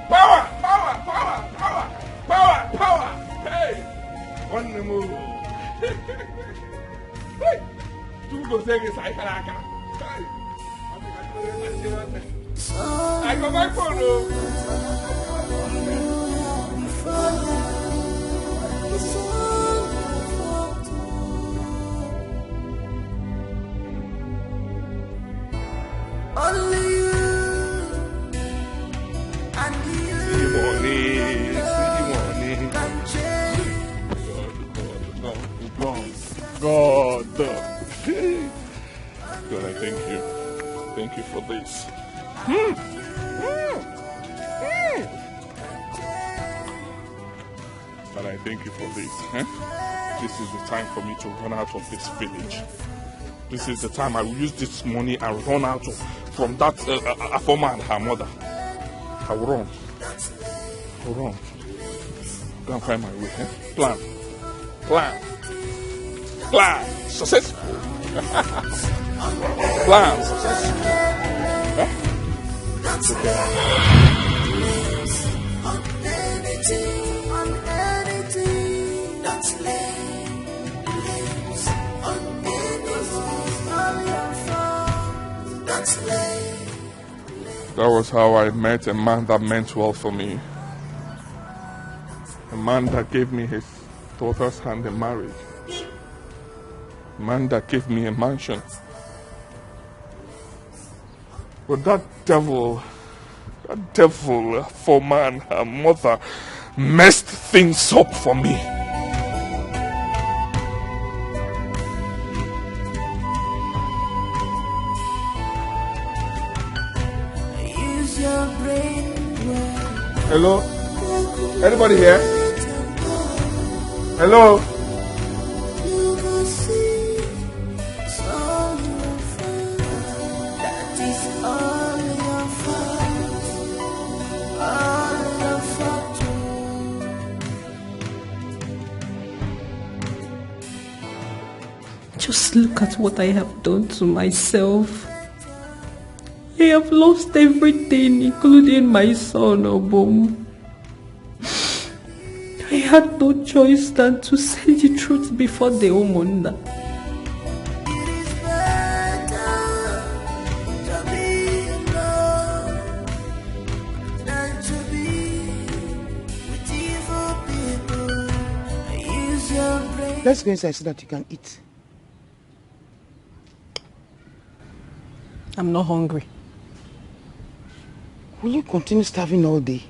Power, power, power, power. Power, power. Hey. Nwanne m. Hey. Chukwu gozie gị, sir. Ị kara aka. Hey. I got my phone, oh. Only you and you. See the money, see the money. Can change. God, God, God. God, I thank you. Thank you for this. But I thank you for this. Eh? This is the time for me to run out of this village. This is the time I will use this money and run out of, from that uh, uh, uh, former and her mother. I will run. I will run. Go and find my way. Eh? Plan. Plan. Plan. Successful. Plan. Successful. Eh? That was how I met a man that meant well for me. A man that gave me his daughter's hand in marriage. A man that gave me a mansion. But that devil, that devil for man, her mother, messed things up for me. Hello? Anybody here? Hello? Just look at what I have done to myself. I have lost everything, including my son, Obum. I had no choice than to say the truth before the Umunna. Let's go inside so that you can eat. I'm not hungry. Will you continue starving all day?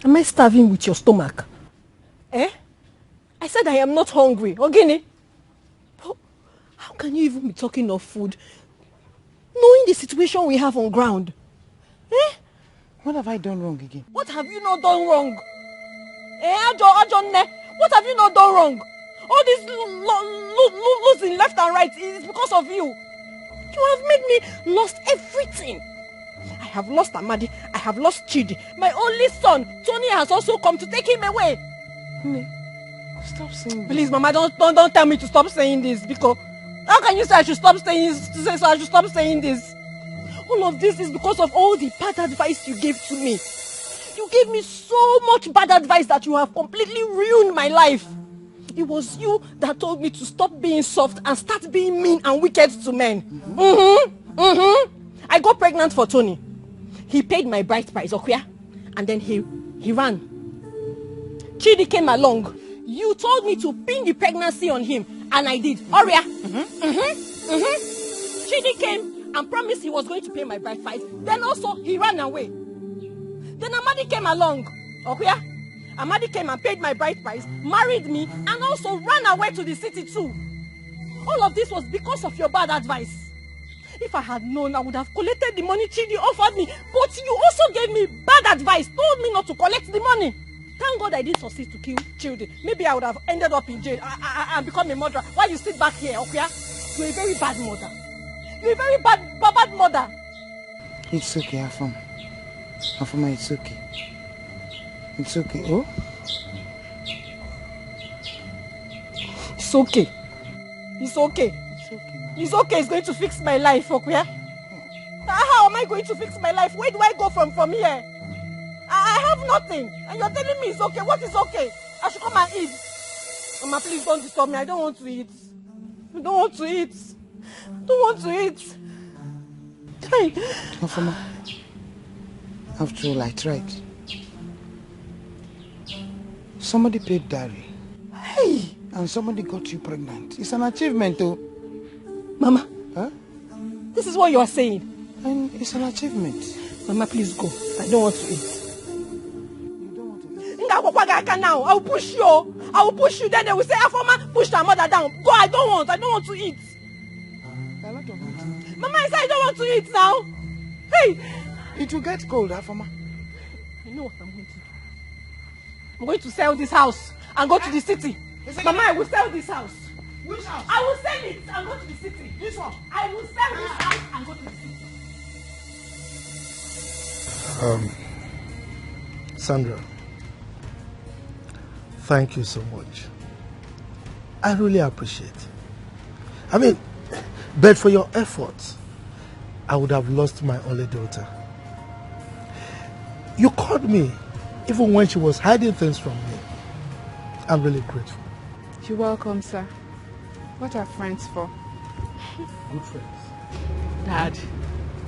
Am I starving with your stomach? Eh? I said I am not hungry. Ogini? How can you even be talking of food? Knowing the situation we have on ground. Eh? What have I done wrong again? What have you not done wrong? Eh, Ajo, Ajo Nne, what have you not done wrong? All this lo- lo- lo- lo- losing left and right is because of you. You have made me lost everything. I have lost Amadi. I have lost Chidi. My only son, Tony, has also come to take him away. Nne, stop saying this. Please, Mama, don't, don't don't tell me to stop saying this because how can you say I should stop saying say so I should stop saying this? All of this is because of all the bad advice you gave to me. You gave me so much bad advice that you have completely ruined my life. It was you that told me to stop being soft and start being mean and wicked to men. Mm-hmm. Mm-hmm. I got pregnant for Tony. He paid my bride price, Okuya, and then he he ran. Chidi came along. You told me to pin the pregnancy on him, and I did. Oria. Mm-hmm. Mm-hmm. Mm-hmm. Chidi came and promised he was going to pay my bride price. Then also, he ran away. Then Amadi came along. Okuya. Amadi came and paid my bride price, married me, and also ran away to the city too. All of this was because of your bad advice. If I had known, I would have collected the money Chidi offered me. But you also gave me bad advice, told me not to collect the money. Thank God I didn't succeed to kill Chidi. Maybe I would have ended up in jail and, and, and become a murderer. Why you sit back here, Okuya? You're a very bad mother. You're a very bad, bad, bad mother. It's okay, Afam. Afama, it's okay. It's okay. Oh? It's okay. It's okay. It's okay. It's okay. It's going to fix my life, Okuya. Ah, how am I going to fix my life? Where do I go from from here? I, I have nothing. And you're telling me it's okay. What is okay? I should come and eat. Mama, please don't disturb me. I don't want to eat. I don't want to eat. I don't want to eat. Hey. Afama, after all, I tried. Somebody paid dowry. Hey! And somebody got you pregnant. It's an achievement, though. Mama, huh? This is what you are saying. And it's an achievement. Mama, please go. I don't want to eat. You don't want to eat? Nga akwụkwọ gị aka now. I will push you. I will push you. Then they will say, "Afoma pushed her mother down." Go, I don't want. I don't want to eat. A lot of it. Mama, I said I don't want to eat now. Hey! It will get cold, Afoma. I know what I'm going to do. I'm going to sell this house and go to the city. Mama, I will sell this house. Which house? I will sell it and go to the city. This one? I will sell this house and go to the city. Um, Sandra, thank you so much. I really appreciate. I mean, but for your efforts, I would have lost my only daughter. You called me even when she was hiding things from me. I'm really grateful. You're welcome, sir. What are friends for? Good friends. Dad,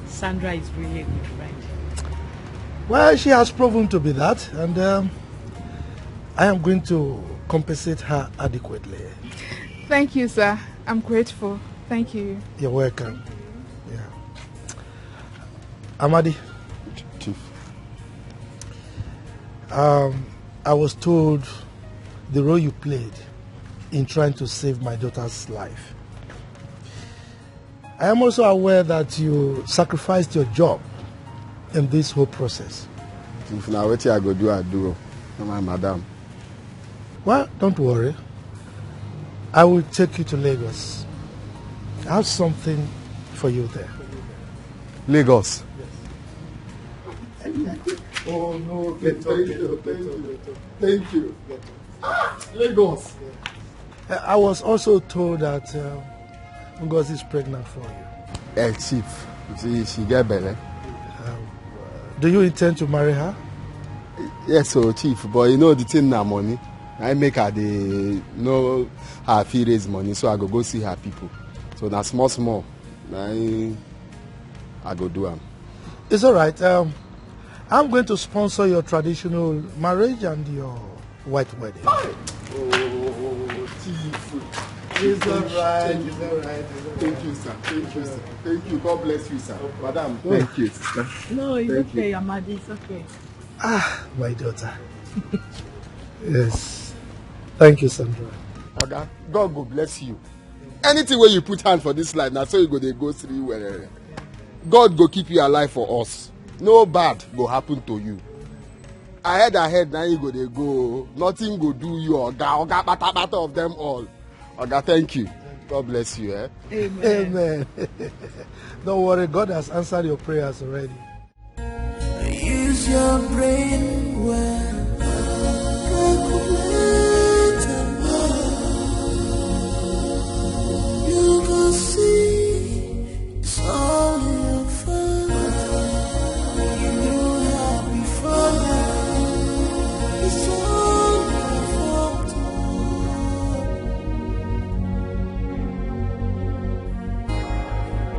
Sandra is really a good friend. Well, she has proven to be that, and um, I am going to compensate her adequately. Thank you, sir. I'm grateful. Thank you. You're welcome. Yeah. Amadi. Chief. Um, I was told the role you played in trying to save my daughter's life. I am also aware that you sacrificed your job in this whole process. If na wetin I go do, I do. Na my madam. Well, don't worry. I will take you to Lagos. I have something for you there. Lagos? Oh, no, thank you, thank you, thank you. Ah, Lagos. I was also told that uh, Ngozi is pregnant for you. Eh, Chief, she, she get belle. Um, do you intend to marry her? Yes, so Chief, but you know the thing na money. I make her dey know her fit raise money, so I go go see her people. So na small small, na im I go do am. It's all right. Um, I'm going to sponsor your traditional marriage and your white wedding. Oh, Chief. It's all right. It's all right. It's all right. Thank you, sir. Thank you, sir. Thank you. God bless you, sir. Madam, thank you, sister. No, it's okay, Amadi. It's okay. Ah, my daughter. Yes. Thank you, Sandra. Oga, God go bless you. Anything wey you put hand for this life, na so you go dey go through well. God go keep you alive for us. No bad go happen to you. Ahead, ahead, na you go dey go. Nothing go do you, Oga, Oga, pata pata of them all. Oga, thank you. God bless you, eh? Amen. Amen. Don't worry, God has answered your prayers already. Use your brain well. Calculate and know. You go see it's all your fault. You know how before now. It's all your fault.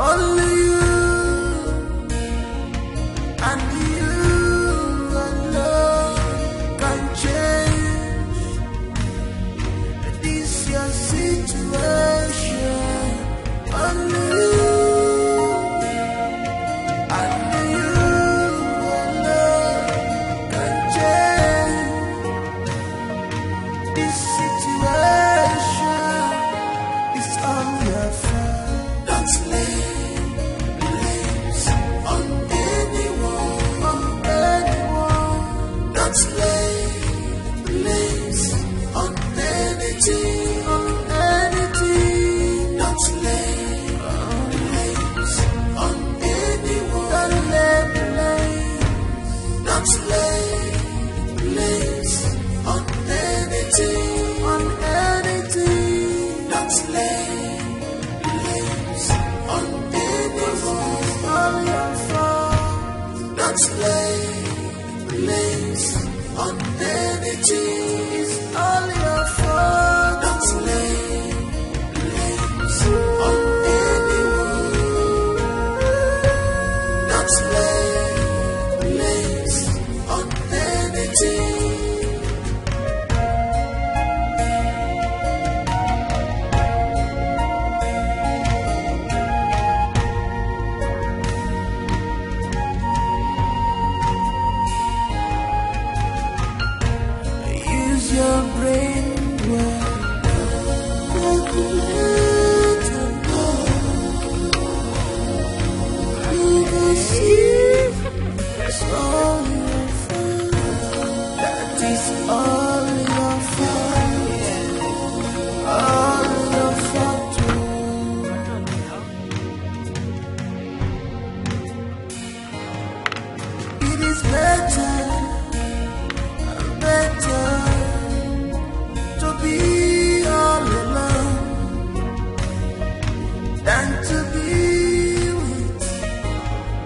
Only you and you alone. Don't lay blame on anything. It's all your fault. Don't lay blame on anyone. Don't lay blame on anything. Use your brain well. Calculate and go. You will see it's all your fault. That is all your fault. All your fault. It is better, better to be all alone than to be with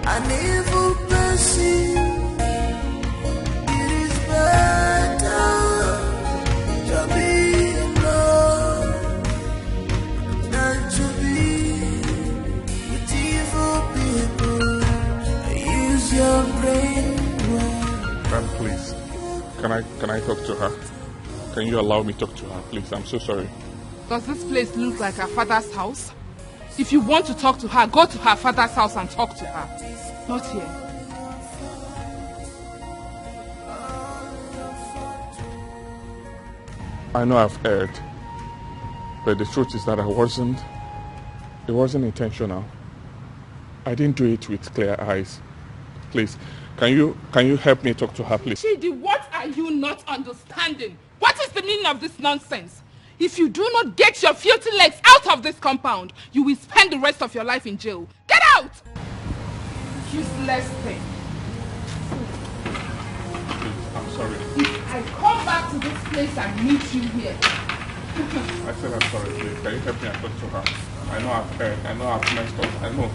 an evil person. It is better to be alone than to be with evil people. Use your brain well. Ma'am, please. Can I can I talk to her? Can you allow me talk to her, please? I'm so sorry. Does this place look like her father's house? If you want to talk to her, go to her father's house and talk to her. Not here. I know I've erred, but the truth is that I wasn't. It wasn't intentional. I didn't do it with clear eyes. Please, can you can you help me talk to her, please? Chidi, what are you not understanding? What is the meaning of this nonsense? If you do not get your filthy legs out of this compound, you will spend the rest of your life in jail. Get out! Useless thing. Please, I'm sorry. If I come back to this place and meet you here. I said I'm sorry, please. Can you help me and talk to her? I know I've erred. I know I've messed up. I know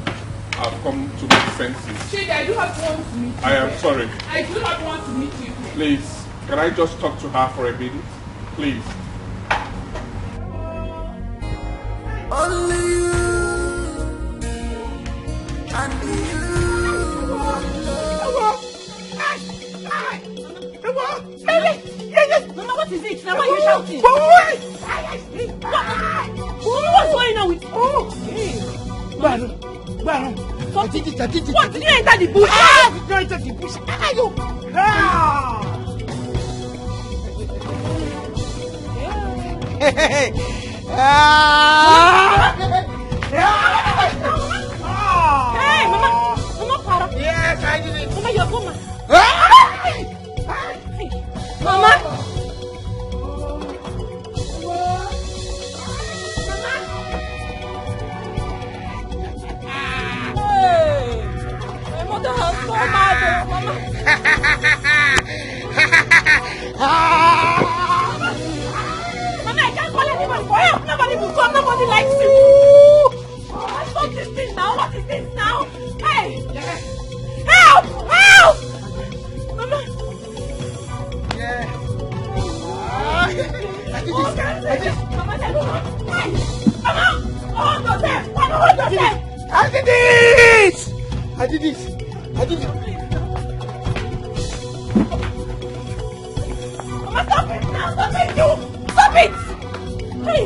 I've come to my senses. Chidi, I do not want to meet you I am here. Sorry. I do not want to meet you here. Please, can I just talk to her for a minute? Please. Only you and you alone. Mama, what is it? Now why are you shouting? What? What's going on with you? Gbàrún, gbàrún. I did it, I did it. What? Did you enter the bush? Ah, did you enter the bush? Ah, you. Ah. Ah. Hey, Mama, Mama, para. Yes, I did it. Mama, you're Mama. Ah. Mama. Hey, my mother has come out, oh, Mama. Mama, I can't call anybody for help. Nobody will come. Nobody likes you. Stop this thing now. What is this now? Hey! Help! Help! Mama! Yeah. Ah, I did this. I did. Mama, I don't know. Hey! Mama! Hold yourself! Mama, hold yourself! I did it! I did it! I did it! Mama, stop it now! Stop it! You! Stop it! Hey!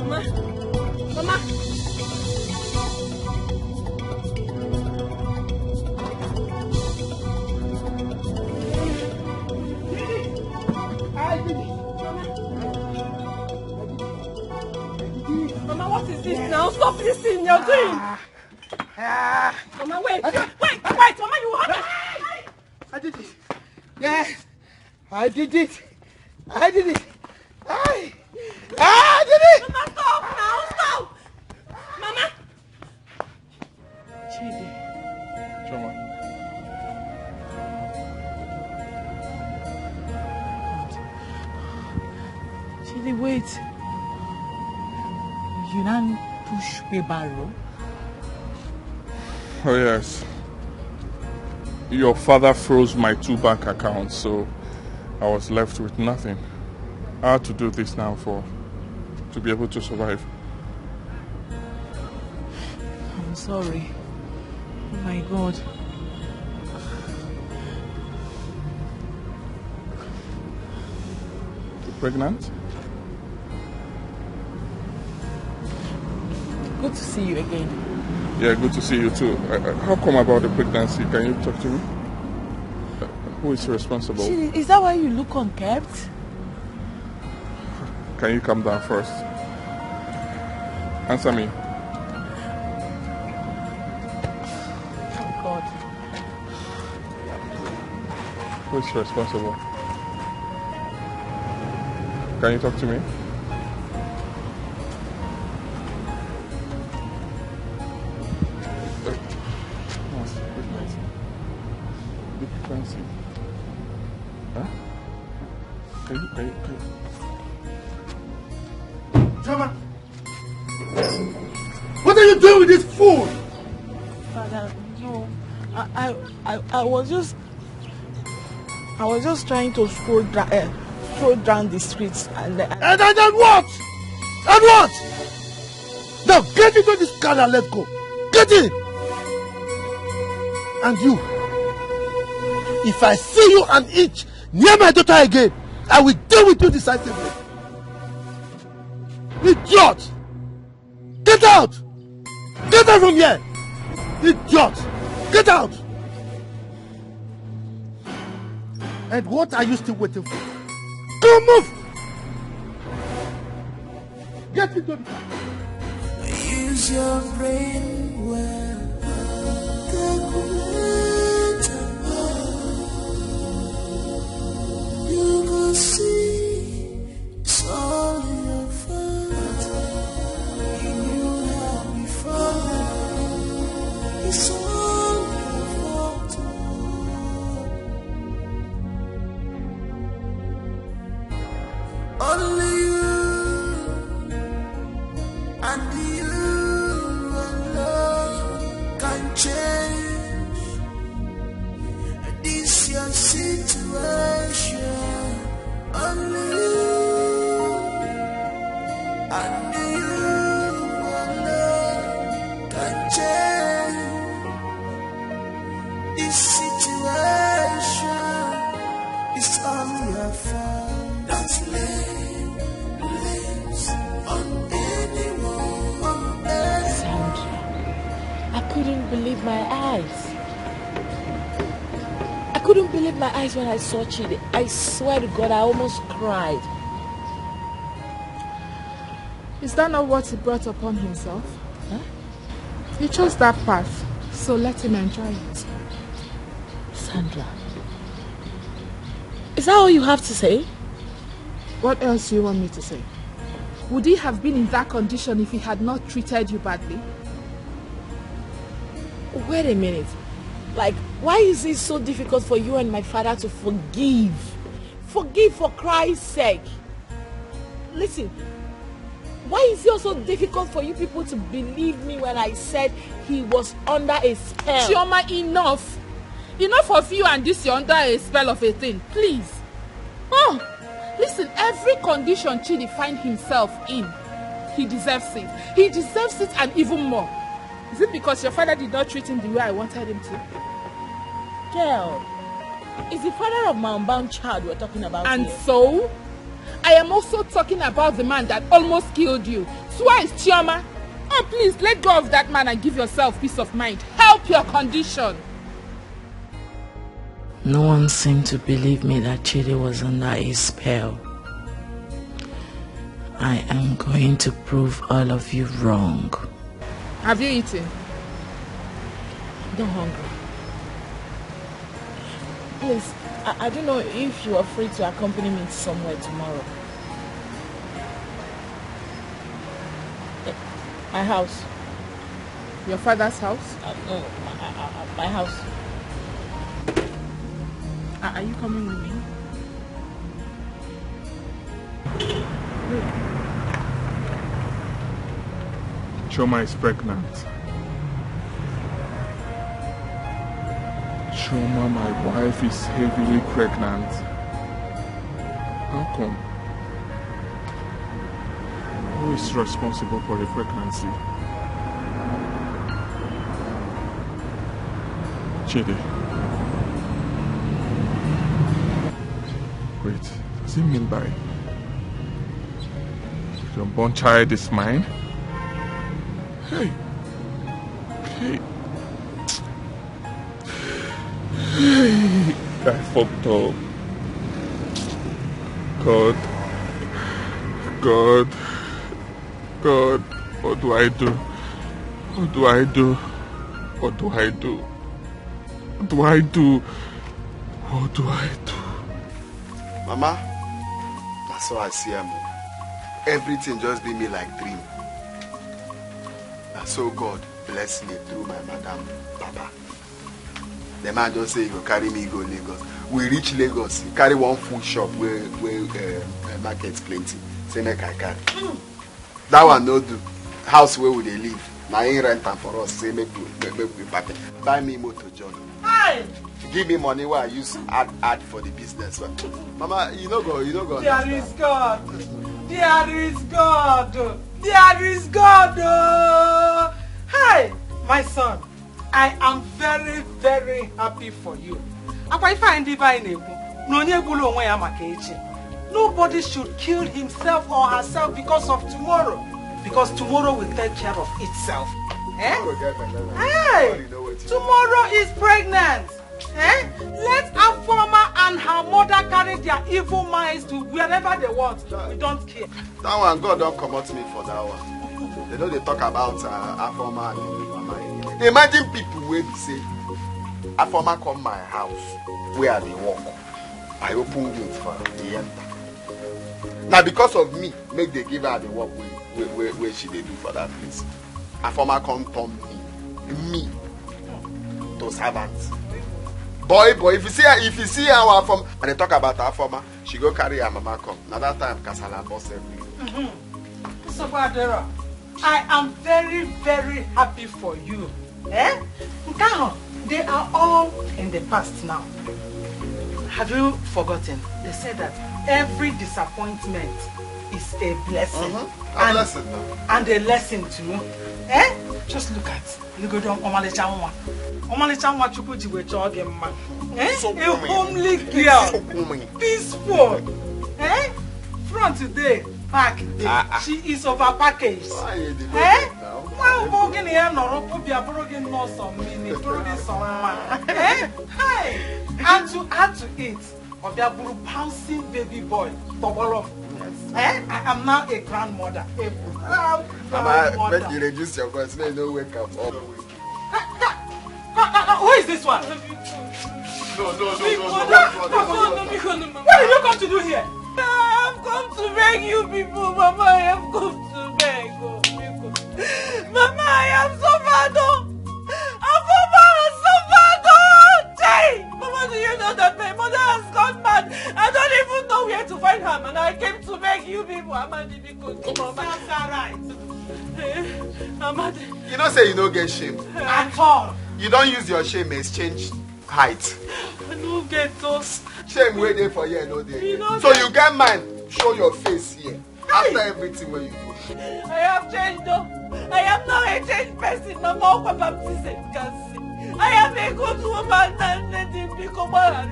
Mama! Mama! I did it! Mama, what is this now? Stop this thing you're doing! Ah. Mama, wait! Wait! Wait! Mama, you hurt me! I did it! Yes! I did it. I did it. I, I did it. Mama, stop now. Stop. Mama. Chidi. Chioma. God. Chidi, wait. You now push wheelbarrow. Oh, yes. Your father froze my two bank accounts, so I was left with nothing. I had to do this now for to be able to survive. I'm sorry. Oh my God. You pregnant? Good to see you again. Yeah, good to see you too. Uh, uh, how come about the pregnancy? Can you talk to me? Uh, who is responsible? Chidi, is that why you look unkempt? Can you calm down first? Answer me. Oh God. Who is responsible? Can you talk to me? What's the pregnancy? The pregnancy. Huh? Can you, can you, can you? Chioma! What are you doing with this fool? Father, no. I, I, I, I was just, I was just trying to scroll, dra- uh, scroll down the streets and. Uh, And, and, and what? And what? Now get into this car and let's go. Get in! And you, if I see you an inch near my daughter again, I will deal with you decisively. Idiot! Get out! Get out from here! Idiot! Get out! And what are you still waiting for? Come, move! Get into the car. Use your brain well. Calculate and all. You go see it's all your fault. You knew how we fall. It's all your fault. Only you and you alone can change this your situation. Only you and you alone can change this situation. It's all your fault. Don't lay blames on anyone. Sandra, I couldn't believe my eyes. I couldn't believe my eyes when I saw Chidi. I swear to God, I almost cried. Is that not what he brought upon himself? Huh? He chose that path, so let him enjoy it. Sandra, is that all you have to say? What else do you want me to say? Would he have been in that condition if he had not treated you badly? Wait a minute. Like, why is it so difficult for you and my father to forgive? Forgive for Christ's sake. Listen, why is it also difficult for you people to believe me when I said he was under a spell? Chioma, enough. Enough of you and this you're under a spell of a thing. Please. Oh, listen, every condition Chidi find himself in, he deserves it. He deserves it and even more. Is it because your father did not treat him the way I wanted him to? Girl, is the father of my unbound child we're talking about And here? So, I am also talking about the man that almost killed you. Twice, Chioma. Oh, please, let go of that man and give yourself peace of mind. Help your condition. No one seemed to believe me that Chidi was under a spell. I am going to prove all of you wrong. Have you eaten? Don't hungry. Please, I, I don't know if you are free to accompany me somewhere tomorrow. Eh, my house. Your father's house? Uh, no, my, uh, uh, my house. Are, are you coming with me? Chioma is pregnant. Chioma, my wife, is heavily pregnant. How come? Who is responsible for the pregnancy? Chidi. Wait, does he mean by the unborn child is mine? Hey. Hey. Hey. I fucked up. God. God. God. What do I do? What do I do? What do I do? What do I do? What do I do? Mama, that's how I see am. Everything just be me like dream. Na so God bless me through my madam, Papa. The man just say he go carry me go Lagos. We reach Lagos, he carry one food shop where, where uh, uh, market plenty. Say make I carry. That one no do. House where we dey live, na him rent am for us. Say make we make, make we pack it. Buy me motor, John. Hi. Give me money where I use add add for the business. Mama, you no go, you no go. There is God. There is God. There is God. Oh. Hi, my son. I am very, very happy for you. Akwa ife anyị ndị be anyị na-ekwu na onye gburu onwe ya maka echi. Nobody should kill himself or herself because of tomorrow. Because tomorrow will take care of itself. Eh? Hey! Tomorrow is pregnant. Eh? Let Afoma and her mother carry their evil minds to wherever they want. We don't care. That one, God don't comot me for that one. They know they talk about uh, Afoma and Mama. Imagine people wey be say Afoma come my house where I dey work. I open gate for am, he enter. Now because of me, make they give her the work wey wey wey wey she dey do for that place. Afoma come turn me me to servant. Boy boy, if you see her, if you see how Afoma, and they talk about Afoma, she go carry her mama come. Na that time kasala burst everywhere. Nsogbu adịrọ. I am very, very happy for you. Eh? Nke ahụ, they are all in the past now. Have you forgotten? They said that every disappointment is a blessing. Mm-hmm. A and, blessing, no? And a lesson too. Eh? Just look at Legodo ọmalịcha nwa. Ọmalịcha nwa Chukwu ji wee chọọ gị mma. Eh? A homely girl. Peaceful. Eh? Front today, back day. Ah, ah. She is over packaged. Why you dey eh? Nwa bụ gị na ya nọrọ pụbịa bụrụ gị nnọọ sọ mmiri bụrụ gị sọ mma. Eh? Hey! And to add to it, ọ bịa bụrụ bouncing baby boy tọgbọrọ m. Eh? I am now a grandmother. A proud grandmother. Mama, make you reduce your voice, make you no wake am up. Who is this one? No, no, no, no, no, no, no, no, no, no, no, no. What did you come to do here? I have come to beg you people, Mama. I have come to beg. Oh, people. Mama, I have suffered. Oh. Afoma has suffered. Oh. Hey, Mama, do you know that my mother has gone mad? I don't even know where to find her, and I came to beg you people, Amadi, because Mama. That's all right. Eh, Amadi. You know say you no get shame. At all. You don use your shame exchange height. I no get those. Shame wey dey for here no dey. You here. No so get you get mind show your face here. Hey! After everything wey you do. I have changed though. I am now a changed person. Mama, open baptism can see. I am a good woman and let him become a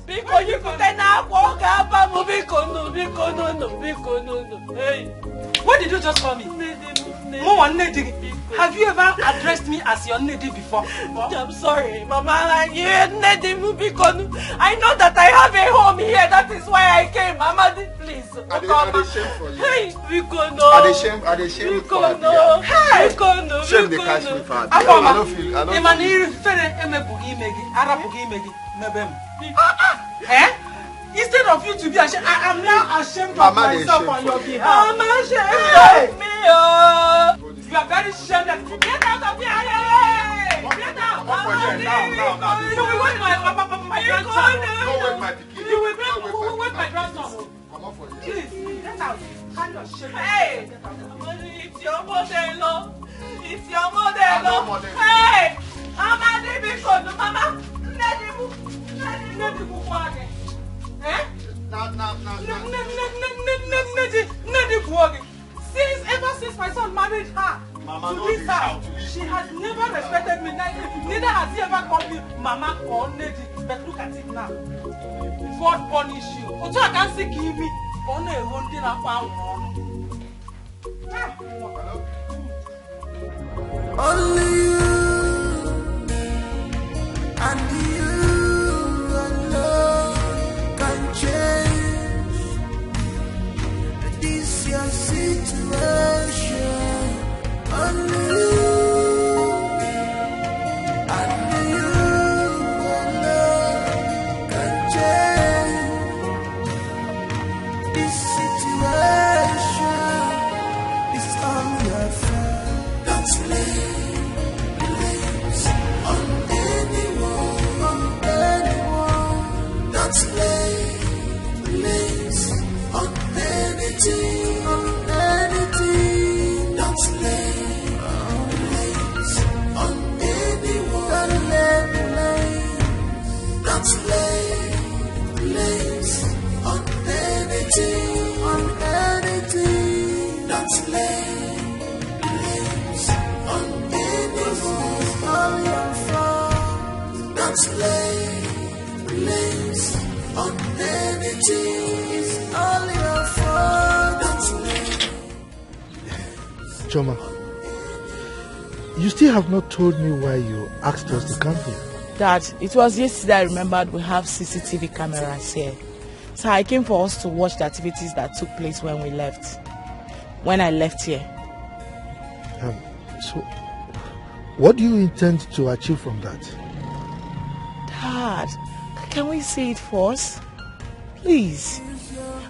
Biko, you could then have walk up and Biko, no, Biko, no, no, Biko, no, no. Hey. What did you just call me? Nne di m, nne di m. Mo wan nne di gị. Have you ever addressed me as your nne di before? I'm sorry, Mama. You nne di m, Biko, no. I know that I have a home here. That is why I came, Amadi. Please, I dey, I dey shame for you. Hey, Biko, no. I dey shame, I dey shame for you. Biko, no. Hey! Biko, no. Shame dey catch me for Abia. I no feel, I no feel. Ị ma na ihere emepụghị ime gị, arapụghị ime gị, mebe m. Eh? Instead of you to be ashamed, I am now ashamed of myself on your behalf. Mama, shame. Hey! Me, oh. You are very shameless. Get out of here. Hey! Get out. Come off for here now, now, now. You will wake my, my, my, my grandson. No wake my pikin. You will wake, wake my grandson. Come off for here. Please, get out. Hey! It's your mother-in-law. It's your mother-in-law. Hey! Amadi, because mama, Nnedi bu, Nnedi bu kwa gị. Eh? Nnedi, Nnedi bu kwa gị. Since, ever since my son married her, Mama, to no this house, she has never respected me. Neither, neither has he ever called me Mama or Nnedi. But look at it now. God punish you. Otu a ka m si ka imi ka ọ na-eho ndị na-akwa anwụrụ ọnụ. Ah! Only you and you alone can change this your situation. Only you and you alone can change this situation. It's all your fault. Don't lay blames on anyone, on anyone. Don't lay blames on anything, on anything. Don't lay blames on anyone. Don't lay blames. Don't lay blames on anything, on anything. Don't lay blames on anyone. All your fault. Don't lay blames on anything. It's all your fault. Don't lay Choma, you still have not told me why you asked us to come here. Dad, it was yesterday I remembered we have C C T V cameras here. So I came for us to watch the activities that took place when we left. When I left here. Um, so, what do you intend to achieve from that? Dad, can we see it first? Please.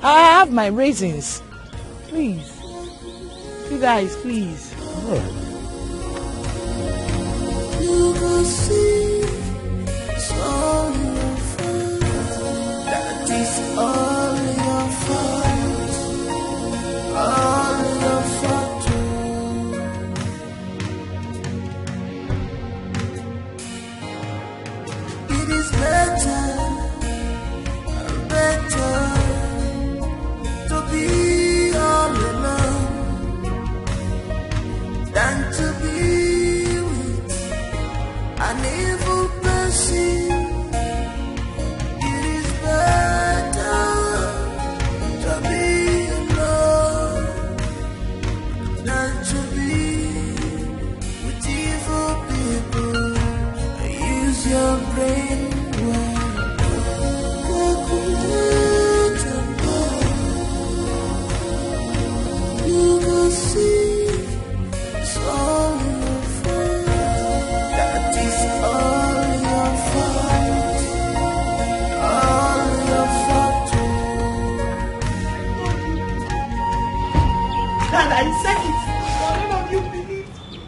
I have my reasons. Please. You guys, please. All right. You go see it's all your fault. That is all your fault. All your fault. It is better, better to be all alone than to be with an evil person. It is better to be alone than to be with evil people. Use your brain well. Calculate and go. You go see it's all your fault. That is all your fault. All your fault. And I said it, but none of you believed me.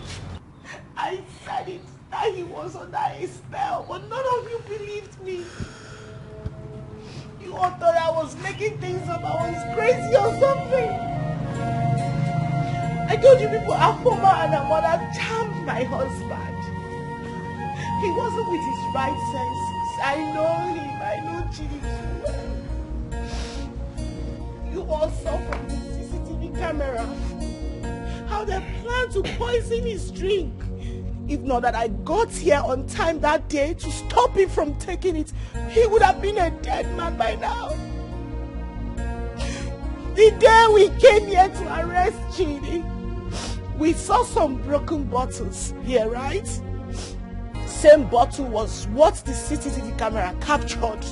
I said it, that he was under a spell, but none of you believed me. You all thought I was making things up, I was crazy or something. I told you people, Afoma and her mother charmed my husband. He wasn't with his right senses. I know him, I know Chidi too well. You all saw from the C C T V camera how they plan to poison his drink. If not that I got here on time that day to stop him from taking it, he would have been a dead man by now. The day we came here to arrest Chidi, we saw some broken bottles here, right? Same bottle was what the C C T V camera captured.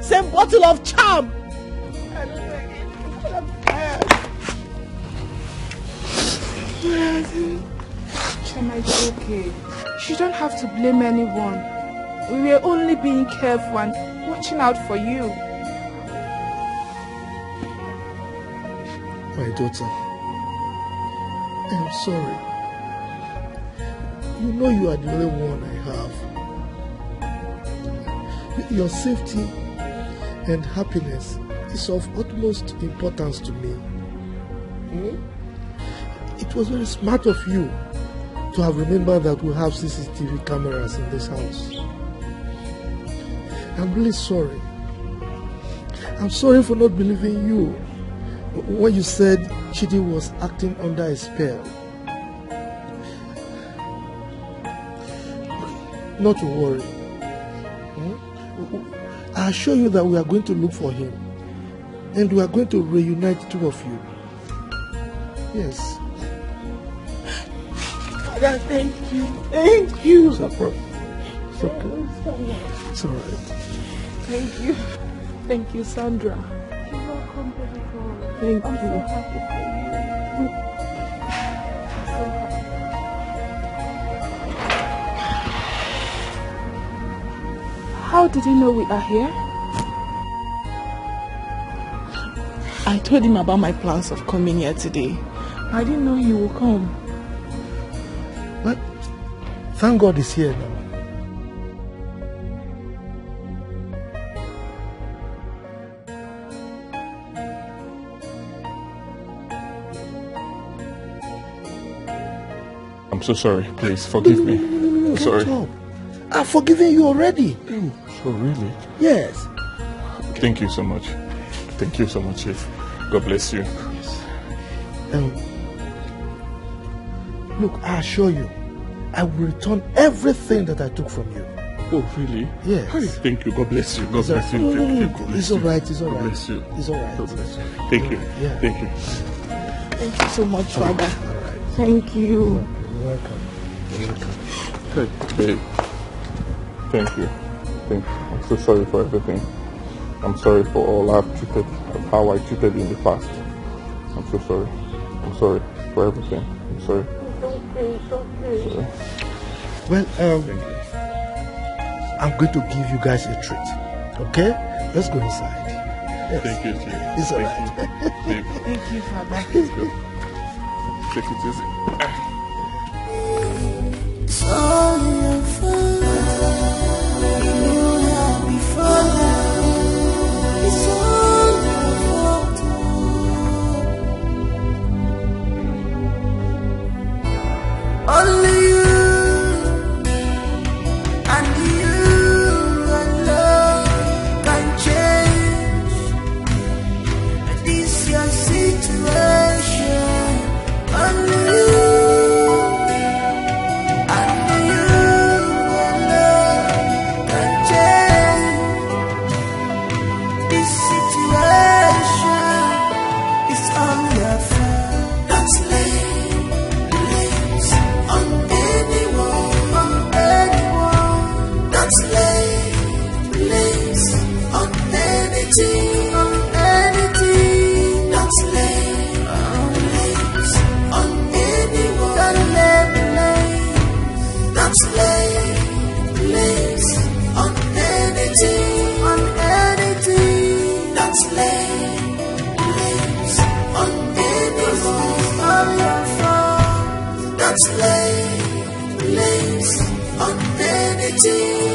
Same bottle of charm. Choma, it's okay. You don't have to blame anyone. We were only being careful and watching out for you. My daughter, I'm sorry. You know you are the only one I have. Your safety and happiness It's of utmost importance to me. Hmm? It was very smart of you to have remembered that we have C C T V cameras in this house. I'm really sorry. I'm sorry for not believing you when you said Chidi was acting under a spell. Not to worry. Hmm? I assure you that we are going to look for him. And we are going to reunite the two of you. Yes. Father, thank you. Thank you. It's okay. It's okay. It's all right. Thank you. Thank you, Sandra. You're welcome, baby girl. Thank you. I'm so happy for you. I'm so happy. How did he know we are here? I told him about my plans of coming here today. I didn't know he would come. But thank God he's here now. I'm so sorry. Please forgive me. No, no, no, no, no, sorry. Don't stop. I've forgiven you already. Oh, so really? Yes. Thank you so much. Thank you so much, Chief. God bless you. Um, look, I assure you, I will return everything that I took from you. Oh, really? Yes. Hey, thank you. God bless you. God bless you. No, no, no, no. Thank you. God bless you. It's all right. It's all right. God bless you. It's all right. God bless you. Thank you. Yeah. Thank you. Thank you so much, Father. All right. Thank you. You're welcome. You're welcome. Hey, babe. Thank you. Thank you. I'm so sorry for everything. I'm sorry for all I've treated, how I treated you in the past. I'm so sorry. I'm sorry for everything. I'm sorry. It's okay. It's okay. Sorry. Well, um, I'm going to give you guys a treat. Okay? Let's go inside. Yes. Thank you, Chief. It's all right. Thank you. Thank you, Father. Let's go. Take it easy. It's all your fault. You know that before now. It's all your fault. Only you and you alone can change this your situation. Only you and you alone can change this situation. It's all your fault. Don't lay blames on anyone, on anyone. Don't lay blames on anything, on anything. Don't lay blames on anyone. Don't lay blames. Don't lay blames on anything, on anything. Don't lay blames on anyone. Don't lay blames on anything.